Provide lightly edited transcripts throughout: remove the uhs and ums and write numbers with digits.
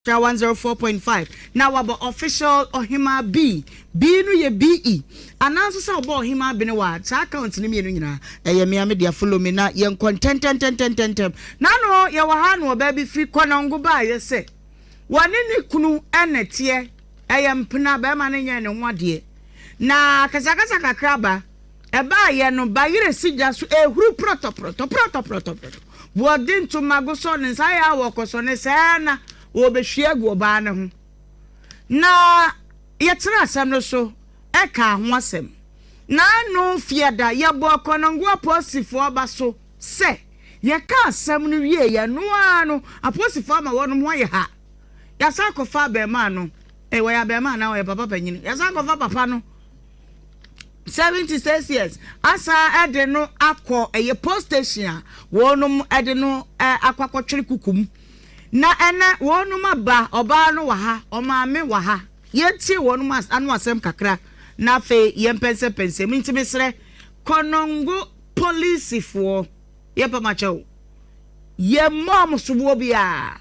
Nhyira 104.5 na wabɔ official Ɔhemaa B. B no yɛ BE. Anaa nso sɛ wobɔ Ɔhemaa Benewa a, saa account no mmienu nyinaa ɛyɛ me a me dea. Follow me na yɛnkɔ ntɛntɛntɛntɛntɛm. N'ano yɛwɔ ha na ɔbaa bi firi Kɔnɔngo baeɛ sɛ wɔne ne kunu na ɛteɛ, ɛyɛ mpena, barima no nyɛɛ ne ho adeɛ. Na akasakasa kakra ba. Ɛbaeɛ no, bayerɛ si gya so ɛrehuru prɔtɔprɔtɔ, prɔtɔprɔtɔprɔtɔ. Wɔde ntomago sɔ ne nsa ayɛ a wɔrekɔsɔ ne sɛɛ na wɔrebɛhwie agu ɔbaa no ho. Na yɛtenaa asɛm no so kaa ho asɛm. Na ano Fiada, yɛbɔɔ Kɔnɔngo apolisifoɔ aba so sɛ yɛkaa asɛm no wieeɛ no ara no, apolisifoɔ ama wɔnom ho ayɛ ha. Yɛasan akɔfa abarimaa no, eh, wɔyɛ abarimaa anaa ɔyɛ papa panyin? Yɛasan akɔfa papa no. 76 years asan de no akɔ ɛyɛ post station a wɔnom de no akɔ akɔtwere kuku mu na ɛnɛ wɔnom aba ɔbaa no wɔ ha ɔmaame wɔ ha yɛntie wɔnom ano asɛm kakra na afei yɛmpɛnsɛmpɛnsɛ mu nti mesrɛ kɔnɔngo polisifoɔ Yɛpɛ mo akyɛw. Yɛmmɔɔ mo soboɔ biara.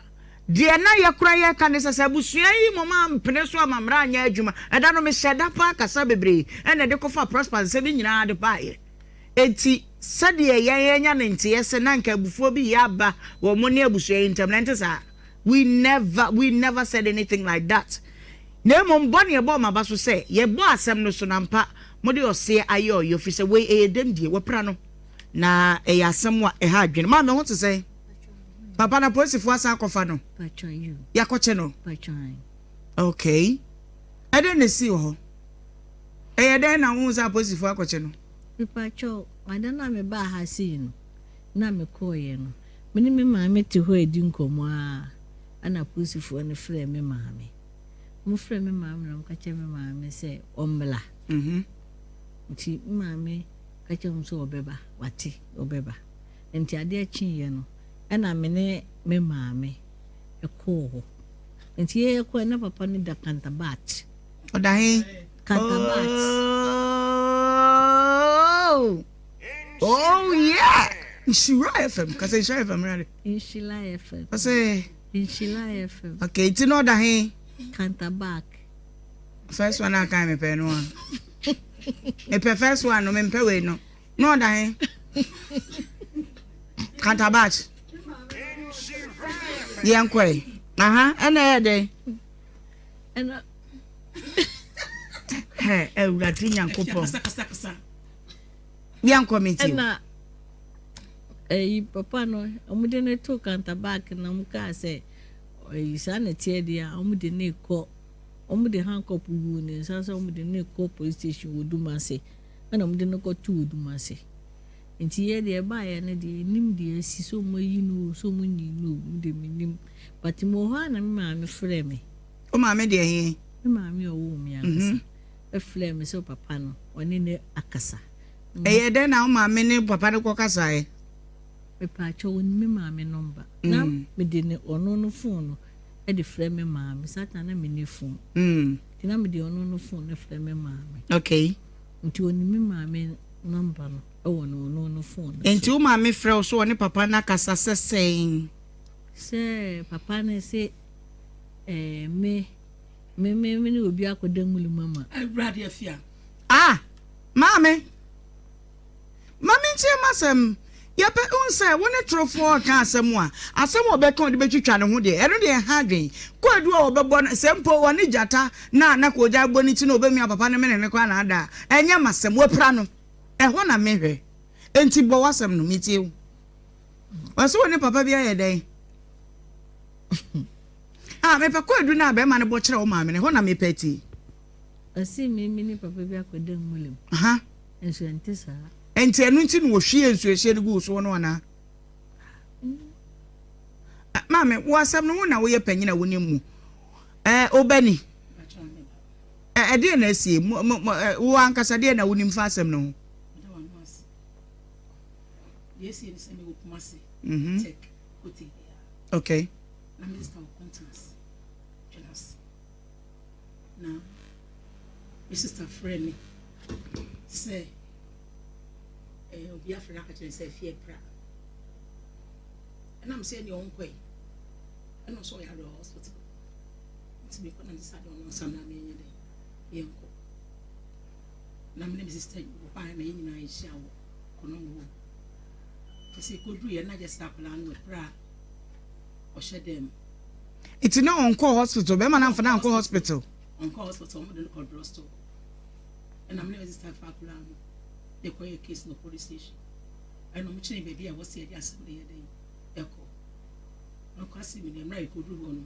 Deɛ na yɛkora yɛka ne sɛ, sɛ abusua yi mmom ampene so amma mmara anyɛ adwuma. Ɛda no mehyɛɛ da paa kasaa bebree na ɛde kɔfaa Prosper nsɛm yi nyinaa de baeɛ. Enti sɛdeɛ yɛn anya no nteɛ sɛ na anka abufuo bi reyɛ aba wɔ mo ne abusua yi ntam no, ɛnte saa. We never, we never said anything like that. Na mmom bɔ ne yɛbɔɔ mo aba so sɛ yɛbɔɔ asɛm no so na ampa mode ɔseɛ ayɛ ɔyɔ, ɛfiri sɛ wei ɛyɛ dɛm die, wɔapira no. Na ɛyɛ asɛm a ɛha adwene. Maame ho te sɛn? Papa na polisifoɔ asan akɔfa no. Yɛakɔkye no. Okay. Ɛdɛn na esii wɔ hɔ? Ɛyɛ dɛn na wohu sɛ apolisifoɔ akɔkye no? Mepakyɛw, ada no a mebaa ha sei no, na mekɔeɛ no, me ne me maame te hɔ redi nkɔmmɔ ara, ɛna apolisifoɔ no frɛɛ me maame. Wɔfrɛɛ me maame na wɔka kyerɛɛ me maame sɛ ɔmmra. Nti me maame ka kyerɛɛ wɔn sɛ ɔbɛba, wate, ɔbɛba. Nti adeɛ kyeeɛ no, ɛna me ne me maame kɔɔ hɔ. Nti yɛkɔɛ na papa no da Kantabat. Ɔda he? Kantabat. Oh, oh yeah! Nhyira FM, kasa Nhyira FM rade. Nhyira FM. Ɔsɛ. Nhyira FM. Okay, nti na ɔda he? Kantabak. First one a kan mepɛ no a. Mepɛ first one no, mempɛ wei no. Na ɔda he? Kantabach. Yɛnkɔe. Aha, ɛna ɛyɛ dɛn? Ɛna. Hɛ, Awurade Nyankopɔn. Yɛnkɔ me ti. Ɛna ɛyi papa no, wɔde no to kantabak na wɔn kaa sɛ ɛyi saa na ɛteɛ deɛ a wɔde no kɔ. Wɔde handcuff guu ne nsa sɛ wɔde no rekɔ police station wɔ Dumase. Ɛna wɔde no kɔtoo Dumase. Nti yɛ deɛ ɛbaeɛ no deɛ yɛnnim deɛ asi sɛ wɔayi no o sɛ wɔnyii no o me deɛ mennim. But mewɔ hɔ a na me maame frɛɛ me. Wo maame deɛ he? Me maame a ɔwoo me ankasa frɛɛ me sɛ papa no ɔne no akasa. Ɛyɛɛ dɛn na wo maame ne papa no kɔkasaeɛ? Mepaakyɛw ɔnim me maame nɔmba. Na mede ne ɔno no phone no de frɛ me maame. Saa time na menni phone. Nti na mede ɔno no phone no frɛ me maame. Okay. Nti ɔnim me maame number no wɔ no ɔno no phone no so. Nti wo maame frɛ wo so ɔne papa no akasa sɛ sɛn? Sɛ papa no se eh, me me me me ne obi akɔda nwuli mu ama. Awurade afia. Ah! Maame! Ma mentie m'asɛm. Yɛpɛ hu sɛ wo ne torofoɔ reka asɛm a, asɛm a ɔbɛka a ɔde bɛtwitwa ne ho deɛ, ɛno deɛ ɛha adwene. Kwaadu a wɔbɛbɔ no, sɛ mpo ɔne gyata na na koogyan bɔ ne ti na ɔbɛmia papa no mene no koraa na ada a, ɛnyɛ m'asɛm. Wapira no. Ɛhɔ na mehwɛ. Enti bɔ w'asɛm no, metie wo. Ɔse wo ne papa bi ayɛ dɛn? Ah, mepɛ kwaadu no a bɛrima no bɔ kyerɛ wo maame no, ɛhɔ na mepɛ atie. Ɔse me me ne papa bi akɔda nwura mu. Aha. Nso ɛnte saa. Ɛnti ɛno nti na wɔhwiee nsuohyeɛ no guu soɔ no anaa? Maame, wo asɛm no wo na woyɛ panyin a wonim mu. Ɛɛ, wobɛni. Ɛdeɛ na asie? Wo ankasa deɛ na wonim fa asɛm no ho? Mhm. Okay. Na me sista frɛɛ me sɛ eh, obi afrɛ no aka kyerɛ no sɛ afie apira. Ɛna me sɛ ɛneɛ ɔnkɔe. Ɛna ɔsɛ ɔyare wɔ hospital. Nti mekɔ na mese ade ɔno nsa mmra menyɛ dɛn yɛnkɔ. Na me ne me sister wɔ hɔ a na yɛn nyinaa yɛhyia wɔ kɔnɔngo hɔ. Kyɛ sɛ yɛkɔduru yɛ na gyɛ sɛ akwadaa no wɔ a ɔhyɛ dɛm. Nti na ɔnkɔɔ hospital, bɛrima no amfa no ankɔ hospital? Ɔnkɔɔ hospital, wɔde no kɔ drugstore. Ɛna me ne me sister fa akwadaa no yɛkɔyɛ case no police station. Ɛna wɔn kyerɛ baabi a wɔsi yɛde asɛm no yɛ dɛn ɛkɔ. Nokwasɛm ni, mmerɛ a yɛkɔduruu hɔ no,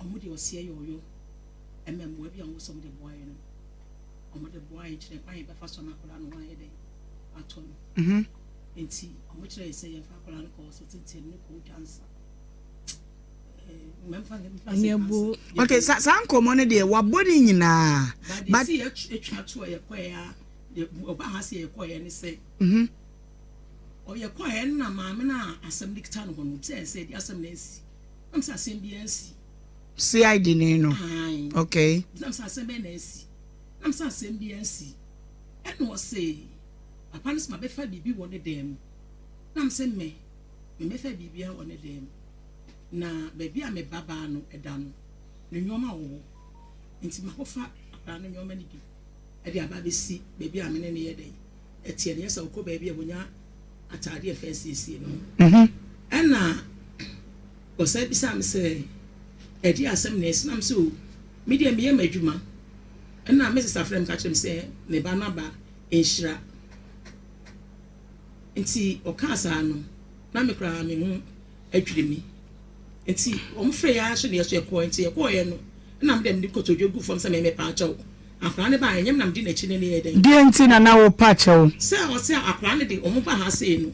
wɔn deɛ ɔseɛ yɛ ɔyɔ, ɛma mmoa bi a wɔn sɛ wɔde boa yɛn no, wɔde boa yɛn kyerɛ kwan yɛbɛfa so ama akwadaa no ho ayɛ dɛn atɔ no. Mhm. Nti wɔn kyerɛ yɛ sɛ yɛmfa akwadaa no kɔ hospital nti yɛde no kɔ Dwansa. Okay, sa saa nkɔmɔ no deɛ wabɔ ne nyinaa. But yɛtwa to a yɛkɔɛ a ɔba ha sɛ yɛkɔɛ ne sɛ. Mhm. Ɔyɛ kɔeɛ no na maame no a asɛm no kita no hɔ no ɔbisaeɛ sɛ ɛdeɛ asɛm na asi? Na mesɛ asɛm biara nsi. CID ni no? Ae. Okay. Na mesɛ asɛm bɛn na asi? Na mesɛ asɛm biara nsi. Ɛna ɔse papa no sɛ mabɛfa biribi wɔ ne dan mu. Na mesɛ me, memmɛfa biribiara wɔ ne dan mu. Na baabi a me ba baa no da no, ne nneɛma wɔ hɔ. Nti makɔfa akwadaa no nneɛma no bi de aba abɛsi baabi a me ne no yɛ dɛn ɛteɛ no yɛ sɛ wokɔ baabi a wonya ataadeɛ a ɛfɛ asiesie no ho. Ɛna ɔsan bisaa me sɛ ɛdeɛ asɛm na asi na me sɛ o me deɛ meyɛ m'adwuma ɛna me sista frɛ me ka kyerɛ me sɛ ne ba no aba nhyira nti ɔkaa saa no na me koraa me ho adwiri me nti wɔn frɛ yɛ ara so na yɛso yɛkɔɔ nti yɛkɔɔyɛ no ɛna me deɛ mede kotodwe gu fam sɛ me mepa akyɛw Akwadaa no baeɛ, ɛnyɛ me na medi n'akyi ne no yɛɛ dɛn? Deɛn nti na na wopa kyɛw? Sɛ ɔse akwadaa no de wɔn ba ha sei no,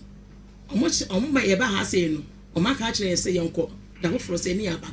wɔn hyɛ wɔn ba yɛba ha sei no, wɔn aka akyerɛ yɛn sɛ yɛnkɔ da foforɔ sɛ ne yɛaba.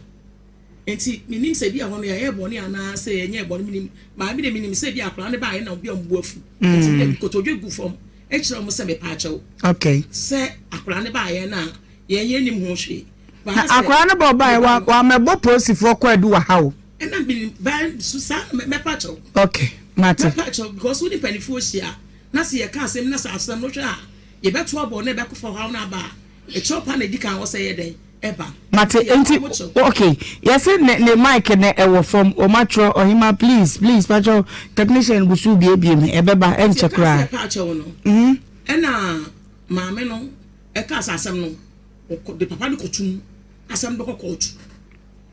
Nti menim sɛ bi a hɔ no yɛayɛ bɔne anaa sɛ yɛnyɛɛ bɔne menim. Maa me de menim sɛ bi a akwadaa no baeɛ na obi a wɔn bo afu. Nti me de mekotodwe gu fam kyerɛ wɔn sɛ mepa akyɛw. Okay. Sɛ akwadaa no baeɛ no a yɛn yɛnnim ho hwee. Na akwadaa no bɔ baeɛ wa wamɛbɔ polisifoɔ kwaadu wɔ ha o. Ɛna me ba so saa na mɛpa kyɛw. Ok mate. Mɛpa kyɛw because wo ne mpanyinfoɔ hyia na sɛ yɛka asɛm na sɛ asɛm no hwɛ a yɛbɛto abɔ na ɛbɛkɔfa ɔhaw no aba a ɛkyɛw pa na ɛdi kan wɔ sɛ yɛ dɛn ɛba. Mate nti ok yɛse ne ne mic no ɛwɔ fam wɔn atwerɛ ɔhema please please pakyɛw technician gu so biebie mu ɛbɛba ɛnkyɛ koraa. Nti ɛka sɛ ɛpa kyɛw no ɛna maame no ɛka sɛ asɛm no ɔkɔ de papa no kɔtum asɛm no bɛkɔ kɔɔtu.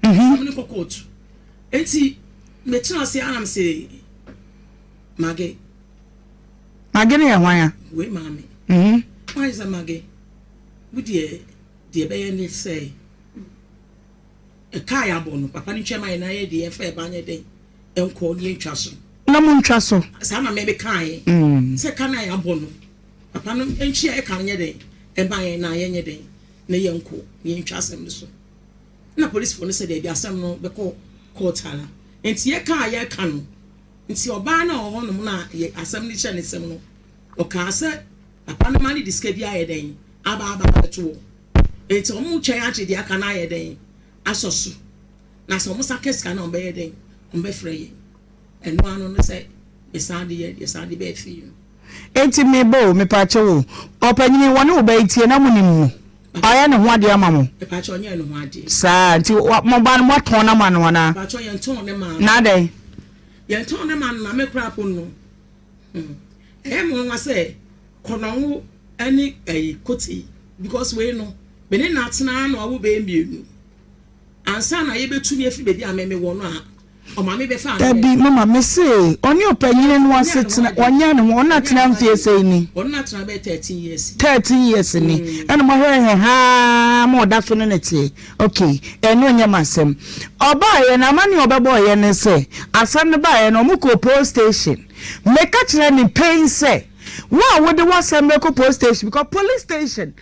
Asɛm no kɔ kɔɔtu. Enti metena ase ara na mese Mage. Mage no yɛ hwan a? Wei maame. Mayɛ sɛ Mage, wo deɛ deɛ ɛbɛyɛ ne sɛ ɛka a yɛabɔ no papa no ntwa ma yɛn na yɛ deɛ yɛmfa yɛn ba nyɛ dɛn nkɔ ne yɛntwa so. Na montwa so. Saa na meme kaeɛ sɛ ka no a yɛabɔ no papa no ntwea ɛka no nyɛ dɛn ɛma yɛn na yɛnyɛ dɛn na yɛnkɔ na yɛntwa asɛm no so. Ɛna polisfoɔ no sɛ daabi asɛm no bɛkɔ court ara. Nti yɛka a yɛka no, nti ɔbaa no a ɔwɔ hɔnom no a yɛ asɛm no hyɛ ne nsam no, ɔkaa sɛ papa no ma no de sika bi ayɛ dɛn aba aba abɛto hɔ. Nti wɔn twɛn agye deɛ aka no ayɛ dɛn asɔ so. Na sɛ wɔn sa ka sika no a wɔbɛyɛ dɛn, wɔbɛfrɛ yɛn. Ɛno ano no sɛ mesan de yɛ yɛsan de bɛɛ fie no. Enti me ba o, mepaakyɛw o, ɔpanyini, wɔne wo ba yi tie na monim no? Wayɛ ne ho adeɛ ama mo? Mepaakyɛw, ɔnyɛɛ ne ho adeɛ. Saa, nti mo ba no moatɔn no ama no anaa? Mepaakyɛw, yɛntɔn ne maa no. Na adɛn? Yɛntɔn ne maa no, na me koraa po no, hmm, ɛyɛ me nwanwa sɛ Kɔnɔngo ne ɛyi Kotei, because wei no, me ne no atena ano awo bɛyɛ mmienu ansa na yɛbɛtumi afiri baabi a me mewɔ no a, Ɔmaame bɛfaa no dɛ. Dabi, mama, mese, ɔne ɔpanyini no asetena, ɔnyɛ ne ho, ɔno atena mfeɛ sɛn ni? Ɔno atena bɛyɛ 13 years ni. 13 years ni, ɛna moahwɛ hɛ haa ma ɔda so ne no teɛ. Ok, ɛno nyɛ m'asɛm. Ɔbaeɛ no, amaneɛ a ɔbɛbɔeɛ ne sɛ, asɛm no baeɛ no, wɔkɔɔ police station. Meka kyerɛɛ no pɛn sɛ, wo a wode w'asɛm bɛkɔ police station, because police station,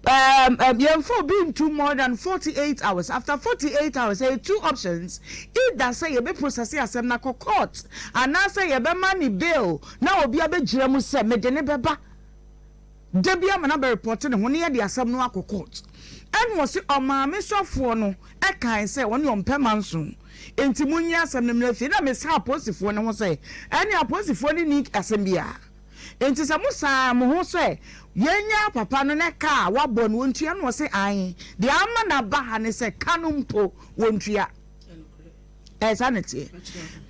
Um um yɛnfa obi ntu more than 48 hours after 48 hours ɛyɛ two options either sɛ yɛbɛ process asɛm no akɔ court anaasɛ yɛbɛma ne bail na obi abɛgyina mu sɛ mede ne bɛba da bi ama no abɛ report ne ho na yɛde asɛm no akɔ court ɛna ɔse ɔmaame sɔfoɔ no ɛkae sɛ ɔne ɔmpɛ manso nti monyi asɛm no mmra fie na mesan apolisifoɔ no ho sɛ ɛne apolisifoɔ no nni asɛm biara. Enti sɛ mo san mo ho sɛ yɛnyaa papa no na ka a wabɔ no wɔntua no ɔse aane deɛ ama no aba ha ne sɛ ka no mpo wɔntua. Ɛyɛ saa na ɛteɛ.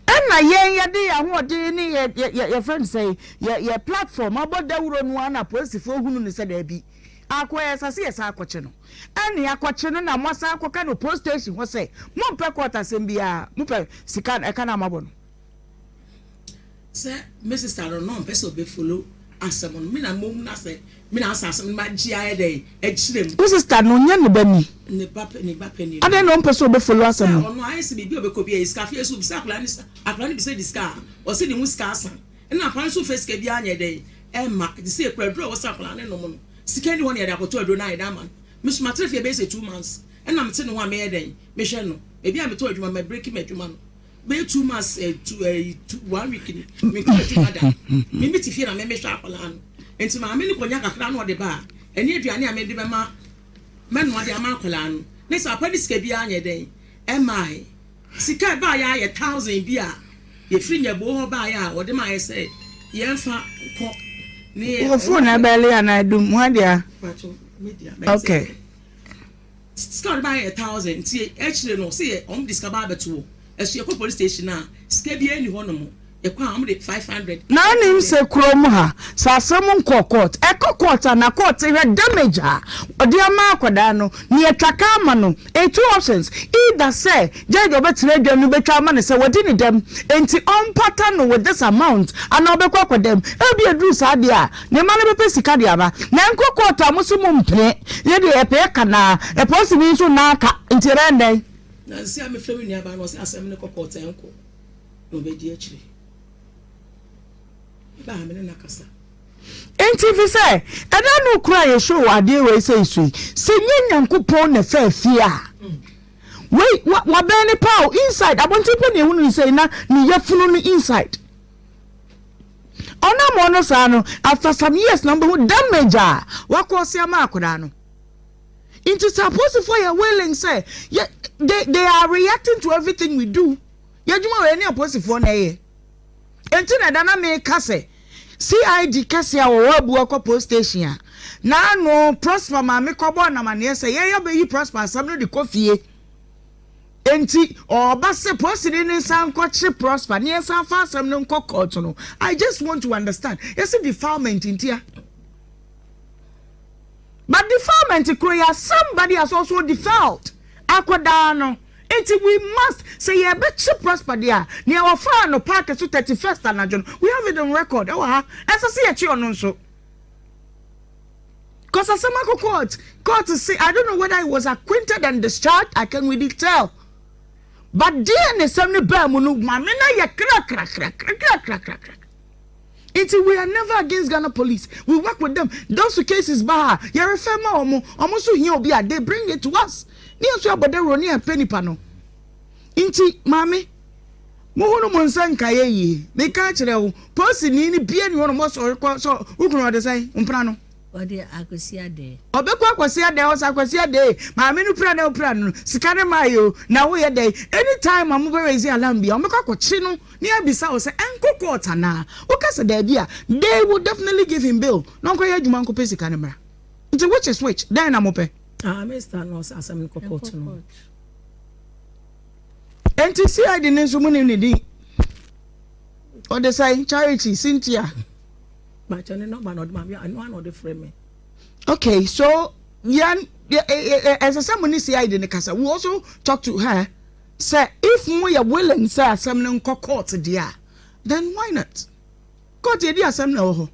Ɛna yɛn yɛde yɛn ahoɔden ne yɛ yɛ yɛ yɛfrɛ no sɛ yɛ yɛ platform abɔ dawuro no ara na apolisifoɔ hunu no sɛ daabi akɔ yɛ sase yɛ san akɔkye no. Ɛne akɔkye no na moasan akɔka no police station hɔ sɛ mompɛ court asɛm biara mopɛ sika ɛka no a moabɔ no. Sɛ me sister no na ɔmpɛ sɛ ɔbɛ follow asɛm no me na mmom na sɛ me na asɛ asɛm no ma gye ayɛ dɛ akyerɛ mu. Wo sister no ɔnyɛ ne ba ni? Ne ba ne ba panin. Adɛn na ɔmpɛ sɛ ɔbɛ follow asɛm no? Sɛ ɔno ayɛ sɛ biribi a ɔbɛkɔ bi a yɛ sika afei nso obisa akwadaa no sɛ akwadaa no bisa di sika a ɔsɛ ne ho sika asa ɛna akwadaa no nso fɛ sika biara nyɛ dɛn ɛmma te sɛ ekura aduro a ɛwɔ sɛ akwadaa no nom no sika ni hɔ na yɛde akɔtɔ aduro no ayɛ dɛ ama no me so matena fie bɛyɛ sɛ 2 months ɛna mete ne ho a meyɛ dɛn mehwɛ no ebi a metɔ adwuma ma break m'adwuma no bɛyɛ 2 months, two, two, one week ni menkɔ adwuma da. Me me te fie na me mehwɛ akwadaa no nti maame no kɔnya kakra na ɔde ba a ɛne aduane a mede bɛma mɛnoa de ama akwadaa no ne sɛ apa ne sika biara nyɛ dɛn ɛmaae. Sika ɛbaeɛ ayɛ 1,000 bi a yɛfiri nyɛboo hɔ baeɛ a wɔde maayɛ sɛ yɛmfa kɔ ne Wo phone na ɛbɛle anaa ɛdum ho adeɛ? Okay. Sika a ɔde baeɛ yɛ 1,000 nti akyire no ɔsɛ yɛ ɔmo de sika ba abɛto hɔ ɛso yɛkɔ police station a sika biara nni hɔ nom yɛkɔ a ɔmo de 500. Na nim sɛ kurom ha sɛ asɛm nkɔ court ɛkɔ court a na court hwɛ damage a ɔde ama akwadaa no na yɛtwa ka ama no. Ɛyɛ two options, either sɛ judge a ɔbɛtena adwam no bɛtwa ama no sɛ wadi ne dɛm enti ɔmpata no with this amount anaa ɔbɛkɔ akɔ dɛm. Ebia ɛduru saa deɛ a ne mma no bɛpɛ sika de aba. Na ɛnkɔ court a mo se mo mpene, yɛ deɛ yɛpɛ yɛka na polisini nso nna aka nti ɛbɛyɛ no dɛn? Nansi a mefrɛ me nuabaa no ɔse asɛm no kɔ court a ɛnkɔ na ɔbɛdi akyire. Mebaa ha me ne no akasa. Enti efisɛ ɛda no koro a yɛhyɛ wo adeɛ wei sɛ so yi, sɛ nyɛ Nyankopɔn na ɛfaa fie a, wei wa wabɛn ne paa o, inside, abɔnten pɛ na ehunu ne sɛ na ne yafunu no inside. Ɔnam ɔno saa no, after some years na wobɛhu damage a wakɔ ɔse ama akwadaa no. Nti sɛ apolisifoɔ yɛ willing sɛ yɛ they are reacting to everything we do. Yɛ adwuma wɔ yɛ ne apolisifoɔ na ɛyɛ. Enti na da na meka sɛ CID kɛse a wɔwɔ Abua kɔ post station a n'ano Prosper maame kɔbɔɔ no amaneɛ sɛ yɛn abɛyi Prosper asɛm no de kɔ fie. Enti ɔreba sɛ polisini no nsan nkɔkye Prosper na yɛnsan fa asɛm no nkɔ court no, I just want to understand. Yɛse defilement ntia. But defilement koro yɛ somebody has also defiled akɔdaa no. Nti we must sɛ yɛbɛkye Prosper deɛ a, nea wɔfaa no park so 31st anadwo no, we have it on record ɛwɔ ha. Ɛnsɛ sɛ yɛkye ɔno nso. Cause asɛm akɔ court, court se I don't know whether he was acquitted and discharged, I can really tell. But deɛ ne sɛm no baa mu no, maame no ayɛ krakrakrakrakrakrakra. Nti we are never against Ghana police. We work with them. Those cases ba ha, yɛ refer ma wɔn. Wɔn nso hia obi a, they bring it to us. Ne yɛn nso yɛabɔ dawuro ne yɛpɛ nipa no. Nti maame, mohunu mo nsa nkaeɛ yie. Meka akyerɛ wo, polisini no bia ni hɔ nom ɔsɔ kɔ sɛ wo kunu ɔde sɛn mpena no. Ɔde Akwasi Adɛɛ. Ɔbɛkɔ Akwasi Adɛɛ hɔ sɛ Akwasi Adɛɛ maame no pira na wopira no no sika no maaeɛ o na woyɛ dɛn. Anytime a mobɛ raise alarm bia wɔbɛkɔ akɔkye no na yɛabisa wo sɛ ɛnkɔ court anaa. Woka sɛ daabi a they will definitely give him bail na ɔnkɔyɛ adwuma nkɔpɛ sika no mmra. Nti which is which? Dɛn na mopɛ? Ah, Mister no ɔsɛ asɛm no kɔ court no. Enti CID no nso munim ne din. Ɔde sɛn? Charity, Cynthia. Bakyɛ ne nɔmba na ɔde ma me, ɛno ara na ɔde frɛ me. Okay, so yɛn ɛsɛ sɛ mo ne CID no kasa. We also talk to her sɛ if mo yɛ willing sɛ asɛm no nkɔ court deɛ a, then why not? Court yɛdi asɛm na ɛwɔ hɔ.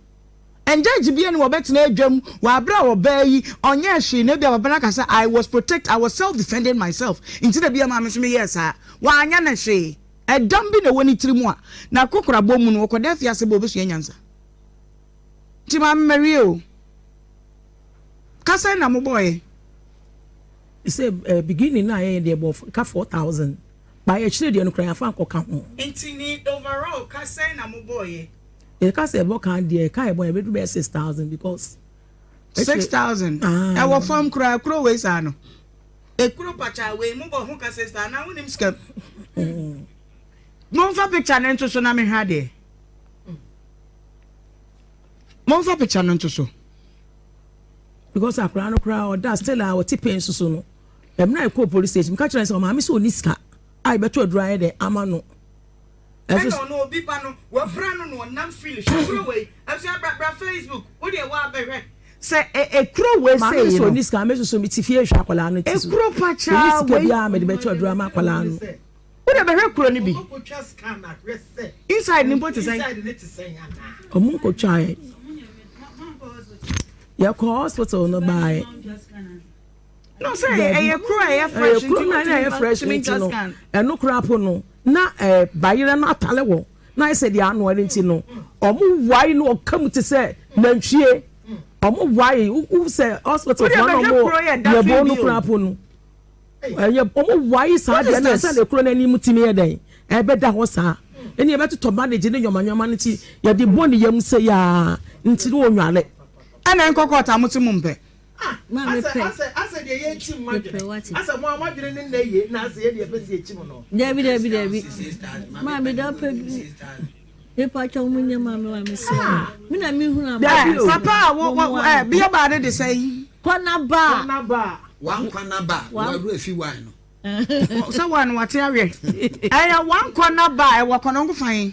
And judge bia ni wɔbɛtena adwam wɔ abere a ɔbaa yi ɔnyɛɛ hwee na ebia papa no aka sɛ I was protect, I was self defending myself nti na bia maame nso meyɛɛ saa. Wanyɛ no hwee. Ɛdam bi na ɛwɔ ne tiri mu a n'akokorabɔ mu no ɔkɔda afiase bɔ ɔbɛsua nyansa. Nti maame mawie o. Ka sɛn na mobɔɔyɛ? Sɛ beginning no a yɛyɛ deɛ bɔ ka 4,000 ba yɛkyerɛ deɛ no koraa yɛafa nkɔka ho. Nti ni overall ka sɛn na mobɔɔyɛ? Yɛka sɛ ɛbɔ kan deɛ ɛka ɛbɔ yɛbɛduru bɛyɛ 6,000 because. 6,000 ɛwɔ fam koraa kuro wei saa no ekuro pakya wei mo bɔ ho ka 6,000 na wonim sika momfa picture no nto so na mehwɛ adeɛ momfa picture no nto so. Because akwaraa no koraa ɔda still a ɔte pain soso no ɛmuna ɛkɔ police station meka kyerɛ sɛ ɔmaame sɛ ɔni sika. a yɛbɛtɔ aduro ayɛ dɛ ama no. Ɛna ɔno obi ba no wapira no na ɔnam freely hwɛ kuro wei abusua bra bra Facebook wo deɛ waa bɛhwɛ sɛ ekuro wei sɛ yi no. Maame sɛ ɔni sika me soso me ti fie hwɛ akwadaa no ti so. Ekuro pakyaa wei. Ɔni sika biara mede bɛtɔ aduro ama akwadaa no. Wo deɛ bɛhwɛ kuro no bi. Inside ni mpo te sɛn. Ɔmo nkotwa yɛ. Yɛkɔ hospital no baeɛ. No sɛ ɛyɛ kuro a ɛyɛ fresh nti kuro na ɛyɛ fresh nti no ɛno koraa po no na ɛɛ bayerɛ no atale wɔ na ayɛ sɛ deɛ ano ɛno nti no ɔmo wae no ɔka mu te sɛ nantwie ɔmo wae wo sɛ hospital fo na ɔmo yɛ bo no koraa po no ɛyɛ ɔmo wae saa deɛ na sɛ na ekuro n'anim ti mi yɛ dɛn ɛbɛda hɔ saa ɛni ɛbɛtotɔ bandage ne nyɔma nyɔma no ti yɛde bɔ ne yam sɛ yaa nti no onwale. Ɛna nkɔkɔ ɔtaa mo se mo mpɛ. Ah, Ma asɛ, mepɛ. asɛ, asɛ deɛ yɛkyim mo Mepɛ adwene. wate. Asɛ mo a mo adwene ne nnɛ yie na asɛ yɛ deɛ yɛpɛ sɛ yɛkyim no. Dabi dabi dabi. Maame da ɔpɛ bi. Mepa kyɛw mo nyɛ maame wa mesrɛ mo. Me na me hunu ama. Dabi o. Papa a wo wo ɛ bia baa ne de sɛn. Kɔ na ba. Kɔ na ba. Wankwa na ba. Wawura fi wan no. Sɛ wan wate awiɛ. Ɛyɛ wankɔ na ba ɛwɔ kɔnɔngo fan.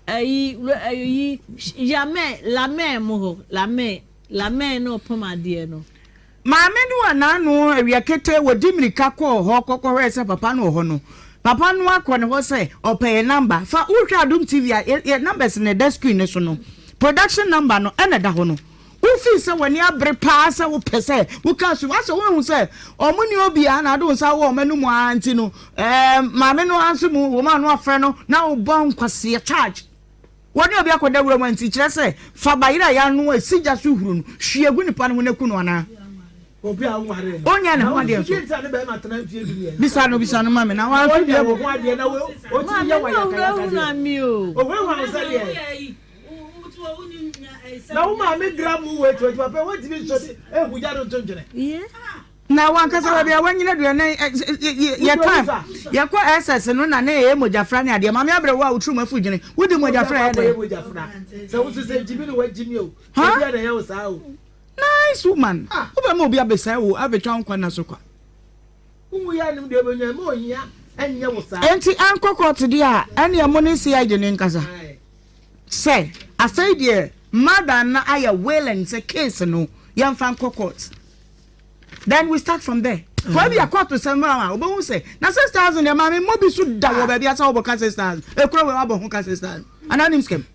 Ayi ayi yamɛ lamɛ mo hɔ lamɛ. Lamɛn na ɔpam adeɛ no. Maame no a n'ano awia ketee wɔdi mmirika kɔɔ hɔ kɔkɔhwɛɛ sɛ papa no wɔ hɔ no, papa no akɔ ne hɔ sɛ ɔpɛ yɛn number. Fa wohwɛ Adom TV a, yɛ yɛn numbers na ɛda screen no so no. Production number no ɛna ɛda hɔ no. Wofii sɛ w'ani abere paa sɛ wopɛ sɛ woka so asɛ woahu sɛ wɔn nni obiara na ade wo nsa wɔ wɔn anum ara nti no, ɛɛ maame no ara nso mu wɔn ano afrɛ no na wobɔ nkwaseɛ charge. Wɔne obi akɔda wuram a nti kyerɛ sɛ fa bayerɛ a yɛanoa a esi gya so huru no hwie gu nipa no ho na ku no anaa? Ɔnyɛ ne ho adeɛ nso. Bisa no bisa no ma me na wanso bi abu. Maame na ɔhunahuna me o. Na wo maame gra mu wei to papa wɔntumi nsɔ de ehu gya no nto ntwene. Na wankasa baabi a wanyina dua na yɛ time yɛkɔ SS no na na ɛyɛ mogyafra ne adeɛ maame abrɛ wo a wotiri mu afu dwene wodi mogyafra yɛ dɛ. Sɛ wosu sɛ gyimi ne wagyimi o ebi a na ɛyɛ wo saa o. Nice woman wobɛ ma obi abɛsɛe wo abɛtwa wo nkwa nna so kwa. Wowu yɛ anim deɛ obɛnya ma ohia ɛnyɛ wo saa. Enti ɛnkɔ court deɛ a ɛneɛ mo ne CID no nkasa sɛ afei deɛ mother no ayɛ willing sɛ case no yɛmfa nkɔ court. Then we start from there. Kɔ ebi akɔto sɛm a wobɛhu sɛ na 6000 deɛ maame mmɔ bi so da wɔ baabi asɛ wobɔ ka 6000 ekura wei wabɔ ho ka 6000 anaa nim sika mu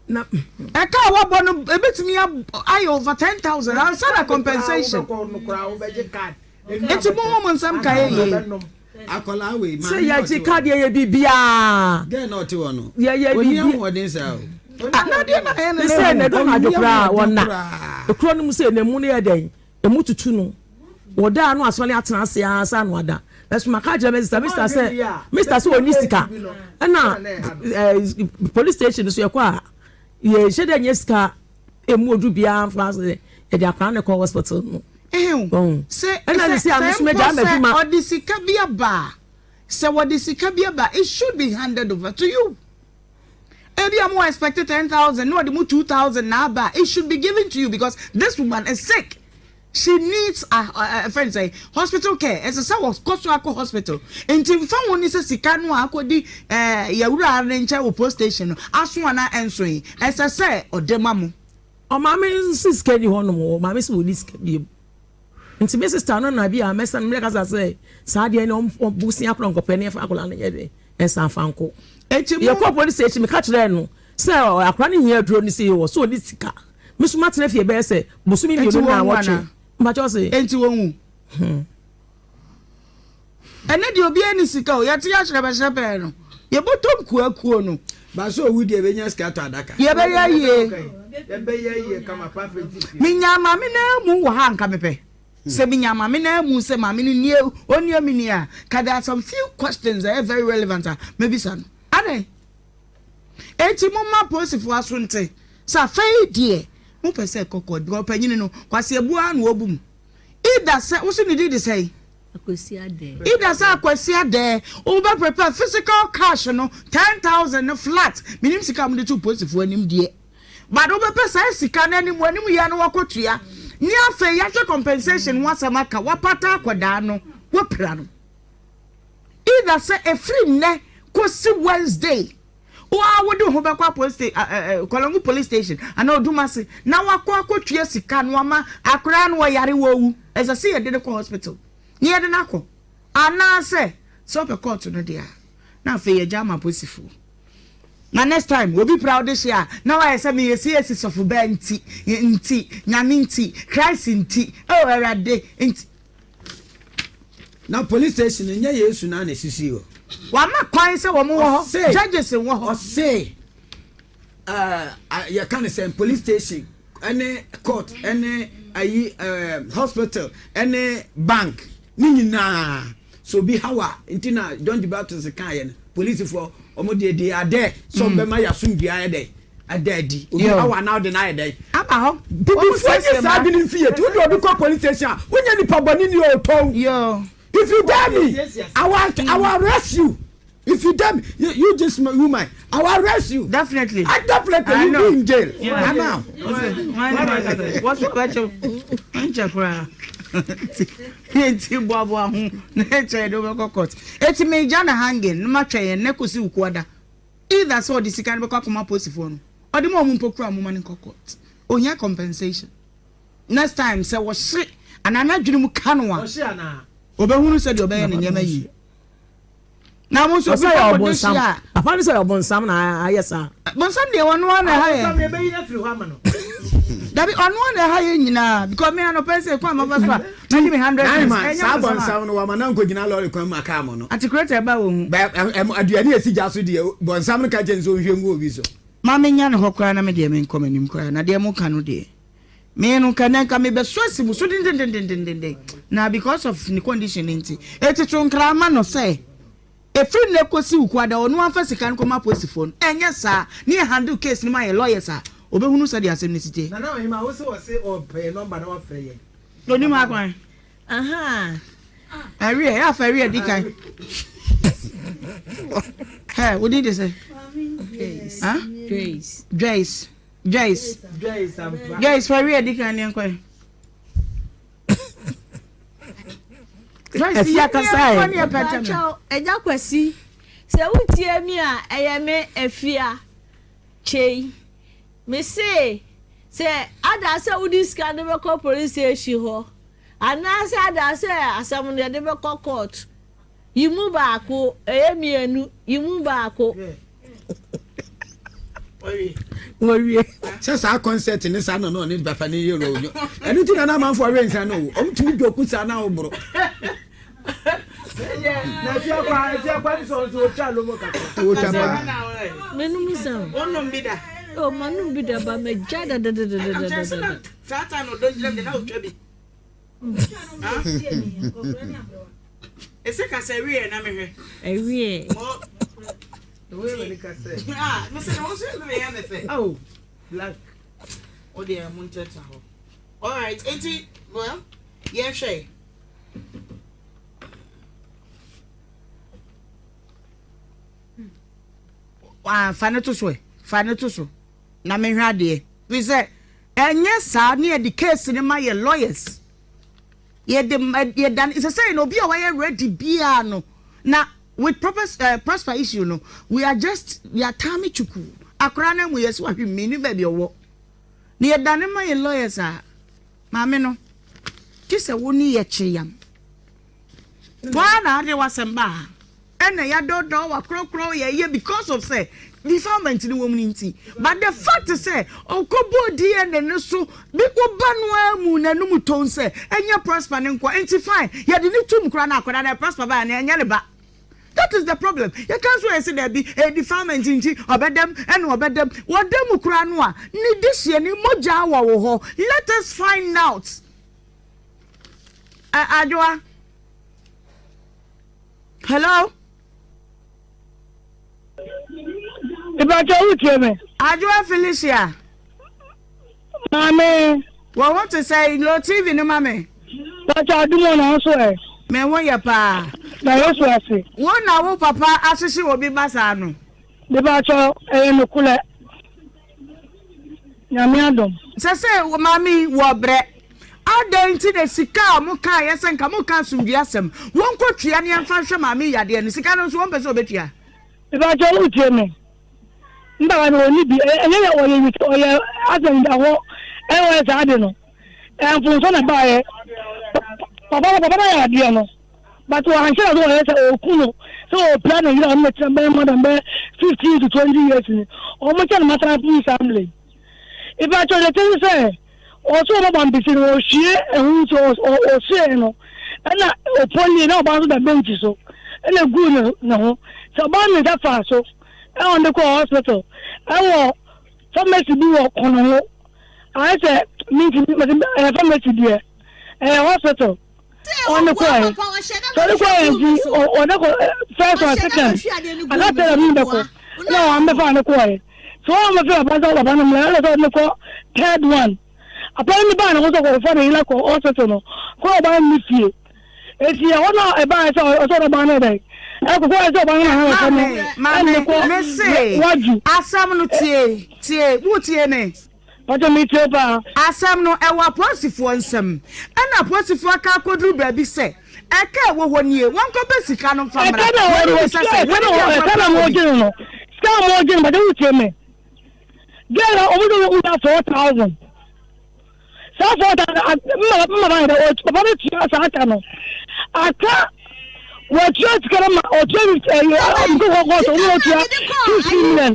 na ɛka a wabɔ no ebetumi ayɛ over 10000 ansa na compensation nti mo ho mo nsɛm ka yɛ yie. Akwadaa wei sɛ yɛgye ka deɛ yɛ biribiaa gɛɛ na ɔte hɔ no yɛyɛ ɔni ahoɔden saa o. Ah, na adeɛ na ayɛ no ne sɛ na ɛdɔ anadwo koraa wɔna ekuro no mu sɛ na emu no yɛ dɛn emu tutu no wɔda ano asɔre atena ase ara sa ano ada ɛso maka akyerɛ mr mr sɛ mr sɛ ɔni sika ɛna ɛɛ police station so yɛkɔ a yɛhyɛ dɛ nyɛ sika emu odu biara nfa sɛ yɛde akwadaa no kɔ hospital no. Sɛ sɛ sɛ mpo sɛ ɔde sika bi aba a sɛ wɔde sika bi aba it should be handed over to you. Ebi a mo expect 10,000 na ɔde mu 2,000 na aba it should be given to you because this woman is sick. She needs a, a, a friend say hospital care. Ɛsɛ sɛ wɔkɔ so akɔ hospital. Nti nfa ho ni sɛ sika no a akɔdi ɛɛ yɛwura ne nkyɛn wɔ police station no aso anaa ɛnso yi. Ɛsɛ sɛ ɔde ma mo. Ɔmaame nso sika ni hɔ nom o, maame sɛ wɔni sika biem. Nti me sister no na bi a mɛsa no mɛka sa sɛ saa deɛ ne ɔbosia akora nkɔpɛ ne ɛfa akora no nyɛ de ɛnsa afa nko. Eti mo Yɛkɔ police station meka kyerɛɛ no sɛ akora no hia aduro no sɛ wɔ so ɔni sika. Me so matena fie bɛyɛ sɛ bosome Enti mmienu na wɔnwu awɔtwe. anaa? Mpakyɛ ɔse. Enti wɔnwu. Ɛnɛ deɛ obiara ni sika o, yɛte ahyerɛbɛhyerɛbɛɛ no, yɛbɔtɔ nkuakuo no. Ba sɛ owu deɛ ebenya sika atɔ adaka. Yɛbɛyɛ yie. Menya maame no ara mu wɔ ha nka mepɛ. Sɛ menya maame no ara mu sɛ maame no nie ɔnie me nie a, ka there are some few questions ɛyɛ very relevant a mɛbisa no. Adɛn? Enti momma apolisifoɔ aso nte sɛ afei deɛ mopɛ sɛ ɛkɔ court because ɔpanyini no Kwasi Abuo ara na ɔbu mu. Either sɛ wo so ne din de sɛn? Akwasi Adɛɛ. Either sɛ Akwasi Adɛɛ, wo bɛ prepare physical cash no 10,000 no flat, menim sika a wɔde to polisifoɔ anim deɛ, but wo bɛpɛ saa sika no anim anim yɛ no wakɔ tua, ne afei yɛahwɛ compensation ho asɛm aka, wapata akwadaa no, wapira no. Either sɛ ɛfiri nnɛ kɔsi Wednesday, wo ara wode wo ho bɛkɔ apolice Kɔlɔngo police station anaa Odumase na wakɔ akɔtua sika no ama akwadaa no ɔyare wawu. Ɛsɛ sɛ yɛde no kɔ hospital na yɛde no akɔ. Anaasɛ sɛ ɔpɛ court no deɛ a, na afei yɛgya ama apolisifoɔ. Na next time obi pra wode hye a na wayɛ sɛ meyɛ CAC sɔfo baa nti, nti, Nyame nti, Christ nti, oh Awurade nti. Na police station no nyɛ Yesu na na esisii hɔ. Wama kwan sɛ wɔn wɔ hɔ, judges wɔ hɔ. Ɔse ɛɛ yɛka ne sɛn police station ɛne court ɛne ayi ɛɛ hospital ɛne bank ne nyinaa so obi haw a nti na John the Baptist kaa yɛ no polisifoɔ wɔn deɛ they are there sɛ wɔn bɛma yɛ asomdua ayɛ dɛ ɛda adi obi haw a na ɔde no ayɛ dɛ. Aba hɔ. Bibifoɔ nye saa adwene mfi yɛ ti wode obi kɔ police station a wonyɛ nipa bɔne ni ɔtɔn. If you dare me, I will, I will arrest you. If you dare me, you, you this woman, I will arrest you. Definitely. I definitely, I you be in jail. Yeah. Now. What's the question? Nkyɛ koraa. Nti boaboa ho na ɛkyɛ yɛde wobɛkɔ court. Eti megya na hanging na matwɛn yɛn na kɔsi wo kuada. Either sɛ ɔde sika no bɛkɔ akɔma apolisifoɔ no, ɔde ma ɔmo mpo kura ɔmo ma no nkɔ court. Ohia compensation. Next time sɛ wɔhye anaa n'adwene mu ka no a, ɔbɛhunu sɛdeɛ ɔbɛyɛ ne nneɛma yie. Na mo nso obi kɔ kɔde hyia a. Papa no sɛ ɔbonsam na ayɛ saa. Bonsam deɛ ɔno ara na ɛha yɛn. Bonsam yɛbɛyi no afiri hɔ ama no. Dabi ɔno ara na ɛha yɛn nyinaa because me anɔpɛ sɛ kwan mafa so a mɛgye me hundred cents. Ɛnyɛ saa bonsam no wama na nkɔgyina lɔre kwan mu aka mo no. Atikuleta ɛba wɔ hu. Aduane a ɛsi gya so deɛ bonsam no ka kyerɛ no sɛ ɔnhwie ngu obi so. Ma menya ne hɔ koraa na me deɛ menkɔ m'anim koraa na deɛ moka no deɛ me no nka nɛ nka mebɛso asi mo so dendendendendenden na because of ne condition no nti eti to nkra ma no sɛ ɛfiri nnɛ kɔsi Wukuada ɔno amfa sika no kɔma apolisifoɔ no ɛnyɛ saa ne yɛ handle case no ma yɛ lawyers a ɔbɛhunu sɛdeɛ asɛm no si teɛ. Nana Ɔhema wo se wɔse ɔpɛ yɛn number na wafrɛ yɛn. Onim akwan. Ahaa. Ɛweɛ, yɛ afa ɛweɛ di kan. Hɛ, wo din de sɛ? Joyce. Huh? Joyce. Joyce. Joyce. Joyce ampa. Joyce fa ɛweɛ di kan ne nkɔ. Joyce Ɛfi akasa ɛ. ne ɛpɛ ntɛm. Pakyɛw, Agya Kwasi, sɛ wotie mi a, ɛyɛ me Afia Kyei. Mese, sɛ ada sɛ wode sika no bɛkɔ police station hɔ, anaasɛ ada sɛ asɛm no yɛde bɛkɔ court, yi mu baako, ɛyɛ mmienu, yi mu baako. Wɔwie. Sɛ saa concert ne saa na na ɔne papa ne yɛ rɔ ɛno nti na na amanfoɔ awe nsa no o ɔmo tumi dwoku saa na ɔboro. Na efi akwa efi akwa ne sɛ ɔnso otwa lomo kakra. Otwa paa. Menum nsa o. Wonom bi da? O manom bi da ba magya dadadadadadada. Saa time no ɔdɔ gyina mu de na otwa bi. Ese kasa ɛwiɛ na mehwɛ. Ɛwiɛ. Ah, mese na wɔn nso yɛ meyɛ me fɛ. Oh, black. O deɛ mo nkyɛnkyɛn hɔ. Alright, eti well yɛnhwɛ. Ah, fa ne to so ɛ, fa ne to so na mehwɛ adeɛ. Fi sɛ ɛnyɛ saa ne yɛde case ne ma yɛ lawyers. Yɛde yɛda sɛ sɛ na obi a wayɛ ready biara no na with proper uh, prosper issue no we are just we are time chuku akora na mu yɛsi wahwe mi ne baabi ɔwɔ na yɛda ne ma yɛ lawyers a maame no gye sɛ wo ne yɛ kye yam waa na ade wasɛm baa ha ɛna yɛadɔɔdɔɔ wakorɔkorɔ yɛyɛ because of sɛ defilement no wɔ mu no nti but the fact sɛ ɔkɔbɔɔ DNA no so bi woba no ara mu n'anum tɔn sɛ ɛnyɛ Prosper ne nkoa nti fine yɛde ne tum koraa na akwadaa no Prosper ba na ɛnyɛ ne ba that is the problem yɛka nso yɛ sɛ daabi ɛyɛ defilement nti ɔbɛdɛm ɛna ɔbɛdɛm wɔda mu koraa no a ne dehyeɛ ne mogya wɔ wo hɔ let us find out Adwoa. Hello. Ìbàjẹ́ wù tiẹ̀ mi. Adwoa Felicia. Maame. Wọ́n ho te sɛ lo TV no ma me. Bàjẹ́ adumu na nso ɛ. Mɛ ho yɛ paa. Na Yesu ase. Wo na wo papa ahyehye obi ba saa no. Bàjẹ́ ɛyɛ nukulɛ. Nyame adom. Sɛ sɛ maame yi wɔ brɛ. Adɛn nti na sika a mokaeɛ sɛ nka moreka asomdwoeɛ asɛm, wɔnkɔtua na yɛmfa nhwɛ maame yi yadeɛ no, sika no nso wɔmpɛ sɛ wɔbɛtua? Mepakyɛw wotie me? Me papa no ɔnni bi, ɛnyɛ sɛ ɔyɛ wi ɔyɛ asɛ ndahɔ ɛna ɔyɛ saa ade no, mfomso na ɛbaeɛ. Papa no papa no ayɛ adeɛ no, but wanhyɛ da sɛ ɔyɛ sɛ ɔku no, sɛ ɔpira ne yere a ɔne no tena bɛyɛ more than bɛyɛ 15 to 20 years ni, wɔn kyɛ no matena police assembly. Mepakyɛw deɛ ɛte ne sɛ, Ɔsɛ ɔbɔ bampese no ɔhwie ɛho nsuo ɔhyeɛ no ɛna ɔpɔlie na ɔbaa nso da bench so ɛna eguu ne ne ho sɛ ɔbaa ne nsa faa so ɛna ɔde kɔɔ hospital ɛwɔ pharmacy bi wɔ kɔnɔho ayɛ sɛ minti ɛyɛ pharmacy deɛ ɛyɛ hospital ɔne kɔɛ sɛ ɔde kɔɛ nti ɔde kɔ first one second ana third ɔne bɛkɔ na wɔn bɛfa ɔne kɔɛ. So wɔn bɛfrɛ papa sɛ papa no mmra ɛna sɛ ɔde kɔ third one papa no baa ne ho sɛ kɔfa ne yere kɔ hospital no kɔ ɔbaa no ne fie eti ɛhɔ na ɛbaa sɛ ɔsɛ ɔde ɔbaa no dɛ ɛkɔkɔ ɛsɛ ɔbaa no na ɔkɔ no ɛne kɔ wadu. Asɛm no tie tie wo tie me. Pàtó mi tie paa. Asɛm no ɛwɔ apolisifoɔ nsam ɛna apolisifoɔ aka akɔduru baabi sɛ ɛka ɛwɔ hɔ nie wɔnkɔpɛ sika no mfa mmra Ɛka na wɔne wɔde bisa sɛ ɛka wɔne na deɛ ɛka na wɔapra wɔn obi. gye no sika a wɔn gye no pàtó wo tie me. Girl a wɔn de wɔn wura 4,000. Saa 4,000 mma mma ba yɛ dɛ papa no tua saa aka no. Aka wɔtua sika no ma ɔtua ɛyɛ ɔmo kɔ kɔɔto ɔmo ɔtua 15 million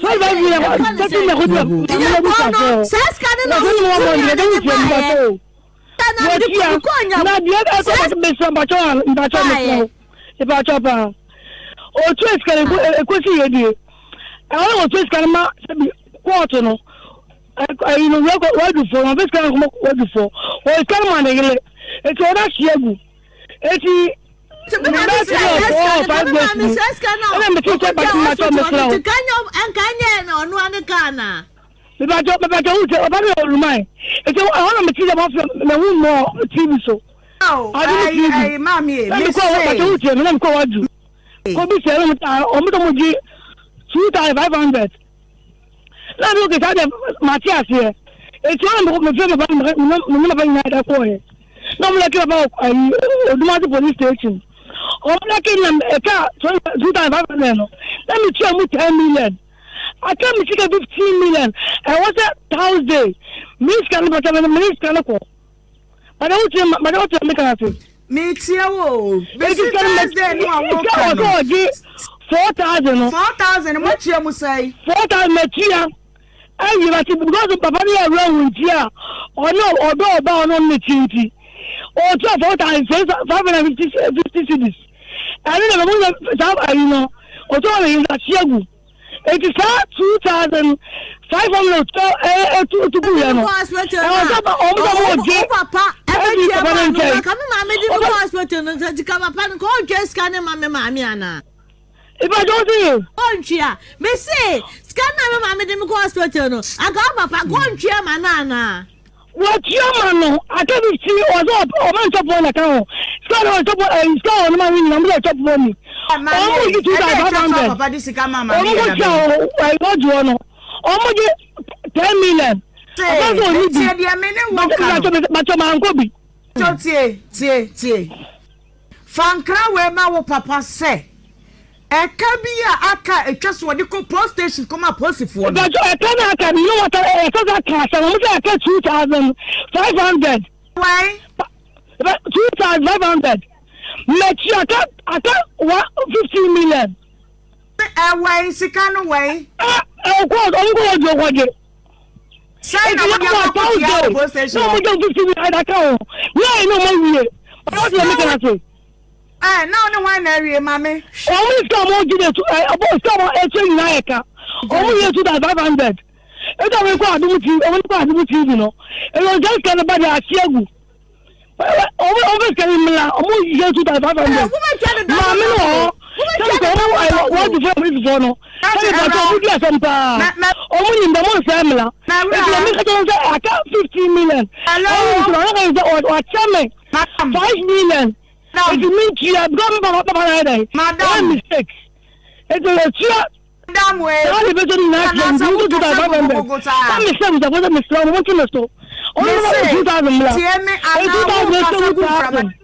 25 million 30 million kɔtua maame no bi sa so. Wɔsɛ ne wɔn mɔ deɛ ɛdɛ wotua nipa so. Wɔtua na deɛ ɛkɔ mesrɛ mpakyɛw a mpakyɛw mesrɛ wo mpakyɛw paa. Ɔtua sika no ekosi yɛ die. Ɛwɔ na wɔtua sika no ma sɛbi kɔɔto no. Ayi no wadufo wɔn sika no kɔma wadufo. Wɔn sika no ma ne yere. Eti wɔn ahye agu. Eti me bɛ three or four or five days ni. Ɛna mete sɛ mpakyɛw mesrɛ wo. Mepakyɛw mepakyɛw wo sɛ papa no yɛ oluman. Eti ɛhɔ na mete sɛ wɔafrɛ mehu mmɔ TV so. Ade ne TV. Maame Na mekɔ mepakyɛw wo tie me na mekɔ wadu. Kɔ bi sɛ ɛna wɔn de wɔn gye 2,500. Na mi okè saa deɛ mate aseɛ. Eti hɔ na mefrɛ papa no me ne papa nyinaa da kɔɔɛ. Na wɔn lɛke papa wɔ ayi Odumase police station. Wɔn lɛke na ɛka 2,500 no na metua mu 10 million. Aka me sika 15 million. Ɛwɔ sɛ Thursday me sika no pata me ne sika no kɔ. Mada wotie mada wotie me kan ase. Metie wo o. Besi Thursday no a wo ka no. Sika ɔgye 4,000 no. 4,000 mo tua mu sɛn? 4,000 matua. Awie bati because papa no yɛ awura wo nti a ɔno ɔdɔ ɔba ɔno ne ti nti. Ɔtua 4,550 50 cedis. Ɛno na bɛmu sɛ saa ayi no ɔtua ɔno yɛ ahye agu. Eti saa 2,500 ɔtua ɛtu tu gu yɛ no. Ɛwɔ sɛ ɔmo sɛ ɔmo gye ɛfi papa no nkyɛn. Ka me maame de no kɔ hospital no nti ka papa no ka ɔntwa sika ne ma me maame anaa. Ìbàjẹ́ ó sì yè. Ɔntwea me se sika na me maame de me kɔ hospital no anka wo papa ka ɔntwea ma no anaa. Wɔtua ma no aka 50 ɔsɛ ɔma ntɔpɔ na ka ho sika na ɔntɔpɔ ɛyi sika ɔno ma no nyina ɔmo sɛ ɔtɔpɔ ni ɔmo gye 2,500 ɔmo kɔ tua ɛyi ɔgye hɔ no ɔmo gye 10 million ɔka sɛ ɔni bi bàtɛ maa nkɔ bi. Tie tie tie fa nkra wei ma wo papa sɛ ɛka bi a aka atwa so wɔde kɔ police station kɔma apolisifoɔ no. Ɛbɛtɔ ɛka na aka no wɔta ɛka sɛ aka asɛm ɔmo sɛ ɛka 2,500. Wai. 2,500 mɛkyi aka aka wa 15 million. Ɛwɛn sika no wɛn. Ɛ ɛ ɔkɔ ɔmo kɔ wɔdze ɔkɔgye. Sɛn na wɔde akɔ akɔtua wɔ police station hɔ. Na ɔmo gye 15 million ɛda ka ho yɛn na ɔmo awie ɔmo sɛ ɔmo kana se. Ɛ na ɔne hwan na awie maame. Ɔmo sika ɔmo gye de tu ɛ ɔbɔ sika ɔmo etua nyinaa yɛ ka ɔmo yɛ 2,500 etu ɔmo kɔ Adum TV ɔmo kɔ Adum TV no ɛyɛ ɔgya sika no ba de ahye agu ɔmo ɔmo fɛ sika no mmla ɔmo yɛ 2,500 maame no wɔ hɔ sɛbi kɔ ɔmo ɛ wɔdi fo ɔmo fo no sɛbi pàtó ɔmo di asɛm paa ɔmo nim dɛ ɔmo nsɛ mmla eti ɔmo kɛtɛ sɛ aka 15 million ɔmo nsɛ ɔmo kɛ sɛ ɔkyɛ me 5 million eti mi ntua because mi papa papa na yɛ dɛ ɛyɛ mistake eti etua saa de bɛ sɛ nyinaa tia nti mi 2,500 sɛ mi sɛ mi sɛ fɔ sɛ mi srɛ ɔmo mo ti mi so. Ɔno na Mese, 2000 mmra. tie me Ɛ anaa 2000 wokasa gu mframa. 7000.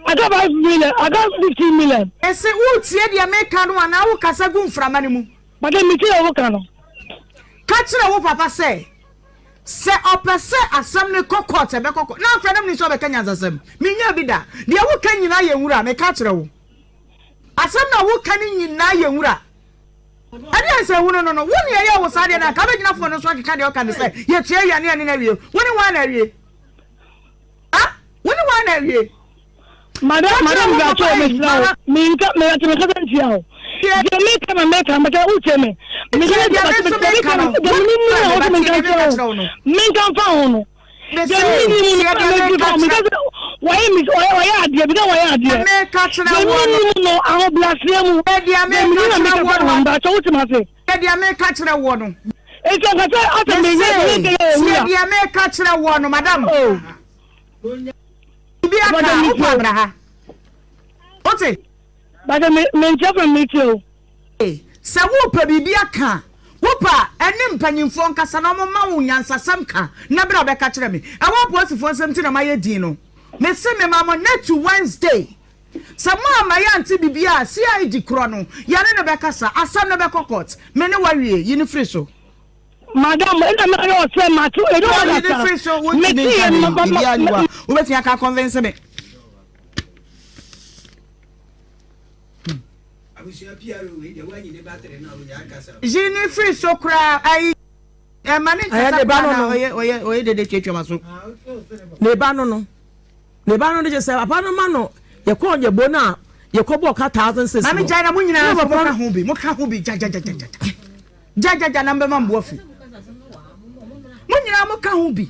Aka 5 million, aka 15 million. Mese, woretie deɛ meka no anaa wokasa gu mframa no mu? But metie deɛ woka no. Ka kyerɛ wo papa sɛ, sɛ ɔpɛ sɛ asɛm no kɔ court a, ɛbɛkɔ court. Na afei na menim sɛ ɔbɛka nyansasɛm. Menyaa bi da. Deɛ woka nyinaa yɛ nwura, meka kyerɛ wo. Asɛm no a woka no nyinaa yɛ nwura. Ɛdeɛn sɛ hunu no no, wo nea ɛyɛɛ wo saa deɛ no anka wobɛgyina phone no so akeka deɛ ɔka no sɛ yɛtua awia ne yɛne no awie. Wo ne hwan na awie? Ha? Wo ne hwan na awie? Madam, Ka kyerɛ madam, wo papa gàtɔ yi, mesrɛ wo. mama. Menka, mɛte me kasa ntia wo. Deɛ meka na meka, mɛka wotie me. Meka Tie ne deɛ deɛ me nso meka meka no, no. deɛ Wo menim na no na me wosɛ ba menka tie deɛ nkyerɛ meka wo. kyerɛ wo no. Menka mfa ho no. Mese, Deɛ menim no tie na deɛ meka meka mfa ho. Meka kyerɛ sɛ wɔyɛ mis wɔyɛ wɔyɛ adeɛ, bi sɛ wɔyɛ adeɛ. Deɛ meka kyerɛ Deɛ wo no. menim no ahobrɛaseɛ mu. Deɛ Deɛ meka menim na kyerɛ meka wo fa no. ho. Mpakyɛ wote m'ase. Tie deɛ meka kyerɛ wo no. Enti ɔka sɛ asɛ Mese, menyɛ menyɛ tie owura. deɛ meka kyerɛ wo no, madam. Oh. Biribi aka Mpakyɛ a, metie wokɔ o. abra ha. Wote? Mpakyɛ me menkyerɛ fam metie o. Sɛ worepɛ biribi aka a, wopɛ a, ɛne mpanyimfoɔ nkasa na wɔmma wo nyansasɛm ka na bra bɛka kyerɛ me. Ɛwɔ apolisifoɔ nsɛm nti na mayɛ din no. Mese mema mo nnɛ to Wednesday. Sɛ moamma yɛante biribiara a, CID korɔ no, yɛne no bɛkasa. Asɛm no bɛkɔ court. Me ne wo awie. Yi no firi so. Madam, ɛna mɛyɛ ɔsɛ mate ɛdɛ Yi no ɔkasa. firi so. Wontumi Mete nka yɛ hwee. ma ma Biribiara nni hɔ ma. a wobɛtumi aka akɔnvense me. Yi ne firi so koraa ayi ɛma ne nkasa koraa na ɔyɛ ɔyɛ ɔyɛ dede tuatua ma so. Ne ba no no ne ba no de kyɛ sɛ papa no ma no yɛkɔ ɔnyɛbo no a yɛkɔ bɔ ɔka 1006 no. Maame gyae na mo nyinaa nso mo ka ho bi mo ka ho bi gyagyagyagyagya gyagyagya na mbɛma mboa fi mo nyinaa mo ka ho bi.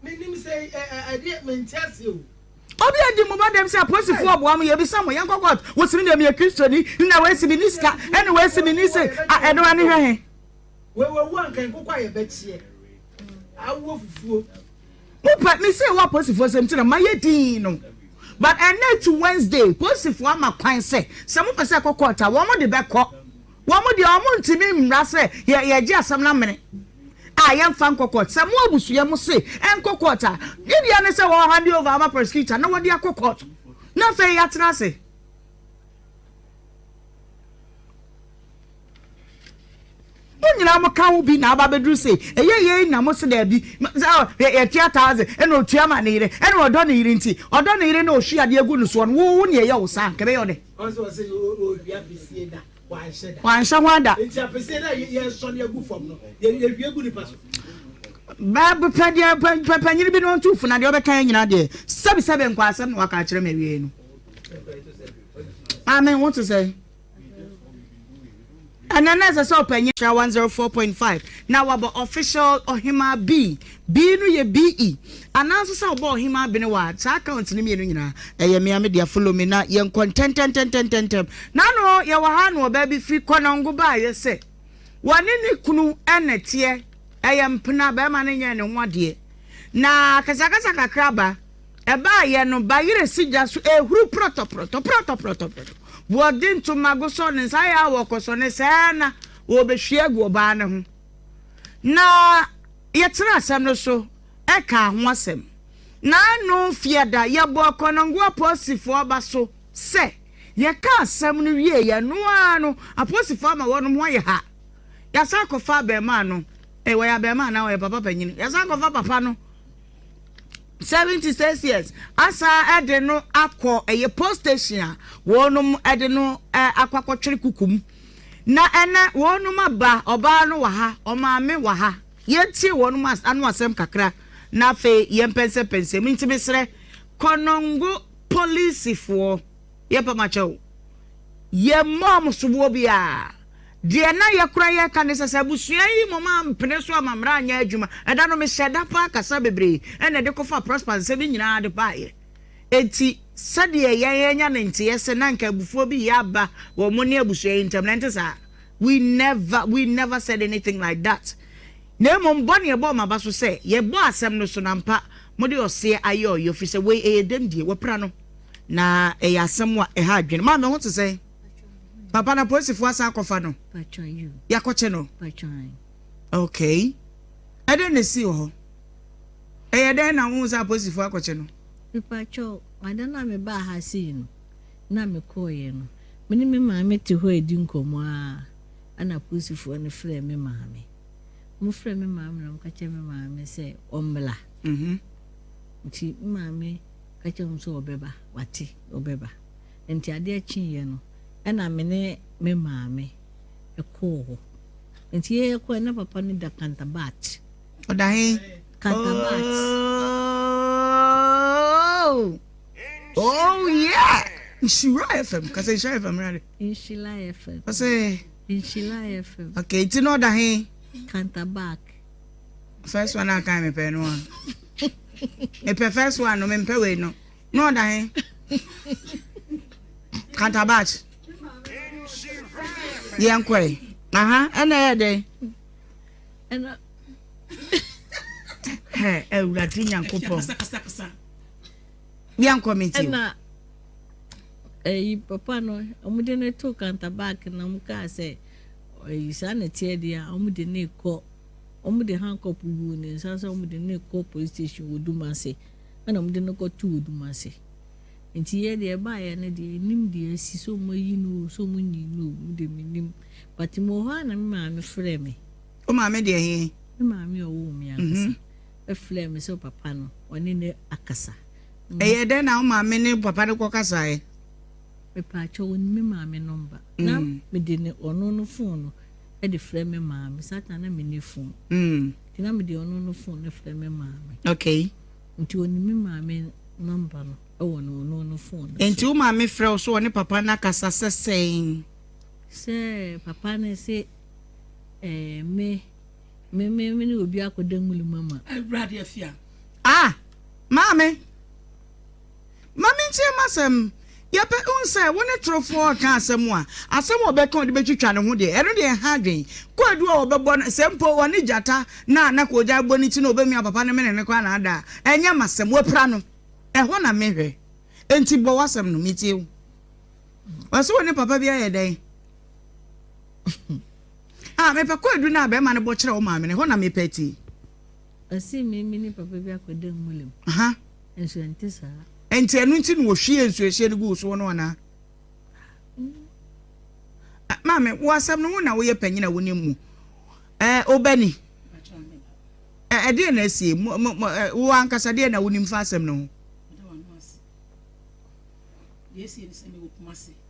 Menim sɛ ɛdeɛ mente aseɛ o. Obi adi mo ba dɛm sɛ apolisifoɔ ɔboa mo yɛbisa mo yɛnkɔ court wosi me deɛ meyɛ kristoni na wɔasi me ni sika ɛna wɔasi me ni se a ɛno ani hwɛ he. Wawu anka nkokɔ a yɛbɛkyeɛ awoɔ fufuo. Mo pɛ me se wɔ apolisifoɔ sɛm ti na ma yɛ din no but ɛnɛ to Wednesday polisifoɔ ama kwan sɛ sɛ mo pɛ sɛ ɛkɔ court a wɔn de bɛkɔ. Wɔn deɛ wɔn ntumi mmra sɛ yɛ yɛgye asɛm no amene a yɛmfa nkɔ court. Sɛ mo abusua mo se ɛnkɔ court a, ne deɛ ne sɛ wɔn hand over ama prosecutor na wɔde akɔ court na afei yɛatena ase. Mo nyinaa mo ka ho bi na aba abɛduru sei. Ɛyɛ yei na mo se daabi. Yɛtua thousand ɛna ɔtua ma ne yere ɛna ɔdɔ ne yere nti ɔdɔ ne yere na ɔhwie adeɛ gu no soɔ no wo wo ne ɛyɛ wo saa nka ɛbɛyɛ wo dɛ. Ɔsɛ ɔsɛ ɔhwie apɛsie da wanhyɛ da. Wanhyɛ ho ada. Nti apɛsie na yɛsɔ no agu fam no yɛhwie gu nipa so. Baabu pɛ deɛ pɛ panyini bi na ɔntu fo na deɛ ɔbɛka yɛ nyinaa deɛ sɛbi sɛbi nkɔ asɛm na waka akyerɛ me awie no. Amen wo te sɛ. Ɛnɛ na ɛsɛ sɛ ɔpanyin. Hyira 104.5 na wabɔ official Ɔhemaa B. B no yɛ BE. Anaa nso sɛ ɔbɔ Ɔhemaa Benewa a, saa account no mmienu nyinaa ɛyɛ me a me dea. Follow me na yɛnkɔ ntɛntɛntɛntɛntɛm. N'ano yɛwɔ ha na ɔbaa bi firi Kɔnɔngo baeɛ sɛ wɔne ne kunu na ɛteɛ, ɛyɛ mpena, barima no nyɛɛ ne ho adeɛ. Na akasakasa kakra ba. Ɛbaeɛ no, bayerɛ si gya so ɛrehuru prɔtɔprɔtɔ, prɔtɔprɔtɔprɔtɔ. Wɔde ntomago sɔ ne nsa, ayɛ a wɔrekɔsɔ ne sɛɛ na wɔrebɛhwie agu ɔbaa no ho. Na yɛtenaa asɛm no so kaa ho asɛm. Na ano Fiada, yɛbɔɔ Kɔnɔngo apolisifoɔ aba so sɛ yɛkaa asɛm no wieeɛ no ara no, apolisifoɔ ama wɔnom ho ayɛ ha. Yɛasan akɔfa abarimaa no, eh, wɔyɛ abarimaa anaa ɔyɛ papa panyin? Yɛasan akɔfa papa no. 76 years asan de no akɔ ɛyɛ post station a wɔnom de no akɔ akɔtwere kuku mu na ɛnɛ wɔnom aba ɔbaa no wɔ ha ɔmaame wɔ ha yɛntie wɔnom ano asɛm kakra na afei yɛmpɛnsɛmpɛnsɛm nti mesrɛ kɔnɔngo polisifoɔ Yɛpɛ mo akyɛw. Yɛmmɔɔ mo soboɔ biara. Deɛ na yɛkora yɛka ne sɛ, sɛ abusua yi mmom ampene so amma mmara anyɛ adwuma. Ɛda no mehyɛɛ da paa kasa bebree na ɛde kɔfaa Prosper nsɛm yi nyinaa de baeɛ. Enti sɛdeɛ yɛn anya no nteɛ sɛ na anka abufuo bi reyɛ aba wɔ mo ne abusua yi ntam no, ɛnte saa. We never, we never said anything like that. Na mmom bɔ ne yɛbɔɔ mo aba so sɛ yɛbɔɔ asɛm no so na ampa mode ɔseɛ ayɛ ɔyɔ, firi sɛ wei ɛyɛ dɛmdie, wɔapira no. Na ɛyɛ asɛm a ɛha adwene. Maame ho te sɛn? Papa na polisifoɔ asan akɔfa no. Yɛakɔkye no. Okay. Ɛdɛn na esii wɔ hɔ? Ɛyɛ dɛn na wohuu sɛ apolisifo akɔkye no? Mepakyɛw, ada no a mebaa ha sei no, na mekɔeɛ no, me ne me maame te hɔ redi nkɔmmɔ ara, ɛnna apolisifoɔ no frɛɛ me maame. Wɔfrɛɛ me maame na wɔka kyerɛɛ me maame sɛ ɔmmra. Nti me maame ka kyerɛɛ wɔn sɛ ɔbɛba, wate, ɔbɛba. Nti adeɛ kyeeɛ no, ɛnna me ne me maame kɔɔ hɔ. Nti yɛkɔɛ na papa no da Kantabat. Ɔda he? Kantabat. Oh, oh yeah! Nhyira FM, kasa Nhyira FM rade. Nhyira FM. Ɔsɛ. Nhyira FM. Okay, nti na ɔda he? Kantabak. First one a kan mepɛ no a. Mepɛ first one no, mempɛ wei no. Na ɔda he? Kantabak. Yɛnkɔe. Aha, ɛna ɛyɛ dɛn? Ɛna. Hɛ, Awurade Nyankopɔn. Yɛnkɔ me ti. Ɛna ɛyi papa no, wɔde no to kantabak na wɔn kaa sɛ ɛyi saa na ɛteɛ deɛ a wɔde no kɔ wɔde handcuff guu ne nsa sɛ wɔde no kɔ police station wɔ Dumase ɛna wɔde no kɔ to wɔ Dumase. Nti yɛ deɛ ɛbaeɛ no deɛ yɛnnim deɛ asi sɛ ɔmo ayi no o sɛ ɔmo nyii no o me deɛ mennim but mewɔ hɔ a na me maame frɛɛ me. Wo maame deɛ he? Me maame a ɔwoo me ankasa frɛɛ me sɛ papa no ɔne no akasa. Ɛyɛɛ dɛn na wo maame ne papa no kɔkasaeɛ? Mepaakyɛw ɔnim me maame nɔmba na mede ne ɔno no phone no de frɛ me maame saa time na menni phone nti na mede ɔno no phone no frɛ me maame. Okay. Nti ɔnim me maame number no wɔ no ɔno no phone no so. Nti wo maame frɛ wo so ɔne papa no akasa sɛ sɛn? Sɛ papa no se eh, me me me me ne obi akɔda nwuli mu ama. Awurade afia. Ah! Maame! Ma mentie m'asɛm. Yɛpɛ hu sɛ wo ne torofoɔ reka asɛm a, asɛm a ɔbɛka a ɔde bɛtwitwa ne ho deɛ, ɛno deɛ ɛha adwene. Kwaadu a wɔbɛbɔ no, sɛ mpo ɔne gyata na na koogyan bɔ ne ti na ɔbɛmia papa no mene no koraa na ada a, ɛnyɛ m'asɛm. Wapira no. Ɛhɔ na mehwɛ. Enti bɔ w'asɛm no, metie wo. Ɔse wo ne papa bi ayɛ dɛn? Ah, mepɛ kwaadu no a bɛrima no bɔ kyerɛ wo maame no, ɛhɔ na mepɛ atie. Ɔse me ne papa bi akɔda nwura mu. Aha. Nso ɛnte saa. Enti ɛno nti na wɔhwiee nsuohyeɛ no guu soɔ no anaa? Maame, wo asɛm no wo na woyɛ panyin a wonim mu. Ɛɛ, wobɛni. Ɛdeɛ na asie? Wo ankasa deɛ na wonim fa asɛm no ho?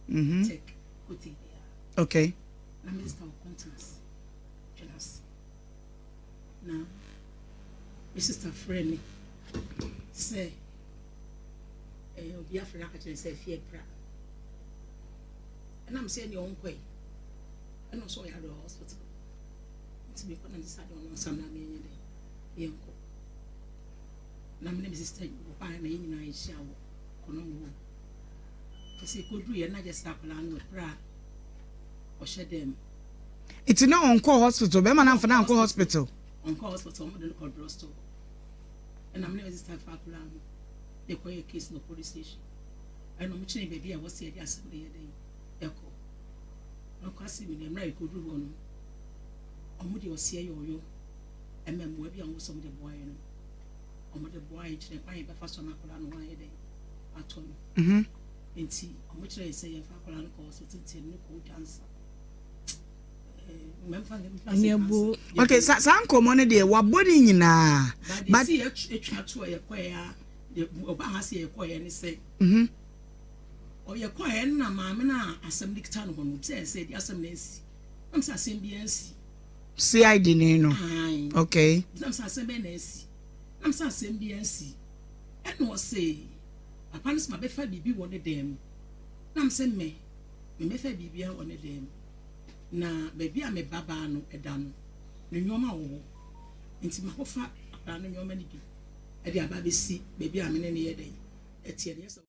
Mhm. Okay. Na me sista frɛɛ me sɛ ɛɛ obi afrɛ no aka kyerɛ no sɛ afie apira. Ɛna me sɛ ɛnea ɔnkɔe. Ɛna ɔsɛ ɔyare wɔ hospital. Nti mekɔ na me sista de ɔno nsa na menyɛ dɛ yɛnkɔ. Na me ne me sista wɔ hɔ a na yɛn nyinaa yɛhyia wɔ kɔnɔngo hɔ. Kyɛ sɛ yɛkɔduru yɛ na kyɛ sɛ akwadaa no apira a ɔhyɛ dɛm. Nti na ɔnkɔɔ hospital bɛrima no amfa no ankɔ hospital. Ɔnkɔɔ hospital wɔn de no kɔ drug store ɛna me ne me sister fa akwadaa no de kɔ yɛ case no police station ɛna wɔn kyerɛ baabi a wɔsi ɛde asɛm no yɛ dɛn ɛkɔ na ɔkɔ asɛm no mmerɛ a yɛkɔduru hɔ no wɔn de ɔseɛ yɛ ɔyɔ ɛmɛ mmoa bi a wɔn sɛ wɔn de boa yɛ no wɔn de boa yɛ kyerɛ kwan yɛ bɛfa so ama akwadaa no ho ayɛ dɛn atɔ no nti wɔn kyerɛ yɛ sɛ yɛmfa akwadaa no kɔ hospital nti ɛno kɔ dwansa. Okay, sa saa nkɔmɔ no deɛ wabɔ ne nyinaa. But etwa to a yɛkɔɛ a ɔba ha sɛ yɛkɔɛ ne sɛ. Mhm. Ɔyɛkɔɛ na maame no a asɛm no kita no hɔ no sɛ sɛ ɛde asɛm no ansi. Nam sɛ asɛm bi ansi. CID ne no. Okay. Nam sɛ asɛm bɛn na asi. Nam sɛ asɛm bi ansi. Ɛna ɔse papa no sɛ mabɛfa biribi wɔ ne dan mu. Nam sɛ mɛ memmɛfa biribiara wɔ ne dan mu. Na baabi a me babaa no da no, ne nneɛma wɔ hɔ. Enti makɔfa akwadaa no nneɛma no bi de aba abɛsi baabi a me ne no yɛ dɛn ɛteɛ no. Yɛ sɛ.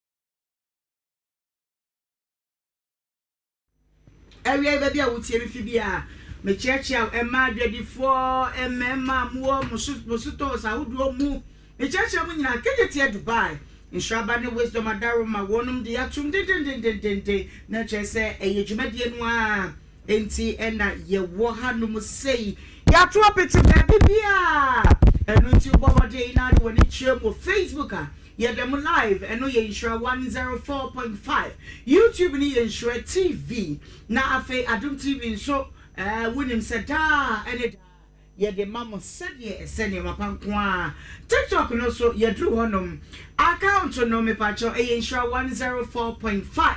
Awiei baabi a wotie me fi biara, mekyeakyea wo, mmaa adwadifoɔ, mmarima a mowɔ mo sotɔɔs ahodoɔ mu, mekyeakyea mo nyinaa, Kejetia Dubai, Nhyiraba ne Wisdom Adaroma, wɔnom de atom dendendendenden, na kyerɛ sɛ ɛyɛ dwumadie no ara nti na yɛwɔ hanom sei. Yɛato apete baabi biara. yi na wode w'ani kyerɛ mu wɔ Facebook a, yɛda mu live, ɛno yɛ Nhyira 104.5. YouTube no yɛ Nhyira TV, na afei Adom TV nso, eh, wonim sɛ daa ne daa yɛde ma mo sɛdeɛ ɛsɛ, nneɛma pa nko ara. TikTok no nso, yɛduru hɔnom. Account no, mepakyɛw, ɛyɛ Nhyira 104.5.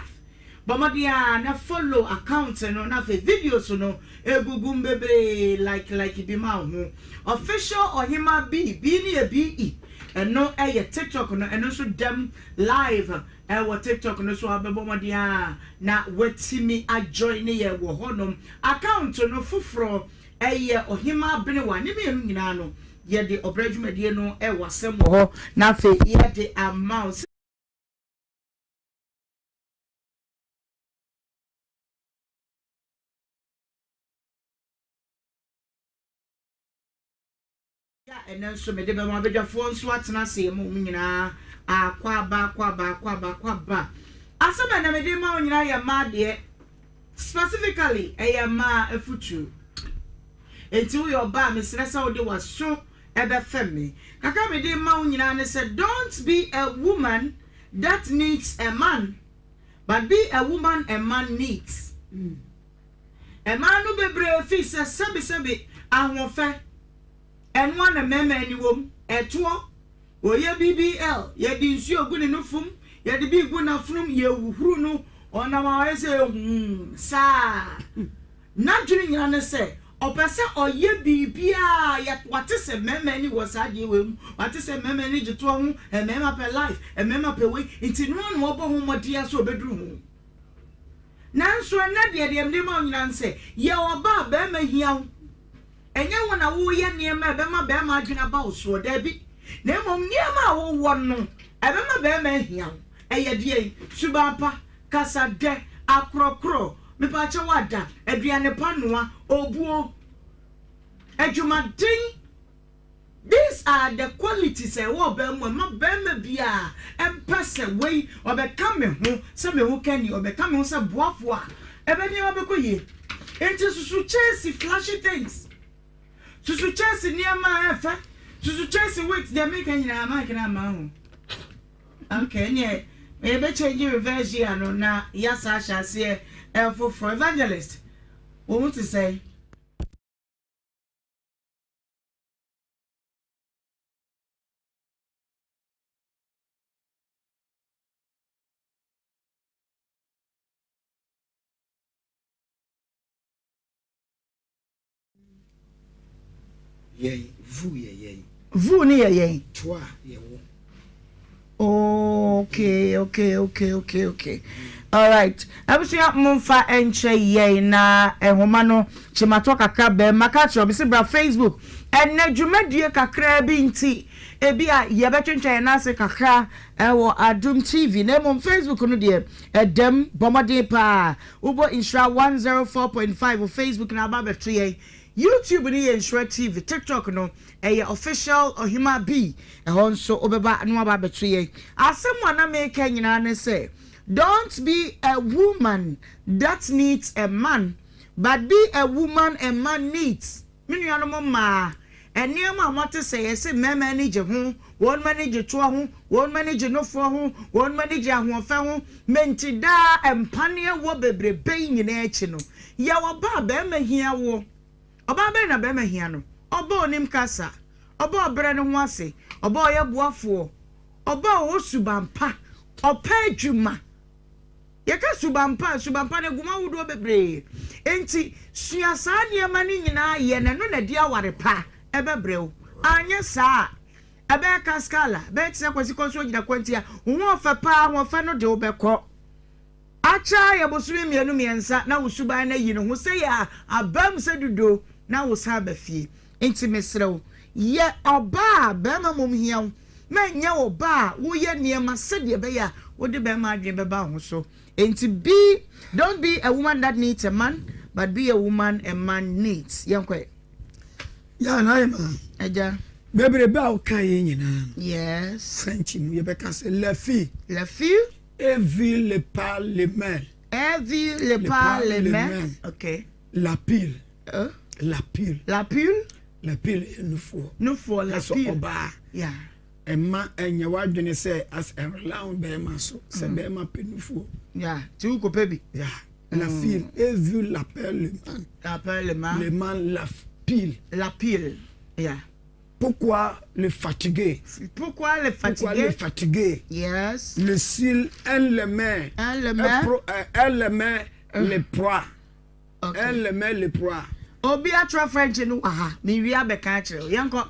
Bɔ mmɔden ara na follow account no na afei videos no egugu mu bebree like like bi ma wo ho. Official Ɔhemaa B, B no yɛ BE, ɛno yɛ TikTok no, ɛno nso dam live ɛwɔ TikTok no so a wobɛbɔ mmɔden ara na woatumi a join yɛn wɔ hɔnom. Account no foforɔ ɛyɛ Ɔhemaa Benewa, ne mmienu nyinaa no yɛde ɔbrɛ dwumadie no ɛwɔ asɛm wɔ hɔ na afei yɛde ama wo. A ɛnɛ nso mede bɛma abadwafoɔ nso atena ase ma wɔn nyinaa akwaaba akwaaba akwaaba akwaaba. Asɛm a ɛnɛ mede ma wo nyinaa yɛ mmaa deɛ, specifically ɛyɛ mmaa afutuo. Enti woyɛ ɔbaa a mesrɛ sɛ wode w'aso ɛbɛfɛm me. Kakra mede ma wo nyinaa ne sɛ don't be a woman that needs a man but be a woman a man needs. Mmaa no bebree fi sɛ sɛbesɛbe ahoɔfɛ, ɛno ara na mmarima ani wom, ɛtoɔ, wɔyɛ BBL, yɛde nsuo gu ne nofom, yɛde bi gu n'afonom, yɛhuhuru no, ɔnam a ɔyɛ sɛ huu saa. N'adwene nyinaa ne sɛ ɔpɛ sɛ ɔyɛ biribiara a yɛ, wate sɛ mmarima ani wɔ saa adeɛ wei mu, wate sɛ mmarima ani gye toɔ ho, mmarima pɛ life, mmarima pɛ wei, nti no ara na ɔbɔ ho mmɔden ara sɛ ɔbɛduru ho. Nanso ɛnnɛ deɛ, deɛ mede ma wo nyinaa ne sɛ, yɛ ɔbaa a barima hia wo. Ɛnyɛ wo na woreyɛ nneɛma a ɛbɛma barima adwene aba wo soɔ, dabi, na mmom nneɛma a wowɔ no, ɛbɛma barima ahia wo. Ɛyɛ deɛn? Suban pa, kasa dɛ, akorɔkorɔ, mepaakyɛw ada, aduane pa noa, obuo, adwumaden. These are the qualities a ɛwɔ ɔbaa mu a ɛma barima biara mpɛ sɛ wei ɔbɛka me ho sɛ me ho kani, ɔbɛka me ho sɛ boafoɔ a, ɛbɛ nneɛma bɛkɔ yie. Nti susu kyɛɛsi flashy things, susu kyɛɛsi nneɛma a ɛfɛ, susu kyɛɛsi wigs, deɛ meka nyinaa mic no amma ho. Okay, ɛneɛ yɛbɛ change reverse gear no na yɛasa ahyɛ aseɛ foforɔ. Evangelist, wo ho te sɛn? Yɛn, vu yɛ yɛn. Vu no yɛ yɛn. Toa yɛ wo. Okay, okay, okay, okay, okay. All right. Abusua momfa nkyɛ yɛn na nhoma no kyematɔ kakra bɛm. Maka akyerɛ wo, mese bra Facebook. Ɛnɛ dwumadie kakra bi nti, ebi a yɛbɛtwentwɛn yɛn ase kakra ɛwɔ Adom TV. Na mmom Facebook no deɛ, ɛdam, bɔ mmɔden paa. Wobɔ Nhyira 104.5 wɔ Facebook na aba abɛto yɛn. YouTube no yɛ Nhyira TV, TikTok no ɛyɛ Official Ɔhemaa B, ɛhɔ nso wobɛba na waba abɛto yɛn. Asɛm a na meka nyinaa ne sɛ, Don't be a woman that needs a man, but be a woman a man needs. Me nuanom mmaa, nneɛma a moate sɛ yɛse mmarima ani gye ho, wɔn ani gye toɔ ho, wɔn ani gye nofoɔ ho, wɔn ani gye ahoɔfɛ ho, mente daa mpaneɛ wɔ bebrebe yi nyinaa akyi no, yɛ ɔbaa a barima hia woɔ. Ɔbaa bɛn na barima hia no? Ɔbaa a ɔnim kasa, ɔbaa a ɔbrɛ ne ho ase, ɔbaa a ɔyɛ boafoɔ, ɔbaa a ɔwɔ suban pa, ɔpɛ adwuma. Yɛka suban pa a, suban pa no egu mu ahodoɔ bebree. Enti sua saa nneɛma no nyinaa yɛ na ɛno na ɛde aware pa ɛbɛbrɛ wo. Anyɛ saa a, ɛbɛyɛ kaskala, ɛbɛyɛ te sɛ Kwasi Kɔnso agyina kwantia. Wo ho ɔfɛ paa, ahoɔfɛ no de wo bɛkɔ. Akyɛ ara yɛ bosome mmienu mmiɛnsa na wo suban no ayi ne ho sɛ yɛ a, abam sɛ dudo na wo san ba fie. Enti mesrɛ wo, yɛ ɔbaa a barima mmom hia wo, na nyɛ ɔbaa a woyɛ nneɛma sɛdeɛ ɛbɛyɛ a wode barima adwene bɛba wo ho so. Enti be, don't be a woman that needs a man, but be a woman a man needs. Yɛnkɔ ɛ. Yaa na ayɛ maa. Agya. Bebrebe a woka yɛ nyinaa no. Yes. French mu yɛbɛka sɛ la fille. La fille. Et vu le par le main. Et vu le par le main. Ok. La pile. La pile. La pile. La pile yɛ nufoɔ. Nufoɔ la pile. Ɛsɛ ɔbaa. Yeah. Ɛma ɛnyɛ w'adwene sɛ as ɛrela on bɛrima so sɛ mm. bɛrima pɛ nufoɔ. Yeah. Ti wo kɔpɛ bi. Yeah. La mm. fille et vu l'appel le man. L'appel le man. Le man la pile. La pile. Yeah. Pourquoi le fatiguer? Pourquoi le fatiguer? Pourquoi le fatiguer? Yes. Le s'il elle le met. Elle le met. Elle le met le proie. Okay. Elle le met le proie. Obi atwerɛ French no wɔ ha. Mewie abɛka akyerɛ wo. Yɛnkɔ.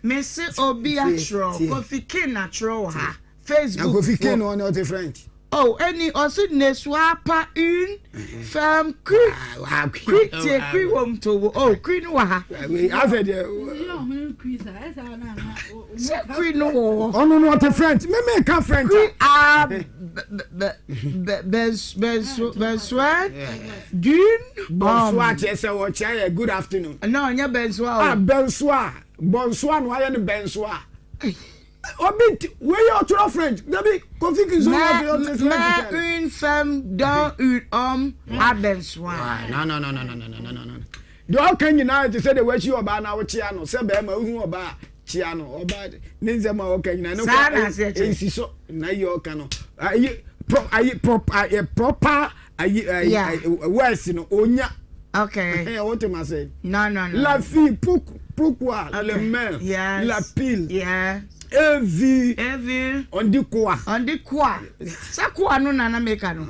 Mese obi atwerɛ. Kofi King atwerɛ wɔ ha. Facebook. Kofi King no ɔne ɔte French. Oh, ɛni ɔsi ne sois pas une femme cru. Cru tie cru wɔ mu to wo. Oh, cru no wɔ ha. Afɛ deɛ. Sɛ cru no wɔ hɔ. Ɔno no ɔte French. Mímí ka French. Cru a bɛnsoɛ d'une. Bɔnsoa kyerɛ sɛ wɔkyerɛ yɛ good afternoon. No, ɔnyɛ bɛnsoa o. Ah, bɛnsoa bɔnsoa na wayɛ no bɛnsoa. Obi ti wei yɛ ɔtwerɛ French dabi Kofi Kinzo yɛ ɔte French. Mais une femme dans une homme a besoin. No no no no no no no no no. Deɛ ɔka nyinaa te sɛ deɛ wakyi ɔbaa na wokyea no sɛ bɛrima wohu ɔbaa kyea no ɔbaa ne nsɛm a ɔka nyinaa ne kɔ ɛnsi so na yi ɔka no ayi pro ayi pro ayi proper ayi ayi words no onya. Okay. Wote ma se. No no no. La fille pour pourquoi okay. le main yes. la pile. Yes. Evi. Evi. On dit quoi? On dit quoi? Sɛ koa no nana meka no.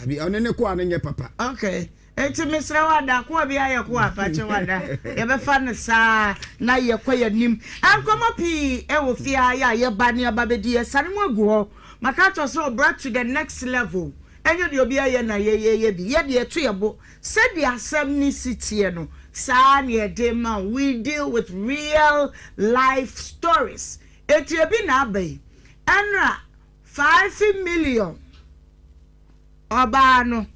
Abi ɔne ne koa no nyɛ papa. Okay. Enti mesrɛ wo ada koa bi ayɛ koa pakyɛ wo ada yɛbɛfa no saa na yɛkɔ yɛnim. Nkɔmmɔ pii ɛwɔ fie ha yɛ a yɛba ne aba bɛdi yɛsane mu agu hɔ. Maka akyerɛ sɛ ɔbra to the next level. Ɛnyɛ deɛ obi ayɛ na yɛyɛ bi. Yɛ deɛ ɛto yɛ bo. Sɛdeɛ asɛm no si teɛ no, saa ara na yɛde ma wo. We deal with real life stories. Enti ebi na aba yi. Ɛnora, 5 million ɔbaa no,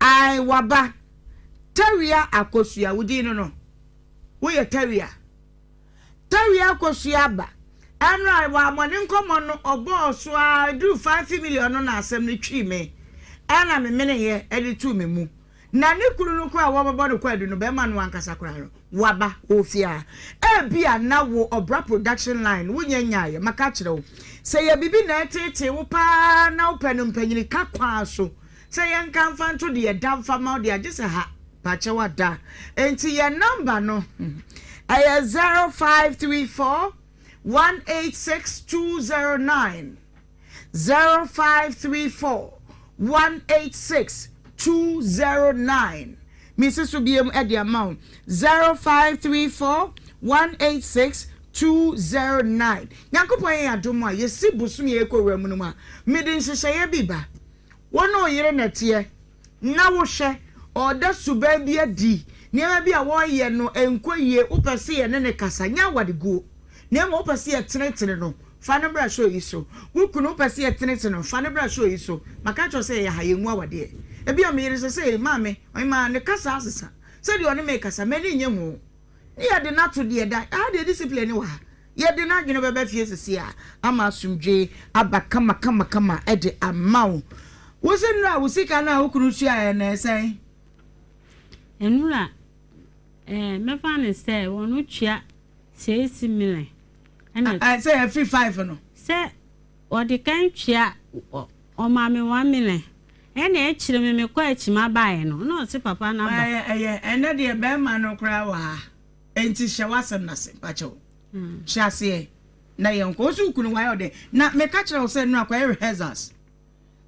ae waba. Tawia Akosua, wo din no no? Woyɛ Tawia? Tawia Akosua aba. Ɛnora, wammɔ ne nkɔmmɔ no, ɔbɔɔ so ara, ɛduruu 5 million no na asɛm no twii me. Ɛna memeneeɛ de too me mu. Na ne kunu no koraa a wɔbɛbɔ no kwaadu no, barima no ankasa koraa no, waba, ɔwɔ fie ha. Ebia na wo Ɔbra Production Line no, wonnya nnyaeɛ. Maka akyerɛ wo, sɛ ɛyɛ biribi na ɛreteetee wo pa ara na wopɛ no mpanyini-ka kwan so sɛ yɛnka mfa nto deɛ ɛda mfa mma wo deɛ a, gye sɛ ha. Pakyɛw ada. Enti yɛn number no, ɛyɛ 0534 186 209. 0534 186 209. Mesi so biom de ama wo 0534 186 209. Nyankopɔn yɛ adom a yɛsi bosome a yɛkɔ wura mu no mu a, mede nhyehyɛeɛ bi ba. Wo ne wo yere na ɛteɛ na wohwɛ ɔreda suban bi adi, nneɛma bi a wɔreyɛ no nkɔ yie, wopɛ sɛ yɛne no kasa, nyɛ awareguo, na mmom wopɛ sɛ yɛtenetene no, fa no bra show yi so. Wo kunu wopɛ sɛ yɛtenetene no, fa no bra show yi so. Maka akyerɛ wo sɛ yɛyɛ ha, yɛngu awadeɛ. Ebia me yere sesei, maame, ɔhemaa, ne kasa asesa. Sɛdeɛ ɔne me rekasa, m'ani nnye ho. Ne yɛde no ato deɛ da, ɛha deɛ discipline wɔ ha. Yɛde n'adwene bɛba fie sesei a, ama asomdwoe aba kama kama kama de ama wo. Wo se nnura wo sika no a wo kunu tuaeɛ no ɛsɛn? Nnura, eh, mɛfa no sɛ wɔn tua seesi million. Ɛna. Sɛ ɛfiri 5 no. Sɛ wɔde kan tua ɔma me 1 million. Ɛna akyire me mekɔ akyima baeɛ no, na ɔse papa no aba. Ɛyɛ ɛyɛ ɛnɛ deɛ bɛrima no koraa wɔ ha. Enti hyɛ w'asɛm no ase, mpakyɛw. Hyɛ aseɛ na yɛnkɔ. Wo nso wo kunu wayɛ wo dɛn? Na meka kyerɛ wo sɛ nnora kɔyɛ rehearsals.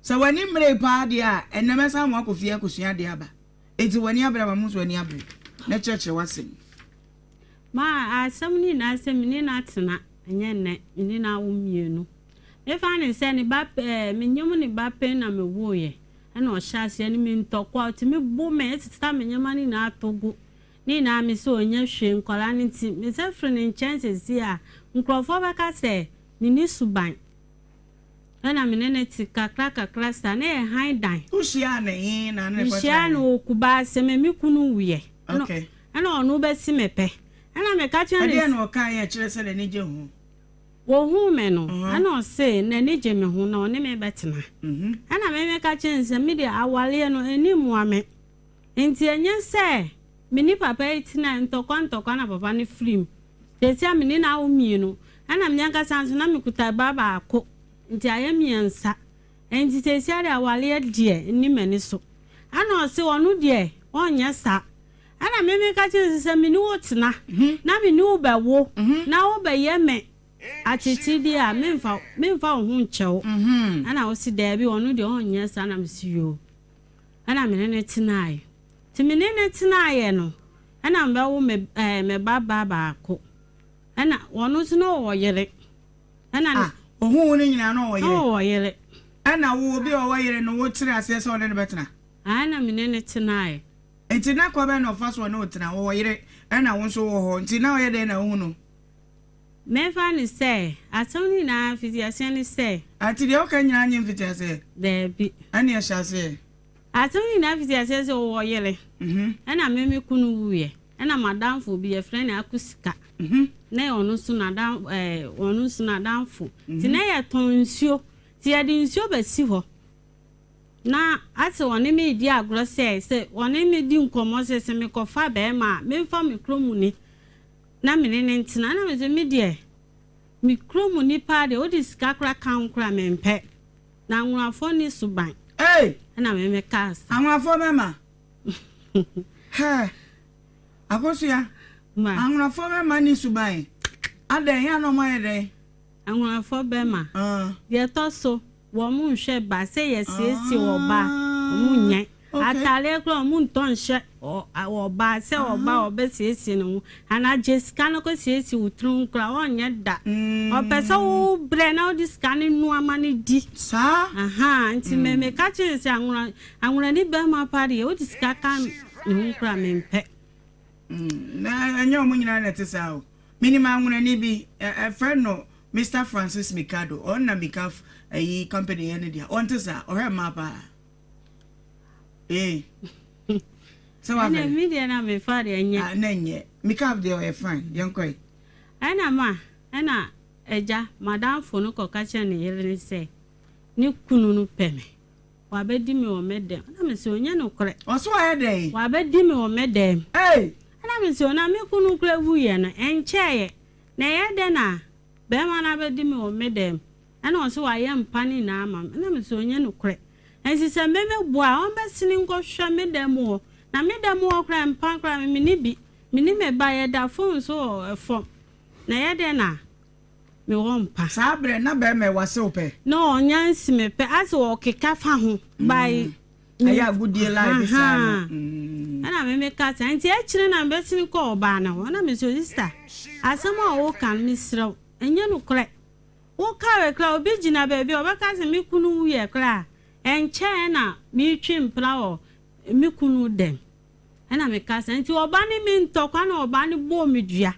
Sɛ w'ani mmeree paa deɛ a, ɛnnɛ mɛsan mo akɔ fie akɔsua adeɛ aba. Enti w'ani abere ama mo nso w'ani abere na kyerɛkyerɛ w'asɛm mu. Ma asɛm no nyinaa sɛ me ne no atena, ɛnyɛ nnɛ, me ne no awo mmienu. Mefa no sɛ ne ba ɛɛ menyem ne ba pɛn na mewoeɛ, ɛna ɔhyɛ aseɛ ne me ntɔkwa, ɔtumi bo me, sesa me nneɛma no nyinaa to gu. Ne nyinaa me sɛ ɔnyɛ hwee nkwadaa no nti me sɛ firi ne nkyɛn seesei a nkurɔfoɔ bɛka sɛ menni suban ɛna me ne no te kakra kakra saa na yɛ han dan. Wohyiaa no he na ne Mehyiaa kɔtraeɛ? no wɔ Kubaase me me kunu wuiɛ ɛna Okay. ɛna ɔno bɛsi me pɛ ɛna meka kyerɛ no Ɛdeɛn na ɔkaeɛ a ɛkyerɛ sɛ n'ani gye ho? Ɔhuu me no ɛna ɔse n'ani gye me ho na ɔne me bɛtena ɛna me meka kyerɛ no sɛ me deɛ awareɛ no ɛnni mmoa me nti ɛnyɛ sɛ. Me ne papa yi tenae, ntɔkwa ntɔkwa na papa no firii mu. Seesei a me ne no awo mmienu, ɛna me ankasa nso na mekuta ba baako, nti ayɛ mmiɛnsa. Enti seesei ara deɛ awareɛ deɛ nni m'ani so. Ɛna ɔse ɔno deɛ ɔnyɛ saa. Ɛna me meka kyerɛɛ no sɛ, sɛ me ne wo tena na me ne wo bɛwo na wobɛyɛ me akyekyedeɛ a, memfa memfa wo ho nkyɛ wo. Ɛna ɔse daabi ɔno deɛ ɔnyɛ saa na mese yoo. Ɛna me ne no tenaeɛ. Nti me ne no tenaeɛ no, ɛna mebɛwo me ɛɛ me ba ba baako. Ɛna ɔno nso na ɔwɔ yere. Ɛna ne. Ah, ohuu wo no nyinaa na ɔwɔ yere? Na ɔwɔ yere. Ɛna wo, obi a ɔwɔ yere no, wokyeree aseɛ sɛ ɔne no bɛtena? Ae, ɛna me ne no tenaeɛ. Nti na kwan bɛn na ɔfa so ɔne wo tena? Ɔwɔ yere, ɛna wo nso wowɔ hɔ, nti na ɔyɛ dɛn na ohu no? Mɛfa no sɛ, asɛm no nyinaa mfitiaseɛ ne sɛ. Nti deɛ woka nyinaa nyɛ mfitiaseɛ? Daabi. Ɛnneɛ hyɛ aseɛ. Asɛm no nyinaa fiti aseɛ sɛ ɔwɔ yere, ɛna me me kunu wuiɛ, ɛna m'adamfo bi yɛfrɛ no Akusika, na yɛ ɔno nso n'adam ɛɛ ɔno nso n'adamfo, nti na yɛtɔn nsuo, nti yɛde nsuo bɛsi hɔ, na ase ɔne me redi agorɔ sɛ sɛ ɔne me di nkɔmmɔ sɛ sɛ mekɔfa bɛrima a memfa me kuromuni na me ne no ntena, ɛna me sɛ me deɛ me kuromuni paa deɛ wode sika koraa ka ho koraa mempɛ. Na anwonafoɔ nni suban. Ei! Ɛna me me kaa sa. Anwonafoɔ mɛma. Hɛ! Akosua. Ma. Anwonafoɔ mɛma nni suban. Adɛn, yɛ a na wɔn ayɛ dɛn? Anwonafoɔ bɛma. Ah. Deɛ ɛtɔ so, wɔn nhwɛ ba, sɛ yɛsiesie ɔba a, wɔn nyɛ. Ataadeɛ koraa wɔn ntɔ nhyɛ ɔbaa sɛ ɔbaa a ɔbɛsiesie ne ho anaa gye sika no kɔ siesie wo tiri ho koraa ɔnyɛ da. Ɔpɛ sɛ wo brɛ na wode sika no noa ma no di. Saa. Ahaa nti me meka kyerɛ no sɛ anwona anwonani bɛrima paa deɛ wode sika ka ne ho koraa mempɛ. Na ɛnyɛ wɔn nyinaa na ɛte saa o. Menim anwonani bi, ɛfrɛ no Mister Francis Mikado, ɔno na Mikaf ayi company yɛ ne dea. Ɔnte saa, ɔhwɛ mmaa paa. Ee. Sɛ wa fɛ. Ɛna mi deɛ na mi fa deɛ nyɛ. Ah na nyɛ. Mikaf deɛ ɔyɛ fine. Yɛn kɔ yi. Ɛna ma ɛna agya madamfo no kɔ ka kyerɛ ne yere no sɛ ne kunu no pɛ me. Wabɛdi me wɔ me dɛm. Ɛna me sɛ ɔnyɛ nokorɛ. Ɔso wayɛ dɛn? Wabɛdi me wɔ me dɛm. Ei! Ɛna me sɛ na me kunu kura wuiɛ no ɛnkyɛeɛ. Na ɛyɛ dɛn na bɛrima no abɛdi me wɔ me dɛm? Ɛna ɔse wayɛ mpa no nyinaa ama me. Ɛna me se ɔnyɛ nokorɛ. Ɛnti sɛ me me boa a ɔmbɛsene nkɔhwɛ me dan mu hɔ. Na me dan mu hɔ koraa mpa koraa me menni bi. Me ne me ba yɛda phone so wɔ fam. Na ɛyɛ dɛn na me wɔ mpa. Saa berɛ na bɛrima yi wase wo pɛ? Na ɔnya nsi me pɛ. Ase ɔkeka fa ho by. Ɛyɛ agodie line bi saa no. Ɛna me me ka saa. Nti akyire na mebɛsene kɔɔ ɔbaa no hɔ. Ɛna me se sister asɛm a woka no mesrɛ wo ɛnyɛ nokorɛ. Wo kar koraa obi gyina baabi a ɔbɛka sɛ me kunu wuiɛ koraa a ɛnkyɛɛ na meretwe mpena wɔ me kunu dɛm ɛna meka sɛ nti ɔba ne me ntɔkwa na ɔba no bɔɔ me dua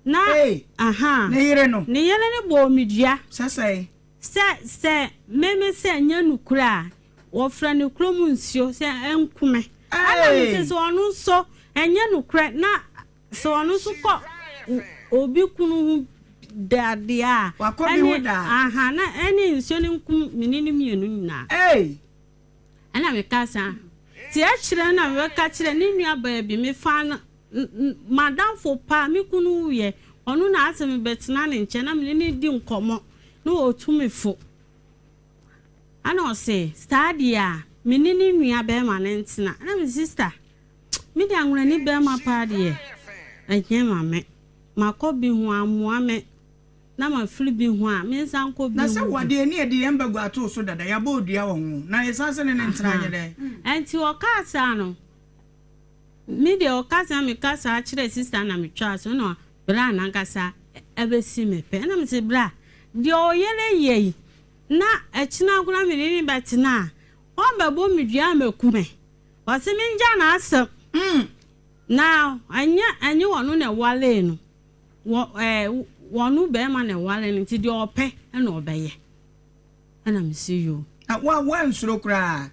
na Ei! ahaa Ne yere no? ne yere no bɔɔ me dua Sɛ sɛn? sɛ sɛ me me sɛ nyɛ nokorɛ a wɔfrɛ no kurom nsuo sɛ ɛnku me ɛna me Ei! sɛ sɛ ɔno nso ɛnyɛ nokorɛ na Sɛ ɔno nso kɔ obi kunu ho da deɛ a, Wakɔ bi ho ɛne da. aha na ɛne nsuo no nkum me ne no mmienu nyinaa. Ei! Ɛna meka saa. Nti akyire no na mebɛka kyerɛ ne nua baa bi, mefaa no m'adamfo paa, me kunu wuiɛ, ɔno na asɛ mebɛtena ne nkyɛn na me ne no di nkɔmmɔ na ɔtu me fo. Ɛna ɔse saa deɛ a me ne ne nua bɛɛma no ntena. Ɛna me sister me deɛ anwonani bɛɛma paa deɛ ɛnyɛ ma me. Makɔ bi ho ammoa me na mafiri bi ho a me nsan nkɔ bi Na sɛ ho wo bio. adeɛ ne yɛde yɛn bagua ato wo so dada, yɛabɔ wo dua wɔ ho, na yɛsan se ne no ntena anyɛ dɛn? Ɛnti ɔkaa saa no me deɛ ɔka saa meka saa kyerɛɛ sister na metwaa so ɛna bra no ankasa ɛbɛsi me pɛ. Ɛna mese bra deɛ ɔyere yɛ yi na ɛkyena koraa me ne no bɛtena a, ɔmbɛbɔ me dua ammɛku me. Ɔse mengyaa n'asɛm. Na ɛnyɛ ɛnyɛ ɔno na ɛwaree no, wɔ ɛɛ wɔno barima na ɛwaree no nti deɛ ɔpɛ na ɔbɛyɛ. Ɛna mese yoo. Na wo woansuro koraa?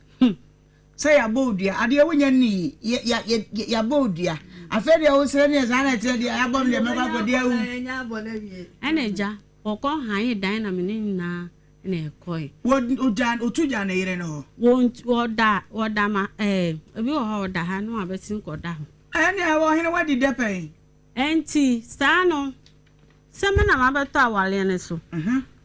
Sɛ yɛabɔ wo dua, adeɛ wonya nnii, yɛ, yɛ, yɛ, yɛabɔ wo dua. Afei deɛ wosrɛ neɛ saa na ɛteɛ deɛ yɛabɔ me deɛ mɛkɔ akɔdi awu. Ɛna agya, wɔkɔ hann dan na me ne nyinaa na ɛkɔe. Wɔ, ɔgyaa, ɔtu gyaa ne yere no hɔ. Wɔn, wɔda, wɔda ma, ɛɛ, ebi wɔ hɔ a ɔda ha na wabɛsen kɔda hɔ. Ɛnneɛ ɔhene woadi dɛ pɛn. Enti saa no, sɛ me na mabɛtɔ awareɛ no so.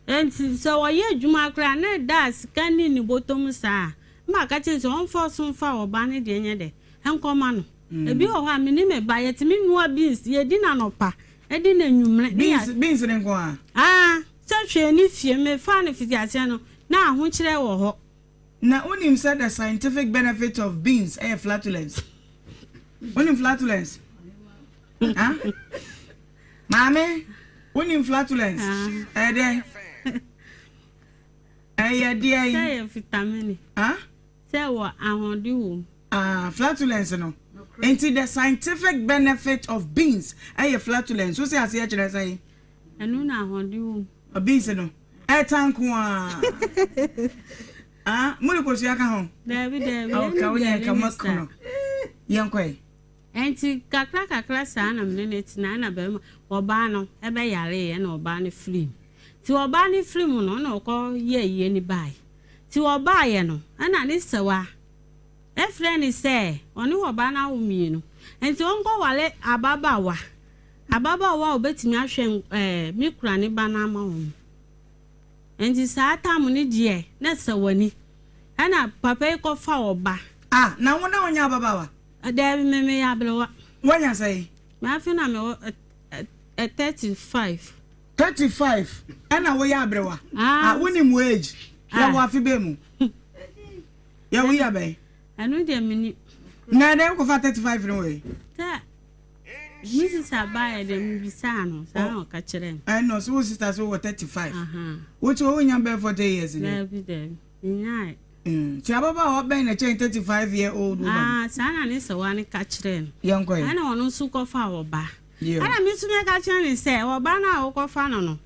Enti sɛ ɔyɛ adwuma koraa na ɛda a sika nni ne bɔtɔ mu saa a, na maka kyerɛ no sɛ ɔmfa ɔso mfa ɔbaa no deɛ nyɛ dɛ, nkɔma no. Ebi wɔ hɔ a, me ne me ba, yɛtumi noa beans, yɛdi no anɔpa, di no anwummerɛ. Ne Beans, beans no nko ara? Aa, sɛ hwee ne fie, mefaa no fitiaseɛ no, na ahokyerɛ wɔ hɔ. Na wonim sɛ the scientific benefit of beans yɛ flatulence? Wonim flatulence? Huh? Maame, wonim flatulence? Ɛyɛ dɛ? Ɛyɛ deɛ yi? Sɛ yɛ fitamini. Huh? Sɛ wɔ ahoɔden wɔ mu. Ah, flatulence no. Nti the scientific benefit of beans ɛyɛ flatulence. Wo sɛ aseɛ kyerɛ sɛn? Ɛno na ahoɔden wɔ mu. Beans no. Ɛta nko ara. Ah, mo de kosua ka ho? Daabi, daabi. Ɛne deɛ ne ne saa. Yɛn kɔ yi. Ɛnti kakra kakra saa na mene ne tena ɛna bɛrima ɔbaa no ɛbɛyaree ɛna ɔbaa no firi mu. Ti ɔbaa no firi mu no ɛna ɔkɔ yɛ ayie no bae. Ti ɔbaeɛ no ɛna ne sɛwa ɛfrɛ no sɛ ɔne ɔbaa no awo mienu nti ɔnkɔ ware ababaawa ababaawa a ɔbɛtumi ahwɛ ɛɛ me kura ne ba no ama wɔn. Nti saa tam no deɛ na ɛsɛ w'ani. Ɛna papa yi kɔ fa ɔba. Ah na wo na wonyɛ ababaawa? Daabi me meyɛ aberewa. Wanya sɛn? Me afe na mewɔ 35. 35 ɛna woyɛ aberewa? Ah wonim wo age? Yɛwɔ afe bɛn mu? Yɛwo year bɛn? Ɛno deɛ menim. Na ɛdɛn wokɔfa 35 no wɔ he? Sɛ Me sista baeɛ deɛ mebisaa no saa na ɔka kyerɛɛ me. Ɛnna ɔsɛ wo sista so wɔ 35. Wo ti wo nya bɛyɛ 40 years ni. Daabi daabi menyae. Ti ababaawa bɛn na kyɛn 35 year old woman. Ah saa na ne sɛwa no ka kyerɛɛ no. Yɛn kɔ yi. Ɛna ɔno nso kɔfa ɔba. Ɛna me nso mɛka kyerɛ no sɛ ɔba no a wokɔfa no no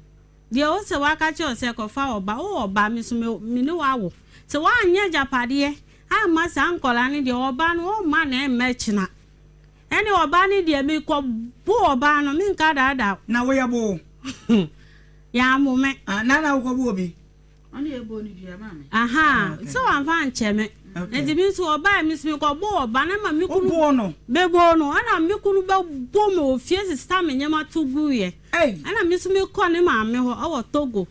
deɛ wo sɛ waka kyerɛ wo sɛ kɔfa ɔba wowɔ ɔba me nso me ne wo awo sɛ woanyɛ agyapadeɛ amma saa nkwadaa no deɛ ɔba no ɔmma na ɛmma kyena. Ɛne ɔbaa no deɛ me kɔ bo ɔbaa no me nka daadaa. Na wo yɛ bo wo. Yɛammo me. Ah na na wo kɔ bo obi. Ɔne yɛ bɔ ne dua maa me. Ahaa sɛ wamfa ankyɛ me. Nti me nso ɔbaa me nso me kɔ bo ɔbaa no ma me kunu. Wo boo no. Me boo no ɛna me kunu bɛ bo me wɔ fie sesa me nneɛma to gu yɛ. Ɛna me nso me kɔ ne maame hɔ ɛwɔ Togo.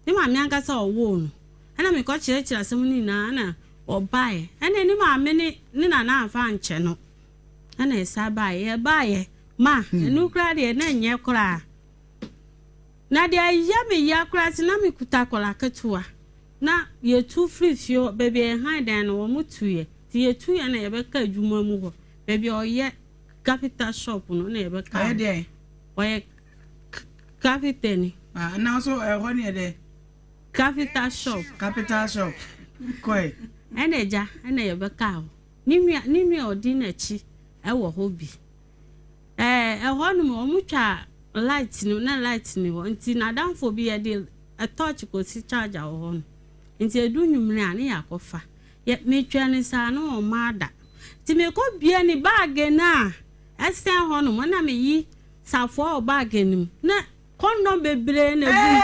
Ne maame ankasa a ɔwoo no. Ɛna me kɔ kyerɛkyerɛ asɛm no nyinaa ɛna ɔbaeɛ. Ɛna ne maame ne ne nana amfa ankyɛ no. Ɛna yɛsan baeɛ. Yɛbaeɛ ma ɛno koraa deɛ na ɛnyɛ koraa. Na deɛ ɛyɛ me ya koraa sɛ na mekuta akwadaa ketewa. Na yɛtu firi fie hɔ, baabi a yɛhan dan no wɔtuiɛ. Nti yɛtuiɛ na yɛbɛka adwuma mu hɔ. Baabi a ɔyɛ carpenter shop no na yɛbɛka Ɔyɛ deɛn? Ɔyɛ carpenter ni. Ah, na nso ɛhɔ ne yɛ dɛ? Carpenter shop. Carpenter shop. Kɔe. Ɛna agya ɛna yɛbɛka hɔ. Ne nua ne nua a ɔdi n'akyi wɔ hɔ bi. Ɛɛ ɛhɔ nom wɔtwa light no na light ni hɔ nti n'adamfo bi yɛde torch kɔsi charger wɔ hɔ no nti edu nwumire a ne yɛakɔfa. Yɛ metwɛn no saa na ɔmmaa da. Nti mekɔ bue ne baage no a ɛsɛn hɔ nom na meyi safoa wɔ baage no mu na Condom bebree na egu mu.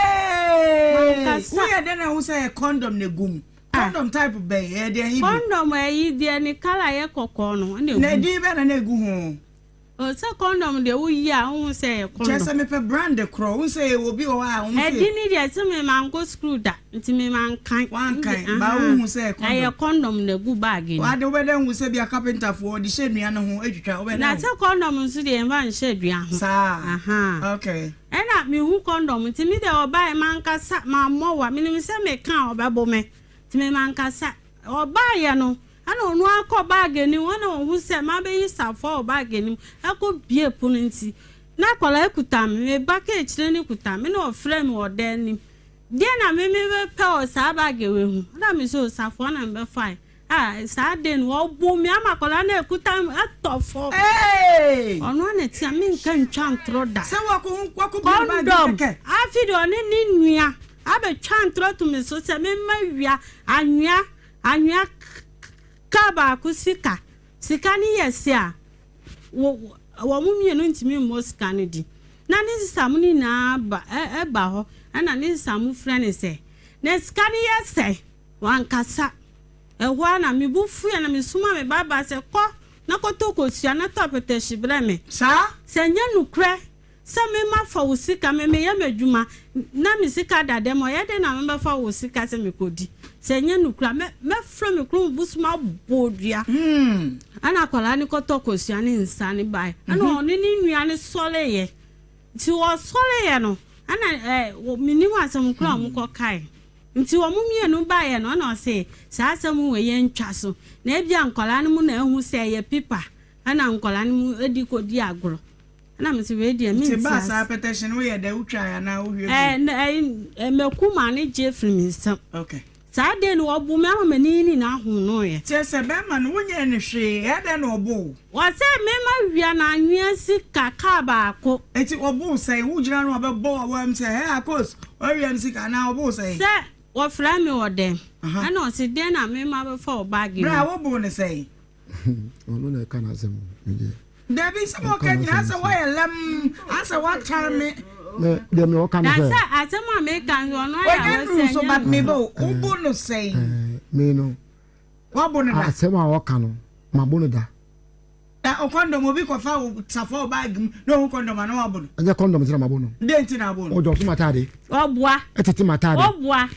Mankasa. Woyɛ dɛn na wohu sɛ ɛyɛ condom na egu mu? Condom type bɛn? Ɛyɛ deɛ he bi? Condom ɛyi deɛ ne colour yɛ kɔkɔɔ no ɛna egu mu. Na edin bɛn na na egu ho? Oh sɛ condom deɛ woyi a wohu sɛ ɛyɛ condom. Kyerɛ sɛ mepɛ brand korɔ. Wohu sɛ yɛwɔ bi wɔ hɔ a wɔn se. Ɛdin no deɛ sɛ me mankɔ sukuu da nti me mankan. Wankan but wohu sɛ ɛyɛ condom. Ɛyɛ condom na egu bag no mu. Ade wobɛda hu sɛ bia carpenter foɔ wɔde hyɛ nnua no ho atwitwa wobɛda hu. Na sɛ condom nso deɛ yɛnfa nhyɛ dua ho. Saa. Ahaa. Okay. Ɛna mehu condom nti me deɛ ɔbaeɛ mankasa mammɔ wa menim sɛ meka a ɔbɛbo me nti me mankasa. Ɔbaeɛ no ɛna ɔno ara kɔ bag no mu ɛna ɔhu sɛ mabɛyi safoa wɔ bag no mu ɛkɔ bue pono nti na akwadaa kuta me me ba kaakyire no kuta me na ɔfrɛ me wɔ dan no mu Deɛn na me mebɛpɛ wɔ saa bag wei ho? Ɛna me sɛ o safoa na mebɛfae. Ah, saa de no ɔbo me ama akwadaa no a ɛkuta me atɔ fam. Hey! Ɔno ara na ɛtea menka ntwa ntorɔ da. Sɛ wako ho wako bue bag Condom! kɛkɛ. Afei deɛ ɔne ne nua abɛtwa ntorɔ to me so sɛ memma wia anwea anwea kaa baako sika. Sika no yɛ se a Wo, wɔn mmienu ntumi mmɔ sika no di. Na ne nsam no nyinaa ba, ɛ, ba hɔ, ɛna ne nsam frɛ no sɛ, Na sika no yɛ sɛn? Wankasa. Ɛhɔ ara na me bo fuiɛ na mesomaa me babaa sɛ, Kɔ, na kɔtɔ kosua na tɔ apɛtɛhye brɛ me. Saa? Sɛ ɛnyɛ nokorɛ sɛ me mafa wo sika, me meyɛ m'adwuma na me sika da dɛm a, ɔyɛ dɛn na mebɛfa wo sika sɛ mekɔdi? Sɛ ɛnyɛ nokorɛ a, mɛ, mɛfrɛ me kurom bosom abɔ wo dua. Ɛna akwadaa no kɔtɔ kosua ne nsa no baeɛ. Ɛna ɔne ne nua no sɔreeɛ. Nti wɔsɔreeɛ no, ɛna ɛ, mennim asɛm korɔ a wɔkɔkae. Nti wɔn mmienu baeɛ no, ɛna ɔse, saa asɛm wei yɛntwa so. Na ebia nkwadaa no mu na ahu sɛ ɛyɛ pipa ɛna nkwadaa no mu de kɔdi agorɔ. Ɛna mese wei deɛ mente Nti ɛbaa ase. saa pɛtɛhye no woyɛ dɛn, wotwae anaa wohwie gui? Ɛɛ, na ɛyi, mako maa no gye firi me nsam. Okay. Saa day no wɔboo me ama m'ani nyinaa honoeɛ. Kyerɛ sɛ bɛrima no wonyɛɛ no hwee, ɛyɛ dɛn na ɔboo wo? Ɔsɛ mema wia no anwea sika kaa baako. Enti ɔboo wo sɛn? Wogyina no ɔbɛbɔ wo awam sɛ hey Akos, woawia me sika anaa ɔboo wo sɛn? Sɛ wɔfrɛ me wɔ dɛm ɛna ɔse dɛn na mema bɛfa wo baage mu. Bra woboo no sɛn? Ɔno na ɛka n'asɛm o, me deɛ. Dabi nsɛm a ɔka nyinaa asɛ woayɛ lɛmm, asɛ woakyare me. Me deɛ me ɔka ne Na sɛ. sɛ asɛm a meka nso ɔno ayɛ a Ɔnya ɔsɛ nnuru so ɛnyɛ but me nokorɛ. ba o, wobo no sɛn? Ɛɛ me no. Woabo no da? Asɛm a ɔka no, mabo no da. Na o kɔndɔm obi kɔfa wo safoa wo baage mu na ohu kɔndɔm a na wabo no? Ɛnyɛ kɔndɔm nti na mabo no. Dɛn nti na abo no? Ɔdwɔso m'ataade. Ɔboa. Ɛtete m'ataade. Ɔboa.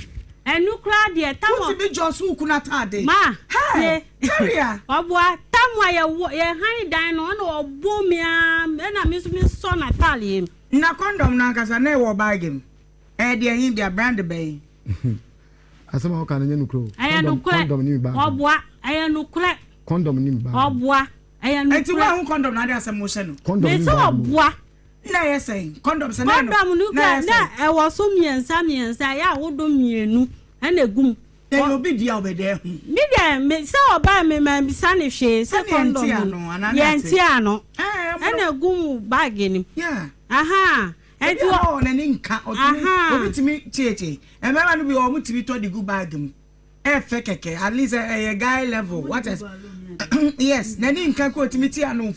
Ɛno koraa deɛ tam a. Wotumi dwɔso wo kunu ataade? Ma. Hey! Tie. Teria! Ɔboa. Tam a yɛwɔ yɛhan dan no ɛna ɔbo me ara ɛna me nso mesɔ n'ataadeɛ mu. Na kɔndɔm no ankasa na ɛwɔ baage mu? Ɛyɛ deɛ he bia? Brand bɛn? Asɛm a woka no nyɛ nokorɛ o. Ɛyɛ nokorɛ. Kɔndɔm ni me baage mu. Ɔboa. Ɛyɛ nokorɛ. Kɔndɔm ni me baage mu. Ɔboa. Ɛyɛ nokorɛ. Enti woanhu kɔndɔm na ade asɛm wohyɛ no? Kɔndɔm ni me Mese baage mu. ɔboa. Na ɛyɛ sɛn? Kɔndɔm sɛ na ɛno. Kɔndɔm no Na kura ɛyɛ na sɛn? ɛwɔ so mmiɛnsa mmiɛnsa ɛyɛ ahodoɔ mmienu ɛna egu mu. Ɛyɛ obi dea a ɔbɛda ahu. Me deɛ me sɛ ɔbaa me mambisa no hwee sɛ Sɛdeɛ yɛnte kɔndɔm ano no anaa ne ate? yɛnte ano Ɛɛ, ɛna egu mu baage no mu. Yeah. Ahaa Ebi ɛnti a wɔ na ɔwɔ n'ani nka ɔtumi ahaa. obi tumi tietie mmarima no bi wɔ wɔn tumi tɔ de gu bag mu ɛfɛ kɛkɛ at least ɛyɛ guy level what is yes n'ani nka kɔ otumi ti ano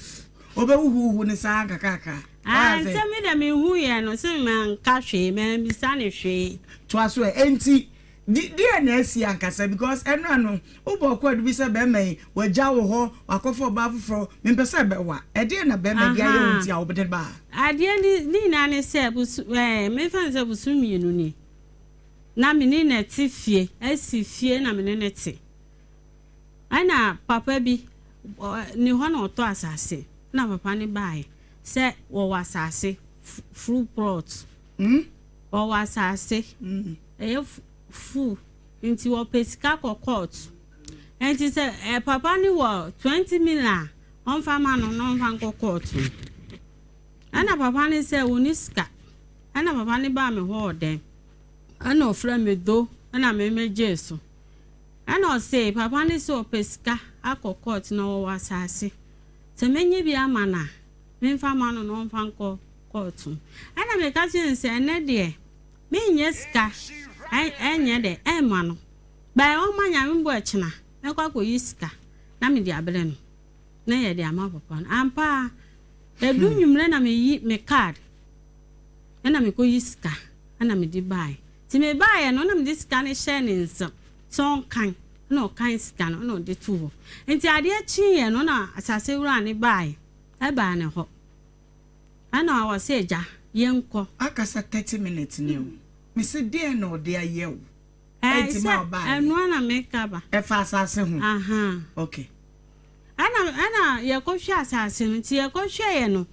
ɔbɛhuhuhu ne saa nkakrankra. Ah, sɛ me dɛ mehu yɛ no sɛ manka hwee mambisa ne hwee. Toa so ɛ enti Di deɛ na asi ankasa because ɛno ano wobɔ ɔkwadu bi sɛ bɛrima yi wagya wo hɔ wakɔfa ɔbaa foforɔ mempɛ sɛ ɛbɛwa ɛdeɛn na bɛrima de ayɛ wo nti a wode no baa. Adeɛ ne ne nyinaa ne sɛ boso ɛɛ memfa no sɛ bosom mmienu nie na me ne no te fie asi fie na me ne no te ɛna papa bi ne hɔ na ɔtɔ asase na papa no baeɛ sɛ wɔwɔ asase full plot. Hmm? Wɔwɔ asase, ɛyɛ full nti wɔpɛ sika kɔ court. Nti sɛ eh, papa no wɔ 20 million a, ɔmfa ma no na ɔmfa nkɔ court no. Ɛna papa no sɛ wɔnni sika. Ɛna papa no baa me hɔ wɔ dɛm. Ɛna ɔfrɛ me do, ɛna me megyee so. Ɛna ɔse papa no sɛ ɔpɛ sika akɔ court na wɔwɔ asase. Sɛ mɛnya bi ama no a, memfa mma no na ɔmfa nkɔ kɔɔto. Ɛnna meka kyerɛɛ no sɛ, Ɛnnɛ deɛ, merennya sika nyɛ dɛ mma no. But ɔmma Nyame mbɔ ɛkyena, mɛkɔ akɔyi sika na mede abrɛ no na yɛde ama papa no. Ampa ara, ɛdu nwummerɛ na meyi me card ɛna mekɔyi sika ɛna mede baeɛ. Nti mebaeɛ no, na mede sika no hyɛɛ ne nsam sɛ ɔnkan, ɛna ɔkan sika no ɛna ɔde too hɔ. Nti adeɛ kyeeɛ no na asase wura no baeɛ, ɛbaa ne hɔ. Ɛna ɔse agya yɛnkɔ. Akasa 30 minutes ni o. Mese deɛn na ɔde ayɛ wo? Ɛɛ Ɛnti sɛ ma ɔbaeɛ. ɛnoa na meka ba. Ɛfa asase ho? Ahaa. Okay. Ɛna ɛna yɛkɔhwɛ asase no nti yɛkɔhwɛeɛ no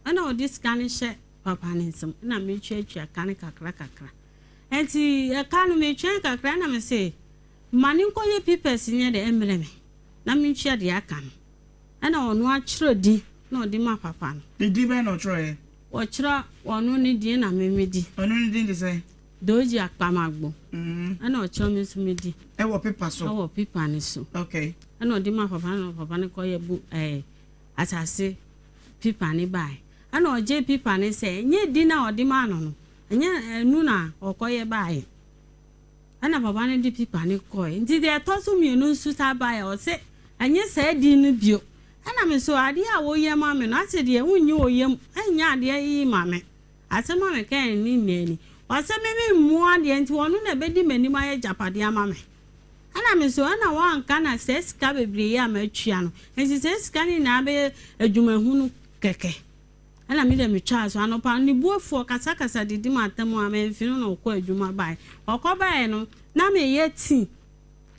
ɛna ɔde sika no hyɛ papa no nsam ɛna metuatua ka no kakra kakra. Ɛnti ɛka no metwɛn kakra ɛna mese ma no nkɔyɛ papers nyɛ dɛ ɛmmerɛ me na mentua deɛ aka no. Ɛna ɔno atwerɛ din na ɔde ma papa no. Ne din bɛn na ɔtwerɛeɛ? Ɔtwerɛ ɔno ne din ɛna me me di. Ɔno ne din de sɛn? Doji Akpamagbo. Ɛna ɔtwerɛ me nso me di. Ɛwɔ pepa so? Ɛwɔ pepa no so. Okay. Ɛna ɔde ma papa no na papa no kɔyɛ bu ɛɛ asase pepa no baeɛ. Ɛna ɔgye pepa no sɛ ɛnyɛ din a ɔde maa no no ɛnyɛ ɛno na ɔkɔyɛ baeɛ. Ɛnna papa no de pipa no kɔe. Nti deɛ ɛtɔ so mmienu nso san baeɛ a, ɔse, Ɛnyɛ saa din no bio. Ɛnna me nso, adeɛ a woyɛ ma me no, ase deɛ wonnyi wo yam nyɛ adeɛ yi ma me. Asɛm a mekaeɛ no nyinaa ni. Ɔse me memmu adeɛ nti ɔno na ɛbɛdi m'anim ayɛ agyapadeɛ ama me. Ɛna me nso, ɛna wɔanka na saa sika bebree yi a matua no, nti saa sika no nyinaa bɛyɛ adwumahunu kɛkɛ. Ɛna me deɛ metwaa so. Anɔpa no, ne bo afu, ɔkasakasa didi m'atam a mamfi no na ɔkɔɔ adwuma baeɛ. Ɔkɔbaeɛ no, na meyɛ tea.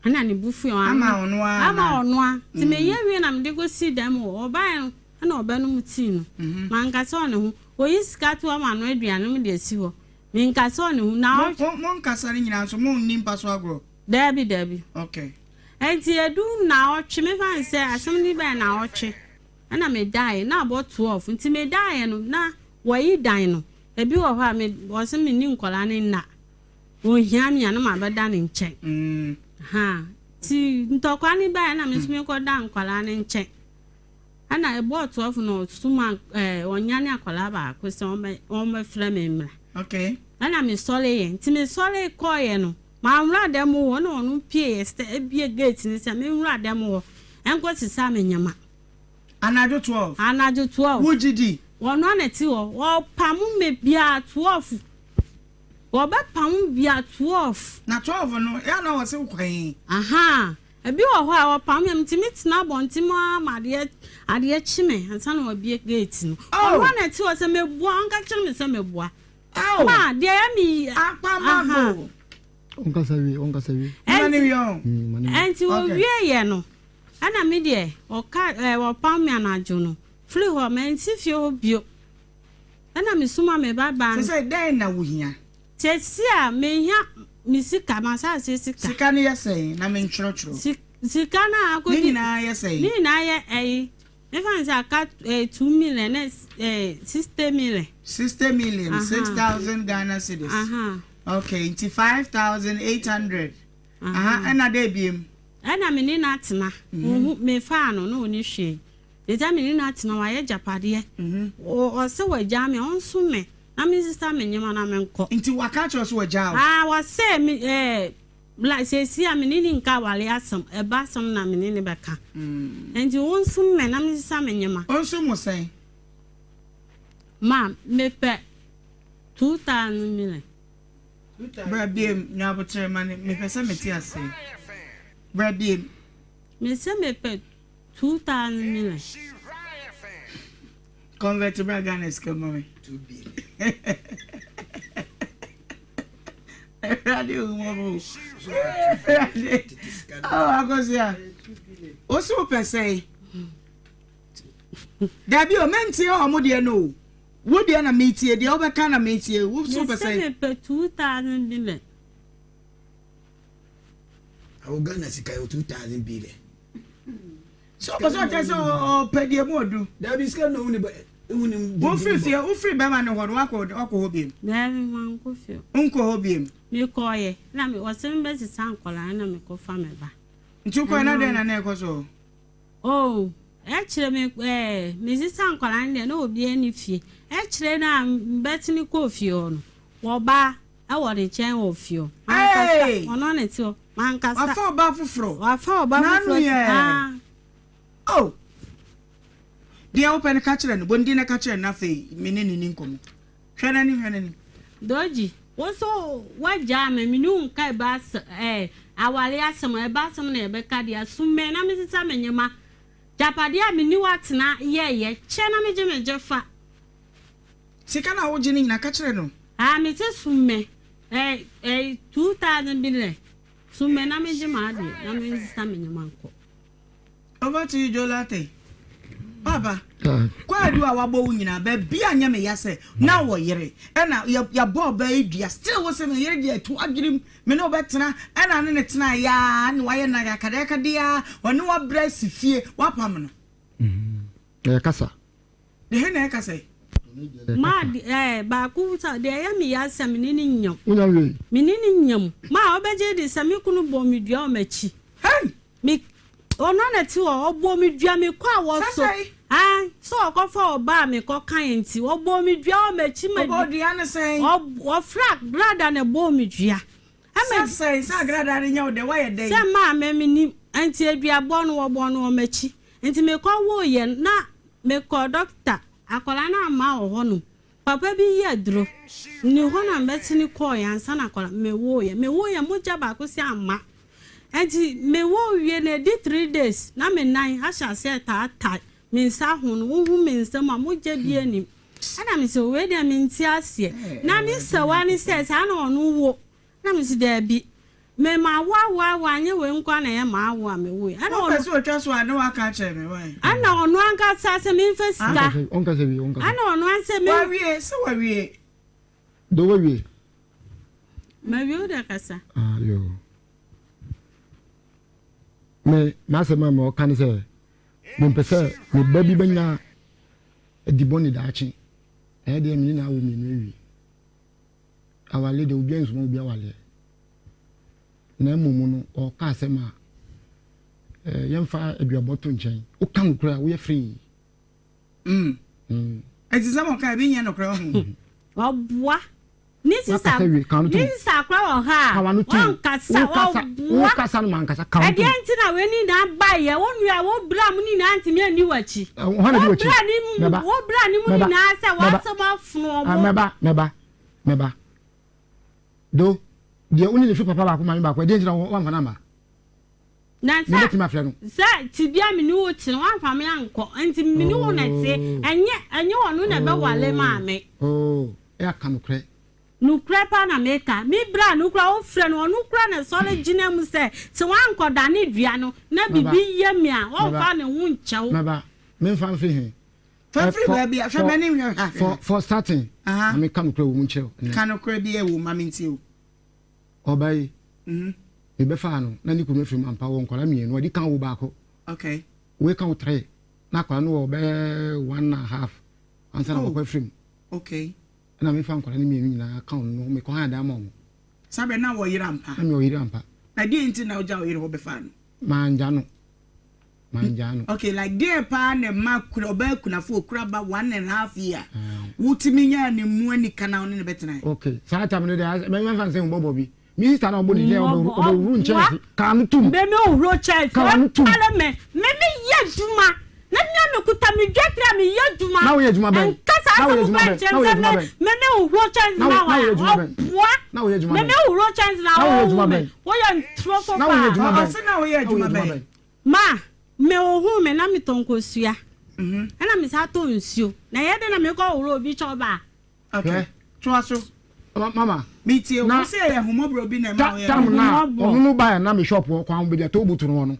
Ɛna ne bo fui, Ama ɔno ara Ama anaa? ɔno ara. Nti meyɛ wie na mede kɔsii dan mu hɔ. Ɔbaeɛ no, ɛna ɔbɛnom tea no. Mankasa wɔ ne ho. Ɔyi sika to hɔ ma ano aduane no mede asi hɔ. Menkasa wɔ ne ho. Na Mo, mo, monkasa no nyinaa nso, monni mpa so agorɔ? Daabi, daabi. Okay. Enti edu nnaawɔtwe, mefa no sɛ asɛm no bɛyɛ nnaawɔtwe, ɛna medaeɛ, na abɔ 12, nti medaeɛ no, na wɔayi dan no. Ebi wɔ hɔ a, me, wɔse menni nkwadaa no nna. Ɔnhia me a, na mabɛda ne nkyɛn. Ha, nti ntɔkwa no baeɛ na me nso mekɔda nkwadaa no nkyɛn. Ɛna ɛbɔɔ 12 no ɔsoma ɛɛ ɔnyane akwadaa baako sɛ ɔmmɛ ɔmmɛfrɛ me mmra. Okay. Ɛna mesɔreeɛ, nti mesɔre kɔeɛ no, Manwura dɛm hɔ na ɔno pieeɛ sɛ ebue gate no sɛ menwura dɛm hɔ nkɔ sesa me nneɛma. Anadwo 12? Anadwo 12. Wogye di? Ɔno ara na ɛte hɔ. Ɔpamo me biara 12. Ɔbɛpamo me biara 12. Na 12 no, ɛyɛ a na ɔse wokɔ he? Ahaa. Ebi wɔ hɔ a, ɔpamo me a, metumi tena abɔnten mu ara ma adeɛ adeɛ kye me ansa na wabue gate no. Oh! Ɔno ara na ɛte hɔ sɛ meboa, ɔnka kyerɛ me sɛ meboa. Ao! Ma, deɛ ɛyɛ me yi. Akpamago. Ɔnkasa wie, ɔnkasa wie. Mma ne wie ɔn. Ɛnti wɔwie yɛ no, ɛna me deɛ ɔka ɛɛ wɔpam me anadwo no, firi hɔ mansi fie hɔ bio. Ɛna me suma me ba baa no. Sɛsɛ dɛn na wo hia? Sɛsi a me hia me sika, m'asaase sika. Sika no yɛ sɛn na me ntwerɛtwerɛ? Sika no a akɔdi. Ne nyinaa yɛ sɛn? Ne nyinaa yɛ ɛyi. Mefa no sɛ aka eh, 2 million na eh, 60 million. 60 million, 6,000 Ghana cedis. Okay, nti 5,800. Aha, ɛna dɛ ebiem. Ɛna me ne no atena. Ohu mefaa no na ɔni hwee. Ɛgya me ne no atena wayɛ agyapadeɛ. Ɔsɛ wagyaa me, ɔnsom me na mensesa me nneɛma na menkɔ. Nti waka akyerɛ wo sɛ wagyaa wo? Ah, wɔsɛ me eh, Like seesei a me ne no nka aware asɛm, ɛba asɛm na me ne no bɛka. Nti wo nso mmɛ na mensesa me nneɛma. Wo nso mo sɛn? Ma, mepɛ 2,000 million. Bra biem, nya aboterɛ ma no, mepɛ sɛ mete aseɛ. Bra biem. Mese mepɛ 2,000 million. Convert bra Ghana sika mu ma me. Awurade hu mmɔbɔ o. Awurade. Oh, Akosua. Wo so wopɛ sɛe. Dabi o, mentie ɔmo deɛ no o. Wo deɛ na metie, deɛ wobɛka na metie. Wo so wopɛ sɛe. Mese mepɛ 2,000 billion. Awo Ghana sika yɛ 2,000 billion. Sɛ ɔpɛ sɛ ɔkyerɛ sɛ ɔpɛ deɛ mu ɔdu. Dabi sika na ohun ba ehun ni. Wofiri fie wofiri bɛrima no hɔ no wakɔ wakɔ hɔ biem. Dabi mankɔ fie. Nkɔ hɔ biem. Mekɔɔyɛ na me ɔsɛ me bɛsesa nkɔlaa na mekɔfa me ba. Nti wokɔɛ na dɛn na na ɛkɔ so? Oh ɛkyerɛ me ɛɛ mesesa nkɔlaa no deɛ na obiara ni fie ɛkyerɛ no a mbɛtene kɔɔ fie hɔ no wɔbaa ɛwɔ ne nkyɛn wɔ fie hɔ. Mankasa ɔno na ɛte hɔ. Mankasa. Wafa ɔbaa foforɔ. Wafa ɔbaa foforɔ. N'ano yɛ. Ah. Oh. Deɛ wopɛ no ka kyerɛ no. Bɔ ne din na ka kyerɛ no na afei me ne no ni nkɔmmɔ. Hwɛ n'anim, hwɛ n'anim. Dodgy, wo nso woagyaa me, me ne wo nka ɛba asɛm, ɛɛ, aware asɛm, ɛba asɛm na yɛbɛka deɛ, sum me na mesesa me nneɛma. Gyapadeɛ a me ne wo atena yɛɛyɛ, kyɛ na megye me gyefa. Sika no a wogye no nyinaa, ka kyerɛ no. Ah, mese sum me. Eh, eh, 2,000 bi lɛ. Sum me na megye m'adeɛ na mensesa me nneɛma nkɔ. Over to you, Jolate. Papa, kwaadu a wabɔ wo nyinaa, baabi a nyɛ me ya sɛ na wɔ yere, ɛna yɛbɔ ɔbaa yi dua, still wo se me yere deɛ ɛto adwenem, me ne wobɛtena, ɛna ne ne tena yaa, ne wayɛ na yakadayakadeɛ, ɔne wabrɛ si fie, wapam no. Ɛyɛ kasa. Dehe na ɛka sɛ? Ma ɛɛ baako sɛ deɛ ɛyɛ me ya sɛ me ne ne nyam. Wonya wiei. Me ne ne nyam. Ma ɔbɛgye de sɛ me kunu bɔ me dua wɔ m'akyi. Hey! Me ɔno na te hɔ ɔbɔ me dua me kɔ a wɔso. Sɛsɛe. Ah sɛ ɔkɔfa ɔbaa me kɔ kan nti ɔbɔ me dua wɔ m'akyi ma. Ɔbɔ dua ne sɛn? Ɔfra brada na ɛbɔ me dua. Sɛ sɛn sɛ agradaa no nyɛ wo dɛ woayɛ dɛn? Sɛ maa me menim nti aduabɔ no wɔbɔ no wɔ m'akyi nti mekɔ woeɛ no na mekɔɔ dɔkta akwadaa no amma wɔ hɔ nom papa bi yɛ aduro ne hɔ na mɛsene kɔɔeɛ ansa na akwadaa mewoeɛ mewoeɛ mogya baako sɛ amma. Ɛnti me wo wie no ɛdi 3 days na me nan ahyɛ aseɛ retaataa me nsa ho no wo hu me nsa mu a mogya biaa nnim ɛna me sɛ wei deɛ me nte aseɛ na ne sɛwa ne sɛ saa na ɔno wo ɛna me sɛ daabi me ma wo awo awo anyɛ wei nko ara na ɛyɛ maa wo a me woe ɛna Wopɛ ɔno sɛ otwa so a ne waka akyerɛ me why? ɛna ɔno ankasa sɛ me nfa sika Ɔnkasa wie ɔnkasa. ɛna ɔno ansɛ me. Wawie sɛ wawie. Do wawie. Mawie wo deɛ kasa. Ah yoo. Me m'asɛm a mewɔ ka ne sɛ mempɛ sɛ me ba bi bɛnya adibɔne daakye. Ɛyɛ deɛ me ne no awo mmienu awie. Awale deɛ obiara nsoma obi awaleɛ. Na mmom no ɔka asɛm a eh, yɛmfa aduabɔ to nkyɛn. Woka nokorɛ a woyɛ free. Mm. Mm. Ɛti sɛ mɔka ebi nyɛ nokorɛ ho. Ɔboa. Ne sisa ne sisa kora wɔ ha a wankasa ɔboa. Ɛdeɛ nti na wei nyinaa baeɛ wo nua wo bra mu nyinaa ntumi anni w'akyi. Wo bra ne mu wo bra ne mu nyinaa sɛ w'asɛm afono ɔmo. Mɛba mɛba mɛba do deɛ wo ne ne fi papa baako maame baako ɛdeɛ nti na wamfa no amma. Na sɛ sɛ tebea me ne wo te no woamfa me ankɔ nti me ne wo na ɛte ɛnyɛ ɛnyɛ ɔno na ɛbɛwale maa me. Oh ɛyɛ ka nokorɛ. Nokorɛ paa na meka me bra no koraa wofrɛ no ɔno koraa na ɛsɔre gyina mu sɛ sɛ woankɔdane dua no na biribi yɛ me a ɔmfa ne ho nkyɛ wo. Mɛba memfa mfiri he? Fa firi baabi a hwɛ m'anim hwɛ ha. For starting na meka nokorɛ wɔ mu nkyerɛ wo nnɛ. Ka nokorɛ bi ɛwɔ mu ma mentie o. Ɔbaa yi, mebɛfaa no na ne kunu afiri mu ampa, ɔwɔ nkwadaa mmienu, ɔdi kan wo baako, wei ka wo three, na akwadaa no wɔ bɛyɛ one and a half ansa na baako afiri mu. Ɛna mefa nkwadaa no mmienu nyinaa ka wɔn no, mekɔ han dan ma wɔn. Saa bɛ na wɔ yere ampa? Na mewɔ yere ampa. Na deɛ nti na wogya wo yere hɔ bɛfaa no? Mangya no. Mangyaa no. Okay, like deɛ paa na ɛma kura ɔbaa kunafo okura ba one and half year wotumi nyaa ne mu anika na ɔne ne bɛtena. Okay, saa tam no deɛ mɛmfa nsɛ mbɔbɔ bi. Me sister na ɔbɔ ne din ɔbɛwuru nkyɛnse kaa no tum. Bɛ me ohuro kyɛnse. Kaa no tum. Ɔpare me me me yɛ adwuma na me a me kuta me dwetire a me yɛ adwuma. Na woyɛ adwuma bɛn? Nka saa Na woyɛ asɛm adwuma kura bɛn? nkyɛn Na woyɛ sɛ adwuma me bɛn? me me ohuro kyɛnse Na na wo na woyɛ adwuma bɛn? ɔboa Na woyɛ adwuma me bɛn? me ohuro kyɛnse na Na woyɛ adwuma ɔhu me bɛn? woyɛ ntorofo Na woyɛ paa. adwuma bɛn? Ɔse na woyɛ Na woyɛ adwuma adwuma bɛn? bɛn? Ma me ohuu me na metɔ nkosua ɛna me san tɔ nsuo na ɛyɛ dɛn na mekɔ horo obi kyɛw ba a. Okay. Hwɛ. Toa so. Mama. Metie wo. Na Wo sɛ ɛyɛ ahummɔborɔ bi na ɛma woyɛ. Tam na ɔno no baeɛ na me shop wɔ kwan baabi a toll booth no wɔ no.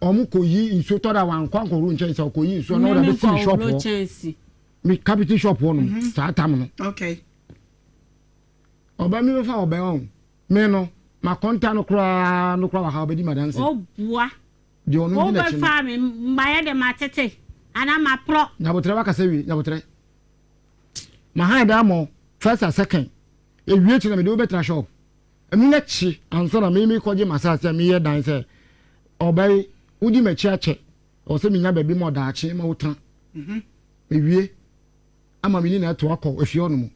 Ɔmo kɔ yi nsuo tɔ da wankɔ ankɔhoro nkyɛnse a ɔkɔ yi nsuo na ɔde abɛsi me shop hɔ. Me carpentry shop hɔ nom saa tam no. Okay. Ɔbɛ mi bɛfa ɔbɛ ɔn. Me no, makɔnta no koraa no koraa wɔ ha ɔbɛdi m'adanse. Ɔboa. Deɛ ɔno di n'akyi no. Wobɛfa me mayɛ dɛ matete anaa maporɔ. Nyabotrɛ wakasa wie nyabotrɛ. Mahan dan mɔ first and second. Ewie akyi na mede wo bɛtena shop. Ɛno n'akyi ansa na me mekɔgye m'asase a meyɛ dan sɛ ɔbaa yi wodi m'akyi akyɛ ɛwɔ sɛ menya baabi ma ɔdaakye ma wotena. Mewie ama me nyinaa to akɔ efie hɔ nom.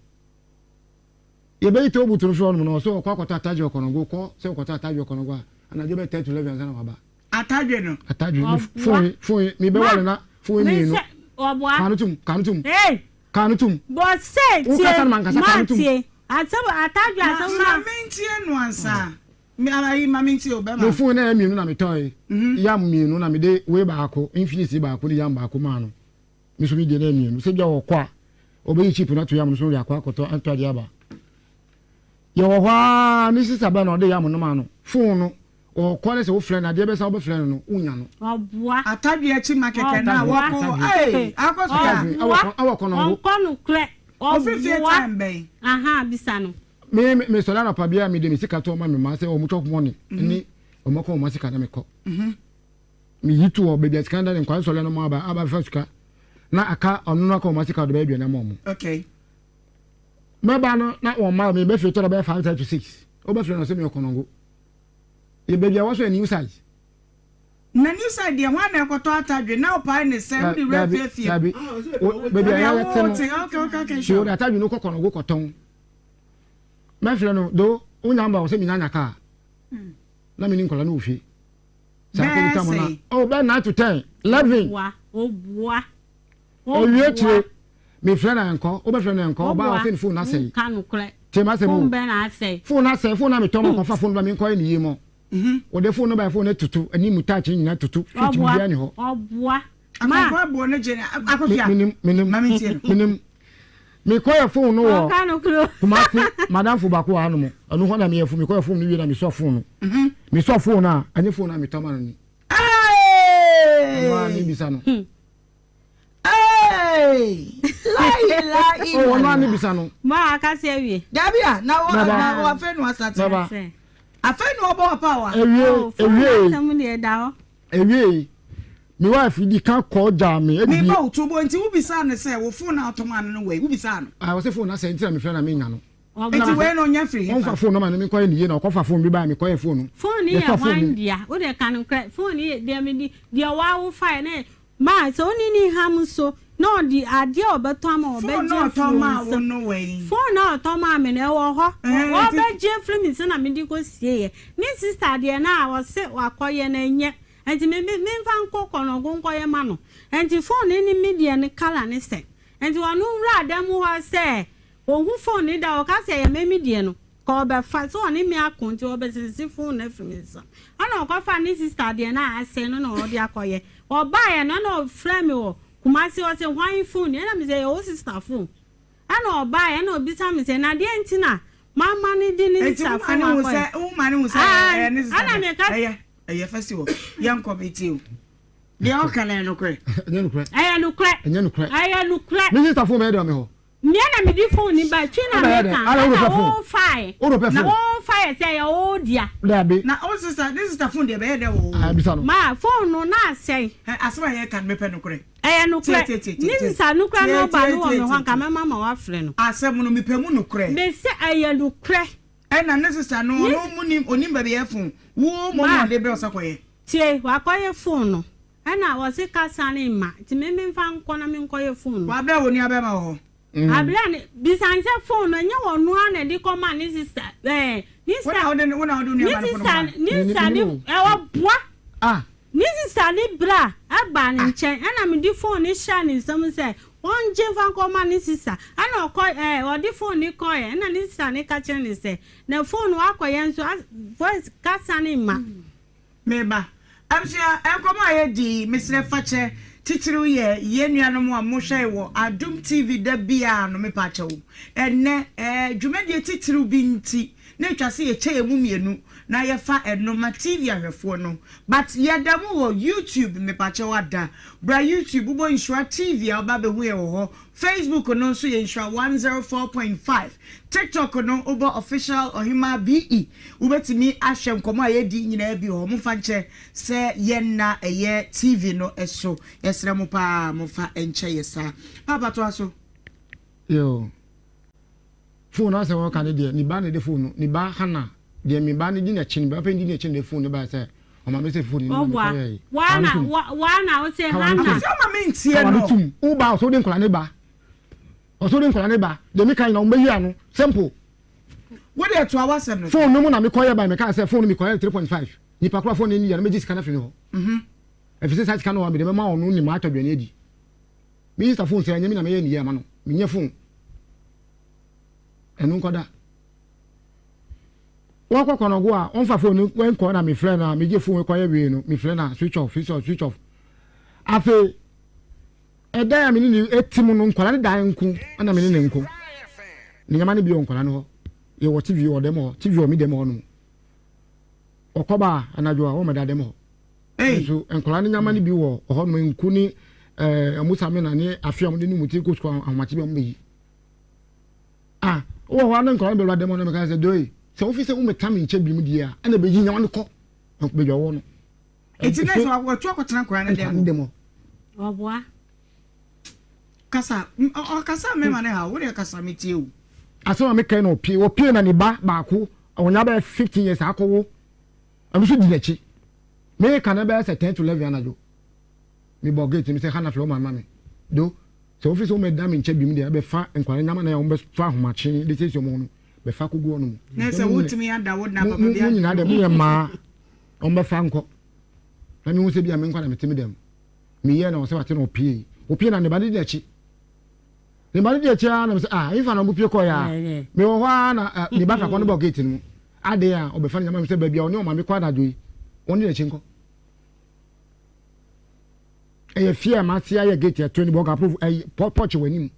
Yɛbɛyi toll booth no firi hɔnom no, ɔsɛ ɔkɔ akɔtɔ atadwe ɔkɔnɔgo, kɔ sɛ ɔkɔtɔ atadwe ɔkɔnɔgo a, anadwo bɛyɛ 10 to 11 ansa na waba. Atadwe no? Atadwe, me phone yi, phone yi, mebɛwale na phone yi mmienu. Ɔboa. Kaa no tum, kaa no tum. Kaa no tum. Bɔ sɛ tie, Wo kasa no mankasa, kaa no tum. mantie. Asɛm, atadwe asɛm Ma na. mentie no ansa. Me, ayi, ma mentie o, bɛma. Me phone na ɛyɛ mmienu na metɔe. Yam mmienu na mede wei baako, Infinix baako ne yam baako maa no. Me nso me deɛ na ɛyɛ mmienu. Sɛ bia ɔkɔ a, ɔbɛyi chip no ato yam no so de akɔ akɔtɔ atɔ adeɛ aba. Yɛwɔ hɔ ara ne sista bɛn na ɔde yam no maa no. Phone no, ɔkɔ ne sɛ wofrɛ no adeɛ bɛsa wobɛfrɛ no no, wonya no. Ɔboa. Atadwe akyi ma kɛkɛ na wɔkɔ ee akɔ so ya. Ɔboa. Ɛwɔ kɔnɔngo. Ɔnkɔ nokorɛ. Ɔboa. Ofiri fie time bɛn? Ahaa bisa no. Me me sɔre anɔpa biara me de me sika to ɔma me ma sɛ wɔn chop money ne wɔn akɔ wɔn sika na me kɔ. Meyi to hɔ baabi a sika no da ne nkwa nsɔre no mu aba aba fa sika na aka ɔno no aka wɔn sika ɔde bɛyɛ aduane ama wɔn. Okay. Mɛba no na wɔn mma mi bɛfiri tɔrɔ bɛyɛ 5:30 to 6 wobɛfiri no sɛ mi ɔkɔnɔngo yɛ baabi a wɔsɔ yɛ new size. Na new size deɛ hwan na ɛkɔtɔ atadwe na ɔpae ne sɛ wode wura fiefie. Dabi baabi a yɛyɛ te no okay okay okay so sure. wɔde atadwe no kɔ kɔnɔngo kɔtɔn mɛfrɛ no do wonya mba wɔ sɛ menya nya kaa na mene nkɔla no wɔ fie. Bɛɛ sɛn? Oh, bɛɛ 9 to 10, 11. Obua, obua, Owie akyire, mefrɛ no ɛnkɔ, wobɛfrɛ no ɛnkɔ, ɔbaa ɔsɛ ne phone asɛe. Nka nokorɛ. Tie m'asɛm o. Phone bɛn na asɛe? Phone asɛe, phone na metɔ ma kɔfa phone ba menkɔyɛ ne yie mɔ. Wɔde phone no bae phone no toto anim touch nyinaa toto switch biribiara ni hɔ. Ɔboa. Ma. Akɔnkɔ aboɔ no gye akɔfia. Menim menim. Ma me tie no. Menim. Mekɔyɛ phone no wɔ Kumasi madamfo baako wɔ hanom. Ɛno hɔ na meyɛ phone mekɔyɛ phone no wie na mesɔ phone no. Mesɔ phone no a ɛnyɛ phone a metɔ ma no ni. Ɛno ara ne bisa no. Oh, ɔno ani bisa no. Ma akasi awie. Dabi a na wɔ na wɔ afei na wasate. Baba. Afei na ɔbɔ ɔpa wa. Ewie oh, ewie. Asɛm deɛ da hɔ. Ewie mi wife di kan kɔ gya mi. Mi ba o tubo nti wo bisa no sɛ wo phone na ɔtɔn ano no wɔ yi wo bisa no. Ah ɔsɛ phone na sɛ nti na mi fɛ na mi nya no. Nti wei no ɔnya firi hefa? Ɔnfa phone no ma no mi nkɔyɛ ne yie na ɔkɔfa phone bi ba mi kɔyɛ phone no. Phone yɛ hwan dea o de ka no korɛ phone yɛ deɛ mi di deɛ wawo fa yɛ ne Ma sɛ ɔne no ham nso na ɔde adeɛ a ɔbɛtɔ ama wo Phone ɔbɛgye a afiri ɔtɔn wo maa wo nsam. no wɛn? Phone a ɔtɔ maa me no ɛwɔ hɔ. Ɛɛ nti. Ɔbɛgye afiri me nsam na mede kɔsieeɛ. Ne sister deɛ no a ɔse wakɔyɛ no ɛnyɛ. Nti me me memfa nkɔ Kɔnɔgo nkɔyɛ ma no. Nti phone no ne me deɛ no colour no sɛ. Nti ɔno wuraa dan mu hɔ sɛ ɔhu phone no da ɔka sɛ ɛyɛ me me deɛ no. Ka ɔbɛfa, sɛ ɔne me ako nti ɔbɛsese phone no afiri me nsa. Ɛna ɔkɔfaa ne sister deɛ no a asɛe no na ɔde akɔyɛ. Ɔbaeɛ no ɛna ɔfrɛɛ me wɔ Kumasi ɔse hwan phone ni? Ɛna mese ɛyɛ wo sister phone. Ɛna ɔbaeɛ ɛna ɔbisa me sɛ na deɛn nti na mamma no de ne Enti sister wo ma phone ne hu akɔyɛ? sɛ wo ma ne hu sɛ Aane, ɛyɛ ne sister ɛna deɛ. meka. Ɛyɛ ɛyɛ fa si hɔ. Yɛnkɔ metie o. Deɛ ɔka no ɛyɛ nokorɛ? Ɛnyɛ nokorɛ. Ɛyɛ nokorɛ. Ɛnyɛ nokorɛ. Ɛyɛ nokorɛ. Me sister phone bɛyɛ dɛ wɔ me hɔ. Mmea na mede phone no bae, twi na meka, ɛna wo fae, na wo fae sɛ ɛyɛ wo dea. Dabi. Na wo sister, ne sister phone deɛ ɛbɛyɛ dɛ wɔ wo. Ah, bisa no. Ma phone no na asɛe. Hɛ, asɛm a yɛreka no mepɛ nokorɛ. Ɛyɛ nokorɛ. Tie, tie, tie, Ne tie. sister no koraa Tie, nɔba tie, no wɔ tie, me hɔ tie, anka tie. mɛma ma wafrɛ no. Asɛm no mepɛ mu nokorɛ. Mese ɛyɛ nokorɛ. Ɛna ne sister no, Ne ɔno mu nim, onim baabi ɛyɛ phone. Wo mmom Ma. na ɔde brɛ wo sɛ kɔyɛ. Tie, wakɔyɛ phone no. Ɛna ɔse kasa no mma nti me menfa nkɔ na menkɔyɛ phone no. Wabrɛ wo nua bɛma wɔ hɔ. Abrɛ ne bisa no sɛ phone no ɛnyɛ ɔno ara na ɛde kɔma ne sister ɛɛ ne Wo na sister wode wo na wode wo ne nua ba no phone sister kɔma no. ne sister ne ɛwɔ boa Ah. ne sister ne bra ɛba ne nkyɛn ɛna mede phone no hyɛɛ ne nsam sɛ ɔngye nfa nkɔma ne sister ɛna ɔkɔ ɛɛ ɔde phone no kɔɛ ɛna ne sister no ka kyerɛ ne sɛ na phone no wakɔyɛ nso voice kasa no mma. Me ba. Abusua, nkɔmmɔ a yɛadi yi, mesrɛ fakyɛ, titiriw yɛ yɛn nuanom a mohwɛ yɛn wɔ Adom TV da biara no, mepakyɛw. Ɛnnɛ, eh, dwumadie titiriw bi nti, na etwa sɛ yɛkyɛ yɛn mu mmienu na yɛfa ɛno ma TV ahwɛfoɔ no. But yɛda mu wɔ YouTube, mepakyɛw ada. Bra YouTube, wobɔ Nhyira TV a, woba abɛhu yɛn wɔ hɔ. Facebook no nso yɛ Nhyira 104.5. TikTok no wobɔ Official Ɔhemaa BE wobɛtumi ahwɛ nkɔmmɔ a yɛredi nyinaa bi wɔ hɔ. Momfa nkyɛ sɛ yɛnna ɛyɛ TV no so. Yɛsrɛ mo paa momfa nkyɛ yɛ saa. Paapa toa so. Yoo. Phone no asɛm a ɔka no deɛ ne ba na ɛde phone no ne ba Hannah deɛ me ba no di n'akyi no ba panyin di n'akyi na ɛde phone no bae sɛ ɔma me sɛ phone no ma mekɔ yɛe. Waa na waa na ɔsɛ Hannah. Ɔsɛ ɔma me ntie no. no. Tum wo ba ɔsɛ wode nkɔla ne ba ɔsɛ wode nkɔla ne ba deɛ meka nyina wɔn bɛyi ano simple. Wo deɛ toa w'asɛm no so. Phone no mu na mekɔ yɛ bae meka sɛ phone no mekɔ yɛ 3.5 nipa koro a phone no ni yɛ no mɛgye sika no afiri ne hɔ. Ɛfiri sɛ saa sika no a mede bɛma ɔno ne maatɔ aduane adi. Me sister phone sɛ ɛnyɛ me na mɛyɛ ne yie ama no menyɛ phone ɛno nkɔda wɔkɔ kɔnɔgo a ɔmfa phone no nkɔ na mefrɛ no a megye phone kɔyɛ wei no mefrɛ no a switch off switch off switch off afei ɛdan a mene ne ɛti mu no nkɔla ne dan nko ɛna mene ne nko ne nyama no bi wɔ nkɔla no hɔ yɛwɔ tv wɔ dɛm hɔ tv wɔ me dɛm hɔ nom ɔkɔba anadwo a wɔmɛda dɛm hɔ Nso nkwadaa no nyama no bi wɔ hɔ nom nku ne ɛɛ ɔmo samina ne afe a ɔmo de ne mu ti kɔ sukuu ahomakye bi a ɔmo bɛyi. Ah wɔ hɔ a ne nkwadaa no bɛwura dɛm hɔ na mɛka sɛ doe sɛ wofi sɛ womɛta me nkyɛn bi mu deɛ a ɛna bɛyi nyama no kɔ baabi a ɔwɔ no. Eti na sɛ wɔtu akɔtena nkwadaa no dɛm hɔ. Ɔboa. Kasa ɔkasa mɛma ne ha wo deɛ kasa metie o. Asɛm a meka yi na ɔpie ɔpie na ne ba baako ɔnya bɛyɛ 15 years akɔwo ɛno nso di n'akyi. Meka no bɛyɛ sɛ 10 to 11 anadwo. Mebɔ gate no sɛ Hannah frɛ wo maame ma me. Do, sɛ wofi sɛ womɛda me nkyɛ biom deɛ bɛfa nkwadaa nyama na wɔbɛfa ahomakye de siesie wɔn ho no bɛfa kɔgu hɔ nom. Na sɛ wotumi ada wo na papa bi Mo nyinaa deɛ moyɛ mmaa wɔbɛfa nkɔ. Na mehu sɛ bi a me nkwa na mete me dɛm. Meyɛ na ɔsɛ wate na ɔpie. Ɔpie na ne ba no di n'akyi. Ne ba no di akyi ara na mesɛ ah ɛmfa na ɔmo pie kɔɛ a. Mewɔ hɔ ara na ne ba fa kɔ no bɔ gate no mu. Adɛn a ɔbɛfa ne nyama sɛ baabi a ɔne ɔmaame kɔ anadwo yi, ɔne n'akyi nkɔ. Ɛyɛ fie a mase ayɛ gate ɛto ne bɔga approve ɛyɛ pɔkye wɔ anim.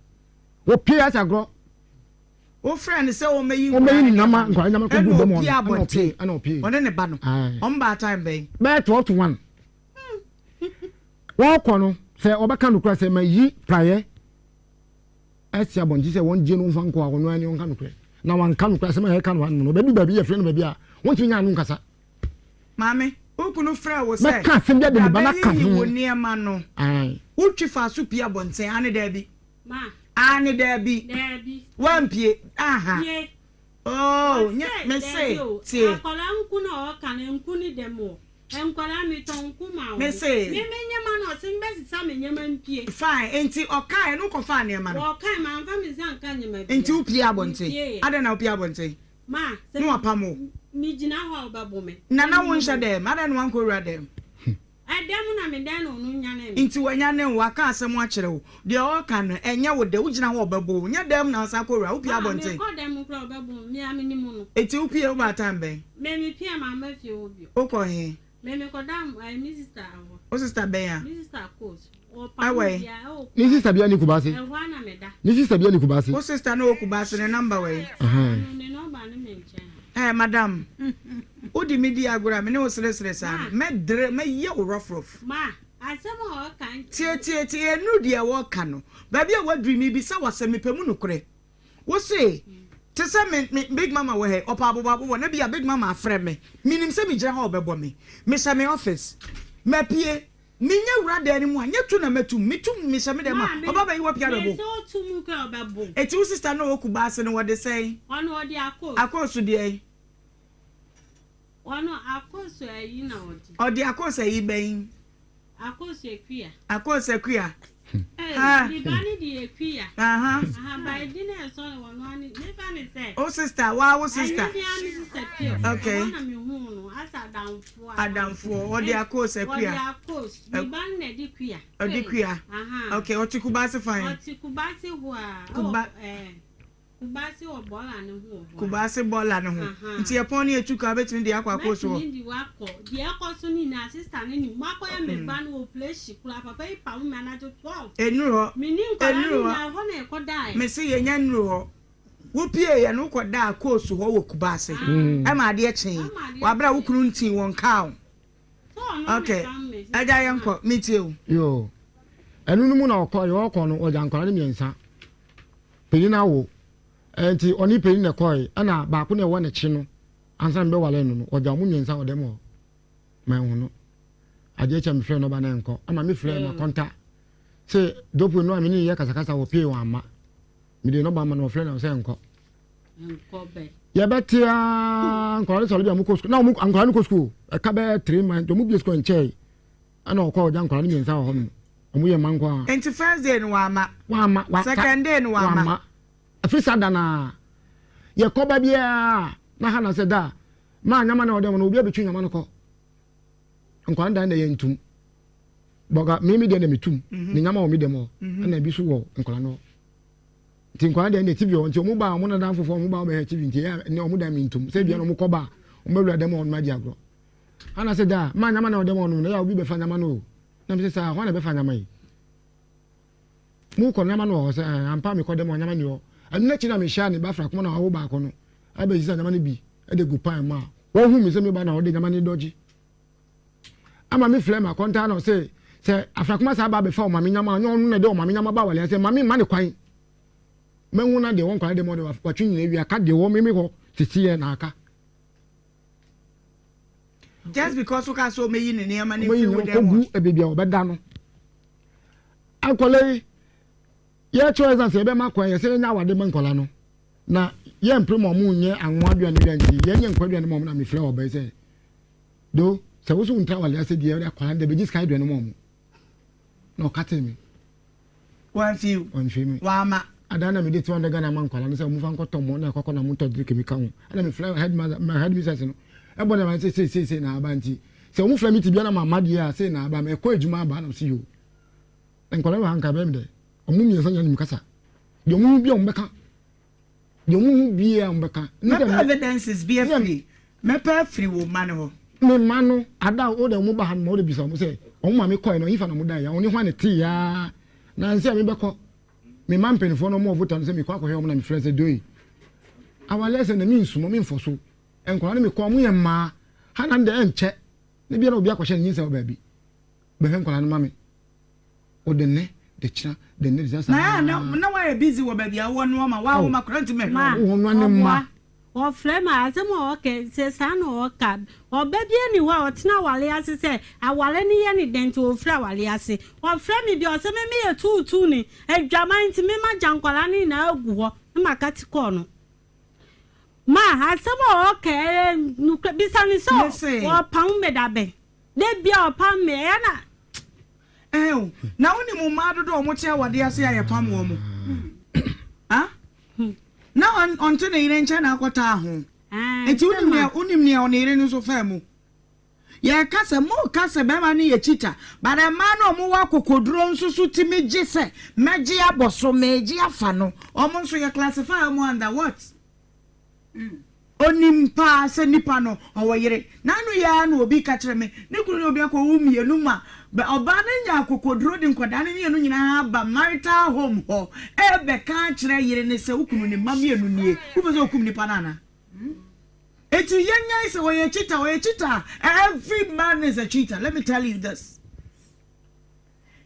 Wɔpie asɛ agorɔ. Wofrɛ no sɛ ɔmmɛyi nkwadaa no nneɛma nkwadaa nneɛma kɔ gu dɛm hɔ no ɛna ɔpie ɛna ɔpie. Ɔne ne ba no. Ɔmo baa time bɛn? Bɛyɛ 12 to 1. Wɔkɔ no sɛ ɔbɛka nokorɛ sɛ ma yi praeɛ ɛsi abɔnten sɛ wɔn gye no nfa nkɔ a ɔno ani ɔnka nokorɛ na wanka nokorɛ asɛm a yɛka no hanom no ɔbɛdu baabi yɛfrɛ no baabi a wɔntumi nya ano nkasa. Maame, wo kunu frɛɛ wo sɛ Mɛka asɛm bi ade ne ba no aka bra ho. bɛyiyi wo nneɛma no. Ae. Wotwi faa so pue abɔnten, aane daabi? Ma. Aane daabi? Daabi. Woampue? Aha. Pue. Oh, nyɛ, Ɔse, mese, daabi o, tie. akwadaa nku na ɔka no, nku ne dɛm o. Nkwadaa metɔ nku ma wɔn. Mese. Me me nneɛma no ɔse mbɛsesa me nneɛma mpie. Fine, enti ɔkaeɛ no wokɔfaa nneɛma no? Wɔkae, mamfa me nsa anka nneɛma biara. Enti wopie abɔnten? Mepieeɛ. Adɛn na wopie abɔnten? Ma, sɛ Ne wapam wo? megyina hɔ a wobɛbo me. Na na wonhyɛ dɛm, adɛn na woankɔwura dɛm? Ɛdɛm na me dɛn na ɔno nyanee me. Nti wanyane wo, waka asɛm akyerɛ wo, deɛ ɔreka no ɛnyɛ wo dɛ, wogyina hɔ a ɔbɛbo wo, nyɛ dɛm na wosan kɔwura, wopie Ma, abɔnten? mekɔ dɛm koraa a ɔbɛbo me, me ara menim no. Enti wopie, wobaa time bɛn? Me mepie a mamma fie hɔ bio. Wokɔ he? Me mekɔda ɛɛ me sister hɔ. Wo sister bɛn a? Me sister coach. Ɛwɔ he? Ne sister bia ni Kumasi. Ɛhɔ ara na meda. Ne sister bia ni Kumasi. Wo sister no wɔ Kumasi ne number wɔ he? Ɔno ne number no me nkyɛn ha. Eh madam, wo de me di agorɔ a me ne wo seresere saa no, mɛ dere, mɛ yɛ wo rough rough. Ma, asɛm a ɔka nti. Tie tie tie, ɛnuru deɛ wɔka no. Baabi a waduru yi, mebisa wo asɛm, mepɛ mu nokorɛ. Wo se, te sɛ me, me, Big Mama wɔ ha yi, ɔpɛ abobɔabobɔ, na bi a Big Mama afrɛ me, menim sɛ megyina hɔ a ɔbɛbɔ me. Mehyɛ me office, mapue, menya wura dan no mu a, nyɛ tu na matu mu, metu mu, mehyɛ me dan mu a, ɔba bɛyi w'apia abɛbɔ wo. Enti wo sister no a ɔwɔ Kumasi no, wɔde sɛn? Akoosu deɛn? Ɔde akoosu ayi bɛn? Akos Akua. Akos Akua. Hey, Ha. ne ba ne de Akua. Aha. Aha, ba edi na ɛsɔ ne wɔn ano ne fa ne sɛ. O sister, wa wo sister. Ɛnyɛ mi ami sister pure. Okay. Ɛhɔ na mi hu no asa adamfoɔ. Adamfoɔ, ɔde Akos Akua. Ɔde Akos, ne ba no na ɛde Kua. Ɔde Kua. Aha. Okay, ɔte Kubasi fine. Ɔte Kubasi hɔ a. Kuba. Ɛɛ. Kubase wɔ bɔɔla no ho wɔ hɔ a. Kubase bɔɔla no ho. Nti yɛpɔn ne yɛtu kaa wobɛtumi de akɔ akɔ so hɔ. Mɛtumi de wo akɔ. Deɛ ɛkɔ so no nyinaa sista no nim. Moakɔyɛ me ba no wɔ oprehyie koraa papa yi pamo me anadwo 12. Ɛnuru hɔ. Me ne nkwadaa no Ɛnuru hɔ. nyinaa ɛhɔ na yɛkɔdaeɛ. Mese yɛnya nnuru hɔ. Wopieeɛ no wokɔdaa koosu hɔ wɔ Kubase. Ɛma adeɛ kyee. Wɔ aberɛ a wo kunu ntii wɔn kaa wo. Ok. Agya yɛnkɔ. Metie wo. Yoo. Ɛno no mu na ɔkɔeɛ. Ɔkɔ no ɔgya nkwadaa no mmiɛnsa. Panyin awo, ɛnti ɔne panyin na ɛkɔe, ɛna baako na ɛwɔ n'akyi no, ansa na mebɛware no no, ɔgya wɔn mmiɛnsa wɔ dɛm hɔ. Manhu no. Adeɛ kyɛ mefrɛ no ɔba na ɛnkɔ. Ama mefrɛ mm. makɔnta. Sɛ dopo no a me ne yɛ kasakasa wɔ pee wɔn amma. Mede nɔba ama no ɔfrɛ na sɛ nkɔ. Yɛbɛte aa nkɔla no sɔre bi a wɔkɔ sukuu na wɔn nkɔla no kɔ sukuu ɛka bɛyɛ 3 months wɔn bie sukuu nkyɛn ɛna ɔkɔ ɔgya nkɔla no mmiɛnsa wɔ hɔ nom. Ɔmo yɛ mma nko ara. Nti first day no wamma. Wamma. Wa Second day no wamma. Wamma. Ɛfiri saa da no ara, yɛkɔ ba biara na Hannah sɛ da maa nyama na ɔde ma no obi abɛtwi nyama no kɔ. Nkwa no dan na yɛntum. Bɔga me me deɛ na metum. Mhm. Ne nyama wɔ me dɛm hɔ. Mhm. Ɛna ebi so wɔ nkwadaa no hɔ. Nti nkwadaa deɛ na TV wɔ nti ɔmo ba ɔmo nana foforɔ ɔmo ba ɔmo bɛhwɛ TV nti ɛyɛ ne ɔmo dan mi ntum. Sɛ ebia na ɔmo kɔ ba ɔmo bɛwura dɛm hɔ ɔmo agye agorɔ. Hannah sɛ da maa nyama na ɔde ma ɔno no ɛyɛ obi bɛfa nyama no o. Na mese saa, hwan na ɛbɛfa nyama yi? Mokɔ nyama no wɔ hɔ sɛ, ɛɛ, ampa mekɔ dɛm hɔ, nyama ni hɔ. Ɛno n'akyi na mehyia ne ba Frakoma na wawo baako no, abɛsisa nyama no bi de gu pan mu a, wɔhu me sɛ me ba na ɔde nyama no dɔgye. Ama me frɛ ma kɔntaa na ɔse, sɛ Afrakoma saa ba abɛfa ɔmame nyama a, ɔnyɛ ɔno na ɛde ɔmame nyama ba awale sɛ mame mma ne kwan. Mahu na deɛ wɔn nkwadaa dɛm ɔde watwe nyina awie aka deɛ wɔ meme hɔ sisiɛ na aka. Just because woka sɛ ɔmɛyi ne nneɛma no mfiri wo dɛm hɔ. Kɔgu baabi a ɔbɛda no. Akwadaa yi, yɛkyerɛ ɛsan sɛ yɛbɛma kwan yɛ sɛ yɛnyɛ awade ma nkwadaa no. Na yɛmpere ma ɔmo nyɛ anwa aduane wia nti yɛnyɛ nkwa aduane ma ɔmo na mefrɛ ɔbɛn sɛ do sɛ woso ntra awale ase deɛ ɔde akwadaa no deɛ bɛgye sika aduane ma ɔmo. Na ɔka tee me. Wamfi wo. Wamfi me. Wama. Adan na mede 200 Ghana ma nkwadaa no sɛ wɔmfa nkɔtɔ mo na ɛkɔkɔ na montɔ drink mi ka ho. Ɛna mefrɛ headmaster, my headmistress no. Ɛbɔ na ma sɛ sei sei sei na aba nti. Sɛ wɔn frɛ me ti bia na mama deɛ a sei na aba. Mɛkɔ adwuma aba na ɔsi yo. Nkwadaa no wɔ ha nka bɛyɛ me dɛ. Wɔn mmiɛnsa nyinaa nim kasa. Deɛ wɔn ho bi a wɔn bɛka. Deɛ wɔn ho bi a wɔn bɛka. Mɛpɛ evidences bi afiri. Mɛpɛ afiri wo mma no hɔ. Me mma no, ada a wo de wɔn ba ha no ma wode bisa wɔn sɛ, wɔn maame kɔe no, ɛhefa na wɔdaeɛ? Wɔne hwan na ɛteeɛ ara? Nansa a mebɛkɔ, me mma mpanimfoɔ no, wɔn wɔ Volta no sɛ mekɔ akɔhwɛ wɔn na mefrɛ sɛ, Doi, awareɛ sɛ na mensuma, memfɔ so. Nkwadaa no mekɔ, wɔn yɛ mmaa. Ha na no deɛ ɛnkyɛ, na bia na obi akɔhyɛ ne nyinsɛn wɔ baabi. Bɛhwɛ nkwadaa no ma me. Wode nnɛ, de kyena, de nnɛ, de kyena saa. Na na na wayɛ busy wɔ baabi a wowɔ no ama Oh. woawo ma koraa ntumi nhwɛ Ma, wo. Wo no ne mma. ɔboa. Wɔfrɛ me a, asɛm a ɔka, sɛ saa na ɔka. Ɔba biara nni hɔ a ɔtena aware ase sɛ aware no yɛ no dɛn nti ɔfiri aware ase. Ɔfrɛ me bi a, ɔsɛ me meyɛ tuutuuni, adwaman nti me magya nkwadaa no nyinaa agu hɔ na maka ti kɔɔ no. Ma, asɛm a ɔka ɛyɛ nokorɛ. Bisa no sɛ Mese. ɔpam me da bɛn. Da biara ɔpam me, ɛyɛ na. Ɛɛ o, na wonim mmaa dodoɔ a wɔte awadeɛ ase a yɛpam wɔn? Ah? Na ɔnte ne yere nkyɛn na akɔtaa ho. Nti wonim nea wonim nea ɔne yere no nso faa mu. Yɛka sɛ moka sɛ bɛrima no yɛ cheater, but mmaa no a wɔwɔ akokoduro nso so tumi gye sɛ mɛgye abɔ so, megye afa no, wɔn nso yɛ classify wɔn under what? Onim paa sɛ nipa no ɔwɔ yere. N'ano yi ara na obi ka kyerɛ me, ne kunu ne obi akɔwo mmienu ma ɔbaa no anya akokoduro de nkwadaa no mmienu nyinaa aba marital home hɔ rebɛka akyerɛ yere no sɛ wo kunu ne mma mmienu nie, wopɛ sɛ okum nipa no anaa? Enti yɛnyae sɛ ɔyɛ cheater, ɔyɛ cheater a, every man is a cheater, let me tell you this.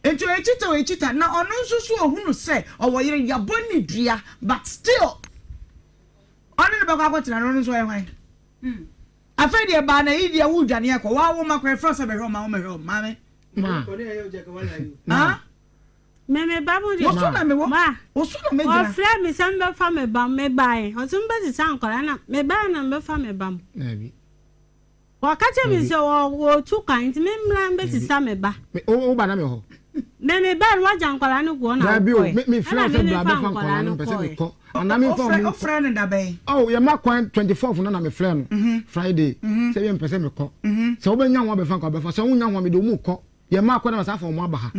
Enti ɔyɛ cheater, ɔyɛ cheater, na ɔno nso so ohunu sɛ ɔwɔ yere, yɛabɔ ne dua, but still Ɔne no bɛkɔ akɔtena no, ɔno nso ɔyɛ hwan? Afei deɛ baa na yi deɛ wodwane akɔ, waa wo ma kora ɛfrɛ sɛ bɛhwɛ ɔma wo mɛhwɛ ɔma maame. Ma. Ma. Me me ba mo deɛ. Woso na me wɔ. Ma. Woso na me gyina. Ɔfrɛ me sɛ mbɛfa me ba me bae. Ɔsɛ mbɛsesa nkɔla na me bae na mbɛfa me ba mo. Dabi. Ɔka kyerɛ me sɛ ɔretu kwan nti me mmra mbɛsesa me ba. Wo ba na me hɔ. Me me ba no wagya nkwadaa no guɔ na Dabi o, wokɔɛ. me me frɛ Ɛna sɛ me bra mefa bɛfa nkwadaa nkwadaa no no mpɛ sɛ kɔɛ. mekɔ. Anaa memfa Wofrɛ ɔmo nkɔ. wofrɛ no da bɛn? Oh, yɛma kwan 24th no na me frɛ no Friday sɛ yɛ mpɛ sɛ mekɔ. Sɛ wobɛnya ho abɛfa nkwadaa bɛfa, sɛ wonya ho a mede ɔmo kɔ. Yɛma kwan na masan afa ɔmo aba ha.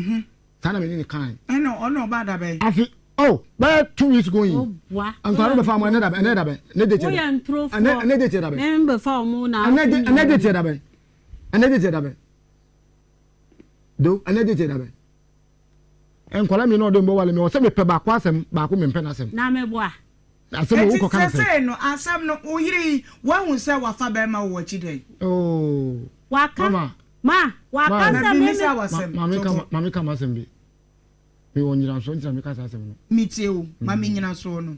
Saa na me ne no kae. Ɛna ɔne ɔbaa da bɛn? Afe oh bɛyɛ 2 weeks going. Woboa. Nkwadaa no bɛfa ɔmo ɛnɛ da bɛn? Ɛnɛ da bɛn? Ɛnɛ date yɛ Woyɛ dɛn? ntorofoɔ. Ɛnɛ ɛnɛ date yɛ da bɛn? Me mbɛfa ɔmo na Ɛnɛ ɛnɛ date yɛ da bɛn? Ɛnɛ date yɛ da bɛn? Do ɛnɛ date yɛ da bɛn? Nkwadaa mmienu a ɔde mbɔ wale mi ɔsɛ mepɛ baako asɛm baako mempɛ n'asɛm. Na meboa. Asɛm a Eti wokɔ ka no sɛn? sesei no asɛm no wo yere yi wahu sɛ wafa bɛrima wɔ w'akyi dɛn? Oh. Waka. Mama. Ma waka Ma. sɛ Ma me mimisa me. wo asɛm. Ma maame ka Tɔtɔ. maame ka m'asɛm bi. Mewɔ nyinasoɔ nti na meka saa asɛm no. Metie wo. Ma me nyinasoɔ no.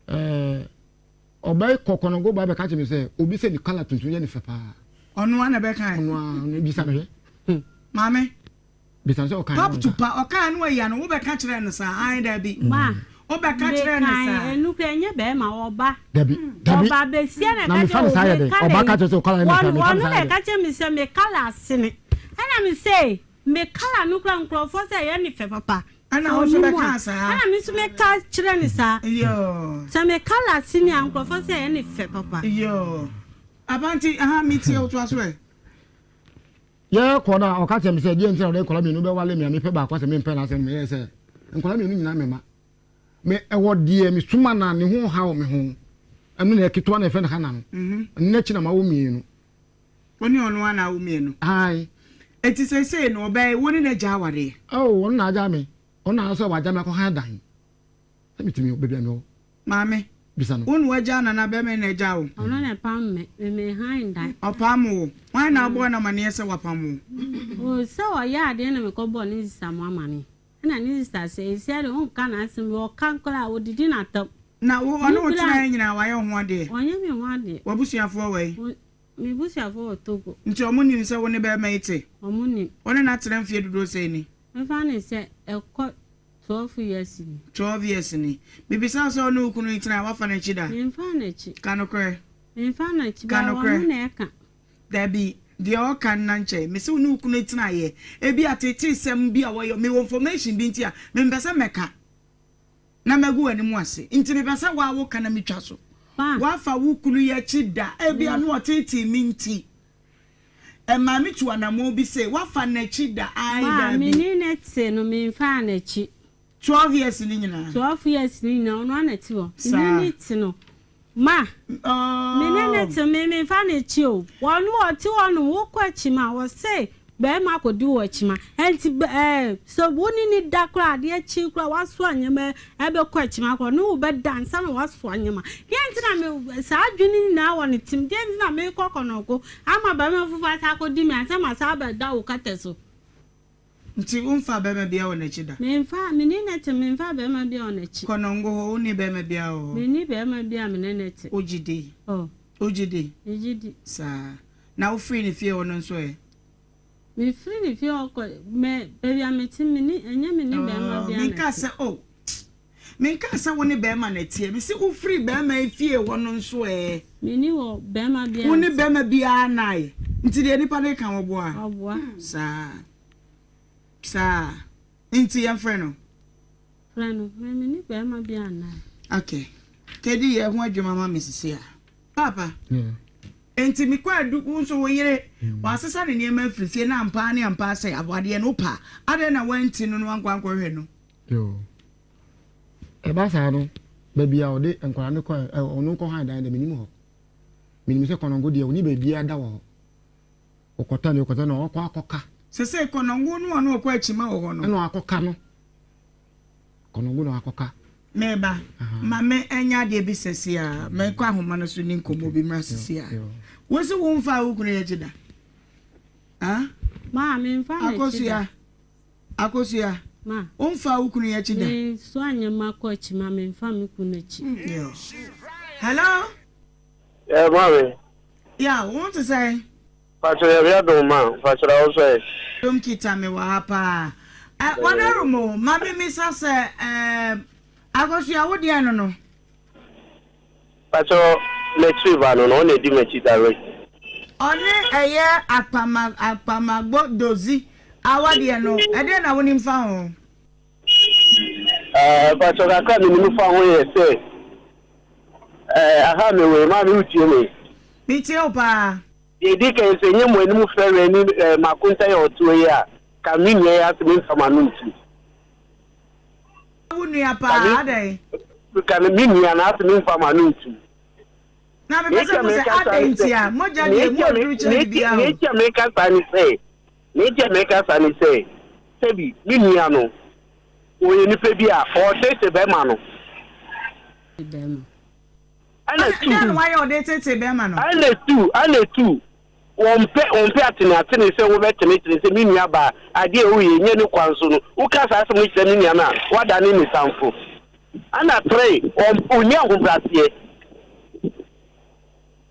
Ɛɛ ɔbaa yi kɔ kɔnɔgo baa bɛka kyerɛ me sɛ obi sɛ ne kala tuntum yɛ ne fɛ paa. Ɔno ara na ɛbɛkae. Ɔno ara ɔno bisa no hwɛ. Maame. Bisa no sɛ ɔkae Pap to pa ɔkae no ayi ano wobɛka kyerɛɛ no saa ae dabi. Ma Wobɛka kyerɛɛ no mekae saa. ɛno kura ɛnyɛ bɛrima ɔba. Dabi dabi. Ɔba besia na Na ɛka mefa no kyerɛ saa wo yɛ me dɛn? kala Ɔba ka yi. kyerɛ sɛ ɔkala yɛ ne fɛ Wɔn mefa no wɔn saa na yɛ ɛka dɛn? kyerɛ me sɛ me kala asene ɛna me se me kala no kura nkurɔfoɔ sɛ ɛyɛ ne fɛ papa. Ɛna Sɛ wo nso ɔnim a bɛkaa saa. ɛna me nso meka kyerɛ no saa. Yoo. Sɛ me kala asene a nkurɔfoɔ sɛ ɛyɛ ne fɛ papa. Yoo. Abanti aha metie wo toa so ɛ. Yɛrekɔ no a, ɔka kyerɛɛ me sɛ, Deɛn nti na wode nkwadaa mmienu bɛwale me a mepɛ baako asɛm mempɛ n'asɛm? Meyɛɛ sɛ, Nkwadaa mmienu nyinaa me mma. Me, ɛwɔ deɛ mesoma no a ne ho haw me ho. Ɛno na ɛketewa na yɛfrɛ no Hana no. Ɛno n'akyi na mawo mmienu. Wo ne ɔno ara na awo mmienu? Ae. Enti seesei no, ɔbɛn wo ne no agya awareɛ? Oh, ɔno na agya me. Ɔno na sɛ wagya me akɔhan dan. Sɛ metumi baabi a mewɔ. Maame, Bisa no. wo na wagyaa no anaa bɛrima yi na agyaa wo? Ɔno na ɛpam me. Me mehan dan. Ɔpam wo. Hwan na wobɔɔ no amaneɛ sɛ wapam wo? Oh, sɛ ɔyɛ adeɛ na mekɔbɔɔ ne sista mo amaneɛ. Ɛna ne sista sɛ, Ɛsia deɛ wonka n'asɛm bi, ɔka koraa a, ɔdidi n'atam. Na wo, ɔne wo tenaeɛ nyinaa, wayɛ wo ho adeɛ? Ɔnyɛ me ho adeɛ. W'abusuafoɔ wɔ he? Me busuafoɔ wɔ Togo. Nti ɔmo nim sɛ wo ne bɛrima yi te? Ɔmo nim. Wo ne no atena mfeɛ dodoɔ sɛn ni? Mɛfa no sɛ ɛkɔ 12 years ni. 12 years ni. Mebisa wo sɛ wo ne wo kunu yi tenaeɛ, woafa n'akyi da? Memfaa n'akyi. Ka nokorɛ. Memfaa n'akyi, Ka but nokorɛ. ɔno na ɛka. Dabi, deɛ ɔka no na nkyɛn. Mese wo ne wo kunu tenaeɛ, ebi ateeteesɛm bi a wɔyɛ, mewɔ information bi nti a, mempɛ sɛ mɛka na magu w'anim ase. Nti mepɛ sɛ wo a woka na metwa so. Woafa wo kunu yi akyi da, ebia na ɔteetee me nti, ɛmaa metu anammɔn bi sei. Woafa n'akyi da? Ae, Ma, dabi. me ne no te no, memfaa n'akyi. 12 years no nyinaa? 12 years no nyinaa, ɔno ara na ɛte hɔ. Me ne no te no. Ma, me ne no te, me memfa no akyi o. Ɔno ɔte hɔ nom, wokɔ akyi ma, ɔse bɛrima akɔdi wɔ akyi ma. Ɛnti ɛɛ sɛ wo ne no da koraa adeɛ kye koraa wasoa nneɛma ɛbɛkɔ akyi ma akɔ, ɔne wo bɛda ansa na wasoa nneɛma. Deɛ nti na me saa adwene nyinaa wɔ ne tirim, deɛ nti na mekɔ kɔnɔko ama bɛrima foforɔ asan akɔdi me ansa masan abɛda wo kɛtɛ so. Nti womfaa bɛrima biara wɔ n'akyi da? Memfaa, me ne no te, memfaa bɛrima biara wɔ n'akyi. Kɔnɔngo hɔ, wonni bɛrima biara wɔ hɔ? Menni bɛrima biara a me ne no te. Wogye di? Oh. Wogye di? Megye di. Saa. Na wofirii ne fie hɔ no nso ɛ? Mefiri ne fie hɔ kɔ, me, baabi a mete, me ne, ɛnyɛ me ne bɛrima Oh, biara na menkaa ɛte. sɛ, oh, menkaa sɛ wo ne bɛrima na ɛteɛ. Mese wofirii bɛrima yi fie hɔ no nso ɛ? Menni wɔ bɛrima biara Wo ne nti. bɛrima biara nnae. Nti deɛ nipa no reka wɔboa? Ɔboa. Saa. Saa. Nti yɛmfrɛ no? Frɛ no. Me me ne bɛrima biara nnae. Okay. Kedi yɛ ho adwuma ma me sisi a. Paapa. Yeah. Nti me kɔ adu wo nso wo yere wasesa ne nneɛma afiri fie na ampa ne ampa sɛ aboadeɛ no wopa a adɛn na wanti no no wankɔ ankɔhwɛ no? Yoo. Ɛba saa no, baabi a ɔde nkwadaa no kɔɛ, ɛ, ɔno kɔ han dan deɛ, menim hɔ. Menim sɛ Kɔnɔngo deɛ, ɔni baabiara da wɔ hɔ. Ɔkɔtɔ ne ɔkɔtɔ na ɔkɔ akɔka. Sesei Kɔnɔngo no a na ɔkɔ akyima wɔ hɔ no. Ɛna akɔka no. Kɔnɔngo na akɔka. Meba, ma me ɛnyɛ adeɛ bi sɛsi a, mɛkɔ ahoma no so ne nkɔmmɔ bi mmra sɛsi a. Wo se wo mfaa wo kunu akyi da? Ah? Ma, memfa n'akyi da. Akosua. Akosua, Ma. womfaa wo kunu yi akyi da? Me soa nneɛma kɔ akyi ma memfa me kunu akyi. Yo. Hello? Yeah, maame. Yeah, wo ho te sɛn? Pakyɛ Nyame adom ma, pakyɛ na wo nso ɛ? Dom kita me wɔ ha paa. Eh, wɔdarom o, ma me misa sɛ, eh, Akosua, wo deɛn no no? Pakyɛ m'akyiri ba no na ɔna edi m'akyi direct. Ɔne ɛyɛ akpama akpamagbɔ dozi awadeɛ no ɛdeɛn na wonim fa ho? Ɛɛ pakyɛ kakra a menim fa ho yɛ sɛ ɛɛ aha me wei maame wotie me? Metie wo paa. Deɛ edi kan sɛ ɛnyɛ mo anim fɛreɛ ne ɛɛ m'akonta yi a ɔtoɔ yi a ka me nua yi ase memfa m'ano ntu. Wo nua paa adɛn? Ka me nua na ase memfa m'ano ntum. Na mepɛ sɛ mo sɛ adɛn nti a mogya deɛ mu aduru kyɛn biribiara o. Nea enti a meka saa ne sɛ, nea enti a meka saa ne sɛ, sɛbi me nua no, ɔyɛ nipa bi a ɔreteetee bɛrima no. Ɛna tu. Dɛn na wayɛ ɔde teetee bɛrima no? Ɛna tu, ɛna tu. Wɔmpɛ, wɔmpɛ ateneatene sɛ wobɛtenetene sɛ, Me nuabaa, adeɛ a woreyɛ yi nyɛ ne kwan so no. Woka saa asɛm no kyerɛ me nua no a, woadane ne tamfo. Ɛna tre, wɔn, wɔnni ahobrɛaseɛ.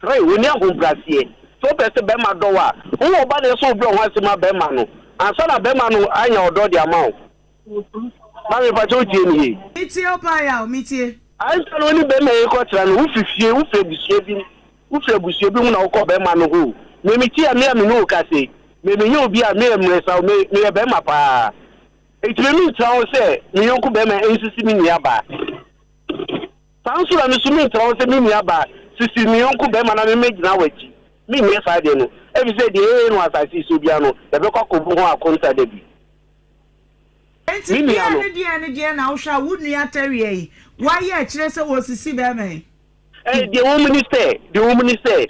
Tre, wɔnni ahobrɛaseɛ. Sɛ wopɛ sɛ bɛrima dɔ wo a, wo ɔba na ɛsɛ sɛ wobrɛ wo ho ase ma bɛrima no ansa na bɛrima no anya ɔdɔ de ama wo. Maame, mpakyɛ wotie me yie? Metie wo paa Yaw, metie. Ansa na wo ne bɛrima yi rekɔtra no, wofi fie, wofi abusua bi mu. Wofiri abusua bi mu na wokɔ bɛrima no hɔ o. Me mete a me a me ne wo kasa yi, me menyɛ obi a meyɛ mmerɛsa o, me meyɛ bɛrima paa. Enti me mentra ho sɛ me yɔnko bɛrima nsisi me nua baa. Saa nso na me nso mentra ho sɛ me nua baa sisi me yɔnko bɛrima na me mɛgyina w'akyi. Menyɛ saa deɛ no, efisɛ deɛ yɛyɛ no wɔ asase yi so biara no, yɛbɛkɔ akɔbu ho akonta da bi. Enti Me nua deɛn no. ne deɛn ne deɛn na wohwɛ a wo nua Tawia yi wayɛ a ɛkyerɛ sɛ ɔresisi bɛrima yi? Ɛɛ, deɛ ɛwɔ mu ne sɛ, deɛ ɛwɔ mu ne sɛ,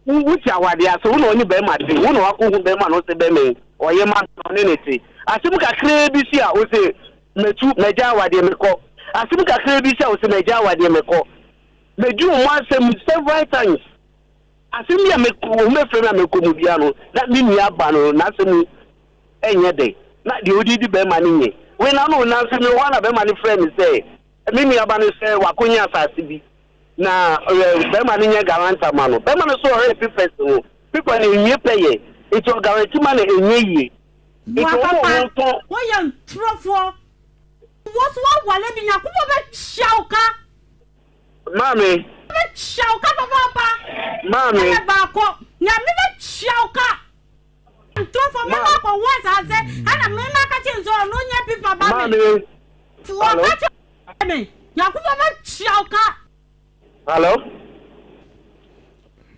wo, wote awadeɛ ase, wo na ɔne barima te, wo na woakɔhu barima no, wose barima yi, ɔyɛ ma me, ɔne ne te. Asɛm kakraa bi si a, wose, matu, magyae awadeɛ, mekɔ. Asɛm kakraa bi si a, wose, magyae awadeɛ, mekɔ. Madi wɔn asɛm several times. Asɛm bi a me, wɔn bɛfrɛ me a mekɔ mu biara no, na me nua ba no, n'asɛm nyɛ dɛ, na deɛ ɔde di barima no nyɛ. Wei na ano, nanso mewɔ hɔ a na barima no frɛ me sɛ, Me nuaba no sɛ wakonya asase bi na bɛrima no nyɛ guarantor ma no. Bɛrima no so ɔhwɛ papers ho. Paper no enwie pɛyɛ nti ɔguarantee ma no ɛnyɛ yie. Nti Boa wɔn a papa wɔn tɔn. woyɛ ntorofoɔ wo so woawale bi Nyankopɔn bɛtua wo ka. Maame. Bɛtua wo ka papaapa. Maame. Ɛyɛ baako Nyame bɛtua wo ka. Ntorofo me ma kɔ wo asase ɛna me ma ka kyerɛ sɛ ɔno nyɛ pipa ba me. Maame. Wɔ ka kyerɛ me Nyankopɔn bɛ tua wo ka. Hello.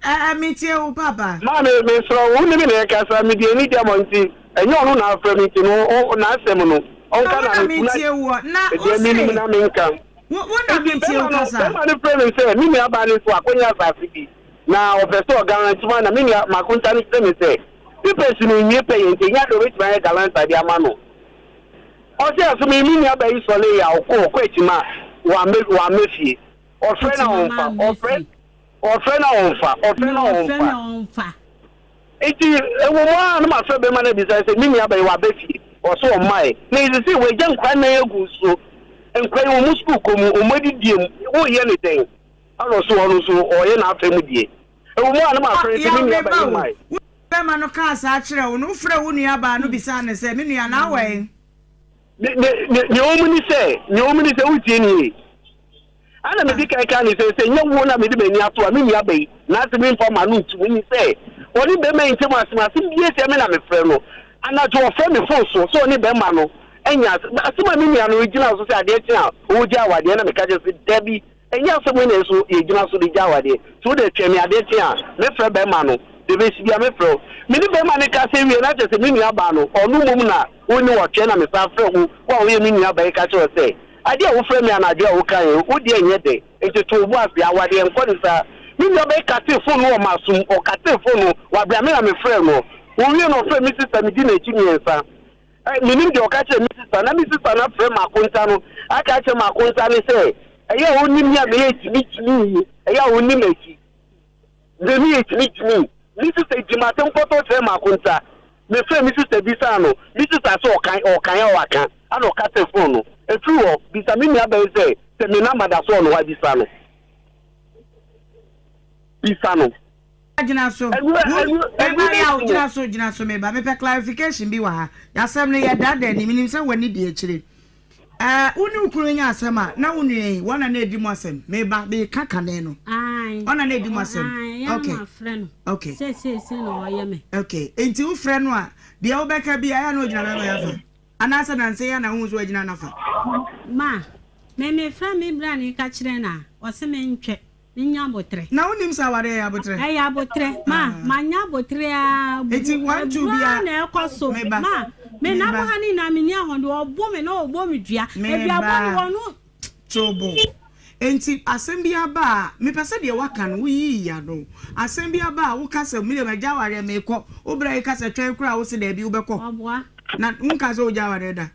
Ɛɛ me tie wo papa. Maame me srɛ wo wo ne me na ɛkasa me deɛ ani gya mɔ nti ɛnyɛ ɔno na afrɛ me nti no n'asɛm no ɔnka na me me tie woɔ na deɛ menim na menka. Wo wo na Enti metie bɛrima wo no kasa. bɛrima no frɛ me sɛ me nuabaa no nso akɔnya asase bi na ɔpɛ sɛ ɔguarantee ma na me nua m'akonta no kyerɛ me sɛ papers no nwie pɛyɛ nti ɛnyɛ ade a ɔbɛtumi ayɛ guarantor de ama no. Ɔse aso me me nuabaa yi sɔree a ɔkɔ ɔkɔ akyima wammɛ wammɛ fie. Ɔfrɛ no a Akyima ɔmfa mammɛ ɔfrɛ fie. ɔfrɛ no a ɔmfa ɔfrɛ Me no a ɔfrɛ me ɔmfa. ɔmfa. Enti ɛwɔ mu ara na mafrɛ bɛrima no abisa no sɛ, Me nuabaa yi, waba fie? Ɔse ɔmmae. Na seesei wagya nkwadaa nnan agu so. Nkwadaa yi, wɔn sukuukɔ mu, wɔn adidie mu, woreyɛ no dɛn? Ɛna ɔse ɔno nso ɔreyɛ n'afa mu deɛ. Ɛwɔ mu ara na mafrɛ no sɛ, Yaw, Me me nuabaa ba yi o, mmae. wo bɛrima no kaa saa kyerɛɛ wo no, wofrɛɛ wo nuabaa no bisaa no sɛ, Me nua, na awɔ ɛ? Ne, ne, ne, nea ɛwɔ mu ne sɛ, nea ɛwɔ mu ne sɛ, wotie nie. Ɛnna midi kan kaa no sɛ, Sɛ ɛnyɛ wo na mede m'ani ato a, me nuabaa yi, n'ase memfa m'ano nto mu nni sɛ ɔne barima yi ntam asɛm. Asɛm bi asi a me na mefrɛ no. Anadwo ɔfrɛ me fon so sɛ ɔne barima no anya asɛm. Asɛm a me nua no gyinaa so sɛ adeɛ kye a ɔregyae awadeɛ na meka kyerɛ no sɛ, Dabi, ɛnyɛ asɛm wei na ɛso yɛgyina so de gyae awadeɛ. Nti wo deɛ twɛn me adeɛ kye a mɛfrɛ barima no. Deɛ ɛbɛsi biara mɛfrɛ wo. Me ne barima no kasa wie no, na kyerɛ sɛ me nuabaa no, ɔno mmom na ɔnni hɔ. Twɛn na mesan frɛ wo, wo a woyɛ me nuabaa yi ka kyerɛ wo sɛ, Adeɛ a wofrɛ me anadwo a wokaeɛ yi, wo deɛ nyɛ dɛ, nti to wo bo ase, awadeɛ nkɔ ne saa. Me nua bɛyi katee fon no wɔ m'asom, ɔkatee fon no wɔ aberɛ a me na mefrɛɛ no. Ɔwie no ɔfrɛɛ me sista, medi n'akyi mmiɛnsa. Ɛ, mennim deɛ ɔka kyerɛɛ me sista, na me sista no afrɛ m'akonta no aka akyerɛ m'akonta no sɛ, ɛyɛ a ɔnnim me a meyɛ gyimigyimi yi, ɛyɛ a ɔnni m'akyi. Dze me yɛ gyimigyimi. Me sista dzi m'atsɛm pɔtɔɔ kyerɛ m'akonta. Mefrɛɛ me sista bisaa no, me sista se ɔkan, ɔkan a ɔaka, ana ɔkatee fon no. Efir hɔ, bisa me nuabaa yi sɛ, sɛ me namba da so wɔ no hɔ a, bisa no. Bisa no. Gyina so. Ɛno, Wo, ɛno, me ɛno ba Yaw, n'akyi no. gyina so, gyina so, me ba. Mepɛ clarification bi wɔ ha. Y'asɛm no yɛ dada ni, menim sɛ w'ani di akyire. Ɛɛ, wo ne wo kunu nya asɛm a, na wo nua yi, wɔn na na edi mu asɛm. Meba, meka kane no. Ae. Wɔn na na edi mu asɛm. Ae, ɛyɛ Okay. na mafrɛ no. Okay. Sɛ seesei na ɔyɛ me. Okay. Nti wofrɛ no a, deɛ wobɛka bi a, ɛyɛ a na ogyina bɛrima yi afa? Anaasɛ nansa yi a na wohu sɛ wagyina n'afa? Ma, me mefrɛ me bra no ka kyerɛ no a, ɔse mentwɛ. Menya aboterɛ. Na wonim sɛ awareɛ yɛ aboterɛ? Ɛyɛ aboterɛ. Ma, manya aboterɛ ara. Bu, Enti one two ɛburo bia, ara na ɛkɔ so. meba, Ma, me nam meba. ha no nyinaa menni ahoɔden. Ɔbo me na ɔbɔ me dua. Meba. Aduabɔ no ɔno. Tobo. Enti asɛm bi aba a, mepɛ sɛ deɛ woaka no woyiyi ano. Asɛm bi aba a woka sɛ me deɛ magya awareɛ meekɔ. Wo bra yi ka sɛ twɛn koraa a wose daabi wobɛkɔ. Ɔboa. Na wonkaa sɛ wogya awareɛ da?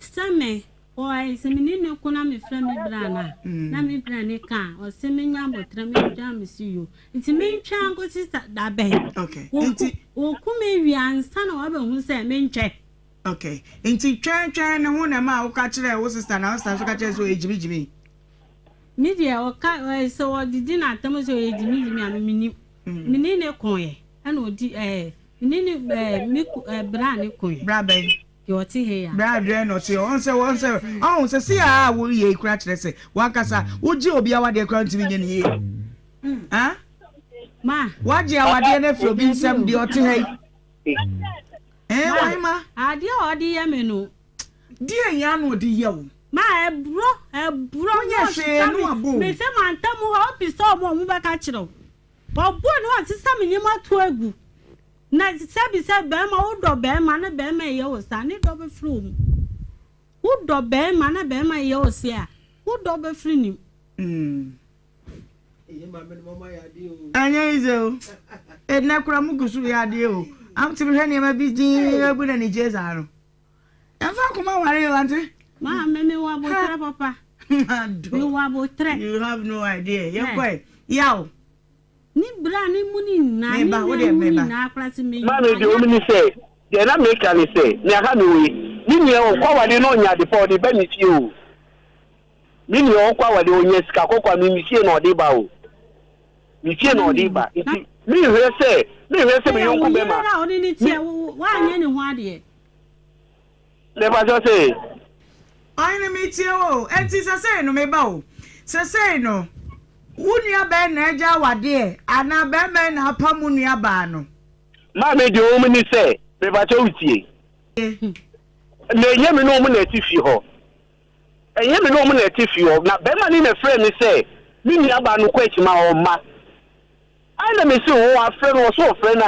Sɛ me, ɔe, sɛ me ne no ko na me frɛ me bra no a, na me bra no ka a, ɔse me nya aboterɛ me ntwɛn a me se yoo. Nti me ntwɛn nkosi sa da bɛn? Okay. Wɔku, Nti. wɔku me wie ansa na wabɛhu sɛ me ntwɛn. Okay. Nti twɛn twɛn ne ho na ɛmaa woka kyerɛɛ wo sister na wo sister nso ka kyerɛɛ sɛ ɔyɛ gyimi gyimi? Me deɛ ɔka, ɔe, sɛ ɔdidi n'atam sɛ ɔyɛ gyimi gyimi a me menim. Me ne no koeɛ ɛna ɔdi, ɛɛ, me ne no, ɛɛ, me ku, ɛɛ, bra no koeɛ. Bra bɛn? Deɛ ɔte ha yi a. Berɛ a dwɛn na ɔte hɔ. Ɔhu sɛ wɔn sɛ ɔhu sɛ si a woyɛ yi koraa kyerɛ sɛ wankasa wogye obi awadeɛ koraa ntumi nyɛ ne yie. Ah? Ma. Wagye awadeɛ no afiri obi nsam deɛ ɔte ha yi. Eh, Ma. wɔn ma. Adeɛ a ɔde yɛ me no. Deɛ yɛn ano ɔde yɛ wo. Ma ɛborɔ ɛborɔ Wonyɛ hwee no abo. Me sɛ mantam hɔ wobisa wɔn a wɔn bɛka kyerɛ wo. Ɔboɔ no ɔsesa me nneɛma to agu. Na sɛbi sɛ bɛɛma wo dɔ bɛɛma na bɛɛma yɛ wo saa ne dɔ bɛfiri wo mu wo dɔ bɛɛma na bɛɛma yɛ wo se a wo dɔ bɛfiri ne mu. Ɛnyɛ easy o. Ɛnɛ kora mo gu so yɛ adeɛ o. Amte mehwɛ nneɛma bi din agu na anigyeɛ saa no. Ɛmfa akoma ware o ante. Maame me wɔ abotrɛ papa. Me wɔ abotrɛ. You have no idea. Yɛnkɔe. Yaw. Ne bra ne mu ne nyinaa, ne Meba, wo nna deɛ mu meba. nyinaa koraa sɛ meyi Maame deɛ mayɛ. ɔmu ne sɛ, deɛ na meka ne sɛ, nea ɛha me wei, me nua ɔkɔ awadeɛ na ɔnya ade pa ɔde ba me fie o. Me nua ɔkɔ awadeɛ ɔnya sika kɔkɔɔ a me me fie na ɔde ba o. Me fie na ɔde ba. Nti menhwɛ sɛ, menhwɛ sɛ me Sɛ yɔnko wo yere bɛma. a ɔne ne Me. teɛ, wo, wo, woanyɛ ne ho adeɛ. Mepakyɛw se. Ɔhene metie wo o, enti sesei no meba o, sesei no wo nua bɛn na agya awadeɛ anaa bɛɛma na apam wo nua baa no? Maame deɛ ɔwɔ mu ne sɛ, mepakyɛw wo tie, na ɛnyɛ me ne wɔn na ɛte fie hɔ, ɛnyɛ me ne wɔn na ɛte fie hɔ, na bɛɛma no na ɛfrɛɛ me sɛ me nua baa no kɔ akyima ɔmma. Ɛna me se wo afrɛ no ɔse ɔfrɛ no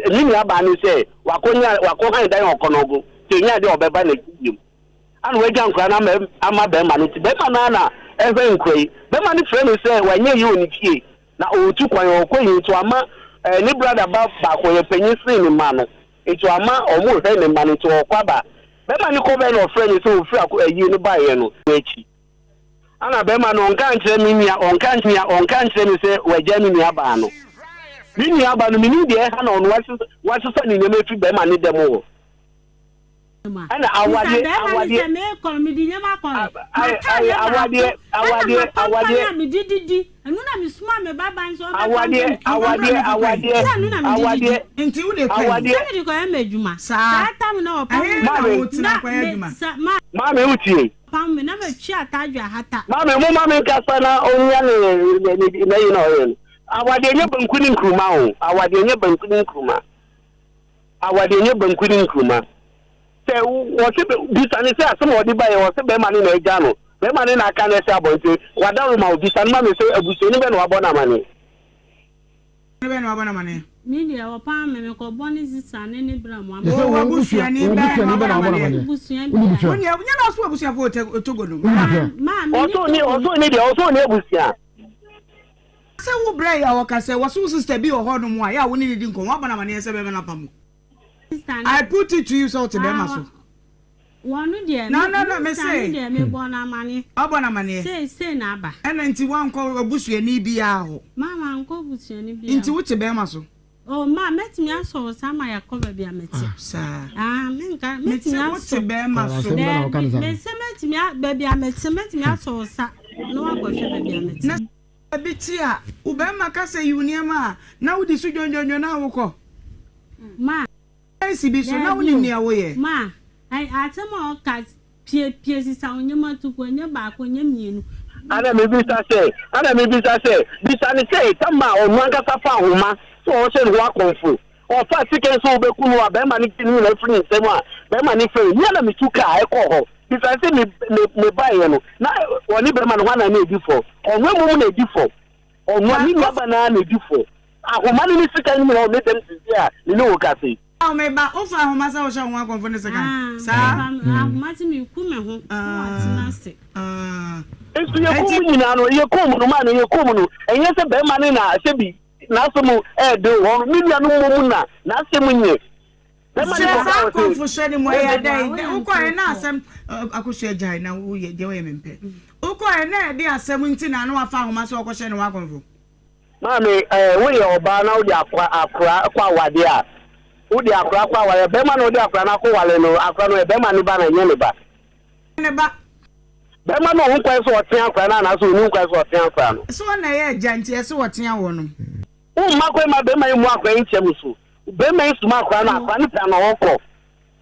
a me nua baa no sɛ wakɔ nya wakɔ han dan ɔkɔnɔgo sɛ enya adeɛ ɔbɛba n'akyi biom. Ana wagya nkora no ama ama bɛrima no nti bɛrima no ara na ɛhwɛ nkora yi. Bɛrima no frɛ no sɛ wanyɛ yie wɔ ne fie na ɔretu kwan ɔrekɔ yi nti wama ɛɛ ne brada ba baako ɔyɛ panyin sene ne mma no nti wama wɔn rehwɛ ne mma no nti ɔrekɔ aba. Bɛrima no kɔ bɛn na ɔfrɛ no sɛ ɔfiri akɔ ayie no baeɛ no akyi. Ana bɛrima no ɔnka nkyerɛ me nua ɔnka nua ɔnka nkyerɛ me sɛ wagya ne nua baa no. Me nua ba no menim deɛ ɛha na ɔno wasesa ne nneɛma afiri bɛrima ne dɛm hɔ. Ɛna awadeɛ awadeɛ awadeɛ awadeɛ awadeɛ awadeɛ awadeɛ awadeɛ awadeɛ nti wo de kɔ awadeɛ saa ɛhe na wo tena kɔyɛ adwuma. Maame wo tie. Maame mo ma me nkasa na onua ne ne ne n'ayi na ɔyɛ no. Awadeɛ nyɛ banku ne nkuruma o. Awadeɛ nyɛ banku ne nkuruma. Awadeɛ nyɛ banku ne nkuruma. Sɛ wɔse bisa no sɛ asɛm a ɔde baeɛ wɔse bɛrima no na agya no. Bɛrima no na aka no ɛsɛ abɔnten. Wadaworo ma wo. Bisa no ma me sɛ abusuani bɛn na wabɔ no amaneɛ. Bɛn na wabɔ no amaneɛ? Me deɛ wɔpaa me mekɔbɔ ne sista ne ne bra mu amaneɛ. Wo abusuani bɛn na wabɔ no amaneɛ? Busua bia. Wo nea nyɛ na ɔso abusuafo wɔ Togo no. Ɔso ni ɔso ni deɛ ɔso ni abusua. Sɛ wo brɛ yɛ a wɔka sɛ wɔse wo sister bi wɔ hɔ nom a yɛ a wo ne no di nkɔmmɔ woabɔ no amaneɛ sɛ bɛrima no apam wo I put it to you sɛ wote bɛrima so. Wɔn deɛ No no no me me sister se no deɛ me bɔ no amaneɛ. Wabɔ no amaneɛ. Sei sei na aba. Ɛna nti woankɔ wabusuani biara hɔ. Ma mankɔ busuani biara Nti hɔ. wote bɛrima so. Oh ma mɛtumi asɔ wo saa ma yɛakɔ baabi a mete. Saa. Ah menka Mete mɛtumi wote asɔ. bɛrima so. Asɛm bɛ na woka no saa Daabi no. mese mɛtumi a baabi a mete mɛtumi asɔ wo sa na woakɔhwɛ baabi a mete. Na Bi te a, wo barima ka sɛ yi wo nneɛma a, na wodi so dwondwondwon na wokɔ. Ma. Si bi so, na Daabi wonim o. nea woyɛ. Ma, ɛ, asɛm a ɔka, pie, pie sesa wo nneɛma to gu, ɛnyɛ baako, ɛnyɛ mmienu. Ana mebisa sɛ, ana mebisa sɛ, bisa no sɛ, tam a ɔno ankasa faa nhoma sɛ ɔrehyɛ ne ho akɔmfo, ɔfaa sekan sɛ ɔbɛku no a barima no gye ne nyinaa firi ne nsam a barima no frɛ no, me ara na metu kaa ɛkɔɔ hɔ. Bisa no sɛ me, me, mebaeɛ no, na ɔne barima no hwan na na ɛdi fɔ? Ɔno mmom na ɛdi fɔ. Ɔno, me nuaba no ara na ɛdi fɔ. Ahoma no ne sekan no nyinaa wɔ me dɛm seesei a me ne wo rekasa yi. Ao me ba, wofa ahoma sɛ wohyɛ wo ho akɔmfo ne sekan? Ah, Saa? mefa ahoma sɛ meku me ho na watena ase. Ah, Nso yɛkɔɔ enti mu nyinaa no, yɛkɔɔ mu no, maame, yɛkɔɔ mu no, ɛnyɛ sɛ barima no na sɛbi n'asɛm ɛyɛ den wɔ hɔ no, me nua no mmom na n'asɛm nyɛ. Bɛrima no Kyerɛ kɔkaa saa wɔ se. akɔmfo hyɛ no mu ɛyɛ dɛn? Wokɔɛ na asɛm akosua gyae na woyɛ deɛ woyɛ mempɛ. Wokɔɛ na ɛde asɛm nti na na wafa ahoma sɛ ɔkɔhyɛ ne ho akɔmfo. Maame, eh, woyɛ ɔbaa na wode akora akora kɔ awadeɛ a, wode akora kɔ awadeɛ, bɛrima na wode akora no akɔwale no, akora no yɛ bɛrima ne ba na ɛnyɛ ne ba. Ne ba. Bɛrima no wɔ ho kwan sɛ ɔtea akora no anaasɛ ɔnni ho kwan sɛ ɔtea akora no? Sɛ ɔna ɛyɛ agya nti ɛsɛ ɔtea wɔ no. Womma kwan ma bɛrima yi mmu akora yi nkyɛm so. Bɛrima yi soma akora no, akora no pɛ a na ɔkɔ.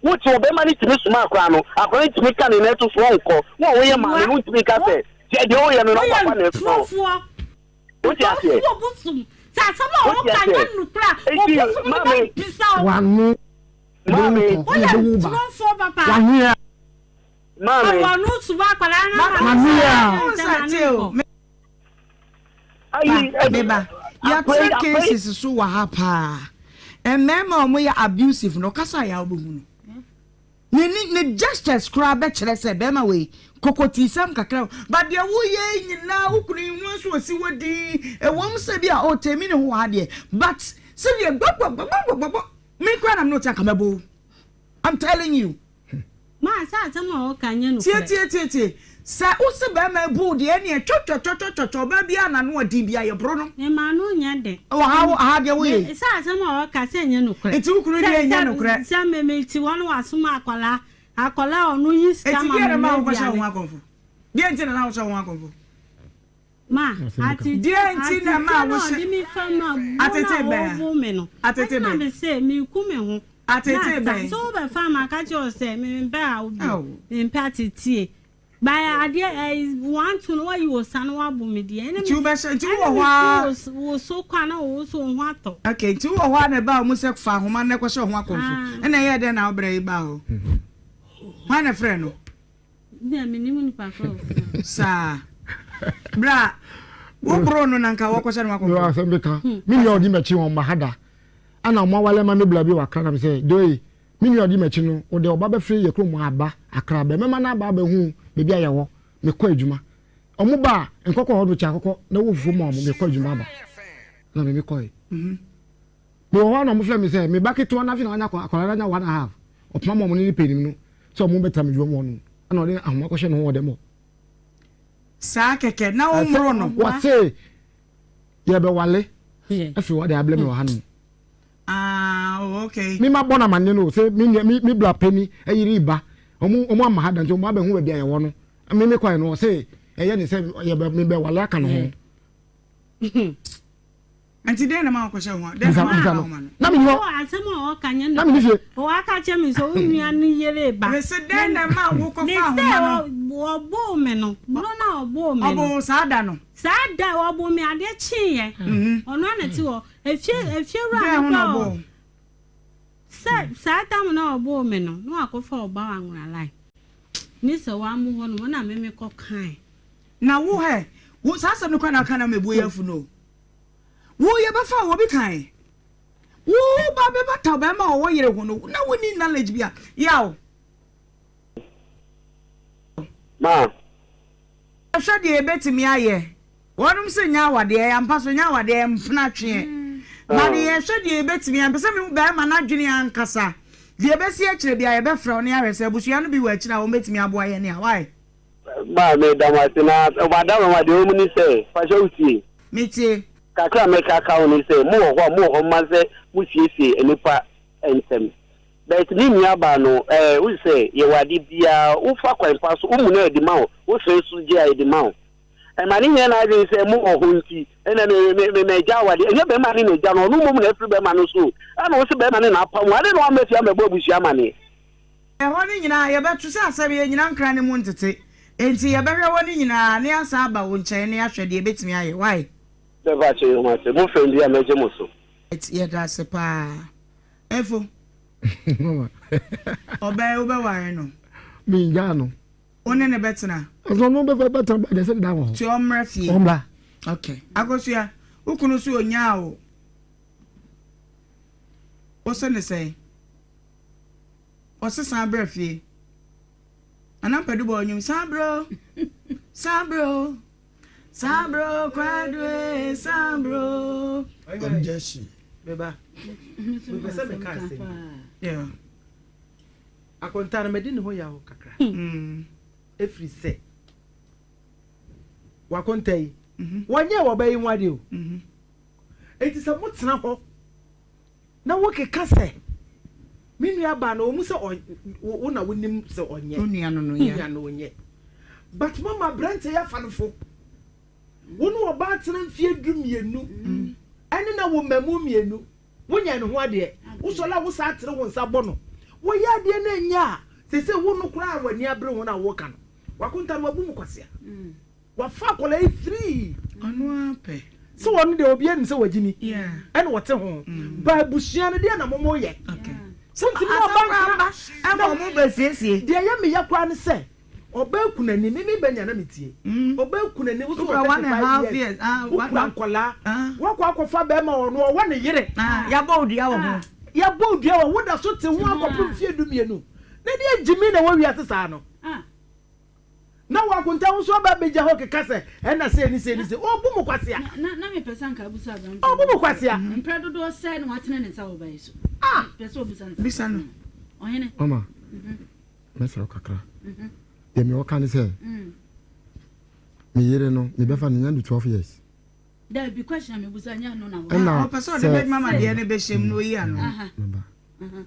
Wote hɔ, bɛrima no tumi soma akora no, akora no tumi ka ne nan to so ɔnkɔ. Wo a woyɛ maame no wontumi nka sɛ, gyae deɛ woyɛ no na wo papa na ɛsoma wo. Wote aseɛ? Wote aseɛ? Enti maame. W'ano Maame. bɛwu kɔ na ɛbɛwu ba. W'ano yɛ. Maame. W'ano yɛ a. Ayi, Ba, me ba, yɛatena cases so wɔ ha paa. Mmarima a wɔyɛ abusive no, ɔkasa a yɛ a wobɛhu no. Ne ne ne gestures koraa bɛkyerɛ sɛ bɛrima wei kokotiisɛm kakra. But deɛ woyɛ yi nyinaa wo kunu yi ho nso osi hɔ dinn. Ɛwom sɛ bi a ɔtɛmi ne ho wɔ ha deɛ, but sɛdeɛ gbɔgbɔgbɔgbɔgbɔ me koraa na me ne wo te anka mɛbɔ wo. I'm telling you. Ma sɛ asɛm a ɔka nyɛ nokorɛ. Tie tie tie tie sɛ wo se bɛɛma abu wo deɛ ɛneɛ twɔtwɔtwɔtwɔtwɔ ɔbaa biaa nano ɔden biaa yɛ boro no. Me ma no nyɛ den. Wɔ ha wo aha deɛ wo yɛ yi. Sɛ asɛm a ɔka sɛ nyɛ nokorɛ. Nti wo kunu deɛ nyɛ nokorɛ. Sɛ me me te hɔ no wasoma akwadaa akwadaa a ɔno yi sika ma me Eti deɛ na ma wo kɔhyɛ wo ho akɔmfo deɛ nti na na wo hyɛ wo ho akɔmfo. Ma, atete, Deɛ nti na ɛma atete na wohyɛ ɔde me fa mu a, bu na atete bɛn a? ɔbu me no. Atete Ɛna bɛn? me se, meku me ho. Atete Na sa, bɛn? sɛ wobɛfa ma ka kyerɛ wo sɛ, mempɛ a wo bio, Ao. mempɛ ateteɛ. By adeɛ, ɛyi, wanto no, wayi wo sa na wabo me deɛ. Ɛna Nti me, wobɛhyɛ, nti ɛna wowɔ hɔ me ara. fi wo, wo so kɔ a na wo so wo ho atɔ. Okay, nti wowɔ hɔ ara na ɛbaa wo mu sɛ fa ahoma no na kɔhyɛ wo ho akɔmfo. Ah. Ɛna ɛyɛɛ dɛn na wo brɛ yi baa hɔ? Hwan na ɛfrɛɛ no? Saa. Bra, wo boro no na nka wɔkɔhyɛ no wakɔfo. Asɛm bi ka. Me nua ɔdi m'akyi wɔn ma ha da. Ɛna ɔmo awale ma me bla bi wɔ akra na me sɛ, Doe, Me nua a ɔdi m'akyi no, ɔde ɔba bɛfiri yɛ kurom aba Accra. Bɛmɛma no aba abɛhu baabi a yɛwɔ. Mekɔ adwuma. Ɔmo ba a, nkɔkɔ hɔ no kyɛ akɔkɔ na wɔ fufuo ma ɔmo. Mekɔ adwuma aba. Na me mekɔe. Mewɔ hɔ a na ɔmo frɛ me sɛ me ba ketewa no afei na wanya akwadaa no anya one and a half. Ɔpoma ma ɔmo ne ne panin no sɛ ɔmo bɛtra me adwuma mu hɔ nom. Ɛna ɔde ahoma kɔhyɛ ne ho wɔ dɛm hɔ. Saa kɛkɛ na wo mmoro no. Wɔse yɛbɛwale afiri hɔ de abrɛ me wɔ hanom. Ah, oh, okay. Me ma bɔ na ma ne no sɛ me nua me me bla panyin ayiri ba. Ɔmo ɔmo ama ha da nti ɔmo abɛhu baabi a yɛwɔ no. Me me kɔɛ no ɔse ɛyɛ ne sɛ yɛbɛ me bɛ wale aka ne ho. Nti dɛn na ma ɔkɔhyɛ ho? Dɛn na ma ɔkɔhyɛ ho no? Na me ni hɔ. Asɛm a ɔka nyɛ Na me ni fie. Waka kyerɛ me sɛ wo nua no yere ba. Mese dɛn na ma wokɔfa ahoma no? Ɔboo me no. Boro no a ɔboo me no. Ɔboo saa da no. Saa da ɔboo me adeɛ kyeeɛ. Ɔno ara na te hɔ. Efie efie wura no kora ɔ. Sɛ saa tam no a ɔboo me no na wakɔfa ɔba wɔ anwona line. Ne sɛ wammo hɔ nom ɛna me me kɔ kae. Na wo hɛ wo saa asɛm no kora na aka na mebu yɛ afu no. Wo yɛbɛfa wo obi kan. Wo ba bɛbata ɔbɛrima a ɔwɔ yere ho no na wonni knowledge bi a yaw. Ma. Hwɛ deɛ yɛbɛtumi ayɛ. Wɔnom se nyɛ awadeɛ, ɛyɛ ampa so nyɛ awadeɛ, ɛyɛ mpena tweɛ. Ma ne yɛhwɛ deɛ yɛbɛtumi ayɛ. Mpɛ sɛ mehu barima no adwene ankasa. Deɛ ɛbɛsi akyire biara yɛbɛfrɛ wo na yɛahwɛ sɛ abusua no bi wɔ akyire a wɔbɛtumi aboa yɛn a. Wai? Ma meda mo ase na ɔbadawrama deɛ ɛwɔ mu ne sɛ, fahyɛ wo tie. Metie. Kakra a mɛka aka ho ne sɛ, mowɔ hɔ a, mowɔ hɔ ma sɛ mosiesie nnipa ntɛm. But me nua baa no, eh, wohu sɛ yɛwɔ ade biara, wofa kwan pa so, womu no a yɛde ma wo, wosrɛ nso gye a yɛde ma wo. Ɛma ne nyɛ n'adwene sɛ mowɔ hɔ nti, ɛna me, me, me, magya awadeɛ. Ɛnyɛ bɛrima ne na agya no, ɔno mmom na afiri bɛrima no so o. Ɛna wo se bɛrima ne na apam wo, adɛn na woamma fie ammɛbɔ abusua amaneɛ? Ɛhɔ no nyinaa, yɛbɛto sɛ asɛm yɛnnyina nkra no mu ntete. Enti yɛbɛhwɛ hɔ no nyinaa na yɛasan aba wo nkyɛn na yɛahwɛ deɛ yɛbɛtumi ayɛ. Wai? Bɛfa akyɛ yɛn ho ase. Mo frɛ me bi a mɛgye mo so. Yɛda ase paa. Efo. Mama. Ɔbaa yi wobɛware no? Mengyaa no. Wo ne no bɛtena? Ɔsɛ ɔno bɛfa bɛtena bɛɛ deɛ sɛ deda wɔ hɔ. Ti ɔmmra fie. Ɔmmra. Okay. Akosua, wo kunu so onyaa wo. Wo se ne sɛn? Ɔse san bra fie. Nana Mpadu bɔ ɔnwom san bra o, san bra o, san bra o Kwadu e, san bra o. Objection. Meba, mepɛ sɛ meka asɛm bi. Yeah. Akonta no madi ne ho yaw kakra. Ɛfiri sɛ wakonta yi, wɔnyɛɛ wɔ ɔbaa yi ho adeɛ o. Enti sɛ motena hɔ Na wokeka sɛ, Me nua baa no, ɔwɔ mu sɛ ɔ, wo na wonim sɛ ɔnyɛ. Wo nua no no, yeah. Wo nua no ɔnyɛ. But moama aberanteɛ yi afa no fo. Wo ne ɔbaa tena mfeɛ dummienu, ɛne na wo mmamu mmienu, wonyɛɛ ne ho adeɛ. Wosɔre a wosan tene wo nsa bɔ no. Wɔyɛ adeɛ no ɛnyɛ a, seesei wo no koraa a w'ani abere ho no a woka no, w'akonta no wabu mu kwasea. Wafa akwadaa yi firii. Ɔno ara pɛ. Sɛ ɔno deɛ obiara nim sɛ wagyimi ɛna ɔte ho. Ba abusua no deɛ na mo mo yɛ. Sɛ ntumi ɔba nkra ɛma ɔmo bɛ siesie. Deɛ ɛyɛ me ya koraa ne sɛ ɔbaa kunani me me ba nya na me tie. Ɔbaa kunani wo so wɔ 35 years wo kura nkwadaa wakɔ akɔfa bɛɛma ɔno ɔwɔ ne yere. Yabɔ wo dua wɔ ho. Yabɔ wo dua wɔ ho wo da so te ho akɔpem mfie 12 na deɛ gyimi na ɛwɔ wiase saa no. Na wɔ akonta ho nso aba abɛgya hɔ keka sɛ, Ɛnna sei ne sei ne sei. Ɔrebu mo kwasea. Na, na mepɛ sɛ anka abusa aberanteɛ Ɔrebu mo kwasea. Mprɛ dodoɔ sɛn na watene ne nsa wɔ ɔbaa yi so? Ah! Pɛ sɛ ɔbisa no saa. Bisa no. Ɔhene. Mama, mɛsrɛ wo kakra. Deɛ mewɔ ka ne sɛ, me yere no, mebɛfa no nya no 12 years. Dabi, question a mebusa nyɛ ɛno na wɔ. Ɛna Ɔpɛ sɛ ɔde bɛdwuma ma deɛ no bɛhyɛ mu na ɔyi ano. Maba.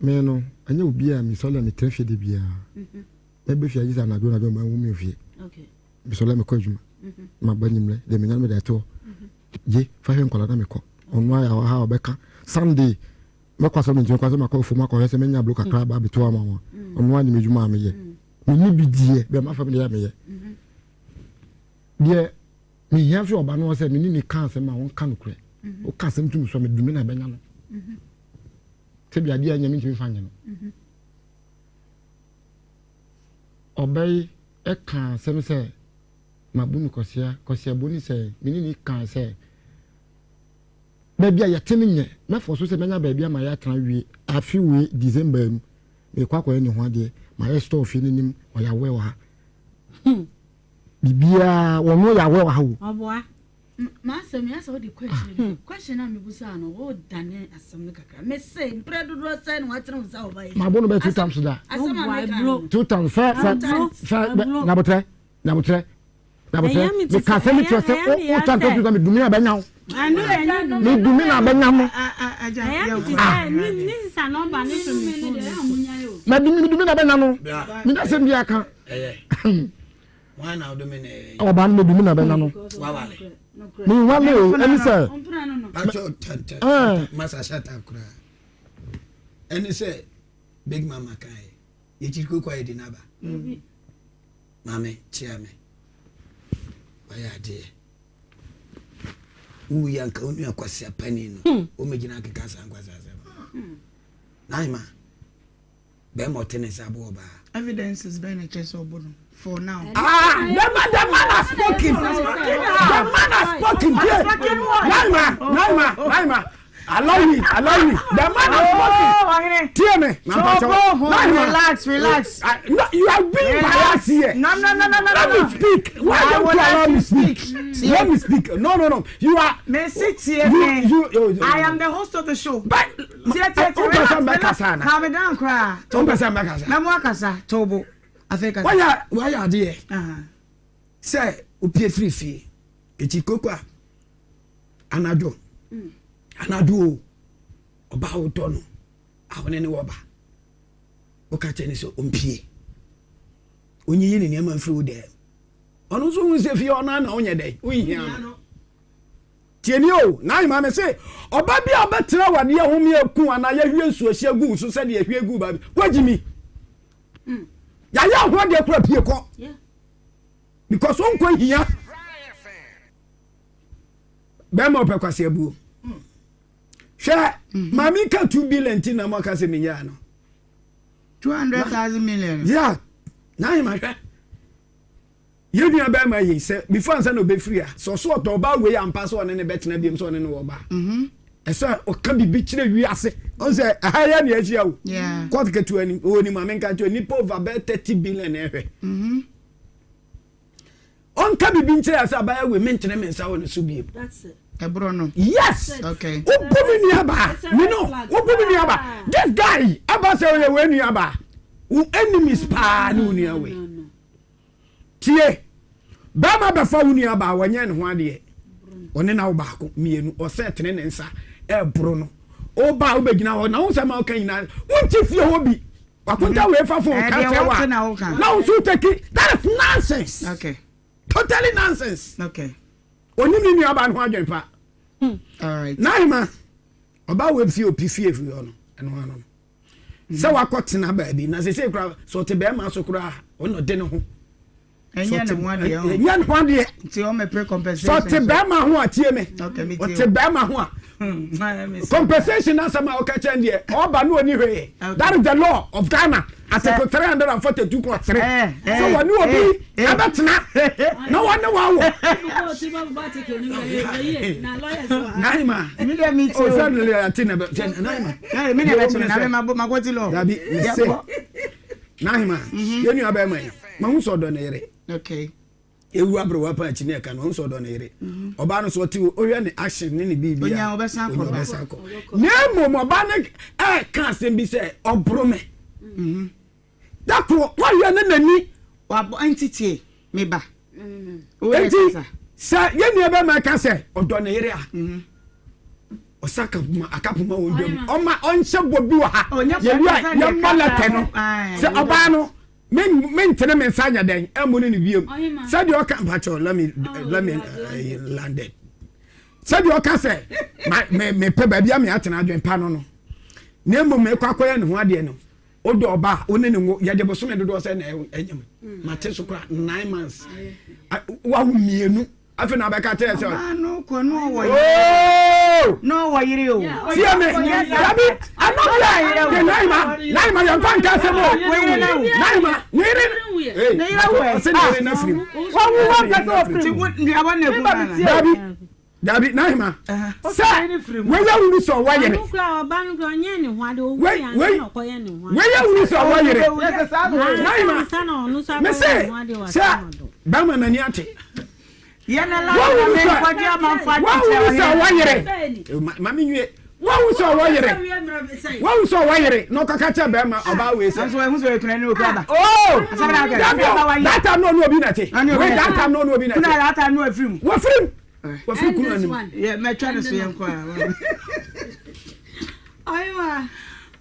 Me no, ɛnyɛ obi a mesɔre a metra fie da biara. Mɛba fie agye sɛ anadwo anadwo mahu me fie. Mesɔre a mekɔ adwuma. Maba anwummerɛ, deɛ menya no mede ato hɔ. Gye, fa hwɛ nkwadaa na mekɔ. Ɔno ayɛ wɔ ha a ɔbɛka. Sunday, mɛkɔ asɔre mentumi kɔ sɛ makɔ afuom akɔhwɛ sɛ mɛnya aburo kakra aba abɛto ama wɔn. Ɔno ara nim adwuma a meyɛ. Menni bi deɛ, bɛ mafa me deɛ a meyɛ. Deɛ mehia firi ɔba no hɔ sɛ me ne ne ka asɛm a ɔnka nokorɛ. Woka asɛm to me so a medume na ɛbɛnya no. Sɛbi adeɛ a ɛnyɛ mentumi mfa nyɛ no. Ɔbaa yi kaa asɛm sɛ mabu no kwasea, kwaseabu ne sɛ me ne no kaa sɛ. Baabi a yɛte no nyɛ. Mɛfɔ so sɛ mɛnya baabi ama yɛatena awie afe wei December mu. Merekɔ akɔyɛ ne ho adeɛ. Mayɛ store fie no anim, ɔyɛ aware wɔ ha. Biribiara, wɔn yɛ aware wɔ ha o. Ɔboa. M'asɛm yi asɛ wode kɔ akyire no question a mebusaa no wodane asɛm no kakra mese mprɛ dodoɔ sɛn na watene wo nsa wɔ ba yi mabo no bɛ two times da asɛm a meka no two times fɛ fɛ fɛ nyabotrɛ nyabotrɛ nyabotrɛ meka asɛm kyerɛ sɛ wotwa ntɔ two times medumi na bɛnya wo medumi na bɛnya no medumi medumi na bɛnya no menya asɛm bi aka Ɔbaa no mɛdu me na bɛna no. Menwale o, ɛne sɛ. Masa shut up koraa. Ɛne sɛ big mama kan yɛ. Yɛkyiri koko ayɛ di n'aba. Maame kyia me. Wayɛ adeɛ. Woyɛ anka wo nua kwasia panin no. Womɛgyina akeka saa nkwasi asɛm. Naima. Bɛrima ɔte ne nsa abo ɔbaa. Evidences bɛn na ɛkyerɛ sɛ ɔbo no for now. Ah, the man, the man has spoken. The man has spoken. Naima, Naima, Naima. Allow me, allow me. The man has spoken. Tie me. Naima. Relax, relax. No, you are being biased here. No, no, no, no, no. Let me speak. Why don't you allow me speak? Let me speak. No, no, no. You are. Me sit here. You, you, I am the host of the show. But Tie tie tie relax relax calm down koraa. Wɔn pɛ sɛ mbɛ kasa. Mɛmo akasa tobo afei kasa. Wayɛ wayɛ adeɛ sɛ opie firi fie eti koko a anadwo mm. anadwo o ɔbaa wotɔ no a wɔne ne wɔ ba woka kyerɛ ne sɛ ɔmpie onyiyi ne nneɛma mfiri wo dɛm ɔno nso hu sɛ fie ɔno ana wonyɛ dɛn wonhia no Tie nie o, Naima, mese, ɔba bi a ɔbɛtena awadeɛ home aku anaa yɛahwie nsuohyeɛ agu wo so sɛdeɛ yɛhwie guu baa bi, woagyi mi. Yɛayɛ ho adeɛ kora pie kɔ. Because wonkɔ hia. Bɛrima ɔpɛ kwase abuo. Hwɛ, maame ka 2 billion ti na mo aka sɛ menyaa no. 200,000 million. Yeah, Naima hwɛ. Yɛn nua bɛrima yi sɛ before ansa na ɔbɛfiri a sɛ ɔso ɔdɔ ɔbaa wei ampa sɛ ɔne ne bɛtena biom sɛ ɔne ne wɔ ɔbaa mhm. ɛsɛ ɔka biribi kyerɛ wiase ɔn sɛ ɛha yɛ ne ahyia o court ketewa ni ɔwɔ ni maame nka kyerɛ nipa over bɛɛ 30 billion na ɛhwɛ mhm. ɔnka biribi nkyerɛ sɛ abaya wei mentene me nsa wɔ ne so biom ɛborɔ no yes okay wobu me nuabaa me no wobu me nuabaa this guy ɛba sɛ ɔyɛ wei nuabaa wo enemies paa ne wo nua wei Tie! Barima bɛfa wo nua baa, wɔnyɛ ne ho adeɛ. Ɔne na wo baako, mmienu, ɔsɛ tene ne nsa ɛboro no. Woba a wobɛgyina hɔ na wo nsɛm a woka nyinaa, wonte fie hɔ bi. Wakonta wei fa fon ka kyerɛ wa. Na wo nso wotaki. That is nonsense. Okay. Totally nonsense. Okay. Onim ne nua baa no ho adwene pa. Hmm. All right. Nahima, ɔba wo fie opi fie firi hɔ no, ɛno ano no. sɛ wakɔ tena baabi na sese kora sɛ ɔte bɛrima so koraa ɔna ɔde ne ho ɛnyɛ ne ho adeɛ ɛnyɛ ne ho adeɛ nti ɔmɛ pɛ compensation sɛ ɔte bɛrima ho a tie me ɔte bɛrima ho a hmm, compensation asɛm a ɔka kyɛn deɛ ɔba no ɔni hwee that is the law of Ghana article 342 clause 3 sɛ wɔne obi ɛbɛtena na wɔne wɔawo naima o sɛ ne ate na bɛ naima dabi mese naima yɛn nua bɛrima yi mahu sɛ ɔdɔ ne yere ewu aberewa pa akyi ne ɛka no ɔhu sɛ ɔdɔ ne yere ɔbaa no so ɔte ɔhwɛ ne action ne ne biribi a onya ɔbɛsan kɔ na mmom ɔbaa no ɛka asɛm bi sɛ ɔboro me Da koro wayɛ ne n'ani. Wabɔ nti tie me ba. Enti sɛ yɛn nua bɛrima ka sɛ ɔdɔ ne yere a, mhm. ɔsa kapoma akapoma wɔ dwam ɔma ɔnhyɛ bɔ bi wɔ ha yɛwi a yɛmmɔ lɛtɛ no sɛ ɔbaa no mentene me nsa nyɛ dɛn ɛmmu ne ne wiem sɛdeɛ ɔka mpakyɛw let me let me uh, landed sɛdeɛ ɔka sɛ mepɛ baabi a meatena adwen pa no no na mmom mekɔ akɔyɛ ne ho adeɛ no Wodɔ ɔba a, wo ne no nwo. Yɛde bosome dodoɔ sɛ na ɛnyɛ mu. Mm. Mate so kora nine months. Wawo mmienu. Afei na abɛka kyerɛ sɛ. Ɔbaa no kɔ no ɔwɔ yere. Oh! No ɔwɔ yere o. Tie me. Dabi ɛno deɛ de Naima Naima yɛn fa nka asɛm o. Naima ne yere. Ne yere wɔ. Ɔsɛ ne yere na firim. Wɔn wo wɔn pɛ sɛ ɔfirim. Ti wo nnuaba na egu nana. Dabi. Dabi, n'ahema. Sɛ wei awuru sɛ ɔwɔ yere. Wei wei wei awuru sɛ ɔwɔ yere. N'ahema. Mese sɛ bɛrima n'ani ate. Wawuru sɛ wawuru sɛ ɔwɔ yere. Maame nwie. Wahu sɛ ɔwɔ yere. Wahu sɛ ɔwɔ yere na ɔkaka kyɛ bɛrima ɔbaa wei sɛ. Nanso wahu sɛ ɔyɛ kunani na okura ba. Oh! Dabi o, that time na ɔne obi na te. Wei that time na ɔne obi na te. Kuna that time na wafiri mu. Wafiri mu. Wafiri kunu anim. Yɛ mɛtwa ne so yɛn kɔ a. Ɔyewa.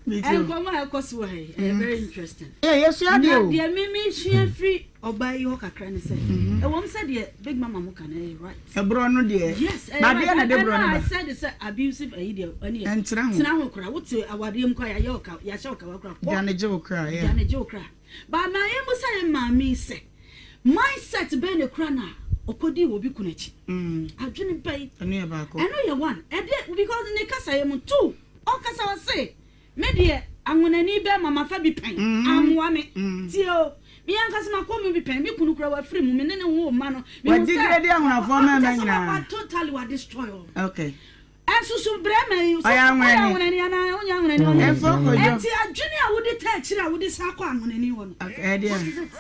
Nkɔmɔ a ɛkɔ so wɔ ha yi ɛyɛ very interesting. Ɛ yɛsua adeɛ o. Na deɛ me me sua firi ɔbaa yi hɔ kakra ne sɛ ɛwɔm sɛ deɛ big mama mo ka no ɛyɛ right. Ɛborɔ no deɛ. Yes ɛyɛ right. Badeɛ na ɛde borɔ no ba. Ɛna I said sɛ abusive ɛyi deɛ ɛne yɛ. Ɛntena ho. Tena ho kora wote awadeɛ mu kora yɛayɛ ɔka yɛahyɛ ɔkawa kora kɔ. Dwane gye wo kra yeah. Dwane gye wo kra. But na yɛn mu sɛ yɛn maame yi sɛ mindset bɛn na ekura na ɔkɔdii wɔ obi kunu akyi. Adwene bɛn. Ɛno yɛ baako. Ɛno yɛ one. Ɛdeɛ because ne kasa yɛ mu two. Ɔkasa ɔse me deɛ anwonani bɛɛma mafa bi pɛn ammoa me tie o me ankasa makɔ mu bi pɛn me kunu kura wafiri mu me ne ne woo mma no mehu sɛ Wadegrade ahonafoɔ mmarima nyinaa. wa totally wa destroy wɔn. Okay. Ɛnso so brɛma yi so Ɔyɛ ɔyɛ anwonani. anwonani anaa ɔnyɛ anwonani ɔnyɛ Ɛmfa kɔdwo. ɛnti adwene a wode taa akyire a wode san kɔ anwonani hɔ no. Okay, ɛdeɛ. What is it?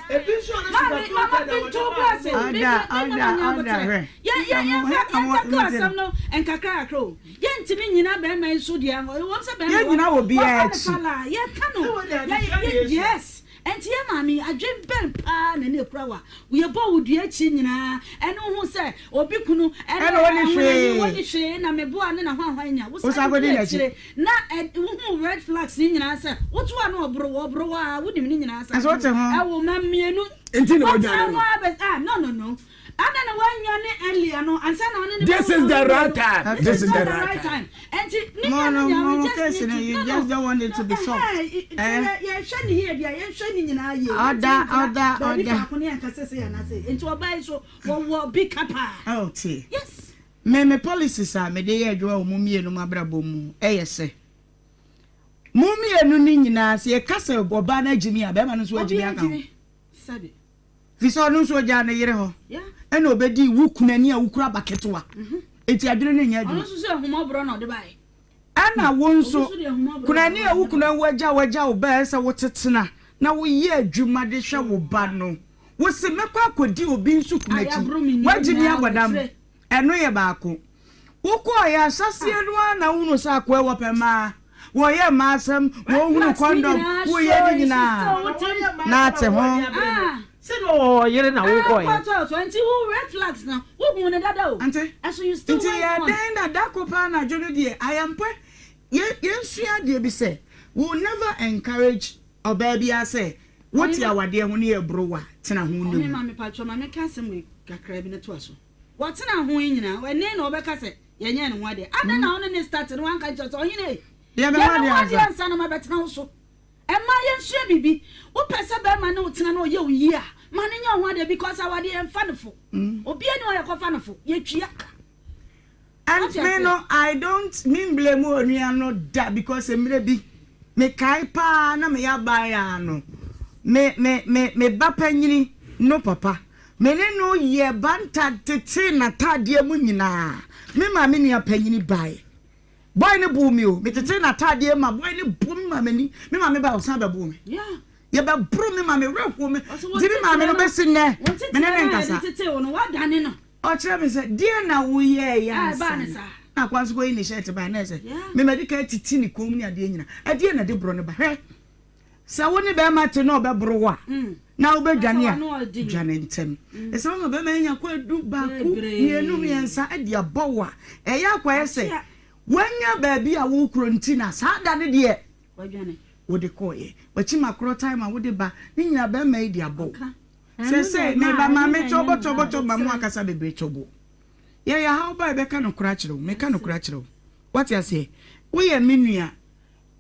Maame mama bi nto bo ase. Ɔda ɔda ɔda hwɛ. Yɛ yɛ yɛmfa yɛntakɔ asɛm no nkakra kakra o. Yɛntumi nnyina bɛrima yi so deɛ, ɛwom sɛ bɛrima Yɛnnyina wa, obiara wafa ne akyi. falaa, yɛka no, yɛ, yɛ, yes. Ɛnti yɛ maame yi, adwen bɛn paa na na ɛkura wo a, yɛbɔ wo dua akyi nyinaa, ɛne wohu sɛ obi kunu, ɛne Ɛna ɔnni ahonani, hwee. wɔnni hwee, na meboa ne na hwanhwan nya, wo Wo san san kɔdi kɔdi n'akyi. akyire, na ɛ, wohu red flags ne nyinaa sɛ, woto a na ɔboro wo, ɔboro wo a, wonim ne nyinaa saa Ɛnso wote ho. ɛwo mma mmienu, Nti na wote wadwane ho no. ara bɛ, ah, no, no, no. Adɛn na wannwane earlier no ansa na ɔne ne This bɛwo is the no right mmienu? time. This This is is not the the right right time. time. Ɛnti ne Mo nua no no nya we mo just case need no to you no just no don't want it no to be solved. ɛhɛn sɛ Eh? yɛ yɛhwɛ ne yie deɛ yɛnhwɛ ne nyinaa yie. Ɔda Yɛntumi ngyina ɔda baabi ɔda. faako ne yɛnka sɛ sei anaa sei. Nti ɔbaa yi so wɔwɔ bi ka paa. Oh tie. Yes. Me me policies a mede yɛ adwuma wɔ mo mmienu mo abrabɔ mu ɛyɛ sɛ mo mmienu no nyinaa sɛ yɛka sɛ ɔbaa no agyimi a bɛrima no nso agyimi Obiara aka ho. gyimi. Sɛbi. Firi sɛ ɔno nso ɔgyaa ne yere hɔ ɛna ɔbɛdii wo kunu ani a wokura ba ketewa. Enti adwene no nyɛ adwuma. Ɔno nso so ahummɔborɔ na ɔde baeɛ. Ɛna wo nso, kunani a wo kunu awu agya wo agya wo ba a ɛsɛ sɛ wotetena na woyɛ adwuma de hwɛ wo ba no, wose mɛkɔ akɔdi obi nso kunu akyi. Woagye me abɔ dam. Ɛno yɛ baako. Wokɔeɛ ahyɛaseɛ no ara na wohunu sɛ akoa yi wɔpɛ mmaa, wɔyɛ mmaa asɛm, wɔhunu kɔndɔm, woyɛ ne nyinaa na ate ho. Sɛdeɛ ɔwɔ ɔyere na wokɔeɛ. Ante? Nti yɛ dɛn na da ko paa anadwo no deɛ ayɛmpɛ yɛ yɛnsua adeɛ bi sɛ we will never encourage ɔbaa biara sɛ wote awadeɛ ho ne yɛboro wo a tena ho na wu. Ɔhema mepakyɛw ma menka asɛm wei kakra bi na toa so. Wɔtenaa ho yi nyinaa, ɛnnɛ na wɔbɛka sɛ yɛnyɛɛ ne ho adeɛ. Adɛn na wo ne no starte na woanka nkyerɛ sɛ, Ɔhene ei, Yɛ me yɛ ho me ho adeɛ adeɛ ansa. ansa na mabɛtena wo so? Mmaa yɛnsua biribi. Wopɛ sɛ barima ne wo tena na ɔyɛ wo yie a, ma no nyɛ wo ho adeɛ because awadeɛ yɛmfa no fo. Obiara nni hɔ a yɛkɔfa no fo, yɛtua ka. And Wate me aseɛ? no I don't me mblame onua no da because mmerɛ bi me kae paa na meyɛ abaayaa no me me me me ba panyini no papa me ne no yɛ banta tetee n'ataadeɛ mu nyinaa me maame nua panyini bae boy no boo me o me tetee n'ataadeɛ ma boy no boo me ma m'ani me maame bae ɔsan bɛboo me Yeah. yɛbɛboro me ma me werɛ hoo me Ɔsɛ wo nti me maame teteɛ no no, bɛsi nnɛ wo me ne nteteɛ ne no a yɛde nkasa. tetee wo no, woadane no. Ɔkyerɛ me sɛ, Deɛn na woyɛeɛ ansa no? Na akoa nso kɔyi ne hyɛɛte baeɛ, na ɛyɛ sɛ me madi kan atiti ne kɔn mu ne adeɛ nyinaa. Ɛdeɛn na ɛde borɔ no ba? Hwɛ, sɛ wo ne barima te na ɔbɛboro wo a, na wobɛdwane a, dwane ntɛm. Ɛsɛ woma barima anya kwadu baako, mmienu, mmiɛnsa de abɔ wo a, ɛyɛ akɔyɛ sɛ wanya baabi a wokorɔ nti na saa da no deɛ wode kɔeɛ. Wakyi ma korɔ time a wode ba ne nyinaa barima yi de abɔ wo. Sesei meba ma me tɔbɔ tɔbɔ tɔbɔ ma mo akasa bebree tɔbɔ. Yɛ yɛ haw ba yɛbɛka nokorɛ akyerɛ wo meka nokorɛ akyerɛ wo wate aseɛ woyɛ me nua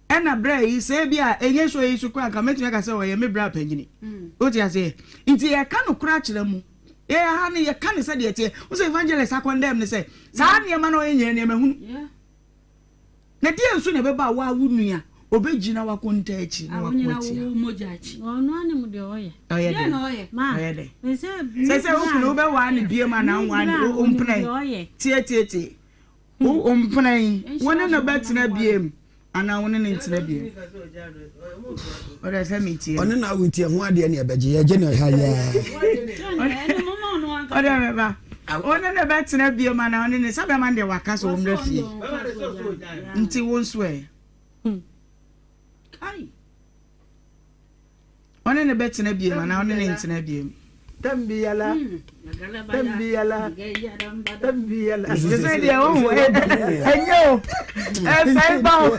ɛna berɛ yi sɛ ebi a ɛnyɛ show yi so koraa nka mɛtumi aka sɛ ɔyɛ me bra panyini wote aseɛ nti yɛka nokorɛ akyerɛ mo yɛ yɛ ha no yɛka ne sɛdeɛ ɛteɛ wo sɛ evangelist akɔndɛm ne sɛ saa nneɛma no ɔyɛ nyɛ nneɛma hunu. Na deɛn nso na ɛbɛba a woa wo nua Obɛgyina w'akonta akyi na wako atia. Ɔno anim deɛ ɔyɛ. Ɔyɛ dɛ. Ɔyɛ dɛ. Sɛ sɛ wo kunu wobɛwaa no biom anaa wonwaa no wo mpena yi. Tie tie tie. Wo mpena yi wo ne no bɛtena biom anaa wo ne no ntena biom. Ɔdɛ sɛ metie. Ɔne na awo nti ɛho adeɛ ne ɛbɛgye yɛgye no ɛha yɛa. Ɔdɛ mɛba. Wo ne no bɛtena biom anaa wo ne no sɛ bɛma no deɛ waka sɛ ɔmmra fie. Nti wo nso ɛ. Kai. Ɔne no bɛtena biom anaa ɔne no ntena biom? Tambiyala, tambiyala, tambiyala. Te sɛ deɛ wohu ɛnyɛ o ɛsɛe ba o.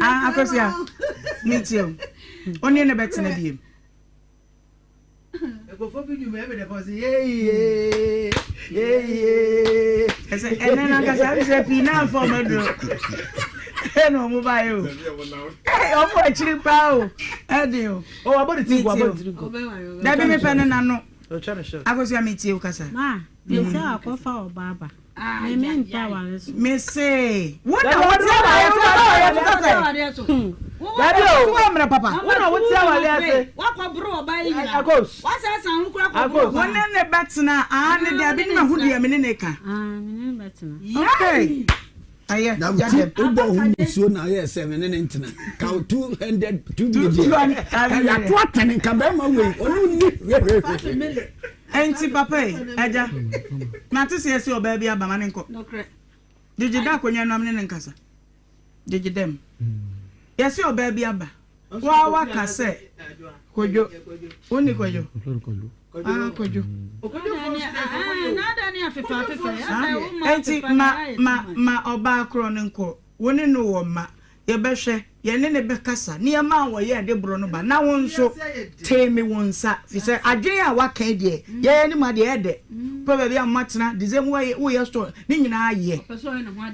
Ah, Akosua, metie o. Ɔne no bɛtena biom. Nkurɔfoɔ bi nnwuma ɛmi dɛ pɔ sɛ yeyie yeyie. Ɛsɛ ɛnɛ nankasa ɛmi sɛ pii naa nfa ɔmo aduro ɛna ɔmo ba yɛ o ɛy ɔmo akyiri paa o ɛdi o. O wabɔ ne ti nko wabɔ ne ti nko. Dabi mi pɛ ne nano Akosua mi tie o kasa. Ma mi sɛ akɔfa ɔbaa ba. Me me mpɛ aware so. Me se wo na wo te aware so. Dabi o. Wo amena papa. Wo na wo te aware ase. Wakɔ boro ɔbaa yi nyina. Akos. Wasa san ho kura kɔ boro ɔbaa. Wo ne ne bɛtena ah ne dabi ne ma ho deɛ me ne ne ka. Ah me ne ne bɛtena. Okay. Ayɛ. Na wo ti wobɔ ho musuo na ayɛ sɛ me ne ne ntena. Ka wo 200 2 million. Ka yato atene nka bɛrima wei ɔno ni hwehwehwehwɛ. Enti papa yi, agya, mate sɛ yɛse ɔbaa bi aba, ma no nkɔ. Gyegye da akonnwa no am ne no nkasa. Gyegye dam. Yɛse ɔbaa bi aba. Woa waka sɛ Kwadwo. Wonni Kwadwo? Ah, Kwadwo. Enti ma, ma, ma ɔbaa korɔ no nkɔ. Wo ne no wɔ mma. Yɛbɛhwɛ, yɛne no bɛkasa, nneɛma a wɔyɛɛ de boro no ba, na wo nso, tee me wo nsa, firi sɛ adwene a woaka yi deɛ, yɛn anim ha deɛ, ɛyɛ dɛ. Wopɛ baabi a moatena, de sɛ woyɛ store, ne nyinaa yɛ.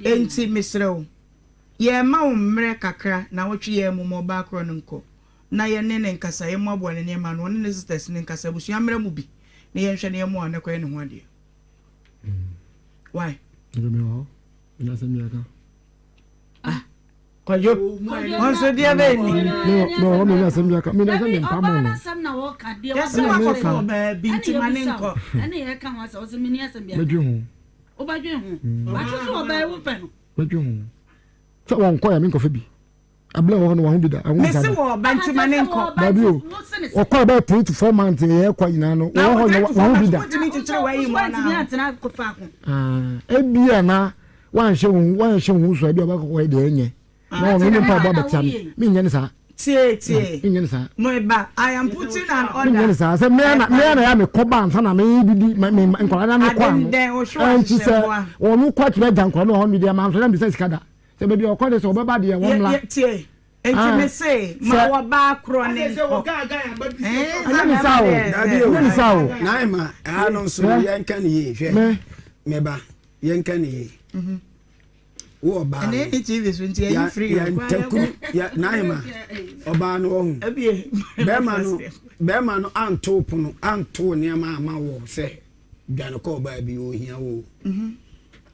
Enti mesrɛ wo, yɛrema wo mmerɛ kakra, nnawɔtwe yi ara mu, ma ɔbaa korɔ no nkɔ, na yɛne no nkasa, yɛmmoaboa ne nneɛma ano, ɔne ne sisters no nkasa, abusua mmra mu bi, na yɛnhwɛ na yɛmmoa no kɔyɛ ne ho adeɛ. Why? Ah, Kwadwo, wɔn nso deɛ bɛyɛ ni. Na wɔn mi asɛm bi aka, mi na sɛ mi mpa mo no. Yɛsɛ wakɔfa ɔbaa bi nti ma ne nkɔ. Mɛdwe ho. Wobɛdwe ho. Wate so ɔbaa yi wopɛ no. Mɛdwe ho. Sɛ wɔn kɔ yɛ mi nkɔfɛ bi. Abila wɔ hɔ no wɔn ho bi da. Mesi wɔ ɔba nti ma ne nkɔ. Dabi o, ɔkɔ ɛbɛyɛ 3 to 4 months yɛ ɛkɔ nyinaa no, wɔ hɔ no wɔn ho bi da. Ebia na wanhyɛ wo wanhyɛ wo ho so ebi a ɔbɛkɔ kɔyɛ deɛ ɛnyɛ na ɔno ne mpaebɔ abɛtia me menyɛ ne saa. Tie tie. Menyɛ ne saa. Mo ba, I am putting an order. Menyɛ ne saa sɛ mea na mea na ya me kɔ ba ansa na me didi me me nkwadaa na me kɔ ano. Ɛnti sɛ wɔn kɔ atumi agya nkwadaa no wɔ hɔ no deɛ maa nso na mbisa sika da sɛ baabi a ɔkɔ de sɛ ɔbɛba deɛ wɔn mmla. Tie. Enti me se ma wɔbaa korɔ ne nkɔ. Ɛnyɛ ne saa o. Ɛnyɛ ne saa o. Naima, ɛha no nso no yɛnka ne yie hwɛ meba. Yɛnka ne yie. Wo ɔbaa no. Ɛnna TV so nti ɛyi firi yɛ. Yɛntakuru yɛ n'ahema ɔbaa no ɔho. Bɛrima no bɛrima no anto pono anto nneɛma ama wɔ sɛ dwane kɔ ɔbaa bi ohia wo. Mhm.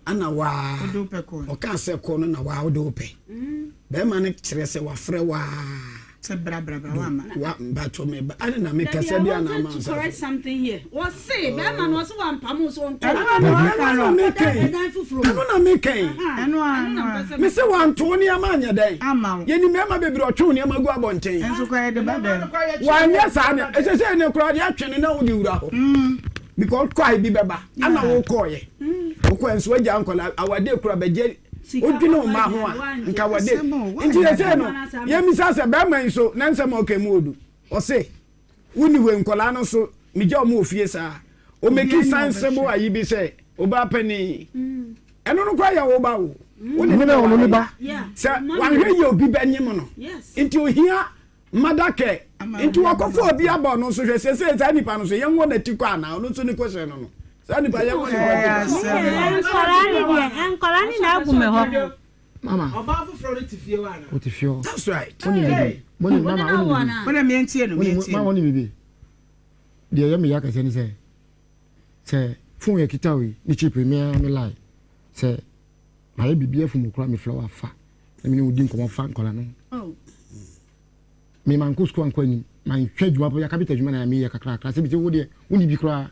Ana waa ɔka sɛ kɔ no na waa wode wopɛ. Mm. Bɛrima no kyerɛ sɛ wafrɛ waa. Sɛ bra bra bra wa ma. Wa mpatsɔ me ba ɛna na me kasa bi ana ama nsa. correct something here. Wɔse bɛrima no ɔse wa mpam so ɔnkɔ. Ɛno na me kɛn. Ɛno na me kɛn. Ɛno a. Me se wa nto nneɛma anyɛ dɛn. Ama wo. Yɛni mmarima bebree ɔtwe nneɛma gu abɔnten. Nso kɔ yɛ de ba dɛm. Wanyɛ saa ne ɛsɛ sɛ ne koraa deɛ atwe ne na wode wura hɔ. Because kɔ a ebi bɛba. Ana wo kɔɔyɛ. Wokɔ nso agya nkɔla awade kura bɛgye wodwene wo mma ho a nka wɔde nti yɛsɛ no yɛmmisa sɛ bɛrima yi so na nsɛm a ɔka mu odu ɔse wonni hɔ nkɔlaa no so megya ɔmo wɔ fie saa ɔmɛki sensible ayi bi sɛ ɔbaa panin ɛno no kora yɛ wo ba o wode ne ba sɛ wanhwɛ yɛ obi bɛnyem no nti ohia Mother care nti wɔkɔfa obi aba ɔno nso hwɛ sɛsɛ saa nipa no so yɛn wɔ n'ati kɔ anaa ɔno nso ne kɔhyɛ no no saa nipa yɛn wɔ ne kɔ ati kɔ. Nkɔla ne deɛ nkɔla ne na agu me hɔ. Mama. Ɔbaa foforɔ no te fie hɔ ana. O te fie hɔ. That's right. Wọ́n ní bibi. Wọ́n ní mama wọ́n ní bibi. Wọ́n ní mi ntie no mi ntie no. Mama wọ́n ní bibi. Deɛ ɛyɛ mi ya kɛse ni sɛ sɛ fon yɛ kita o yi ne chip mi ara mi lie sɛ mayɛ bibi afum okura mi flower fa. Na me ne wo di nkɔmmɔ fa nkwadaa no ho. Me mankɔ sukuu ankɔ anim, manhwɛ adwuma papa, kapita adwuma na meyɛ kakrakra. Sɛ bi sɛ wo deɛ, wonni bi koraa.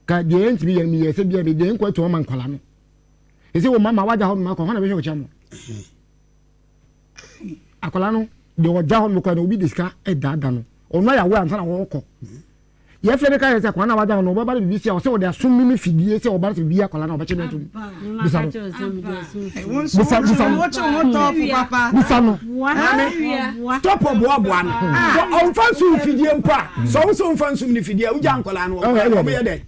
Ka deɛ yɛntumi yɛ no, meyɛ sɛ bia mede nkɔ atu ama nkwadaa no. Ɛsɛ wo mama wagya hɔ mma kɔ, hɔ na bɛhwɛ wo kyɛ mo. Akwadaa no, deɛ ɔgya hɔ no kɔ no, obi de sika ɛdaada no. Ɔno ayɛ awɛ ansa na wɔkɔ. Yɛfrɛ no ka yɛ sɛ akwadaa no a wagya no no ɔbɛba no biribi si a ɔsɛ ɔde asom mimi fidie sɛ ɔba no sɛ biribi akwadaa no a ɔbɛkye no atom. Bisa no. Bisa bisa no. Bisa no. Maame, stop ɔboaboa no. Sɛ ɔmfa nsum fidie mpo a, sɛ ɔwo sɛ ɔmfa nsum ne fidie a, wogya nkwadaa no ɔmo yɛ dɛ.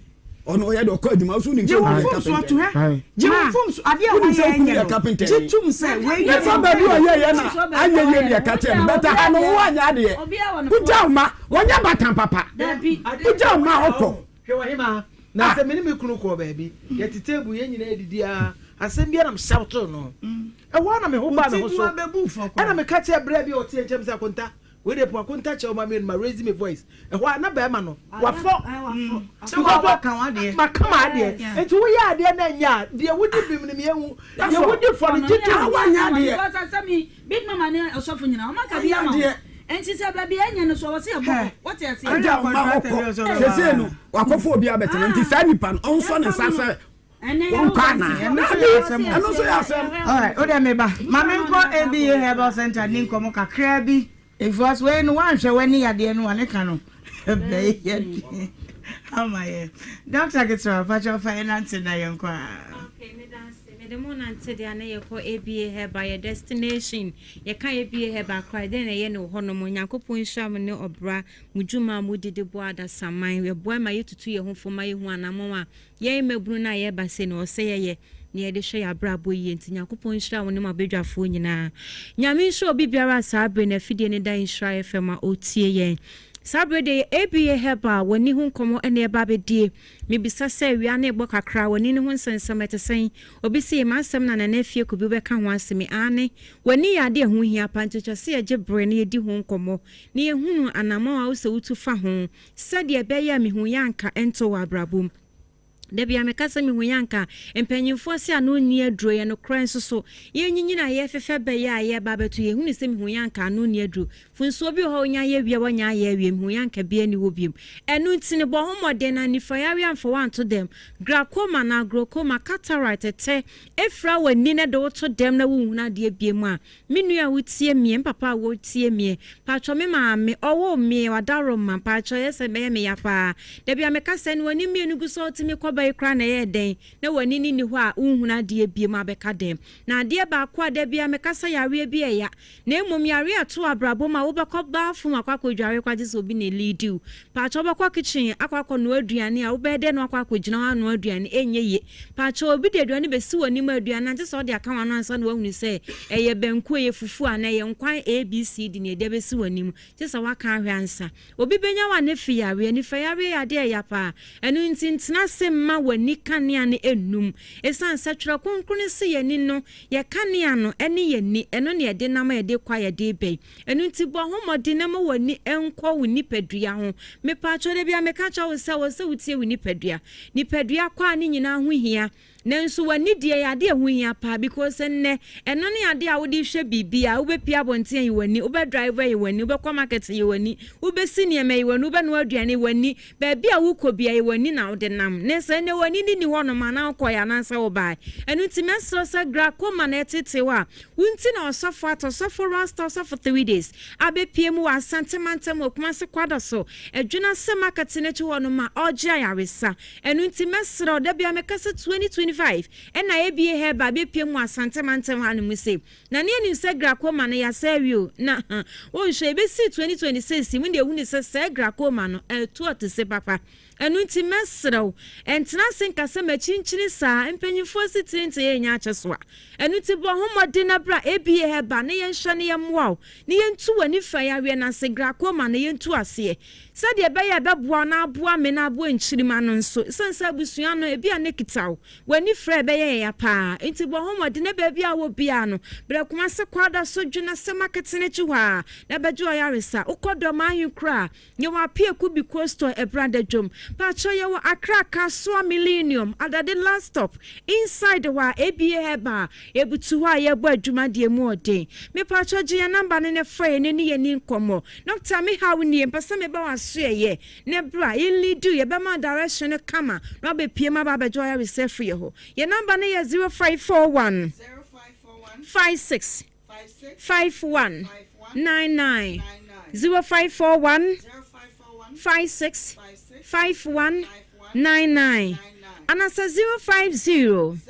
Ɔno ɔyɛ dɛ ɔkɔ adwuma ɔso nim sɛ okunu yɛ kapenta. Gye wo mfomso adeɛ a Wonim sɛ wayɛ okunu nyɛ yɛ no kapenta gye ni. tom sɛ wei deɛ Yɛfa baabi a ɔyɛ yɛ na anyɛ yie deɛ ka kyerɛ no but aha no wo anyɛ adeɛ. Wogya wo ma wɔnyɛ batan papa. Wogya wo ma ɔkɔ. Hwɛ ɔhemaa, na sɛ me ne me kunu kɔɔ baabi, yɛte table, yɛn nyinaa redidi ara, asɛm bi ara na mehyɛwtoo no. Ɛhɔ ara na me ho baa me ho so, ɛnna meka kyerɛɛ braa bi a ɔte yɛn nkyɛn sɛ, Akonta, wei deɛ po akonta kyɛw ma me, ma raise me voice. Ɛhɔ ara na barima no, wafɔ. Because maka m'adeɛ. Nti woyɛ adeɛ na ɛnyɛ a, deɛ wodi bem no meɛhu, deɛ wodi fɔ no gye tom. Wanyɛ adeɛ. Because asɛm yi, Big Mama ne ɔsɔfo nyinaa, wɔn aka bi ama wo. Nti sɛ baabi a ɛnyɛ no so, ɔwɔ sɛ yɛbɔ hɔ. Wote aseɛ? Agya ɔma hɔ kɔ. Sesei no, wakɔfa obi abɛtena nti saa nipa no, ɔnsɔ ne nsa sɛ wɔnkɔ anaa? Dabi, ɛno nso yɛ asɛm. Alright, wo deɛ meba. Ma menkɔ ABA Herbal Center nni nkɔmmɔ kakraa bi. Because wei no woanhwɛ w'ani yadeɛ no a ne ka no bɛyɛ den ama yɛn. Doctor ketewa, pakyɛ fa yɛn nante na yɛnkɔ a. Okay, meda ase. Mede mo nante deɛ a na yɛkɔ ABA Herbal, yɛ destination. Yɛka ABA Herbal koraa, dɛn na ɛyɛ no wɔ hɔnom? Onyankopɔn nhyira mo ne ɔbra, mo dwuma a modi de boa adasamman. Ɛboa ma yɛtutu yɛn ho fo ma yɛhu anammɔn a Yɛn mmabunu no a yɛreba sei no, ɔsɛ yɛyɛ na yɛde hwɛ yɛn abrabɔ yie nti Nyankopɔn nhyira wo ne mo abadwafoɔ nyinaa. Nyame nhyira obi biara a saa bere no afidie no da Nhyira FM a ɔretie yɛn. Saa bere deɛ yɛ ABA Herbal, w'ani ho nkɔmmɔ na yɛreba abɛdie. Mebisa sɛ awia no rebɔ kakra, w'ani no ho nsɛnsɛm ɛte sɛn? Obi se, m'asɛm na Nana Afie Kubi wobɛka ho asɛm yi? Aane, w'ani yɛ adeɛ a ɛho hia paa nti ɛtwa sɛ yɛgye bere na yɛdi ho nkɔmmɔ na yɛhunu anammɔn a wosɛ wotu fa ho. Sɛdeɛ ɛbɛyɛ a mehu yɛ anka ɛntɔ wɔ abrabɔ mu. Da biara meka sɛ mehu yɛ anka mpanyimfoɔ se ano nni aduro, ɛyɛ nokorɛ nso so yɛnyinyini a yɛrefefɛ bɛyɛ a yɛreba abɛto yɛhunu sɛ mehu yɛ anka ano nni aduro. Mfomsoɔ bi wɔ hɔ a wonya yɛ wie a woanya ayɛ awie, mehu yɛ anka biara nni hɔ biom. Ɛno nti no bɔ ho mmɔden na anifayareɛ amfa wo anto dɛm. Glaucoma anaa glaucoma, cataract, ɛtɛ ɛfira w'ani na ɛde wo to dɛm na wonhunu adeɛ biom a, Me nua a wo tie meɛ, me papa a wo tie meɛ, mpakyɛw me maame ɔwoo meɛ wadaroma mpakyɛw ɛyɛ sɛ ɛbɛyɛ me ya paa dabi a meka sɛ ne w'ani mienu gu so a wotumi kɔ ba yi koraa na ɛyɛ dɛn na w'ani no nni hɔ a wonhunu adeɛ biom abɛka dɛm na adeɛ baako a dabi a meka sɛ yareɛ bi ɛya na mmom yareɛ a ɛto abrabɔ mu a wobɛkɔ bathroom akɔ akɔdware koraa gye sɛ obi na ɛliidi wo mpakyɛw wobɛkɔ kitchen akɔ akɔnoa aduane a wobɛyɛ dɛn na wakɔ akɔgyina hɔ anoa aduane ɛnyɛ yie Pakyɛw, obi de aduane besi w'anim a, aduane no, agye sɛ ɔde aka w'ano ansa na woahunu sɛ ɛyɛ banku, ɛyɛ fufu anaa ɛyɛ nkwan ABCD na yɛde abesi w'anim. Gye sɛ woaka ahwɛ ansa. Obi benya wo a ne fe yareɛ. Nifa yareɛ yɛ adeɛ a ɛya paa. Ɛno nti ntena ase mma w'ani kanea no nnum. Esiane sɛ Twerɛ Kronkron no se yɛn ani no, yɛ kanea no ne yɛn ani, ɛno na yɛde nam a yɛde kɔ a yɛde ba yi. Ɛno nti bɔ ho mmɔden na ma w'ani nkɔ wo nipadua ho. Mepaakyɛw, da biara meka kyerɛ wo sɛ, ɛwɔ sɛ wotie wo nipadua. Nipadua kwaa no nyinaa ho hia, nanso w'ani deɛ yɛ adeɛ a ɛho hia paa because nnɛ ɛno ne adeɛ a wode hwɛ biribiara, wobɛpue abɔnten ayi w'ani, wobɛ drive ayi w'ani, wobɛkɔ market ayi w'ani, wobɛsi nneɛma ayi w'ani, wobɛnoa aduane ayi w'ani, baabi a wokɔ biara yɛ w'ani na wode nam. Ne sɛ nnɛ w'ani no nni hɔnom a na wokɔeɛ anaasɛ wobaeɛ. Ɛno nti mɛsrɛ wo sɛ glaucoma na ɛtetee wo a, wo nti na ɔsɔfo atɔ, ɔsɔfo Rasta, ɔsɔfo 3 days abɛpue mu wɔ Asante mantam wɔ Kumasi Kwadaso Adwinasɛm akɛte no akyi hɔ no ma ɔregye ayaresa. Ɛno nti mɛsrɛ wo, da biara meka sɛ 2025 ɛna ABA Herbal bɛpue mu wɔ Asante mantam ha no mu sei. Na ne yɛnim sɛ glaucoma no yɛasɛ awie o, na wonhwɛ yɛbɛsi 2026 yi mu na yɛhunu sɛ sɛɛ glaucoma no ɛretu ɔtese papa. Ɛno nti mɛsrɛ wo, ɛntena ase nka sɛ makyinkyini saa, mpanyimfoɔ se tiri nte yɛ nyɛ akyɛ so a. Ɛno nti bɔ ho mmɔden na bra ABA Herbal na yɛnhwɛ na yɛmmoa wo na yɛntu w'ani fa yareɛ no ase, glaucoma no yɛntu aseɛ sɛdeɛ ɛbɛyɛ a ɛbɛboa wo na aboa me na aboa nkyirimma no nso. Ɛsiane sɛ abusua no ebi a na ɛkita wo, w'ani frɛ a ɛbɛyɛ yɛn ya pa ara. Nti bɔ ho mmɔden na baabi a wowɔ biara no, brɛ Kumase Kwada so Dwenasɛm Aketene akyi hɔ ara na bɛgye w'ayaresa. Wokɔ Dɔm Ahenkuro a, Yɛwɔ Apiaku Bikuo Store Ɛbrada dwom. Pakyɛ yɛwɔ Accra Kasoa Millennium Adade last stop inside hɔ a ABA Herbal yɛbutu hɔ a yɛbɔ adwuma deɛ mu ɔden. Mepakyɛ gye yɛn number no na frɛ yɛn na ɛne yɛn ni nkɔmmɔ. Doctor me haw nie mpɛ sɛ meba w'asoɛyɛ na bra yɛn lead you yɛbɛma wo direction no kama na wabɛpue mu aba abɛgye w'ayaresa afiri yɛ hɔ. Yɛn number no yɛ 0541 56 51 99 0541 56 51 99 anasɛ 050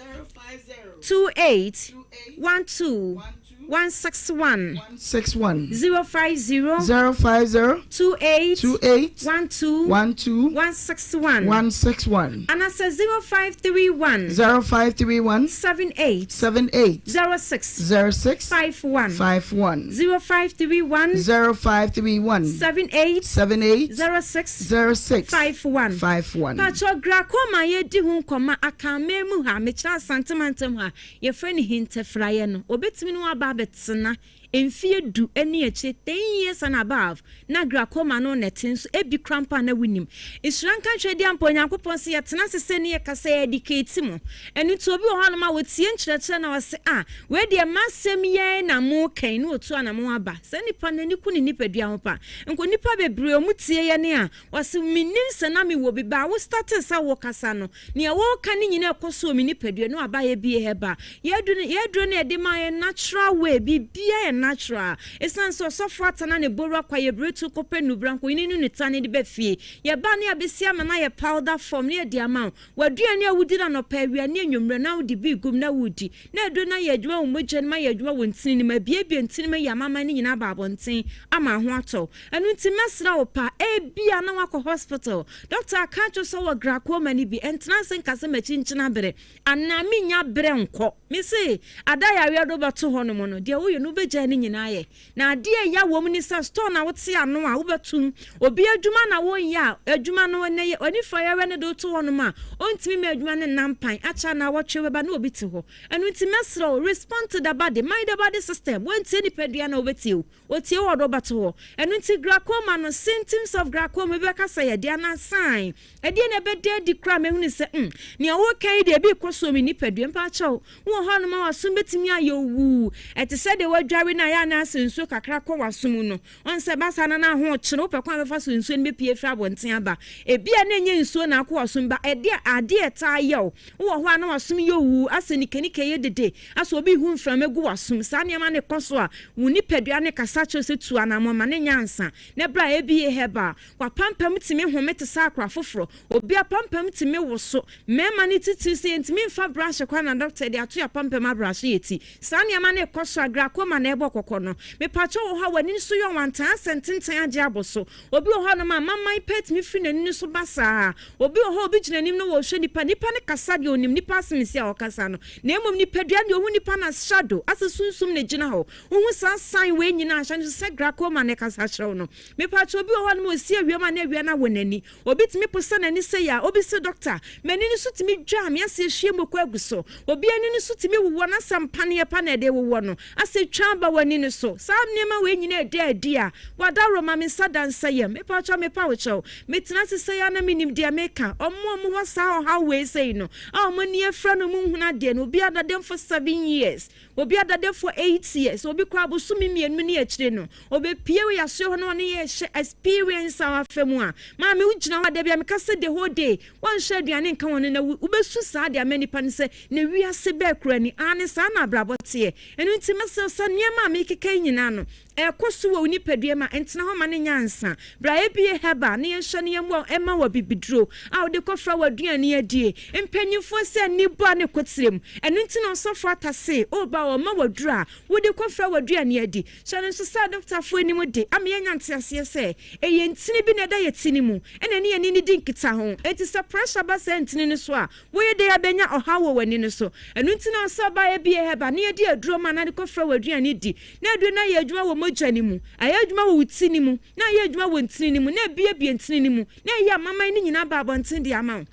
28 12 161 61 050 050 28 28 12 12 161 161 anasɛ 0531 0531 78 78 06 06 51 51 0531 0531 78 78 06 06 51 51. Patrɔ glaucoma a yɛredi ho nkɔmmɔ Akanman mu ha, mekyerɛ Asante mantam ha, yɛfrɛ no hintafiraeɛ no, wɔbɛtumi ne wo aba abɛtena mfeɛ du ne akyire, ten years and above, na glaucoma no na ɛte nso, ebi koraa mpo a na wonim. Nhyira nka Twedeɛ ampa Onyankopɔn sɛ yɛtena ase sɛ ne yɛkasa yɛ educate mo. Ɛno nti obi wɔ hɔnom a wɔtie nkyerɛkyerɛ na ɔse ah, wei deɛ m'asɛm yi ara na moreka yi, na ɔtu anamɔn aba. Saa nipa no n'ani ku ne nipadua ho pa. Nko nnipa bebree wɔtie yɛn a, Ɔse mennim sɛ na mewɔ bi but wo startee sɛ wo kasa no nea woka no nyinaa ɛkɔ so wɔ me nipadua no aba yɛ bie herbal yɛaduro no yɛaduro no yɛde ma yɛ natural way biribiara yɛ natural ɛsiane sɛ ɔsɔfo atana ne bowura kwa yɛ biretu kɔpɛ nubra nkoyini ne nutane de ba fie yɛba ne yɛabɛsi ama no ayɛ powder form ne yɛde ama wo W'aduane a wudi no anɔpa, awia ne anwummere na wode bi regu mu na woredi, na aduru no ayɛ adwuma wɔ mogya no mu, ayɛ adwuma wɔ ntini no mu, abuebue ntini mu ayi amamman no nyinaa aba abɔnten ama ho atɔ wo. Ɛno nti mɛsrɛ wo pa, ebia na woakɔ hospital, dɔkta aka akyerɛ wo sɛ wowɔ glaucoma no bi, ɛntena ase nka sɛ makyinkyin abere anaa mennya berɛ nkɔ. Mese, ada yareɛ de wobɛto hɔnom no, deɛ woyɛ no wobɛgyae ne nyinaa yɛ. Na adeɛ a ɛya wɔ mu ne sɛ store na wote ano a wobɛtom. Obi adwuma na woyɛ a, adwuma no ɛnɛ yɛ onifa yɛwɛ no de woto hɔnom a, ɔntumi ma adwuma no nna mpan. Akyɛ anawɔtwe wobɛba na obi te hɔ. Ɛno nti mɛsrɛ wo, respond to the body, mind the body system. Woantie nipadua no a wobɛtie wo. Otie wo a ɔde wo bɛto hɔ. Ɛno nti glaucoma no, symptoms of glaucoma, obi bɛka sɛ yɛde anaa sign. Ɛdeɛn na ɛbɛda adi koraa ma mahunu sɛ mm, nea woreka yi deɛ ebi rekɔ so wɔ me nipadua mu? Mpakyɛw, wowɔ hɔnom a w'asom bɛtumi ayɛ wo wuu. Ɛte sɛ deɛ woadware no a ɛyɛ a na asɛ nsuo kakra kɔ w'aso mu no. Woahu sɛ ɛba saa no na ahokyere, wopɛ kwan a wobɛfa so nsuo no bɛpue afiri abɔnten aba. Ebia na ɛnyɛ nsuo na akɔ w'aso mu ba ɛdeɛ adeɛ a ɛtaa yɛ wo. Wowɔ hɔ a na w'asom yɛ wuu, asɛ nikanika yɛ dede, asɛ obi rehu mframa gu w'asom. Saa nneɛma no rekɔ so a, wo nipadua no rekasa kyerɛ wo sɛ tu anammɔn ma no nyɛ ansa na berɛ a ABA Herbal W'apampam tumi home te sɛ akora foforɔ. Obi apampam tumi woso. Mmarima no titiriw sɛ yɛntumi mfa brush koraa na dɔkta de ato yɛn apampam abrahye yɛn ti. Saa nneɛma no rekɔ so a glaucoma na ɛrebɔ kɔkɔ no. Mepakyɛw wɔ hɔ a w'ani so yɛ ɔwantan asɛ ntentan agye abɔ so. Obi wɔ hɔnom a maman pɛ tumi firi n'ani no so ba saa. Obi wɔ hɔ a obi gyina anim na ɔrehwɛ nipa. Nipa no kasa deɛ ɔnim nipa asemesi a ɔkasa no. Na mmom nipadua no deɛ ɔhu nipa no as shadow, asɛ sunsum na ɛgyina hɔ. Wohu saa sign wei nyinaa a hyɛ no so sɛ glaucoma na ɛkasa kyerɛ wo no. Mepakyɛ obi wɔ hɔ nom a ɔsi awia mu a na awia no awɔ n'ani. Obi tumi posa n'ani sei a, obi se dɔkta, m'ani no so tumi dwa me ase ahwie moko agu so. Obi ani no so tumi wowɔ no asɛ mpaneɛ pa na ɛde wowɔ no, asɛ twa aba w'ani no so. Saa nneɛma wei nyinaa ɛda adi a, wadaworo ma me nsa da nsa yam. Mepakyɛ mepa wo kyɛw. Metena ase sei a na menim deɛ meka. Ɔmo a ɔmo wɔ saa ɔhaw wei sei no, a ɔmo ani afira no ɔmo nhunu adeɛ no, obi adadam for 7 years, obi adadam for 8 years, obi koraa bosome 2 ne akyire no, obepie wɔ yɛasoɛ hɔ na ɔne yɛ hyɛ experience a wafa mu a, maame wogyina hɔ a, dabi a meka sɛ the whole day wɔnhyɛ aduane nka wɔn no na wobɛsu saa de ama nipa no sɛ na wiase bɛɛ kora ni ane saa na abrabɔ teɛ. Ɛno nti mɛsrɛ sɛ nneɛma a mekeka yi nyinaa no ɛkɔ so wɔ wo nipadua mu a, ntena hɔ ma ne nya ansa. Bra ABA Herbal ne yɛnhyɛ no yɛmmoa ɛma wɔ bibiduro a wode kɔfra w'aduane adie. Mpanyimfoɔ sɛ nibɔ a ne kɔtirem ɛno nti na ɔsɔfo atase ɔba ɔma w'aduro a wode kɔfra w'aduane adi. Hyɛ no nso sɛ adɔktafoɔ anim de ama yɛnya nteaseɛ sɛ ɛyɛ ntini bi na ɛda yɛ ti no mu ɛna ɛne yɛni no di nkita ho. Enti sɛ pressure ba saa ntini no so a, woyɛ dɛ abɛnya ɔhaw wɔ w'ani no so. Ɛno nti na ɔsɛ ɔba ABA Herbal ne yɛde aduro ma na de kɔfra w'aduane di, na aduro no ayɛ adwuma wɔ mogya no mu, ayɛ adwuma wɔ wo ti no mu, na ayɛ adwuma wɔ ntini no mu, na abiebie ntini no mu, na ɛyɛ amaman no nyinaa ba abɔnten de ama wo.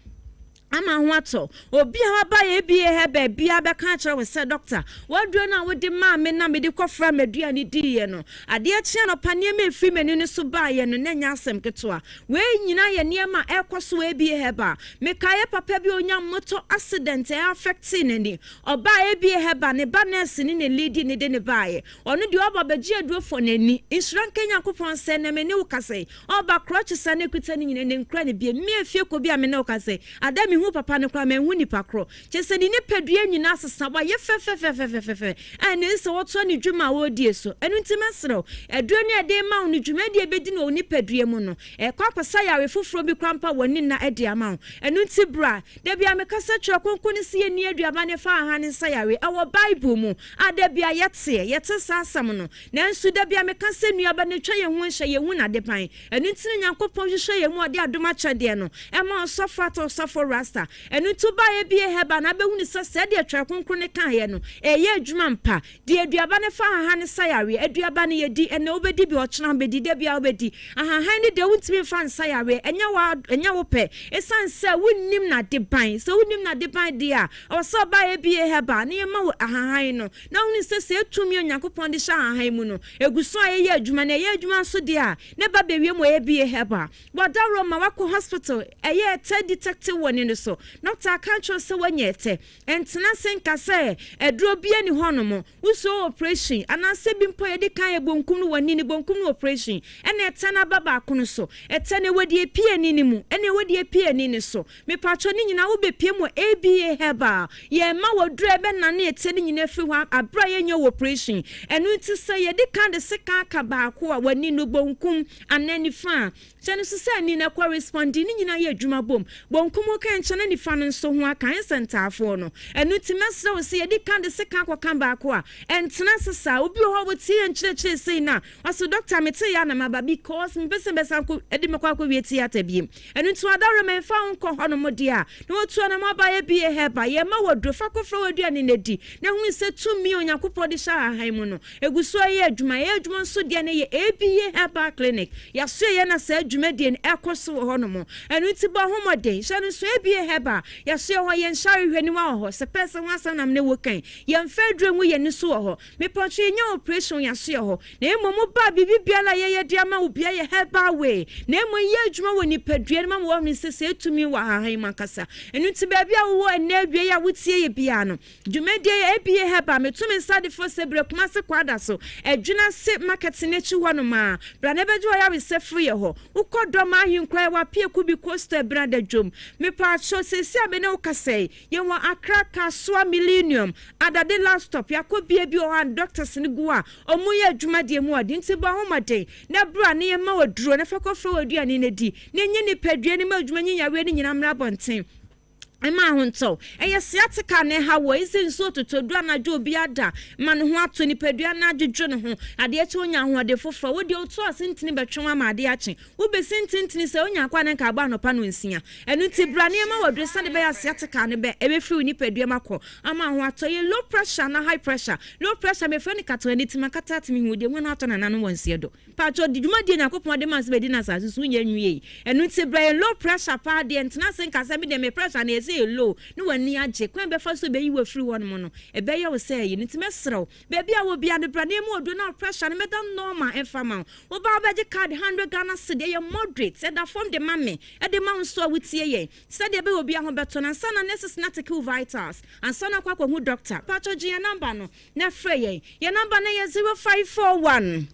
Ama ho atɔ. Obi a waba ABA ha baabiara bɛka akyerɛ wo sɛ, Dɔkta, w'aduro no a wode maa me na mede kɔfraa m'aduane diiɛ no, adeɛ kyee anɔpa nneɛma a ɛfiri m'ani no so baeɛ no, na ɛnyɛ asɛm ketewa. Wei nyinaa yɛ nneɛma a ɛrekɔ so wɔ ABA Herbal. Mekaeɛ papa bi a ɔnya motor accident a ɛaffectee n'ani. Ɔbaa ABA Herbal, ne ba nurse no na ɛleadi no de no baeɛ. Ɔno deɛ ɔba ɔbɛgye aduro for n'ani. Nhyira nka Nyankopɔn sɛ nnɛ me ne wo kasa yi, Ɔba crutches a na ekuta no nyinaa na nkura no bio. Me efie kɔ bi a me ne wo kasa yi, ada mehu papa no koraa manhu nipa korɔ. Kyerɛ sɛ ne nipadua nyinaa asesa, wayɛ fɛfɛfɛfɛfɛfɛ a ɛno sɛ wɔtoa ne dwuma a ɔredie so. Ɛno nti mɛsrɛ wo, aduro no a yɛde rema wo no dwumadie a ɛbɛdi no wɔ wo nipadua mu no, ɛrekɔ akɔsa yare foforɔ bi koraa mpo a w'ani nna adi ama wo. Ɛno nti bra. Da biara mekasa kyerɛ kronkron no sɛ yɛnni aduaba ne fa ahan nsa yareɛ. Ɛwɔ Bible mu a da biara yɛteɛ, yɛte saa asɛm no. Nanso da biara meka sɛ nnuaba no atwa yɛn ho ahyia, yɛnhu n'adeban. Ɛno nti na Nyankopɔn hwehwɛ yɛn mu a ɔde adom akyɛdeɛ no ma Ɔsɔfo Atta Ɔsɔfo Rasta. Ɛno nti wobaeɛ bie Heber na abɛhunu sɛ sɛdeɛ Twerɛ Kronkron no kaeɛ no, ɛreyɛ adwuma ampa. Deɛ aduaba no fa ahahan no sa yareɛ. Aduaba no yɛdi, ɛnnɛ wobɛdi bi, ɔkyena wobɛdi, da biara wobɛdi. Ahahan no deɛ wontumi mfa nsa yareɛ, ɛnyɛ wo ɛnyɛ wo pɛ, ɛsiane sɛ wonnim n'adeban. Sɛ wonim n'adeban deɛ a, ɛwɔ sɛ ɔba ABA Herbal na yɛma wo ahahan no, na wohunu sɛ saa tumi a Onyankopɔn de hyɛ ahahan mu no, ɛgu so a ɛyɛ adwuma, na ɛyɛ adwuma nso deɛ a, na ɛba bɛwie mu wɔ ABA Herbal. Wɔadaworo ma woakɔ hospital, ɛyɛ ɛtɛ detective wɔ ne no so. Dɔkta aka akyerɛ wo sɛ woanya ɛtɛ. Ɛntena ase nka sɛ aduro biara nni hɔnom, wosuro oprehyɛn, anaasɛ bi mpo a yɛde kan yɛ bonkum no w'ani ne bonkum no oprehyɛn, ɛna ɛtɛ no aba baako no so. Ɛtɛ no ɛwɔ deɛ ɛpie ani no mu, ɛna ɛwɔ deɛ ɛpie ani no so. Mepakyɛw ne nyinaa wobɛpie mu wɔ ABA Herbal. Yɛrema wo aduro a ɛbɛnane ɛtɛ no nyinaa afiri hɔ aberɛ a yɛnyɛ wo oprehyɛn. Ɛno nti sɛ yɛde kan de sekan aka baako a, w'ani no, bonkum anaa nifa a, Kyɛ no so sɛ ani na ɛkɔ respondi ne nyinaa yɛ adwuma bom. Bonkum ho kɛnkyɛn na nifa no nso ho aka ayɛ sɛ ntaafoɔ no. Ɛno nti mɛsrɛ wo sɛ yɛdi kan de sekan akɔka baako a, ɛntena ase saa. Obi wɔ hɔ a ɔtie yɛn nkyerɛkyerɛ sei no a, ɔse doctor metee yɛ a na maba because mempɛ sɛ mɛsan kɔ de mɛkɔ akɔwie theatre biem. Ɛno nti w'adaworoma mfa wo nkɔ hɔnom deɛ a, na watu anamɔ aba ABA Herbal. Yɛma wo aduro, fa kɔfra w'aduane na di na hunu sɛ tumi a Onyankopɔn de hyɛ ahahan mu no, Egu so reyɛ adwuma. Yɛn adwuma nso deɛ no yɛ ABA Herbal Clinic. Yɛasoɛ yɛn na saa dwumadie no ɛrekɔ so wɔ hɔnom. Ɛno nti bɔ ho mmɔden. Hyɛ no nso ABA Herbal. Yɛasoɛ hɔ, yɛnhyɛ ahwehwɛniwa wɔ hɔ. Sɛ pɛsɛ ho asɛm na mene wo ka yi, yɛmfa aduro ngu yɛn ani so wɔ hɔ. Mepɔtwe yɛnyɛ operation wɔ yɛasoɛ hɔ. Na mmom woba a biribi biara a yɛyɛ de ama wo biara yɛ herbal way. Na mmom yɛ adwuma wɔ nipadua no mu ama woahunu sɛ saa tumi wɔ ahahan mu ankasa. Ɛno nti baabi a wowɔ ɛnnɛ awiei a wotie yɛ biara no, Dwumadie yi abie Herbal meto me nsa de fo sɛ brɛ Kumase Kwadaso Adwinase market no akyi hɔ nom a bra na bɛgye w'ayaresa firi yɛ hɔ. Wokɔ Dɔm Ahenkura yɛwɔ Apiaku bi Coastal Abirada dwom. Mepaakyɛw seesei a me ne wo kasa yi yɛwɔ Accra Kasoa Millennium Adade last stop yɛakɔ bea bi wɔ hɔ a doctors no gu hɔ a ɔmo yɛ adwuma deɛ mu ɔden nti bɔ ho mmɔden na bra na yɛmma wo aduro na fa kɔfra w'aduane no di na ɛnyɛ nipadua no mu adwuma nyi yareɛ no nyinaa mmra abɔnten. Mma ahontɔw. Ɛyɛ sciatica na ɛhaw wo. Eyi sɛ nsuo totɔ du anadwo obi ada ma ne ho atɔ nipadua no adwodwo ne ho. Adeɛ kye onya ahoɔden foforɔ. Wo deɛ wotu ase ntini bɛtwe wo ama adeɛ akye. Wobɛsi ntintini sɛ onya akɔ a na nka abɔ anɔpa nnɔnsia. Ɛno nti bra na yɛmma wo aduro sɛdeɛ ɛbɛyɛ a sciatica no bɛ ɛbɛfiri wo nipadua mu akɔ ama ho atɔ. Ɛyɛ low pressure anaa high pressure. Low pressure mefrɛ no katoa ne ti makata ate mehu deɛ hu na atɔ nananom wɔ nseɛ do. Mpakyɛw di dwumadie Nyankopɔn de maa sɛ bɛdi no asase so wonya nwiei. Ɛno nti brɛ yɛn low pressure paa deɛ ntena ase nka sɛ medeɛ me pressure no ɛsɛ yɛ low ne w'ani agye kwan bɛfa so bɛyi wo afiri hɔ nom no ɛbɛyɛ wo sɛ ɛyɛ no nti mɛsrɛ wo baabi a wɔ biara no bra na ɛmu oduro na wo pressure no mɛda normal ɛmfa ma wo woba wobɛgye card 100 Ghana cedi ɛyɛ moderate ɛda fam de ma me ɛde ma wo nso a wotie yɛn sɛdeɛ ɛbɛyɛ obiara ho bɛtɔ no ansa na nurses no atake wo vitals ansa na akɔ akɔhu doctor mpakyɛw gye yɛn number no Na frɛ yɛn. Yɛn nɔmba no yɛ 0541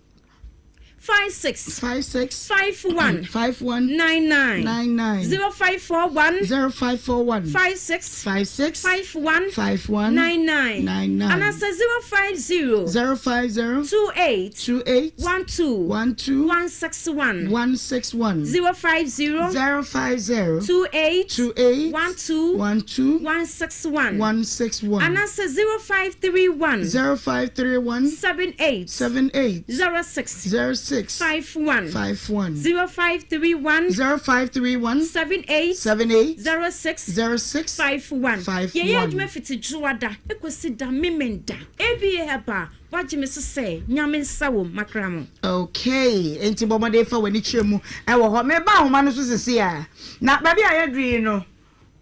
56 56 51 51 99 99 0541 0541 56 56 51 51 99 99 anaasɛ 050 050 28 28 12 12 161 161 050 050 28 28 12 12 161 161 anaasɛ 0531 0531 78 78 06 06 51 51 0531 0531 78 78 06 06 51 51. Yɛyɛ adwuma fiti Dwoada kɔsi da Memenda. ABA Herbal, Wagye me so sɛ Nyame nsa wom, makra mo. Okay, enti bɔ mmɔden fa w'ani kyerɛ mu wɔ hɔ. Meba ahoma no so sisi a, na baabi a yɛaduru yi no.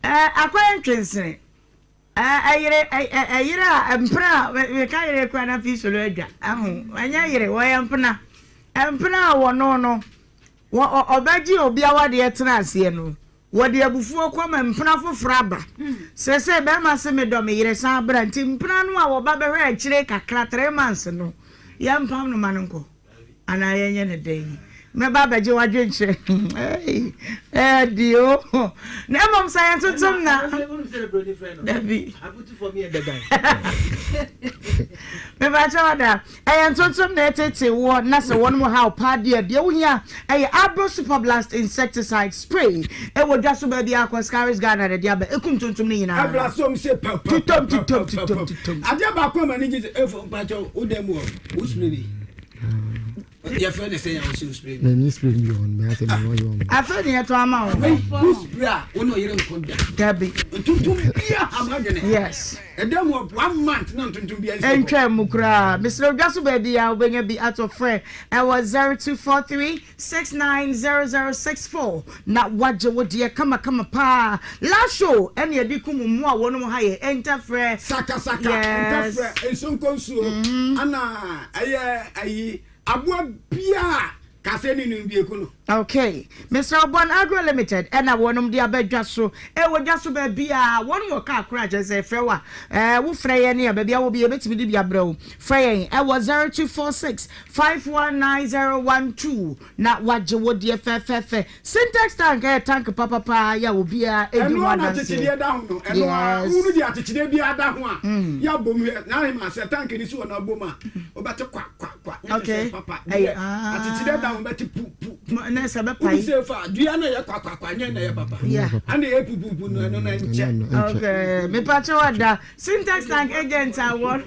Ɛɛ akɔyɛ ntwensene. Ɛɛ ɛyere ɛyere a mpena a meka yere kora na fi solo adwa aho ɛnyɛ yere wɔyɛ mpena mpena a wɔno no wɔ ɔbɛgye obi awadeɛ tena aseɛ no wɔde abufuo kɔ ma mpena foforɔ aba sese bɛrima se medɔ me yere san bra nti mpena no a wɔba bɛhwɛ akyire kakra three months no yɛmpam no ma no nkɔ. Anaa yɛnyɛ no dɛn? Mɛba abɛgye w'adwenkyerɛ. Ei, ɛɛdi o. Na mmom sɛ yɛntotom na. Dabi. Mebakyɛ wada. Ɛyɛ ntontom na ɛtete woɔ na sɛ wɔn mu haw paa deɛ deɛ wohia ɛyɛ Abro Superblast insecticide spray ɛwɔ dwa so baabi akɔ Scaris Ghana na ɛde aba ɛkum ntontom no nyinaa. Ɛbla som se pa pa Titom pa titom pa titom pa. titom. Adeɛ baako a m'ani gye sɛ efo mpakyɛw wo dan mu hɔ wo spray bi. Yɛfrɛ ne sɛ yɛn wo spray bi. Mɛ spray bi wɔn mɛ asɛ mɛ wɔyɛ wɔn. Afei ne yɛtɔ ama wo. Wei wo spray a wo ne ɔyere nko da. Dabi. Ntontom bia ha m'adwene. Yes. Ɛda mu hɔ one month na ntontom bia nsi hɔ. Ɛntwa mu koraa. Mesrɛ odwa so baabi a wobɛnya bi atɔ frɛ ɛwɔ 0243 690064 na wagye wo deɛ kamakama paa. Last show ɛne yɛde kum mmoa a wɔnom ha yɛ ntɛfrɛ. Sakasaka, Yes. ntɛfrɛ, nsonkonsuo, ana ɛyɛ ayi aboa biara kase ne no bieku no. Okay. Mesrɛ wo Bon Agro Limited ɛna wɔnom de aba dwa so. Ɛwɔ dwa so baabiara. Wɔnom wɔ kaa koraa kyerɛ sɛ frɛ wo a ɛɛ wo frɛ yɛn a baabi a wɔ bi yɛbɛtumi de bi abrɛ wo. Frɛ yɛn ɛwɔ 0246 519012 na wagye wo deɛ fɛfɛɛfɛ. Sintex tank ɛyɛ tank papapaa yɛ a obiara ɛdi Ɛno ho ara na adanseɛ. akyekyedeɛ da ho no, ɛno ara. Yes. Wohunu deɛ akyekyedeɛ biara da ho a, yɛ abom hwɛ. N'ahema, sɛ tank no si hɔ na abom a, wobɛte kwa, kwa, kwa. Nyɛ te sɛ Okay. papa. Ɛyɛ, Deɛ akyekyedeɛ da ho bɛte pu, pu, pu. Na sɛ Wode bɛpae. sɛ fa dua no a ɛyɛ kwa, kwa, kwa, nyɛ na ɛyɛ papa. Yeah. Ɛna ɛyɛ pu, pu, pu no, ɛno no ɛnkyɛ. Okay. Mepakyɛ wada. Sintex tank agent a wɔ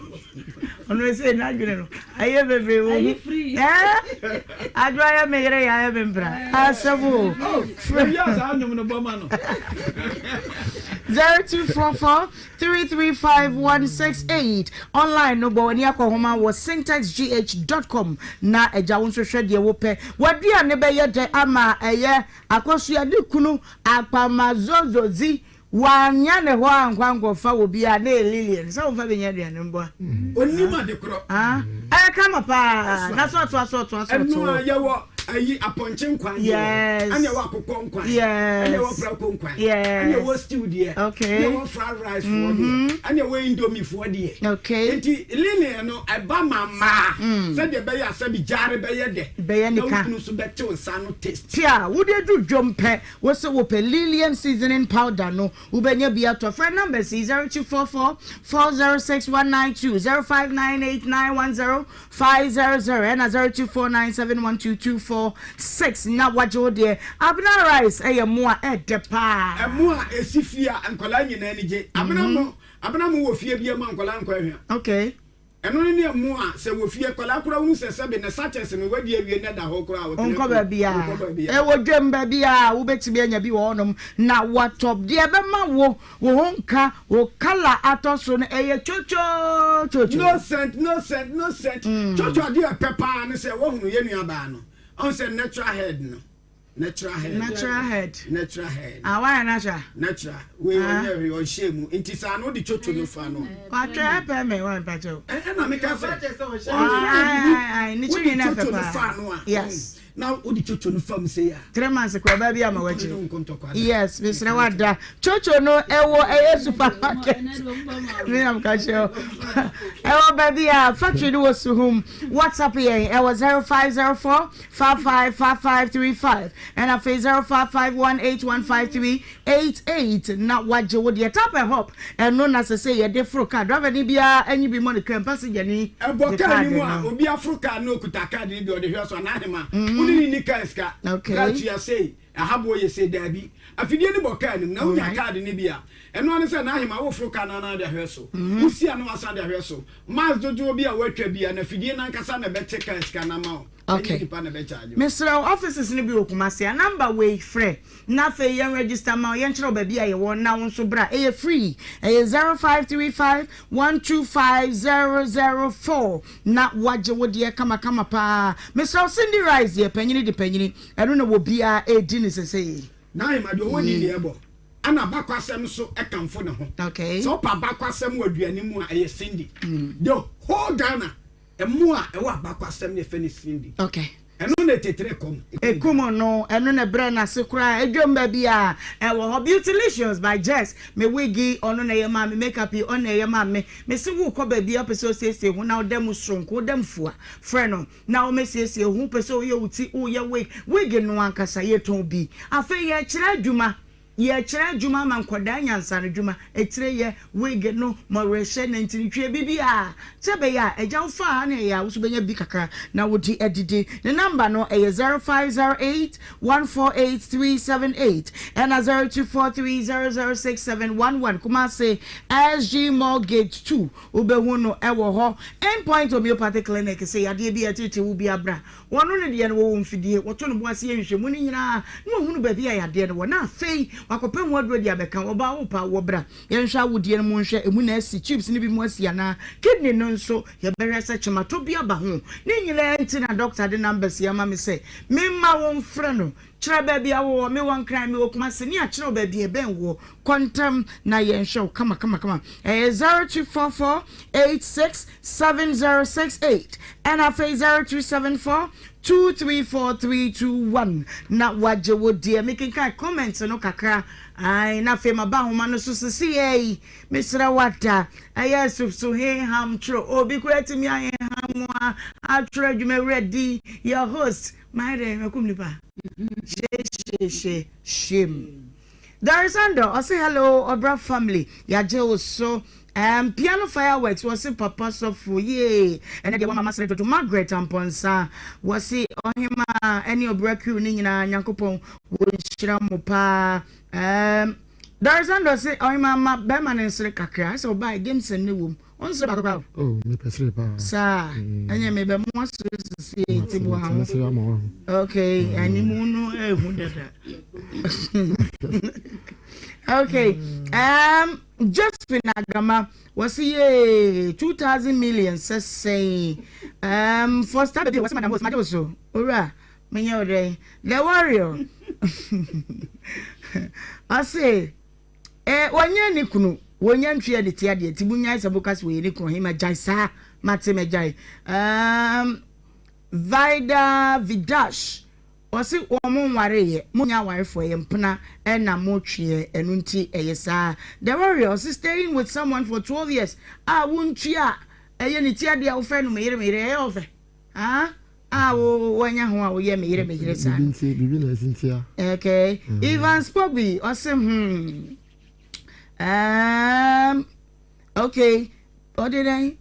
ɔno ɛsɛ n'adwene no ayɛ bebree wɔ mu. Ɛɛ adwo ayɛ me yere yɛ ayɛ me mpra. Asɛm o. Ebi a saa nnwom no bɔ ma no. 0244 335 168 online no bɔ w'ani akɔ homa wɔ syntexgh dot com na agya wo nso hwɛ deɛ wopɛ. W'aduane bɛyɛ dɛ ama ɛyɛ akɔsoa ne kunu akpamazozodzi Wannya ne hɔ ankɔ ankɔfa obi a na ɛyɛ Lilian sɛ ɔmfa bi nyɛ aduane mboa. Onim ade korɔ. Ah, ɛyɛ kama paa. Na so ɔtoa so ɔtoa so Ɛno a ɔtoa. yɛwɔ ayi apɔnkye nkwan deɛ wɔ hɔ. Yes. Ɛna ɛwɔ akokɔ nkwan. Yes. Ɛna ɛwɔ prako nkwan. Yes. Ɛna ɛwɔ stew deɛ. Okay. Ɛna ɛwɔ fried rice foɔ deɛ. Ɛna ɛwɔ indomie foɔ deɛ. Okay. Nti Lilian no ɛba ma mmaa. Sɛdeɛ ɛbɛyɛ a sɛbi gyaare bɛyɛ dɛ. Bɛyɛ Na wo nika. kunu nso bɛte wo nsa ano taste. Tia, wode aduru dwom pɛ, Wo se wopɛ Lilian seasoning powder no, wobɛnya bi atɔ. Frɛ numbers yi, 0244 406 192, 0598 910 500 ɛna 0249 712 246 na wagye wo deɛ. Abena rice yɛ mo a ɛdɛ paa. Ɛmo a ɛsi fie a nkwadaa nyinaa ani gye. Abena mo, abena mo wɔ fie biara mu a nkwadaa nkɔ ahwia. Okay. Ɛno ne nea mmoa a sɛ wɔ fie akwadaa koraa hunu sɛ sɛbe ne sachets no wadi awie na ɛda hɔ koraa a, ɔtena Ɔnkɔ fie. baabiara. Ɔnkɔ baabiara. Ɛwɔ dwam baabiara a wobɛtumi anya bi wɔ hɔnom na woatɔ. Deɛ ɛbɛma wo wo ho nka, wo kala atɔ so no, ɛyɛ cocococo. No scent, no scent, no scent. Coco adeɛ a ɛpɛ paa ne sɛ woahunu yɛn nuabaa no, ɔhu sɛ natural head no. Natural hair. Natural head. Natural hair. Ah, why natural? Natural. Wei ɔnyɛ hwee ɔnhyɛ mu. Nti saa no wode twotwo no fa no. Watwɛ ɛpɛ me wa mpakyɛw. Ɛna meka sɛ. Ne kyiri na ɛfɛ paa. Wode twotwo no fa no a. Yes. Na wode twotwo no fam sei a. 3 months kura ɔbaa bi ama wakyi. Yes, mesrɛ wada. Twotwo no ɛwɔ ɛyɛ supermarket. Me nam ka kyerɛ. Ɛwɔ baabi a factory no wɔ Suhum. WhatsApp yɛn ɛwɔ 0504 555535 ɛna afei 0551815388 na wagye wo deɛ tap and hop ɛno na sɛ sɛ yɛde foro car driver ni biara anyi bi mɔ ne kram passenger ni ɛbɔ de kaa card ni mu a no. Obi aforo kaa na okuta kaadi no bi ɔde hwɛ so anaa ahema wone ne ni kaa sika Okay. tua sei ahaboɔ yɛ sei daabi afidie no bɔ kaa no mu na wonya Alright. kaadi no bi a ɛno ane sɛ n'ahema woforo kaa no anaa de ahwɛ so wosi a na wasan de ahwɛ so miles dodoɔ bi a woatwa bi a na afidie no ankasa na ɛbɛte kaa sika no ama wo ɛnyɛ Okay. nipa na ɛbɛkyagye wo. Mesrɛ wo offices no bi wɔ Kumasi a number wei frɛ na afei yɛn register ma wo yɛnkyerɛ wo baabi a yɛwɔ na wo nso bra ɛyɛ free ɛyɛ 0535 125 004 na wagye wo deɛ kamakama paa. Mesrɛ wo Cindy Rice deɛ panyini de panyini ɛno na wɔ biara ɛredi ne sesei. N'ahema deɛ ɔwɔ ni deɛ ɛbɔ. Ɛna abakwasɛm nso kamfo ne ho. Okay. Sɛ wopɛ abakwasɛm wɔ aduane mu a, ɛyɛ Cindy. The whole Ghana, ɛmo a ɛwɔ abakwasɛm no yɛfrɛ no Cindy. Okay. Ɛno na ɛtetere kɔm. Ekum no, ɛno na ɛbrɛ no ase koraa. Edwam baabi a ɛwɔ hɔ. Beautylicious by Jess, me wig yi, ɔno na ɛyɛ maa me, makeup yi, ɔno na ɛyɛ maa me. Mese worekɔ baabi a wopɛ sɛ osiesie ho na woda mu soronko, woda mu fua, frɛ no na ɔmmɛsiesie wo ho. Wopɛ sɛ woyɛ wo ti, woyɛ wig, wig no ankasa yɛtɔn bi. Afei yɛrekyerɛ adwuma. Yɛkyerɛ adwuma ma nkwadaa nyansanodwuma, etire yɛ, wig no, mmɔwerɛhyɛ, nantinitwie, biribiara sɛ ɛbɛyɛ a agya wo faa ha na ɛyɛ a wo nso bɛnya bi kakra na wode adidi. Ne namba no ɛyɛ 0508 148 378 ɛna 0243 006711 Kumasi SG Mall Gate 2 wobɛhu no ɛwɔ hɔ. End Point Homeopathic Clinic sɛ yadeɛ bi a ɛtetee wo bi abra Wɔno no deɛ no wɔwɔ mfidie, wɔto no bo ase yɛ nhwehwɛmu no nyinaa na wɔhunu baabi a yadeɛ no wɔ na afei wakɔpɛ ho aduro de abɛka. Ɔbaa wo paa wɔ bra yɛnhwɛ awodeɛ no mu nhwɛ ɛmu na asi, tubes no bi mu asi anaa, kidney no nso yɛbɛhwɛ sɛ kyematɔ bi aba ho. Ne nyinaa nti na doctor de numbers yi ama me sɛ memma wo mfrɛ no. Kyerɛ baabi a wowɔ, mewɔ Nkran, mewɔ Kumasi ne akyerɛ wo baabi a ɛbɛn woɔ. Kɔ ntɛm na yɛnhwɛ wo kama kama kama. Ɛyɛ 0244 86 7068 ɛna afei 0274 234 321 na wagye wo deɛ. Mekenkan comments no kakra ae na afei maba ahoma no so seseyɛ yi. Mesrɛ wo ada ɛyɛ so heham twerɛ obi koraa tumi aheham a atwerɛ adwumawura di your host mayɛ dɛn makum nipa hyehyehyɛ shame. Doris Andor ɔse hello ɔbra family yagye wo so um, piano fireworks wɔse papa sɔfo yee ɛnɛ deɛ wama masere dodo Margaret Amponsah wɔse ɔhema ɛne ɔbra crew ne nyinaa Nyankopɔn wɔnhyira mo paa um, Doris Andor se ɔhema ma bɛrima no nsere kakra sɛ ɔbaa games ne wom Wonsere baako koraa o. Oh, mepɛ sere paa. Saa, ɛnyɛ mebɛ mo asere sisi nti boa ho. Mɛsere ama wo. Okay, animu no ehu dada. Okay, Josephine Agama, wɔsi yee 2000 million sɛsɛn. Foster baby, wɔsi madam host, magye wo so. Owura, menyɛ wo dɛn. The warrior. Ɔse. Eh wɔnyɛ ne kunu wɔnya ntwea ne ti adeɛ nti monyae sɛ moka sɛ wɔyɛ ne kunu ɔhema gyae saa mate mɛgyae um, Vida Vidash ɔse wɔn mo nwareeɛ monyɛ awarefoɔ ɛyɛ mpena ɛna motweɛ ɛno nti ɛyɛ saa The Warrior ɔse staying with someone for 12 years a wontua ɛyɛ ne ti adeɛ a wofrɛ no meyere meyere ɛyɛ ɔfɛ ah a wo wanya ho a woyɛ me yere me yere saa no. Biribi na ɛsi ntia. Okay. Mm. Evans Pobi ɔse hmm. Um, okay. Ɔde dɛn?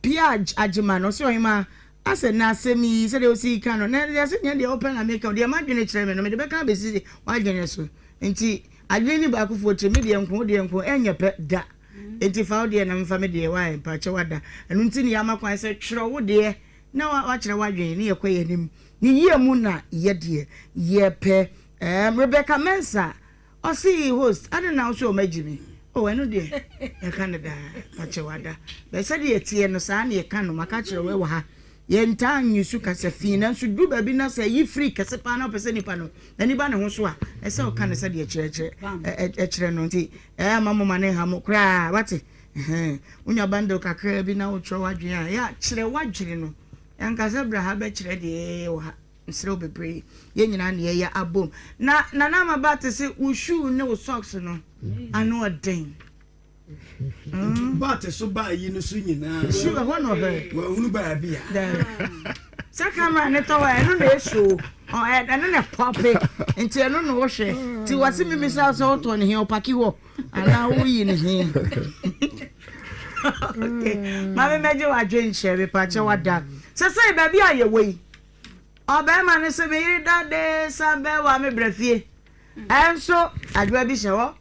Pia Agyema no ɔse ɔhema asɛ na asɛm yi sɛdeɛ ɔsi ka no na yɛsɛ nyɛ deɛ wopɛ na meka deɛ m'adwene kyerɛ me no mede bɛka abɛsi w'adwene so nti adwene ni baakofoɔ tiri me deɛ nko wo deɛ nko ɛnyɛ pɛ da nti fa wo deɛ na mfa me deɛ wae mpakyɛ wada ɛno nti ne yɛama kwan sɛ twerɛ wo deɛ Na wakyerɛ w'adwene ne yɛkɔ yɛn anim ne yie mu na yɛ deɛ yɛpɛ ɛɛm Rebecca Mensah ɔse host adɛn na wosɛ ɔma gyi me oh ɛno deɛ yɛka no daa pakyɛ wada bɛ sɛdeɛ ɛteɛ no saa na yɛka no maka kyerɛ wo ɛwɔ ha yɛntaa nyusu kasa fi nanso duru baabi na sɛ yi firi kɛse paa na wopɛ sɛ nipa no n'ani ba ne ho so a ɛsɛ ɔka no sɛdeɛ kyerɛkyerɛ ɛkyerɛ no nti ɛyɛ ama mo ma ne nha mo koraa wate Ɛhɛn, wonya bundle kakraa bi na wokyerɛ w'adwene a, yɛ a kyerɛ w'adwene no. Yɛnka sɛ bra ha bɛkyerɛ deɛ yɛyɛ wɔ ha. Mesrɛ wo bebree. Yɛn nyinaa na yɛyɛ abom. Na Nana Ama ba te se wo shoe ne wo socks no, ano ɔden. Nti bat so baa yi no so nyinaa. Shoe ɛhɔ na ɔhwɛ. Wɔahunu baabi a. Daabi. Sɛ camera ne tɔ hɔ a, ɛno na ɛshow. Ɛno na ɛpɔpe. Nti ɛno na wohwɛ. Nti wɔse mimisa sɛ wotɔ ne he, ɔpaki hɔ. Anaa woyi ne he? Okay. Maame mɛgye w'adwenkyerɛ mepakyɛ wada. Sɛsɛi baabi a yɛwɔ yi, ɔbarima no se me yere da de san bɛwa me brɛ fie. Ɛnso adwoa bi hyɛ hɔ.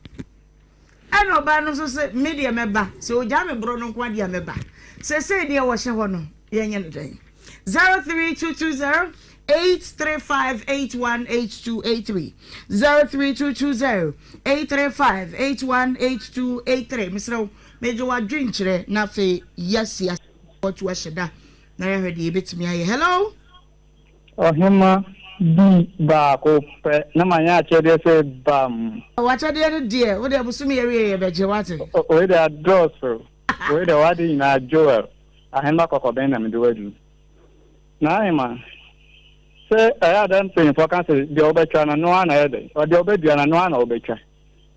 Ɛna ɔbaa no nso se me deɛ mɛba. Sɛ ogyaa me borɔ no nko adeɛ a mɛba. Sɛsɛi deɛ wɔhyɛ hɔ no, yɛnyɛ no dɛn? 03220 835 818283 03220 835 818283 Mesrɛ wo, megye w'adwenkyerɛ na afei yɛasi ase atu ahyɛ da na yɛahwɛ deɛ yɛbɛtumi ayɛ. Hello? Ɔhema. Bi baako pɛ na manyɛ akyɛdeɛ sɛ bam. W'akyɛdeɛ no deɛ, wo deɛ bosome awie yɛbɛgye, woate? Wei deɛ adɔɔso. Wei deɛ w'ade nyinaa Joel, Ahemma kɔkɔbɛn na mede wo adu. N'ahemma, sɛ ɛyɛ a dɛ mpanyinfoɔ ka sɛ deɛ wobɛtwa no, ɛno ara na ɛyɛ dɛn? Deɛ wobɛdua no, ɛno ara na wobɛtwa.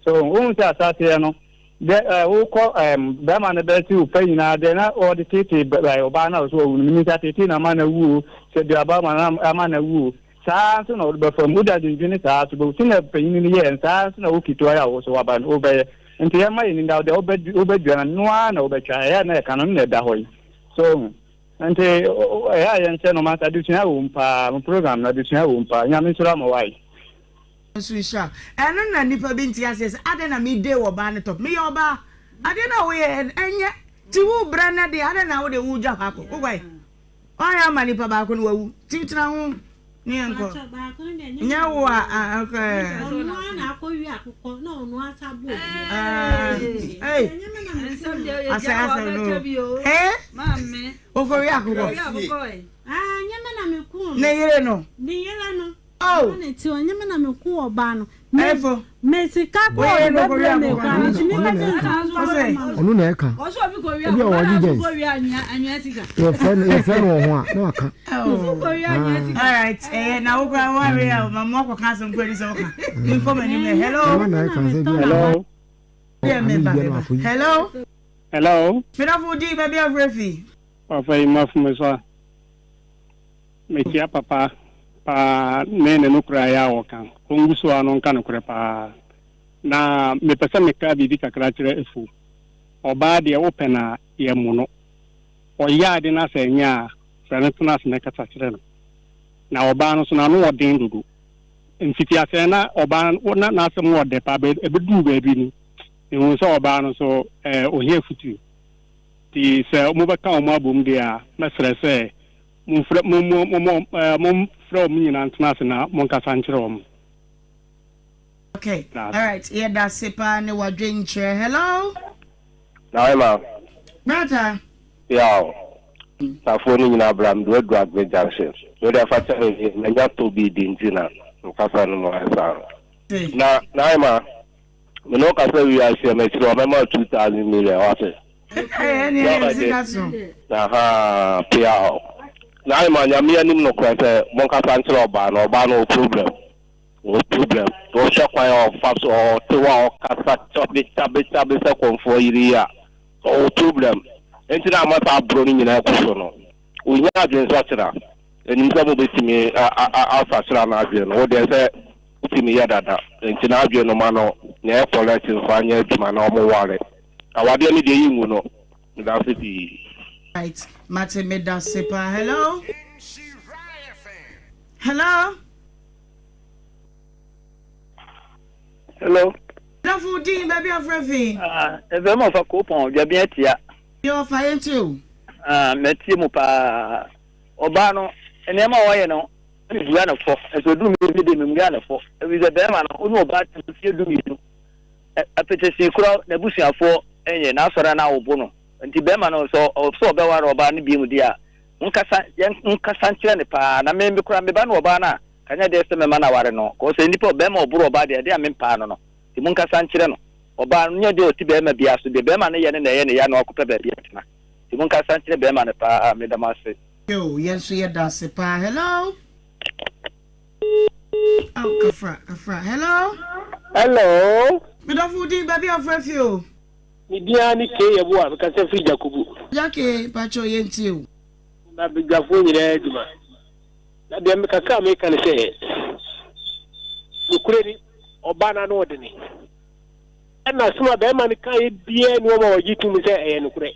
So wohu sɛ ahyɛaseɛ no, deɛ ɛɛ wokɔ ɛɛm bɛrima no bɛte wo pɛ nyinaa deɛ na ɔde teetee bɛ ɔbaa no a ɔsɛ wawu no, menim sɛ ateetee na ama no awu o, sɛ duaba ma no ama no awu o, saa ara nso na wode bɛfa mu, wode adwendwene saa ara so bɛwu, sɛnea panyin no yɛɛ no, saa ara nso na wo ketewa yi a wo so waba no wobɛyɛ. Nti yɛmma yɛn ani nna hɔ, deɛ wobɛdu wobɛdua no, ɛno ara na wobɛtwa, ɛyɛ a na yɛka no, ɛno na ɛda hɔ yi. So wohu? Nti ɛyɛ a yɛnhyɛ no ma adesua wɔ mu paa, mo program no adesua wɔ mu paa, Nyame nhyira mo wai. Nso nhyira wo. Ɛno na nnipa bi nte aseɛ sɛ adɛn na me dee ɔbaa no top. Meyɛ ɔbaa. Adeɛ no a woyɛ ɛnyɛ. Nti wo brɛ no deɛ adɛn na wode wo dwa hɔ akɔ. Wokɔe. Woayɛ ama nipa baako no wawu. Nti tena ho ne yɛnkɔ. Nyɛ wo a akɔ. Ɔno ara na akɔwie akokɔ na ɔno ara sa bɔ obi. Ei. Asɛ asɛ no. Eh? Wokɔwie akokɔ. Ah, nyɛ me na meko no. Ne yere no. Ne yere no. Oh! Ɔno ne ti ɔnyɛ me na me ko ɔbaa no. Me Ɛfo. me sika kɔ Wei ɔde no kɔ bɛbrɛ wia me akokɔ koraa no. metumi ka kyerɛ no sɛ ɔmfa Ɔsɛ. ma me. Ɔno na ɛka. Ebi a ɔgye gyɛns. Yɛfrɛ no yɛfrɛ no wɔ ho a na waka. Oh. Alright, ɛyɛ na wo koraa wo awe a ma mo akɔka asɛm koraa ni sɛ woka. Menkɔ m'anim ɛ. Hello. Ɔno na ɛka sɛ bi a. Hello. Deɛ meba meba. Hello. Hello. Medafo di baabi afrɛ fi. Papa yi mafom so a. Mekyia papa paa ne ne nokorɛ a ɛyɛ a ɔka. Ɔngu so ara na ɔnka nokorɛ paa. Na mepɛ sɛ meka biribi kakra kyerɛ Afu. Ɔbaa deɛ wopɛ no a, yɛmmo no. Ɔyɛ ade na sɛ ɛnyɛ a, frɛ no tena ase na kasa kyerɛ no. Na ɔbaa no nso n'ano wɔ den dodo. Mfitiaseɛ na ɔbaa no na n'asɛm wɔ dɛ paa but ɛbɛduu baabi no, mehuu sɛ ɔbaa no nso eh, ɔhia afutuo. Nti sɛ mobɛka wɔn abom deɛ a, mɛsrɛ sɛ Momfrɛ, mo, mo, mo, mo, ɛɛ, momfrɛ wɔn nyinaa ntena ase na monkasa nkyerɛ wɔn. Okay, alright, yɛda ase paa ne wadwenkyerɛ. Hello? Naima. Brata. Yaw. Safoɔ no nyinaa bra mede waduru Agbe junction. Wode afa kyɛ me manya tɔ bi di nti na nkasa no mu ayɛ saa no. Na Naima. Me ne wo kasa wie a hyia m'akyiri hɔ mɛma wo 2000 million wate. Ɛne ɛyɛ sika so. Ahaa peaw. Na ayɛ ma nyame anim nokorɛ sɛ monkasa nkyerɛ ɔbaa no ɔbaa no ɔwɔ problem ɔwɔ problem wohwɛ kwan a ɔfa so ɔte hɔ a ɔkasa kyabe kyabe kyabe sɛ kɔmfoɔ yere yi a ɔwɔ problem nti na ama saa aboro no nyinaa kɔ so no. Ohia adwensakyera. Ɛnim sɛ mobɛtumi asakyera n'adwene no. Wo deɛ sɛ wotumi yɛ dada nti n'adwene no ma no nea ɛyɛ correct mfa nyɛ adwuma na ɔmo ware. Awadeɛ no deɛ yɛngu no. Medase pii. Right mate medase paa hello hello. Hello. Dɔfo din baabi afrɛ fi. Ah, ɛfɛ ma ɔfa kopɔn dwabea tia. Yɛ ɔfa yɛn tie o. Ah, mɛtie mu paa. Ɔbaa no, nneɛma a ɔyɛ no, mebua no fɔ. Nso edu mi mi de memmua no fɔ. Efisɛ bɛrima no, wo ne ɔbaa te mfeɛ dumienu. Apetesi kora n'abusuafoɔ nyɛ n'asɔre anaa wobo no. Nti bɛrima no, sɛ ɔsɛ ɔbɛware ɔbaa no bio deɛ a, monkasa, yɛnkasa nkyerɛ no paa. Na me, me koraa, me ba ne ɔbaa no a, kanyɛ deɛ sɛ mɛma no aware no. Kɔɔ sɛ nnipa, bɛrima ɔboro ɔbaa deɛ, ɛdeɛ a mempaa no no. Nti monkasa nkyerɛ no. Ɔbaa no nyɛ deɛ ɔte bɛrima biara so, deɛ bɛrima no yɛ no na ɛyɛ ne ya na wakɔpɛ baabi atena. Nti monkasa nkyerɛ bɛrima no paa, meda mo ase. Yoo yɛn nso yɛda ase paa hello oh kafra kafra hello. Hello. Medɔfo wo din baabi a wofrɛ fi o. Me din ara ne Kay Yeboah, mekasa firi Jakubu. Agya Kay, mpakyɛw yɛntie o. Na badwafoɔ nyinaa adwuma. Na deɛ kakra a meka ne sɛ, nokorɛ ni, ɔbaa no ano ɔdene. Ɛna asɛm a bɛrima no kaeɛ biara nni hɔ ma wɔgye tom sɛ ɛyɛ nokorɛ.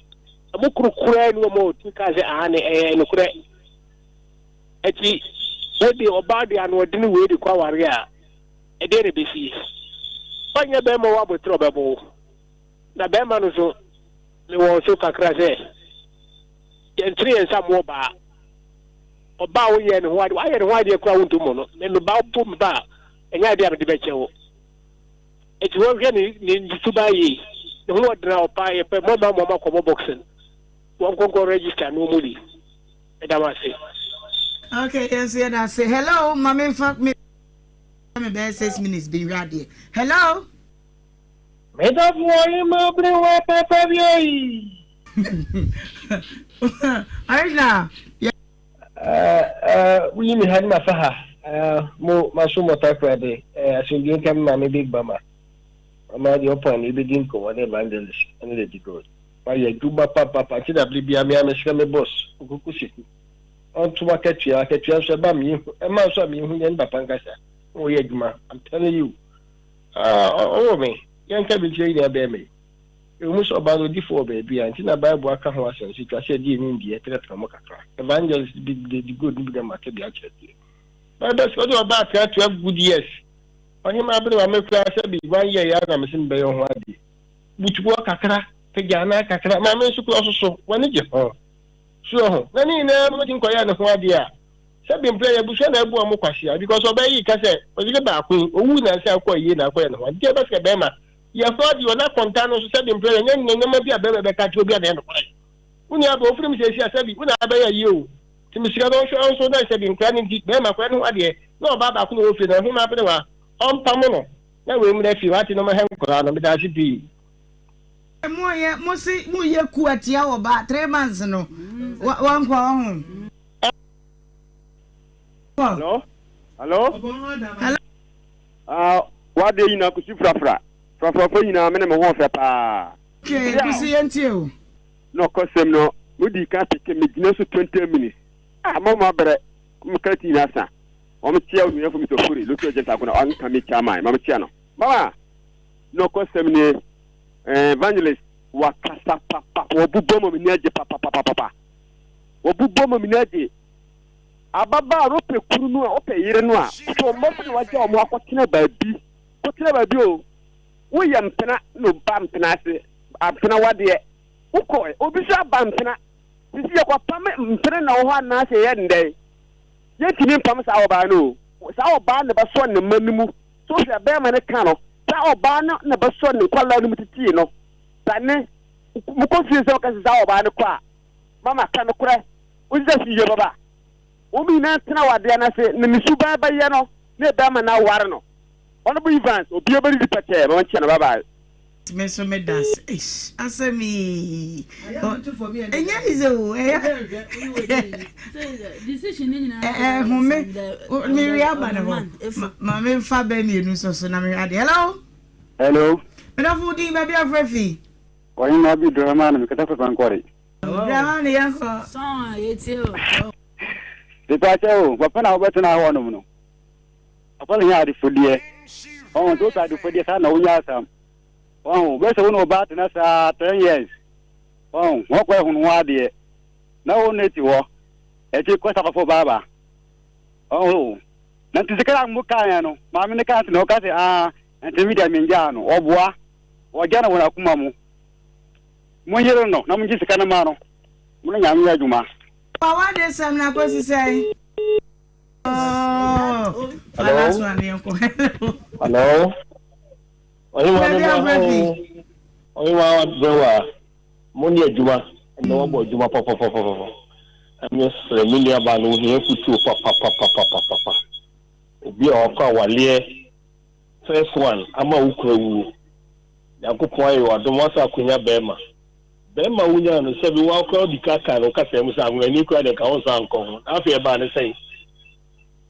Ɛmu koro koraa nni hɔ ma wɔtumi kaa sɛ aane, ɛyɛ nokorɛ. Ɛti wode ɔbaa de anoɔdene wei de kɔ awareɛ a, ɛdeɛ na ɛbɛsie? Ɔnyɛ bɛrima wɔ aboterɛ ɔbɛbɔ wo. Na bɛrima no nso, mewɔ so kakra sɛ, yɛntene yɛn nsa mmoa ɔbaa. Ɔbaa a wonyɛɛ ne ho adeɛ, woayɛ ne ho adeɛ koraa wonto mmɔ no. Me me ba mpo me ba a, ɛnyɛ adeɛ a mede bɛkyɛ wo. Eti wɔnhwɛ ne ne ne suban yie. Ne ho ɔdena ɔpa yɛpɛ mɔma mɔma kɔbɔ boxing. Wɔn nkɔnkɔ register na wɔn di. Meda mo ase. Okay, yɛn nso yɛda ase. Hello, ma me nfa me me bɛyɛ 6 minutes bi nhwɛ adeɛ. Hello. Medɔfo ɔhema bere wɔ papa bi oyi. Original. Woyi me ha ne mafa ha. Mo maso mɔtakora de asomdwe nka me maame Big Mama. Mama deɛ ɔpɔn ne ebedi nkɔmmɔ ne evangelist ne Lady God. Wayɛ adwuma papapa nti na bere biara me ara mesrɛ me boss Okuku Seku ɔnto m'akatua akatua nso ɛba mehu ɛma nso a mehu yɛn papa nkasa na wɔyɛ adwuma I'm telling you ah ɔwɔ me yɛnka bi nkyerɛ nyinaa bɛrima yi ɛwɔ mu sɛ ɔbaa no odi fo wɔ baabi a nti na Bible aka ho asɛm sɛ twa sɛ ɛde ɛni deɛ trɛtrɛ mo kakra evangelist bi Lady God no bi na mate de akyerɛ deɛ Bible sɛ ɔde ɔbaa tra 12 good years ɔhema abere wa mekura sɛ bi one year yɛ na mese mebɛyɛ ho adeɛ butuboɔ kakra, pagya anan kakra, maame nso kura ɔsoso, w'ani gye ho. So wahu? Na ne nyinaa mu ɔtumi kɔyɛɛ ne ho adeɛ a, sɛbi mprɛ yɛ abusua na abu wɔn kwasea because ɔbaa yi ka sɛ ɔyere baako yi, ɔwuu nansa akɔ ayie na akɔyɛ ne ho adeɛ. Nti ɛbɛsɛ bɛrima yɛ ho adeɛ ɔna kɔnta no nso sɛbi mprɛ yɛ nyɛ nneɛma bi a bɛrima bɛka kyerɛ obi a na ɛyɛ nokorɛ. Wo nua bɛ ofiri mu sɛsi a sɛbi wo na abɛyɛ ayie o. Nti mesrɛ no ɔnhwɛ ɔnso na sɛbi nkora no nti bɛrima kɔyɛ ne ho adeɛ na ɔbaa baako na ɔwɔ fie no ɛho ma aberewa ɔmpamo no. Na wei mmra fie wate na ɔmɛhwɛ nkwadaa no medaase pii. Mo yɛ mo se mo yɛ ku atia wɔ ba 3 months no wankɔ ɔho. Hello hello. Hello. Ah wadeɛ nyinaa kusi frafra frafrafo nyinaa mene me ho ɔfɛ paa. Okay kusi yɛn tie o. Na ɔkɔsɛm no mo di kan peke me gyina so 20 minutes ah mo ma brɛ mo kra ti nyinaa sa. Wɔn kyia onuafo Mr. Ofori, Lotto agent agona ɔnka me chairman, ma me kyia no. Mama, nɔkɔsɛm nie, eh, evangelist wakasa papa, wɔbobɔ ma m'ani agye papapapapa. Wɔbobɔ ma m'ani agye. Ababaa no pɛ kunu no a, ɔpɛ yere no a, so mmɔfra na wagya wɔn akɔtena baabi. Kɔtena baabi o. Woyɛ mpena na ɔba mpena ase, mpena wadeɛ. Wokɔ, obi nso aba mpena. Sisi yɛkɔpam mpena na wɔ hɔ anaasɛ yɛyɛ ndɛn? Yɛntumi mpam saa ɔbaa no o. Saa ɔbaa no na ɛbɛsɔ ne mma no mu. So wohwɛ a bɛrima no ka no, saa ɔbaa no na ɛbɛsɔ ne nkwadaa no mu tetee no. Sa ne, mokɔ fie sɛ woka sɛ saa ɔbaa no kɔ a, mama ka nokorɛ, wogye sɛ asomdwoeɛ bɛba? Wɔn nyinaa ntena awadeɛ no ase na ne suban bɛyɛ no ne bɛrima no aware no. Honourable Evans, obiara bɛdidi pɛkyɛɛ, ma wɔnkyea no, bye bye. Me nso me da ase eish asɛm yi ɛnyɛ easy o ɛyɛ ɛhome me wi aba ne hɔ ma me nfa bɛ mmienu nso so na me hwɛ adeɛ hello. Hello. Medafo din baabi afrɛ fi. Ɔhema bi drama no mekasa fɛ pankɔre. Drama no yɛn kɔ. Sɔn a yɛtie o. Mepakyɛ o papa na wobɛtena hɔ nom no. Papa no hia adefodeɛ. Ɔho nti wopɛ adefodeɛ saa na wonya asam. Ɔho bɛsɛ wo ne ɔbaa tena saa 10 years. Ɔho wɔkɔ ɛhono ho adeɛ. Na wo ne te hɔ. Ɛkyi kɔ sakɔfo baaba. Ɔho na nti sika na mo kaa yɛn no maame ne kaa nti na ɔka sɛ aa nti mi deɛ mengyaa no ɔboa ɔgya no wɔ n'akoma mu. Mo yere no na mo gye sika no ma no. Mo ne nyame yɛ adwuma. W'awade sɛm no akɔsi sɛn? Hello. Hello. Ɔhewa mi ma ho. Ɔhewa brɛwa. Mo ne adwuma. Ɛnna wɔbɔ adwuma papapapapa. Ɛnyɛ srɛ me nua baa no ohia futuo papapapapapa. Obi a wakɔ awaleɛ first one ama wo kura wuo. Nyankopɔn ayɛ wadom wasa akonya bɛrima. Bɛrima wonyaa no sɛbi wakora odi ka kan no kasa mu sɛ ahonani kura deɛ nka wo nsa nkɔ ho. Na afei ɛbaa ne sɛn?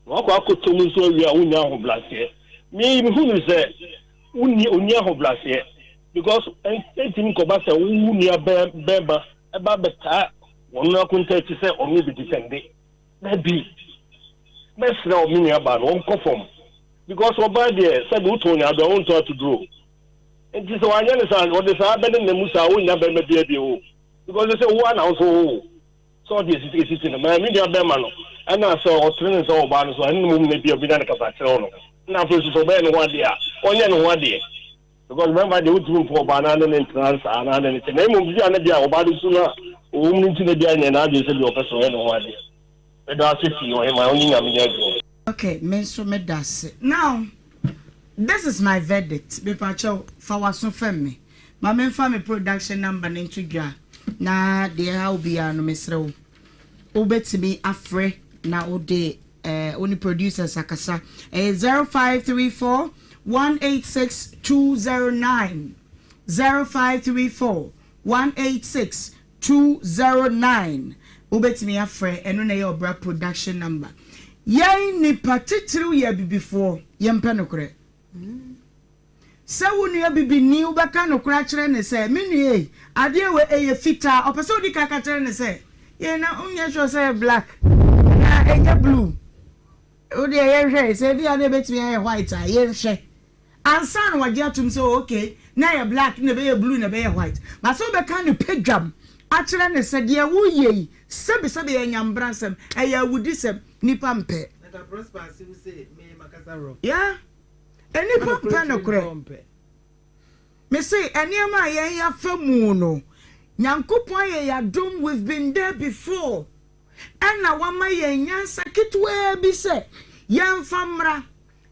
Na wakɔ akɔtɔ mu nso awie a wonnya ahobraseɛ. Me mehu no sɛ wonni onni ahobraseɛ because ɛntumi nkɔba sɛ wo nua bɛrima ɛba bɛtaa wɔn akonta akyi sɛ ɔno bi defɛnde. Dabi, mɛsrɛ wo me nua baa no ɔnkɔ fam because ɔbaa deɛ sɛbi wotɔn nyaadoa wontɔn atuduro. Nti sɛ wanyɛ no saa ɔde saa bɛnenam mu saa wonnya bɛrima biara bio o because sɛ wo ara na wo nso wowo. Sɛ ɔde esisi esisi no maa me nua bɛrima no ɛna sɛ ɔtene ne nsa wɔ ɔbaa no so a ɛno mmom na ebia obenya no kasa kyerɛw no na afei nso sɛ ɔbɛyɛ ne ho adeɛ a ɔnyɛ ne ho adeɛ because bɛrima deɛ wontumi mfa ɔbaa no ne ne ntena saa na ne ne kyɛ na mmom bi a na bia ɔbaa no su no a ɔwɔ mu no nti na bia nyɛ n'adwene sɛ bia ɔpɛ sɛ ɔyɛ ne ho adeɛ. Meda ase pii ɔhema wo ne Nyame nyɛ adwuma. Ok me nso meda ase now this is my verdict mepakyɛw fa waso fɛm me ma me nfa me production number no nto dwa na deɛ ɛha wo biara no mesrɛ wo wobɛtumi afrɛ. na wode eh, wo ne producers akasa. Ɛyɛ 0534 186 209. 0534 186 209. Wobɛtumi afrɛ, ɛno na ɛyɛ Ɔbra production number. Yɛn nnipa titiriw yɛ abibifoɔ, yɛmpɛ nokorɛ. Sɛ wo nua bibini wobɛka nokorɛ akyerɛ no sɛ, me nua ei, adeɛ wei ɛyɛ fitaa, ɔpɛ sɛ wodi kan ka kyerɛ no sɛ, yei na wonyɛ sure sɛ ɛyɛ black anaa ɛnyɛ blue, wo deɛ yɛnhwɛ, sɛ ebia na ɛbɛtumi ayɛ white a, yɛnhwɛ. Ansa na wagye atom sɛ oh okay, na ɛyɛ black na ɛbɛyɛ blue na ɛbɛyɛ white. But sɛ wobɛka no padwam akyerɛ no sɛ deɛ woreyɛ yi, sɛbesɛbe ɛyɛ nyambrasɛm, ɛyɛ awudisɛm, nnipa mpɛ. Yeah. Nnipa mpɛ nokorɛ. Mese nneɛma a yɛn yɛafa mu no, Nyankopɔn ayɛ yɛn adom, we've been there before, ɛna wama yɛn nyansa ketewaa bi sɛ yɛnfa mmra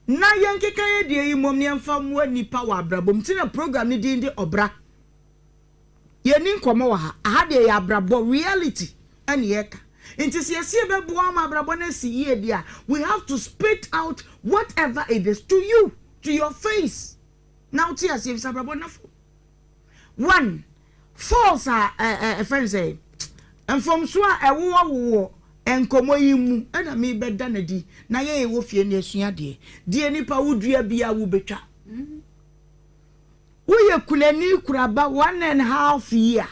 na yɛnkeka yɛn deɛ yi mmom na yɛnfa mmoa nnipa wɔ abrabɔ mu. Nti na program no din de Ɔbra. Yɛnni nkɔmmɔ wɔ ha. Aha deɛ yɛ abrabɔ, reality, ɛna yɛka. Nti sɛ yɛse yɛbɛboa ma abrabɔ no asi yie deɛ a, we have to spit out whatever it is to you, to your face. Na wote aseɛ efisɛ abrabɔ nna fam. One, false a ɛfrɛ no sɛ mfomsoɔ a ɛwowɔwowɔ nkɔmmɔ yi mu ɛna mebɛda no adi na yɛn ɛwɔ fie no yɛsua adeɛ. Deɛ nipa wodua biara wobɛtwa. Woyɛ kunani kura ba one and half year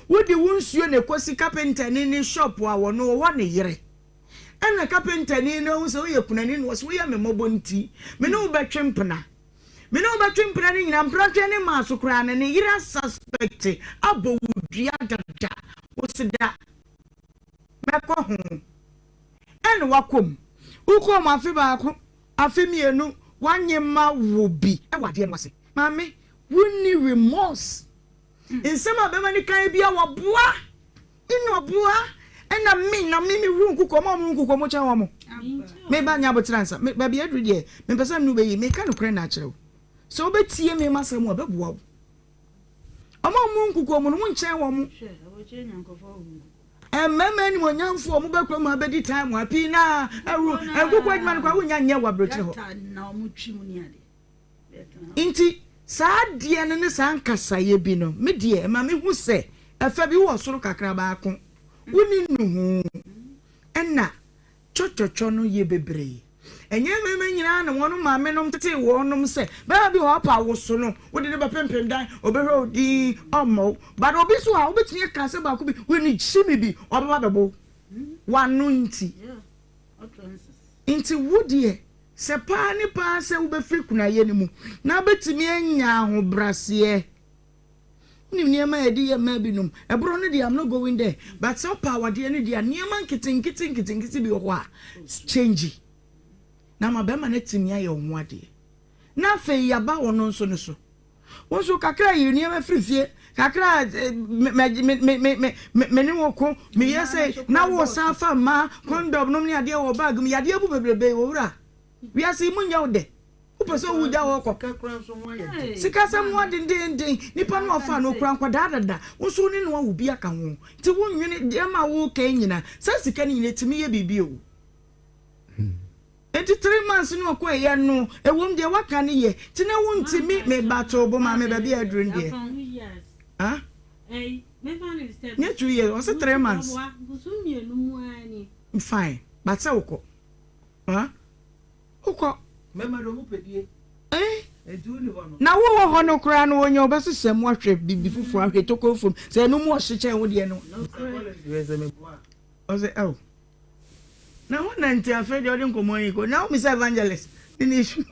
wode wo nsuo na ɛkɔsi kapentani ne shop a wɔno ɔwɔ ne yere ɛna kapentani no ahu sɛ woyɛ kunani na ɔse woyɛ me mmɔbɔ nti me ne wo bɛtwe mpena me ne wo bɛtwe mpena no nyina mprantwe ne maa so koraa no ne yere asuspect abɔ wo dua dada wose da mɛkɔ ho ɛna wakɔ mu wokɔɔ mu afe baako Afe mienu wanye ma wo bi wɔ adeɛ no ase. Maame wonni remorse. Nsɛm a bɛma no kan bia wɔboa nna ɔboa ɛna me na me me huru nkukuo ɔmo a ɔmo huru nkukuo ɔmo kyɛn wɔn. Me ba nya aboterɛ ansa me baabi aduru deɛ me mpɛ sɛ me ne wo bɛyi meka nokorɛ na akyerɛ wo sɛ wobɛtie me masɛm a ɛbɛboa wo. Ɔmo a ɔmo huru nkukuo mu no wo nkyɛn wɔn. Mmarima animuonyamfo a wɔba kurom ha bɛdi time a pii na awuru nkokɔ adwuma no koraa wonnya nyɛ wɔ aburokyire hɔ. Nti saa adeɛ no ne saa nkasaeɛ bi no me deɛ ɛma mehu sɛ ɛfa bi wɔ soro kakra baako wonni nnuhuu ɛna Twɔtwɔtwɔ no yɛ bebree. Ɛnyɛ mmarima nyinaa na wɔn maamenom tetee wɔnom sɛ barima bi wɔ hɔ a ɔpɛ awoso no, wode no bɛpempem dan, ɔbɛhwɛ wo dinn, ɔmmɔ wo. But obi nso wɔ hɔ a, wobɛtumi aka asɛm baako bi, wei no gye me bi, ɔbɛba abɛbɔ wo. W'ano nti. Nti wo deɛ, sɛ paa ne paa sɛ wobɛfiri kunayɛ no mu na wobɛtumi anya ahobraseɛ. Wonim nneɛma a yɛde yɛ mmaa binom. Ɛborɔ no deɛ I'm not going there. But sɛ wopɛ awadeɛ no deɛ a, nneɛma nketenkete nketenkete bi wɔ hɔ a, change. Na ama bɛrima no atumi ayɛ wo ho adeɛ. Na afei yɛaba ɔno nso no so. Wo nso kakra yi nneɛma firi fie, kakra me me me me me me ne wo ko, meyɛ sɛ na wo san fa mmaa condom nom ne adeɛ wɔ bag mu, yadeɛ bu bebrebe wɔ wura. Wiase yi mu nyɛ wo dɛ. Wopɛ sɛ owu gya hɔ kɔ. Sikasɛm ho adendeenden. Nipa no a ɔfaa no okura nkwadaa dada. Wo nso wo ne no awo bi aka ho. Nti wo nwene nneɛma a woreka yi nyinaa. Saa sika no nyinaa etumi yɛ biribi o. Nti 3 months no ɔkɔeɛ yɛ no ɛwom deɛ waka no yɛ. Nti na wontumi me ba to bo maame baabi a aduru no deɛ. Ah? Nyɛ 2 years ɔse 3 months. Fine but sɛ wokɔ. Ah? Wokɔ. Mmarima de wɔn pɛ die. Eh? Enti wonni hɔ no. Na wowɔ hɔ no koraa no wɔnya wɔbɛsesɛ mu ahwɛ biribi foforɔ ahwɛ tokuro fam sɛ ɛno mu ɔhye kyɛn wo deɛ no. Ɔsɛ ɛw. Na ho na nti afei deɛ ɔde nkɔmmɔ yi kɔ. Na womisa evangelist ne ne issue.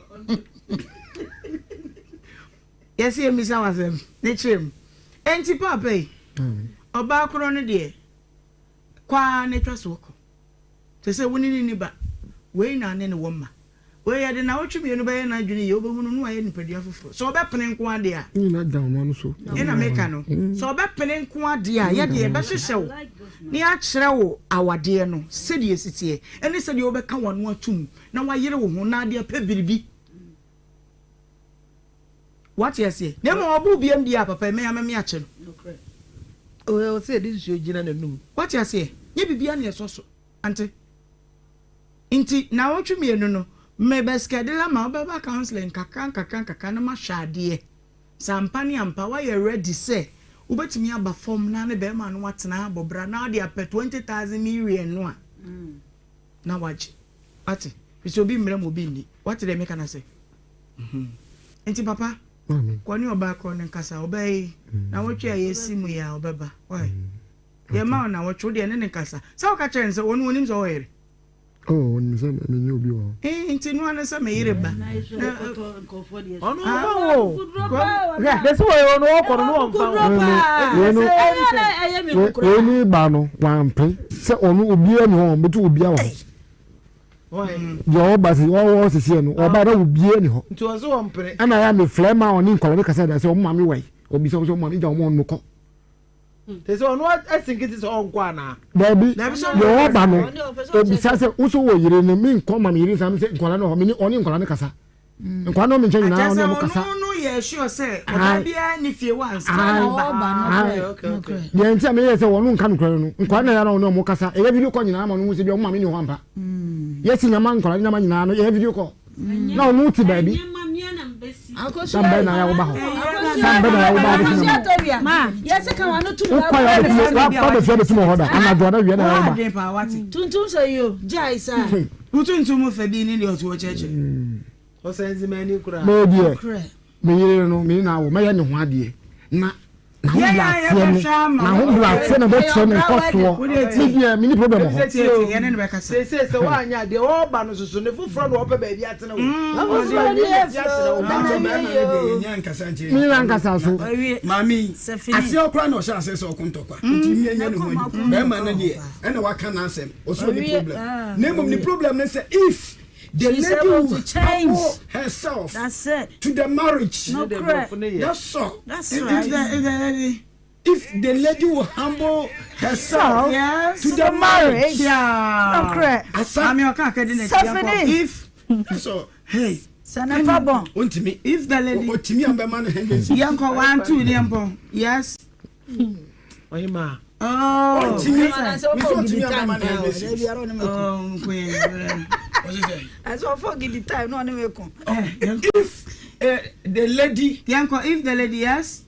Yɛsɛ yɛmmisa w'asɛm ne kyerɛ mu. Enti paapa yi, ɔbaa korɔ no deɛ kɔ ara na atwa so kɔ. Te sɛ wo ne no nni ba. Wei na ne ne wɔ mma. Wei yɛde nnawɔtwe mmienu bɛyɛ n'adwene yie, wobɛhu no na wayɛ nipadua foforɔ. Sɛ ɔbɛpene nko ara deɛ a. Ne nyinaa da ɔno ano so. Ɛna meka no. Sɛ ɔbɛpene nko ara deɛ a, yɛdeɛ yɛbɛhyehyɛ wo na yɛakyerɛ wo awadeɛ no sɛdeɛ ɛsi teɛ, ɛne sɛdeɛ wobɛka w'ano atom na woayere wo ho na ade apɛ biribi. Wate aseɛ? Na mmom ɔbo obiam deɛ a, papa, ɛmɛ ama me akyɛ no. Ɔwɔ sɛ yɛde nsuo gyina n'anum. Wate aseɛ? Nyɛ biribiara na ɛsɔ so. Ante? Nti naawɔtwe mienu no mebɛ schedule ama wobɛba counseling nkakra nkakra nkakra na mahwɛ adeɛ. Sɛ ampa ne ampa woayɛ ready sɛ wobɛtumi aba fam na ne bɛɛma no atena abɔ bra na wode apɛ 20,000 million no a na wagye. Wate? Firi sɛ obi mmrɛ ma obi nni. Wate deɛ meka no ase? Nti papa, kɔ ne ɔbaa korɔ no nkasa. Ɔbaa yi, nawɔtwe a yɛsi mu yi a ɔbɛba. Why? Yɛma wo nawɔtwe, wo deɛ ne no nkasa. Sɛ woka kyerɛ no sɛ ɔno ɔnim sɛ ɔwɔ yere? Oh, onim sɛ menye obi wɔ hɔ. Eh, nti noa ne sɛ me yere ba. Na ɔno ɔmfa ho. Hwɛ, desi wɔ ɔno ɔkɔ no no ɔmfa ho. Wei ne ba no wampe sɛ ɔno obiara ni hɔ ɔbɛtu obiara wɔ hɔ. Deɛ ɔba si ɔwɔ sisi no ɔba na obiara ni hɔ. Nti ɔsɛ ɔmpere. Ɛna yɛ me flɛ ma ɔne nkɔla ne kasa da sɛ ɔmo maame wɔ yi ɔbisa ɔmo sɛ ɔmo maame gya ɔmo ɔno kɔ. Te sɛ ɔno asi nkete sɛ ɔnkɔ anaa? Dabi, deɛ ɔba no, obisa sɛ woso wɔ yere no, menkɔ ma me yere nsa sɛ nkwadaa no hɔ, mene ɔne nkwadaa no kasa. Mm. Nkwadaa no me nkyɛn nyinaa ɔne ɔmo kasa. Akyɛ sɛ ɔno no yɛ sure sɛ ɔbaa biara ne fie wɔ ansa na ɔba no. Deɛ nti a meyɛ sɛ wɔn nka nokorɛ no, nkwadaa no yɛn ɔne ɔmo kasa, ɛyɛ video call nyinaa ma ɔno hu sɛ bi ɔmo maame ni hɔ ampa. Mm. Yɛsi nyama nkwadaa nyama nyinaa no yɛyɛ video call. Na ɔno te baabi. San bɛn na yɛwoba hɔ? San bɛn na yɛwoba hɔ bɛsi na wokɔ yɛ wabɛsi wabɛsi abɛsi mu hɔ da anadwo ana wia na yɛwoba. Tuntum sɛ yo gyae saa. Wotuntum mu fɛ bi ne deɛ ɔte wɔ kyerɛkyerɛ. Ɔsɛ nzemani koraa. Mɛyɛ deɛ me yere no me na awo mɛyɛ ne ho adeɛ na n'ahobrɛaseɛ no n'ahobrɛaseɛ na ɛbɛkyerɛ ne nkɔsoɔ me deɛ menni problem wɔ hɔ. Seesei sɛ woanyɛ a deɛ ɔreba no soso ne foforɔ na ɔpɛ baabi atena o. Me na nkasa so. Maame yi aseɛ koraa na ɔhyɛ aseɛ sɛ ɔko ntɔkwa nti mmea nyɛ ne ho adi bɛrima no deɛ ɛna waka n'asɛm ɔsɛ ɔni problem na mmom ne problem ne sɛ if The She's lady able will to change. humble herself That's it. to the marriage. No correct. That's all. That's If right. the, if the lady, if the lady will humble herself Yes. to the marriage. Yeah. No correct. Asa. Mami ọka akadi na Safini. If That's all. hey. Sanafa bon. Ontimi. If the lady. Otimi ambema no hende. Yɛnkɔ one two ne yɛmpɔ. Yes. Ɔhema. Oh. Ontimi. Mr. Ontimi ambema no hende. Oh, nkoye. Ɛsɛ ɔfɔ gidi time na ɔne me ko. If uh, the lady. Yɛnkɔ if the lady yes.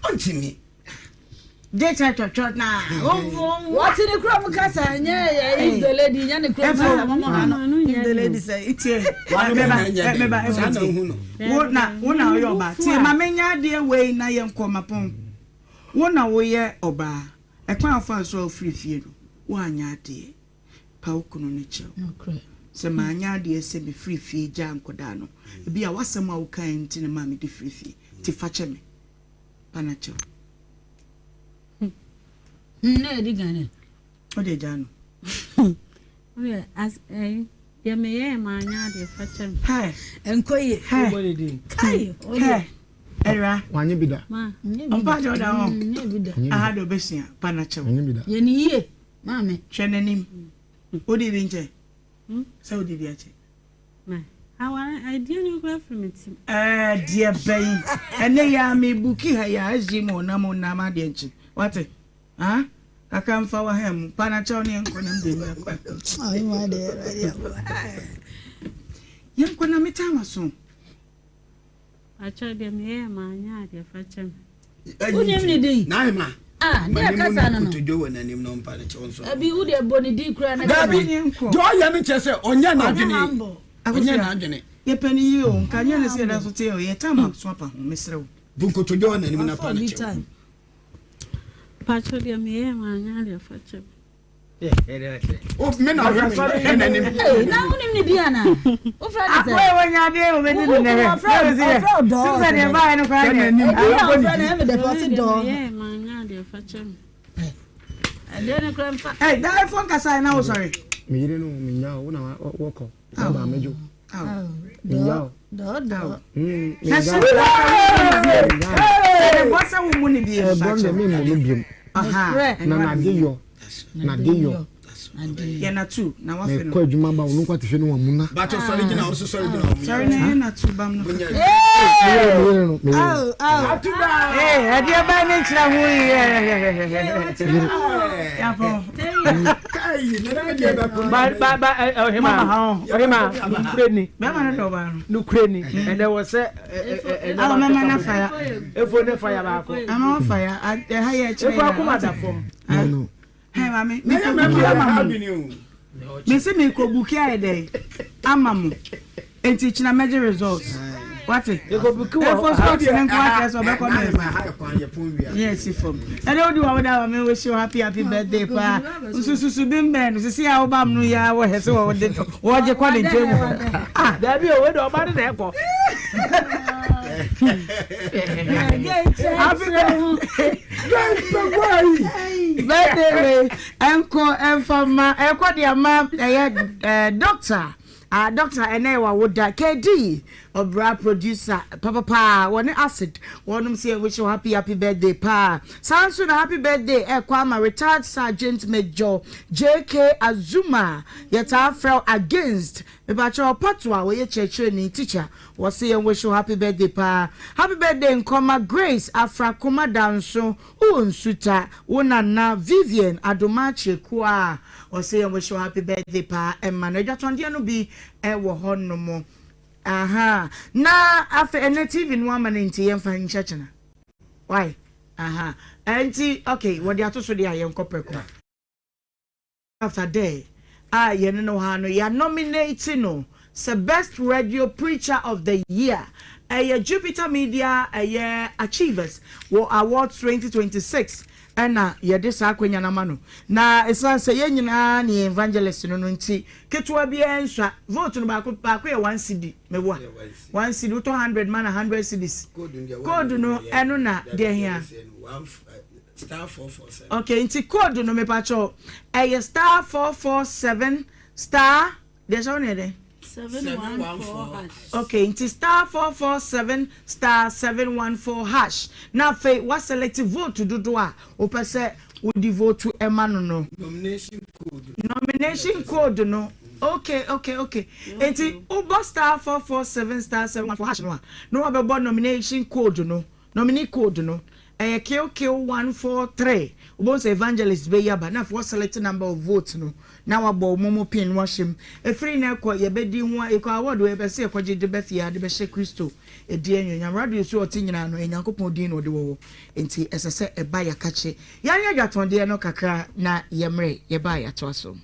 Ontimi. Gye kyɛ twɛtwɛ na. Wɔte ne kurom kasa nyɛ if the lady nyɛ ne kurom kasa mɔmɔ ha no if the lady sɛ. Tie meba meba efu tie wo na wo na ɔyɛ ɔbaa tie ma menya adeɛ wei na yɛn kɔ ma pɔn wo na woyɛ ɔbaa ɛkwan afa so a ofiri fie no woanyɛ adeɛ pa wo kunu no kyɛw sɛ maanyɛ adeɛ sɛ mefiri fie gyaa nkɔdaa no ebi a wasɛm a wokae nti na maa mede firi fie ti fa kyɛ me pa na kyɛw. Na ɛdi kan dɛ. O de gya no. Woyɛ as ɛyi deɛ meyɛɛ maanyɛ adeɛ fa kyɛ me. Hɛ. Nkɔ yie. Hɛ. Kai. Hɛ. Ɛwura. Wanyɛ bi da. Ɔmpa akyɛw da hɔ. Aha de ɔbɛsua pa na kyɛw. Wanyɛ bi da. Yɛ ne yie maame. Hwɛ n'anim. Wodi bi nkyɛ. Sɛ wodi bi akyɛ. Aware idea no kura firi me ti. Ɛɛ deɛ bɛn ɛnɛ yɛ a mebuki ha yɛ a SG mu ɔnam ɔnam adeɛ nkye wate ah kakra mfa wa ha mu pa na kyɛw ne yɛnkɔ na mde nyɛ kɔ yɛnkɔ na metaa ma so. Akyɛ deɛ meyɛɛ manyɛ adeɛ fa kyɛ me. Wonim ne din? Naima. Ah, ne ɛkasa no no. Kotodwe wɔ n'anim na ɔmpa ne kyɛw nso. Abi wo deɛ bɔ ne din koraa na. Dabi, deɛ ɔyɛ no kyerɛ sɛ ɔnyɛ n'adwene. Ɔnyɛ n'adwene. Yɛpɛ ne yie o, nka nyɛ ne sɛ yɛda so te o, yɛ tam aso apa ho, mesrɛ wo. Bu nkotodwe wɔ n'anim na pa ne kyɛw. Pacho deɛ meyɛɛ manyɛ adeɛ fa kyɛ me. Me na ɔhwɛ me hwɛ n'anim. Na wonim ne din ana? Wofrɛ ne sɛ? Akoe wanya adeɛ wɔ bɛdi ne nɛhɛ. Ɔfrɛ ɔdɔɔ. Tum sɛ deɛ baayɛ no koraa deɛ. Ebi a ɔfrɛ no ɛmɛ dɛ ɔse dɔɔ. Meyɛɛ manyɛ adeɛ fa kyɛ me. Adeɛ no koraa mfa. Ɛ da efo nkasa yɛ na wo sɔre. Me yere no me nya wo na wɔkɔ. Na ba mejo. Me nya o. Dɔɔ dɔɔ. Na hyɛ ne bɔ sɛ wo mu ne biem. Ɛbɔ ne me mu no biem. Na na de yɔ. Na de yɔ. Yɛ na tu na wafe no. Mekɔ adwuma ba ɔno nkwa te fie no wɔn mu na. Bàtò sɔre gyina ɔso sɔre gyina wɔn. Sɔre na yɛ na tu bam no. Meyere no meyere no. Ee ɛdeɛ bɛn ne nkyerɛ ho yi yɛ. Ba ba ba ɔhema ɔhema nukure ni. Bɛrima no dɔ ɔbaa no. Nukure ni ɛnɛ wɔ sɛ ɛnɛ Awo mɛma na faya. Efo ne faya baako. Ama faya ɛha yɛ kyerɛ. Efo akoma da fam. Hey, maame, mi kɔ buki ama mo. Mi si mi kɔ buki ayɛ dɛ ama mo. Eti kyina mɛgye results. Wate? Efo sports ne nko akyerɛ sɛ ɔbɛkɔ mi nsa. Yɛ si fam. Ɛdɛ odi wa woda wa mi wish you happy happy birthday paa. Nsususu bi mbɛn no sisi a woba mu no yɛ wɔ hɛ sɛ wɔde wɔgye kɔ ne nkyɛn mu. Ah, dabi o, wei de ɔba ne na ɛkɔ. Happy birthday. Birthday wei ɛnkɔ ɛnfa ma ɛkɔ de ama ɛyɛ ɛɛ doctor ah doctor ɛnɛ yɛ wawoda KD ɔbra producer papapaa wɔne acid wɔnom sɛ yɛ wish you happy happy birthday paa saa nso na happy birthday ɛkɔ ama retired sergeant major JK Azuma yɛtaa frɛ against Mepakyɛw ɔpato a ɔyɛ kyerɛkyerɛni, teacher, wɔse yɛn wish wo happy birthday paa. Happy birthday nkɔma Grace Afrakoma Danso wowɔ Nsuta, wo nana Vivian Adomah Kyerekuo a ɔse yɛn wish wo happy birthday paa ɛma no. Adwatɔndeɛ no bi wɔ hɔ nom. Ahaa na afei ɛnɛ TV no ama no nti yɛmfa nhyɛ kyena. Why? Ahaa ɛnti okay wɔde ato so deɛ a yɛnkɔ prɛko. After dɛ a yɛne no ha no yɛ nominate no sɛ best radio preacher of the year ɛyɛ Jupiter Media ɛyɛ Achievers wɔ Awards 2026 ɛna yɛde saa akwanya no ama no na ɛsiane sɛ yɛn nyinaa ne yɛn evangelist no no nti ketewa biara nsua vote no baako baako yɛ one cedi meboa one cedi wotɔ 100 ma na 100 cedis code no ɛno na deɛ hia. Ok nti code no mepakyɛw ɛyɛ star 447 star deɛ hyɛ wo ne yɛ dɛn? 714 hash. Ok nti star 447 star 714 hash na afei wa select vote dodoɔ a wopɛ sɛ wode vote ma no no. Nomination code. Nomination code no ok ok ok nti wobɔ star 447 star 714 hash no a na wabɛbɔ nomination code no. Nominee code no ɛyɛ QQ143, wobɛhu sɛ evangelist bɛyi aba na afei wa select number of votes no na wabɔ wo momo pin no ahyɛ mu. Ɛfiri nnɛ kɔ yɛbɛdi ho a yɛkɔ award wei yɛpɛ sɛ yɛkɔgye de ba fie ha de bɛhyɛ Kristo din anuonyam. Radio so a ɔte nyinaa no ɛyɛ Nyankopɔn din na ɔde wɔ hɔ nti ɛsɛ sɛ ɛba yɛakakye. Yɛanyɛ adwatɔndeɛ no kakra na yɛmmrɛ yɛba a yɛatoa so.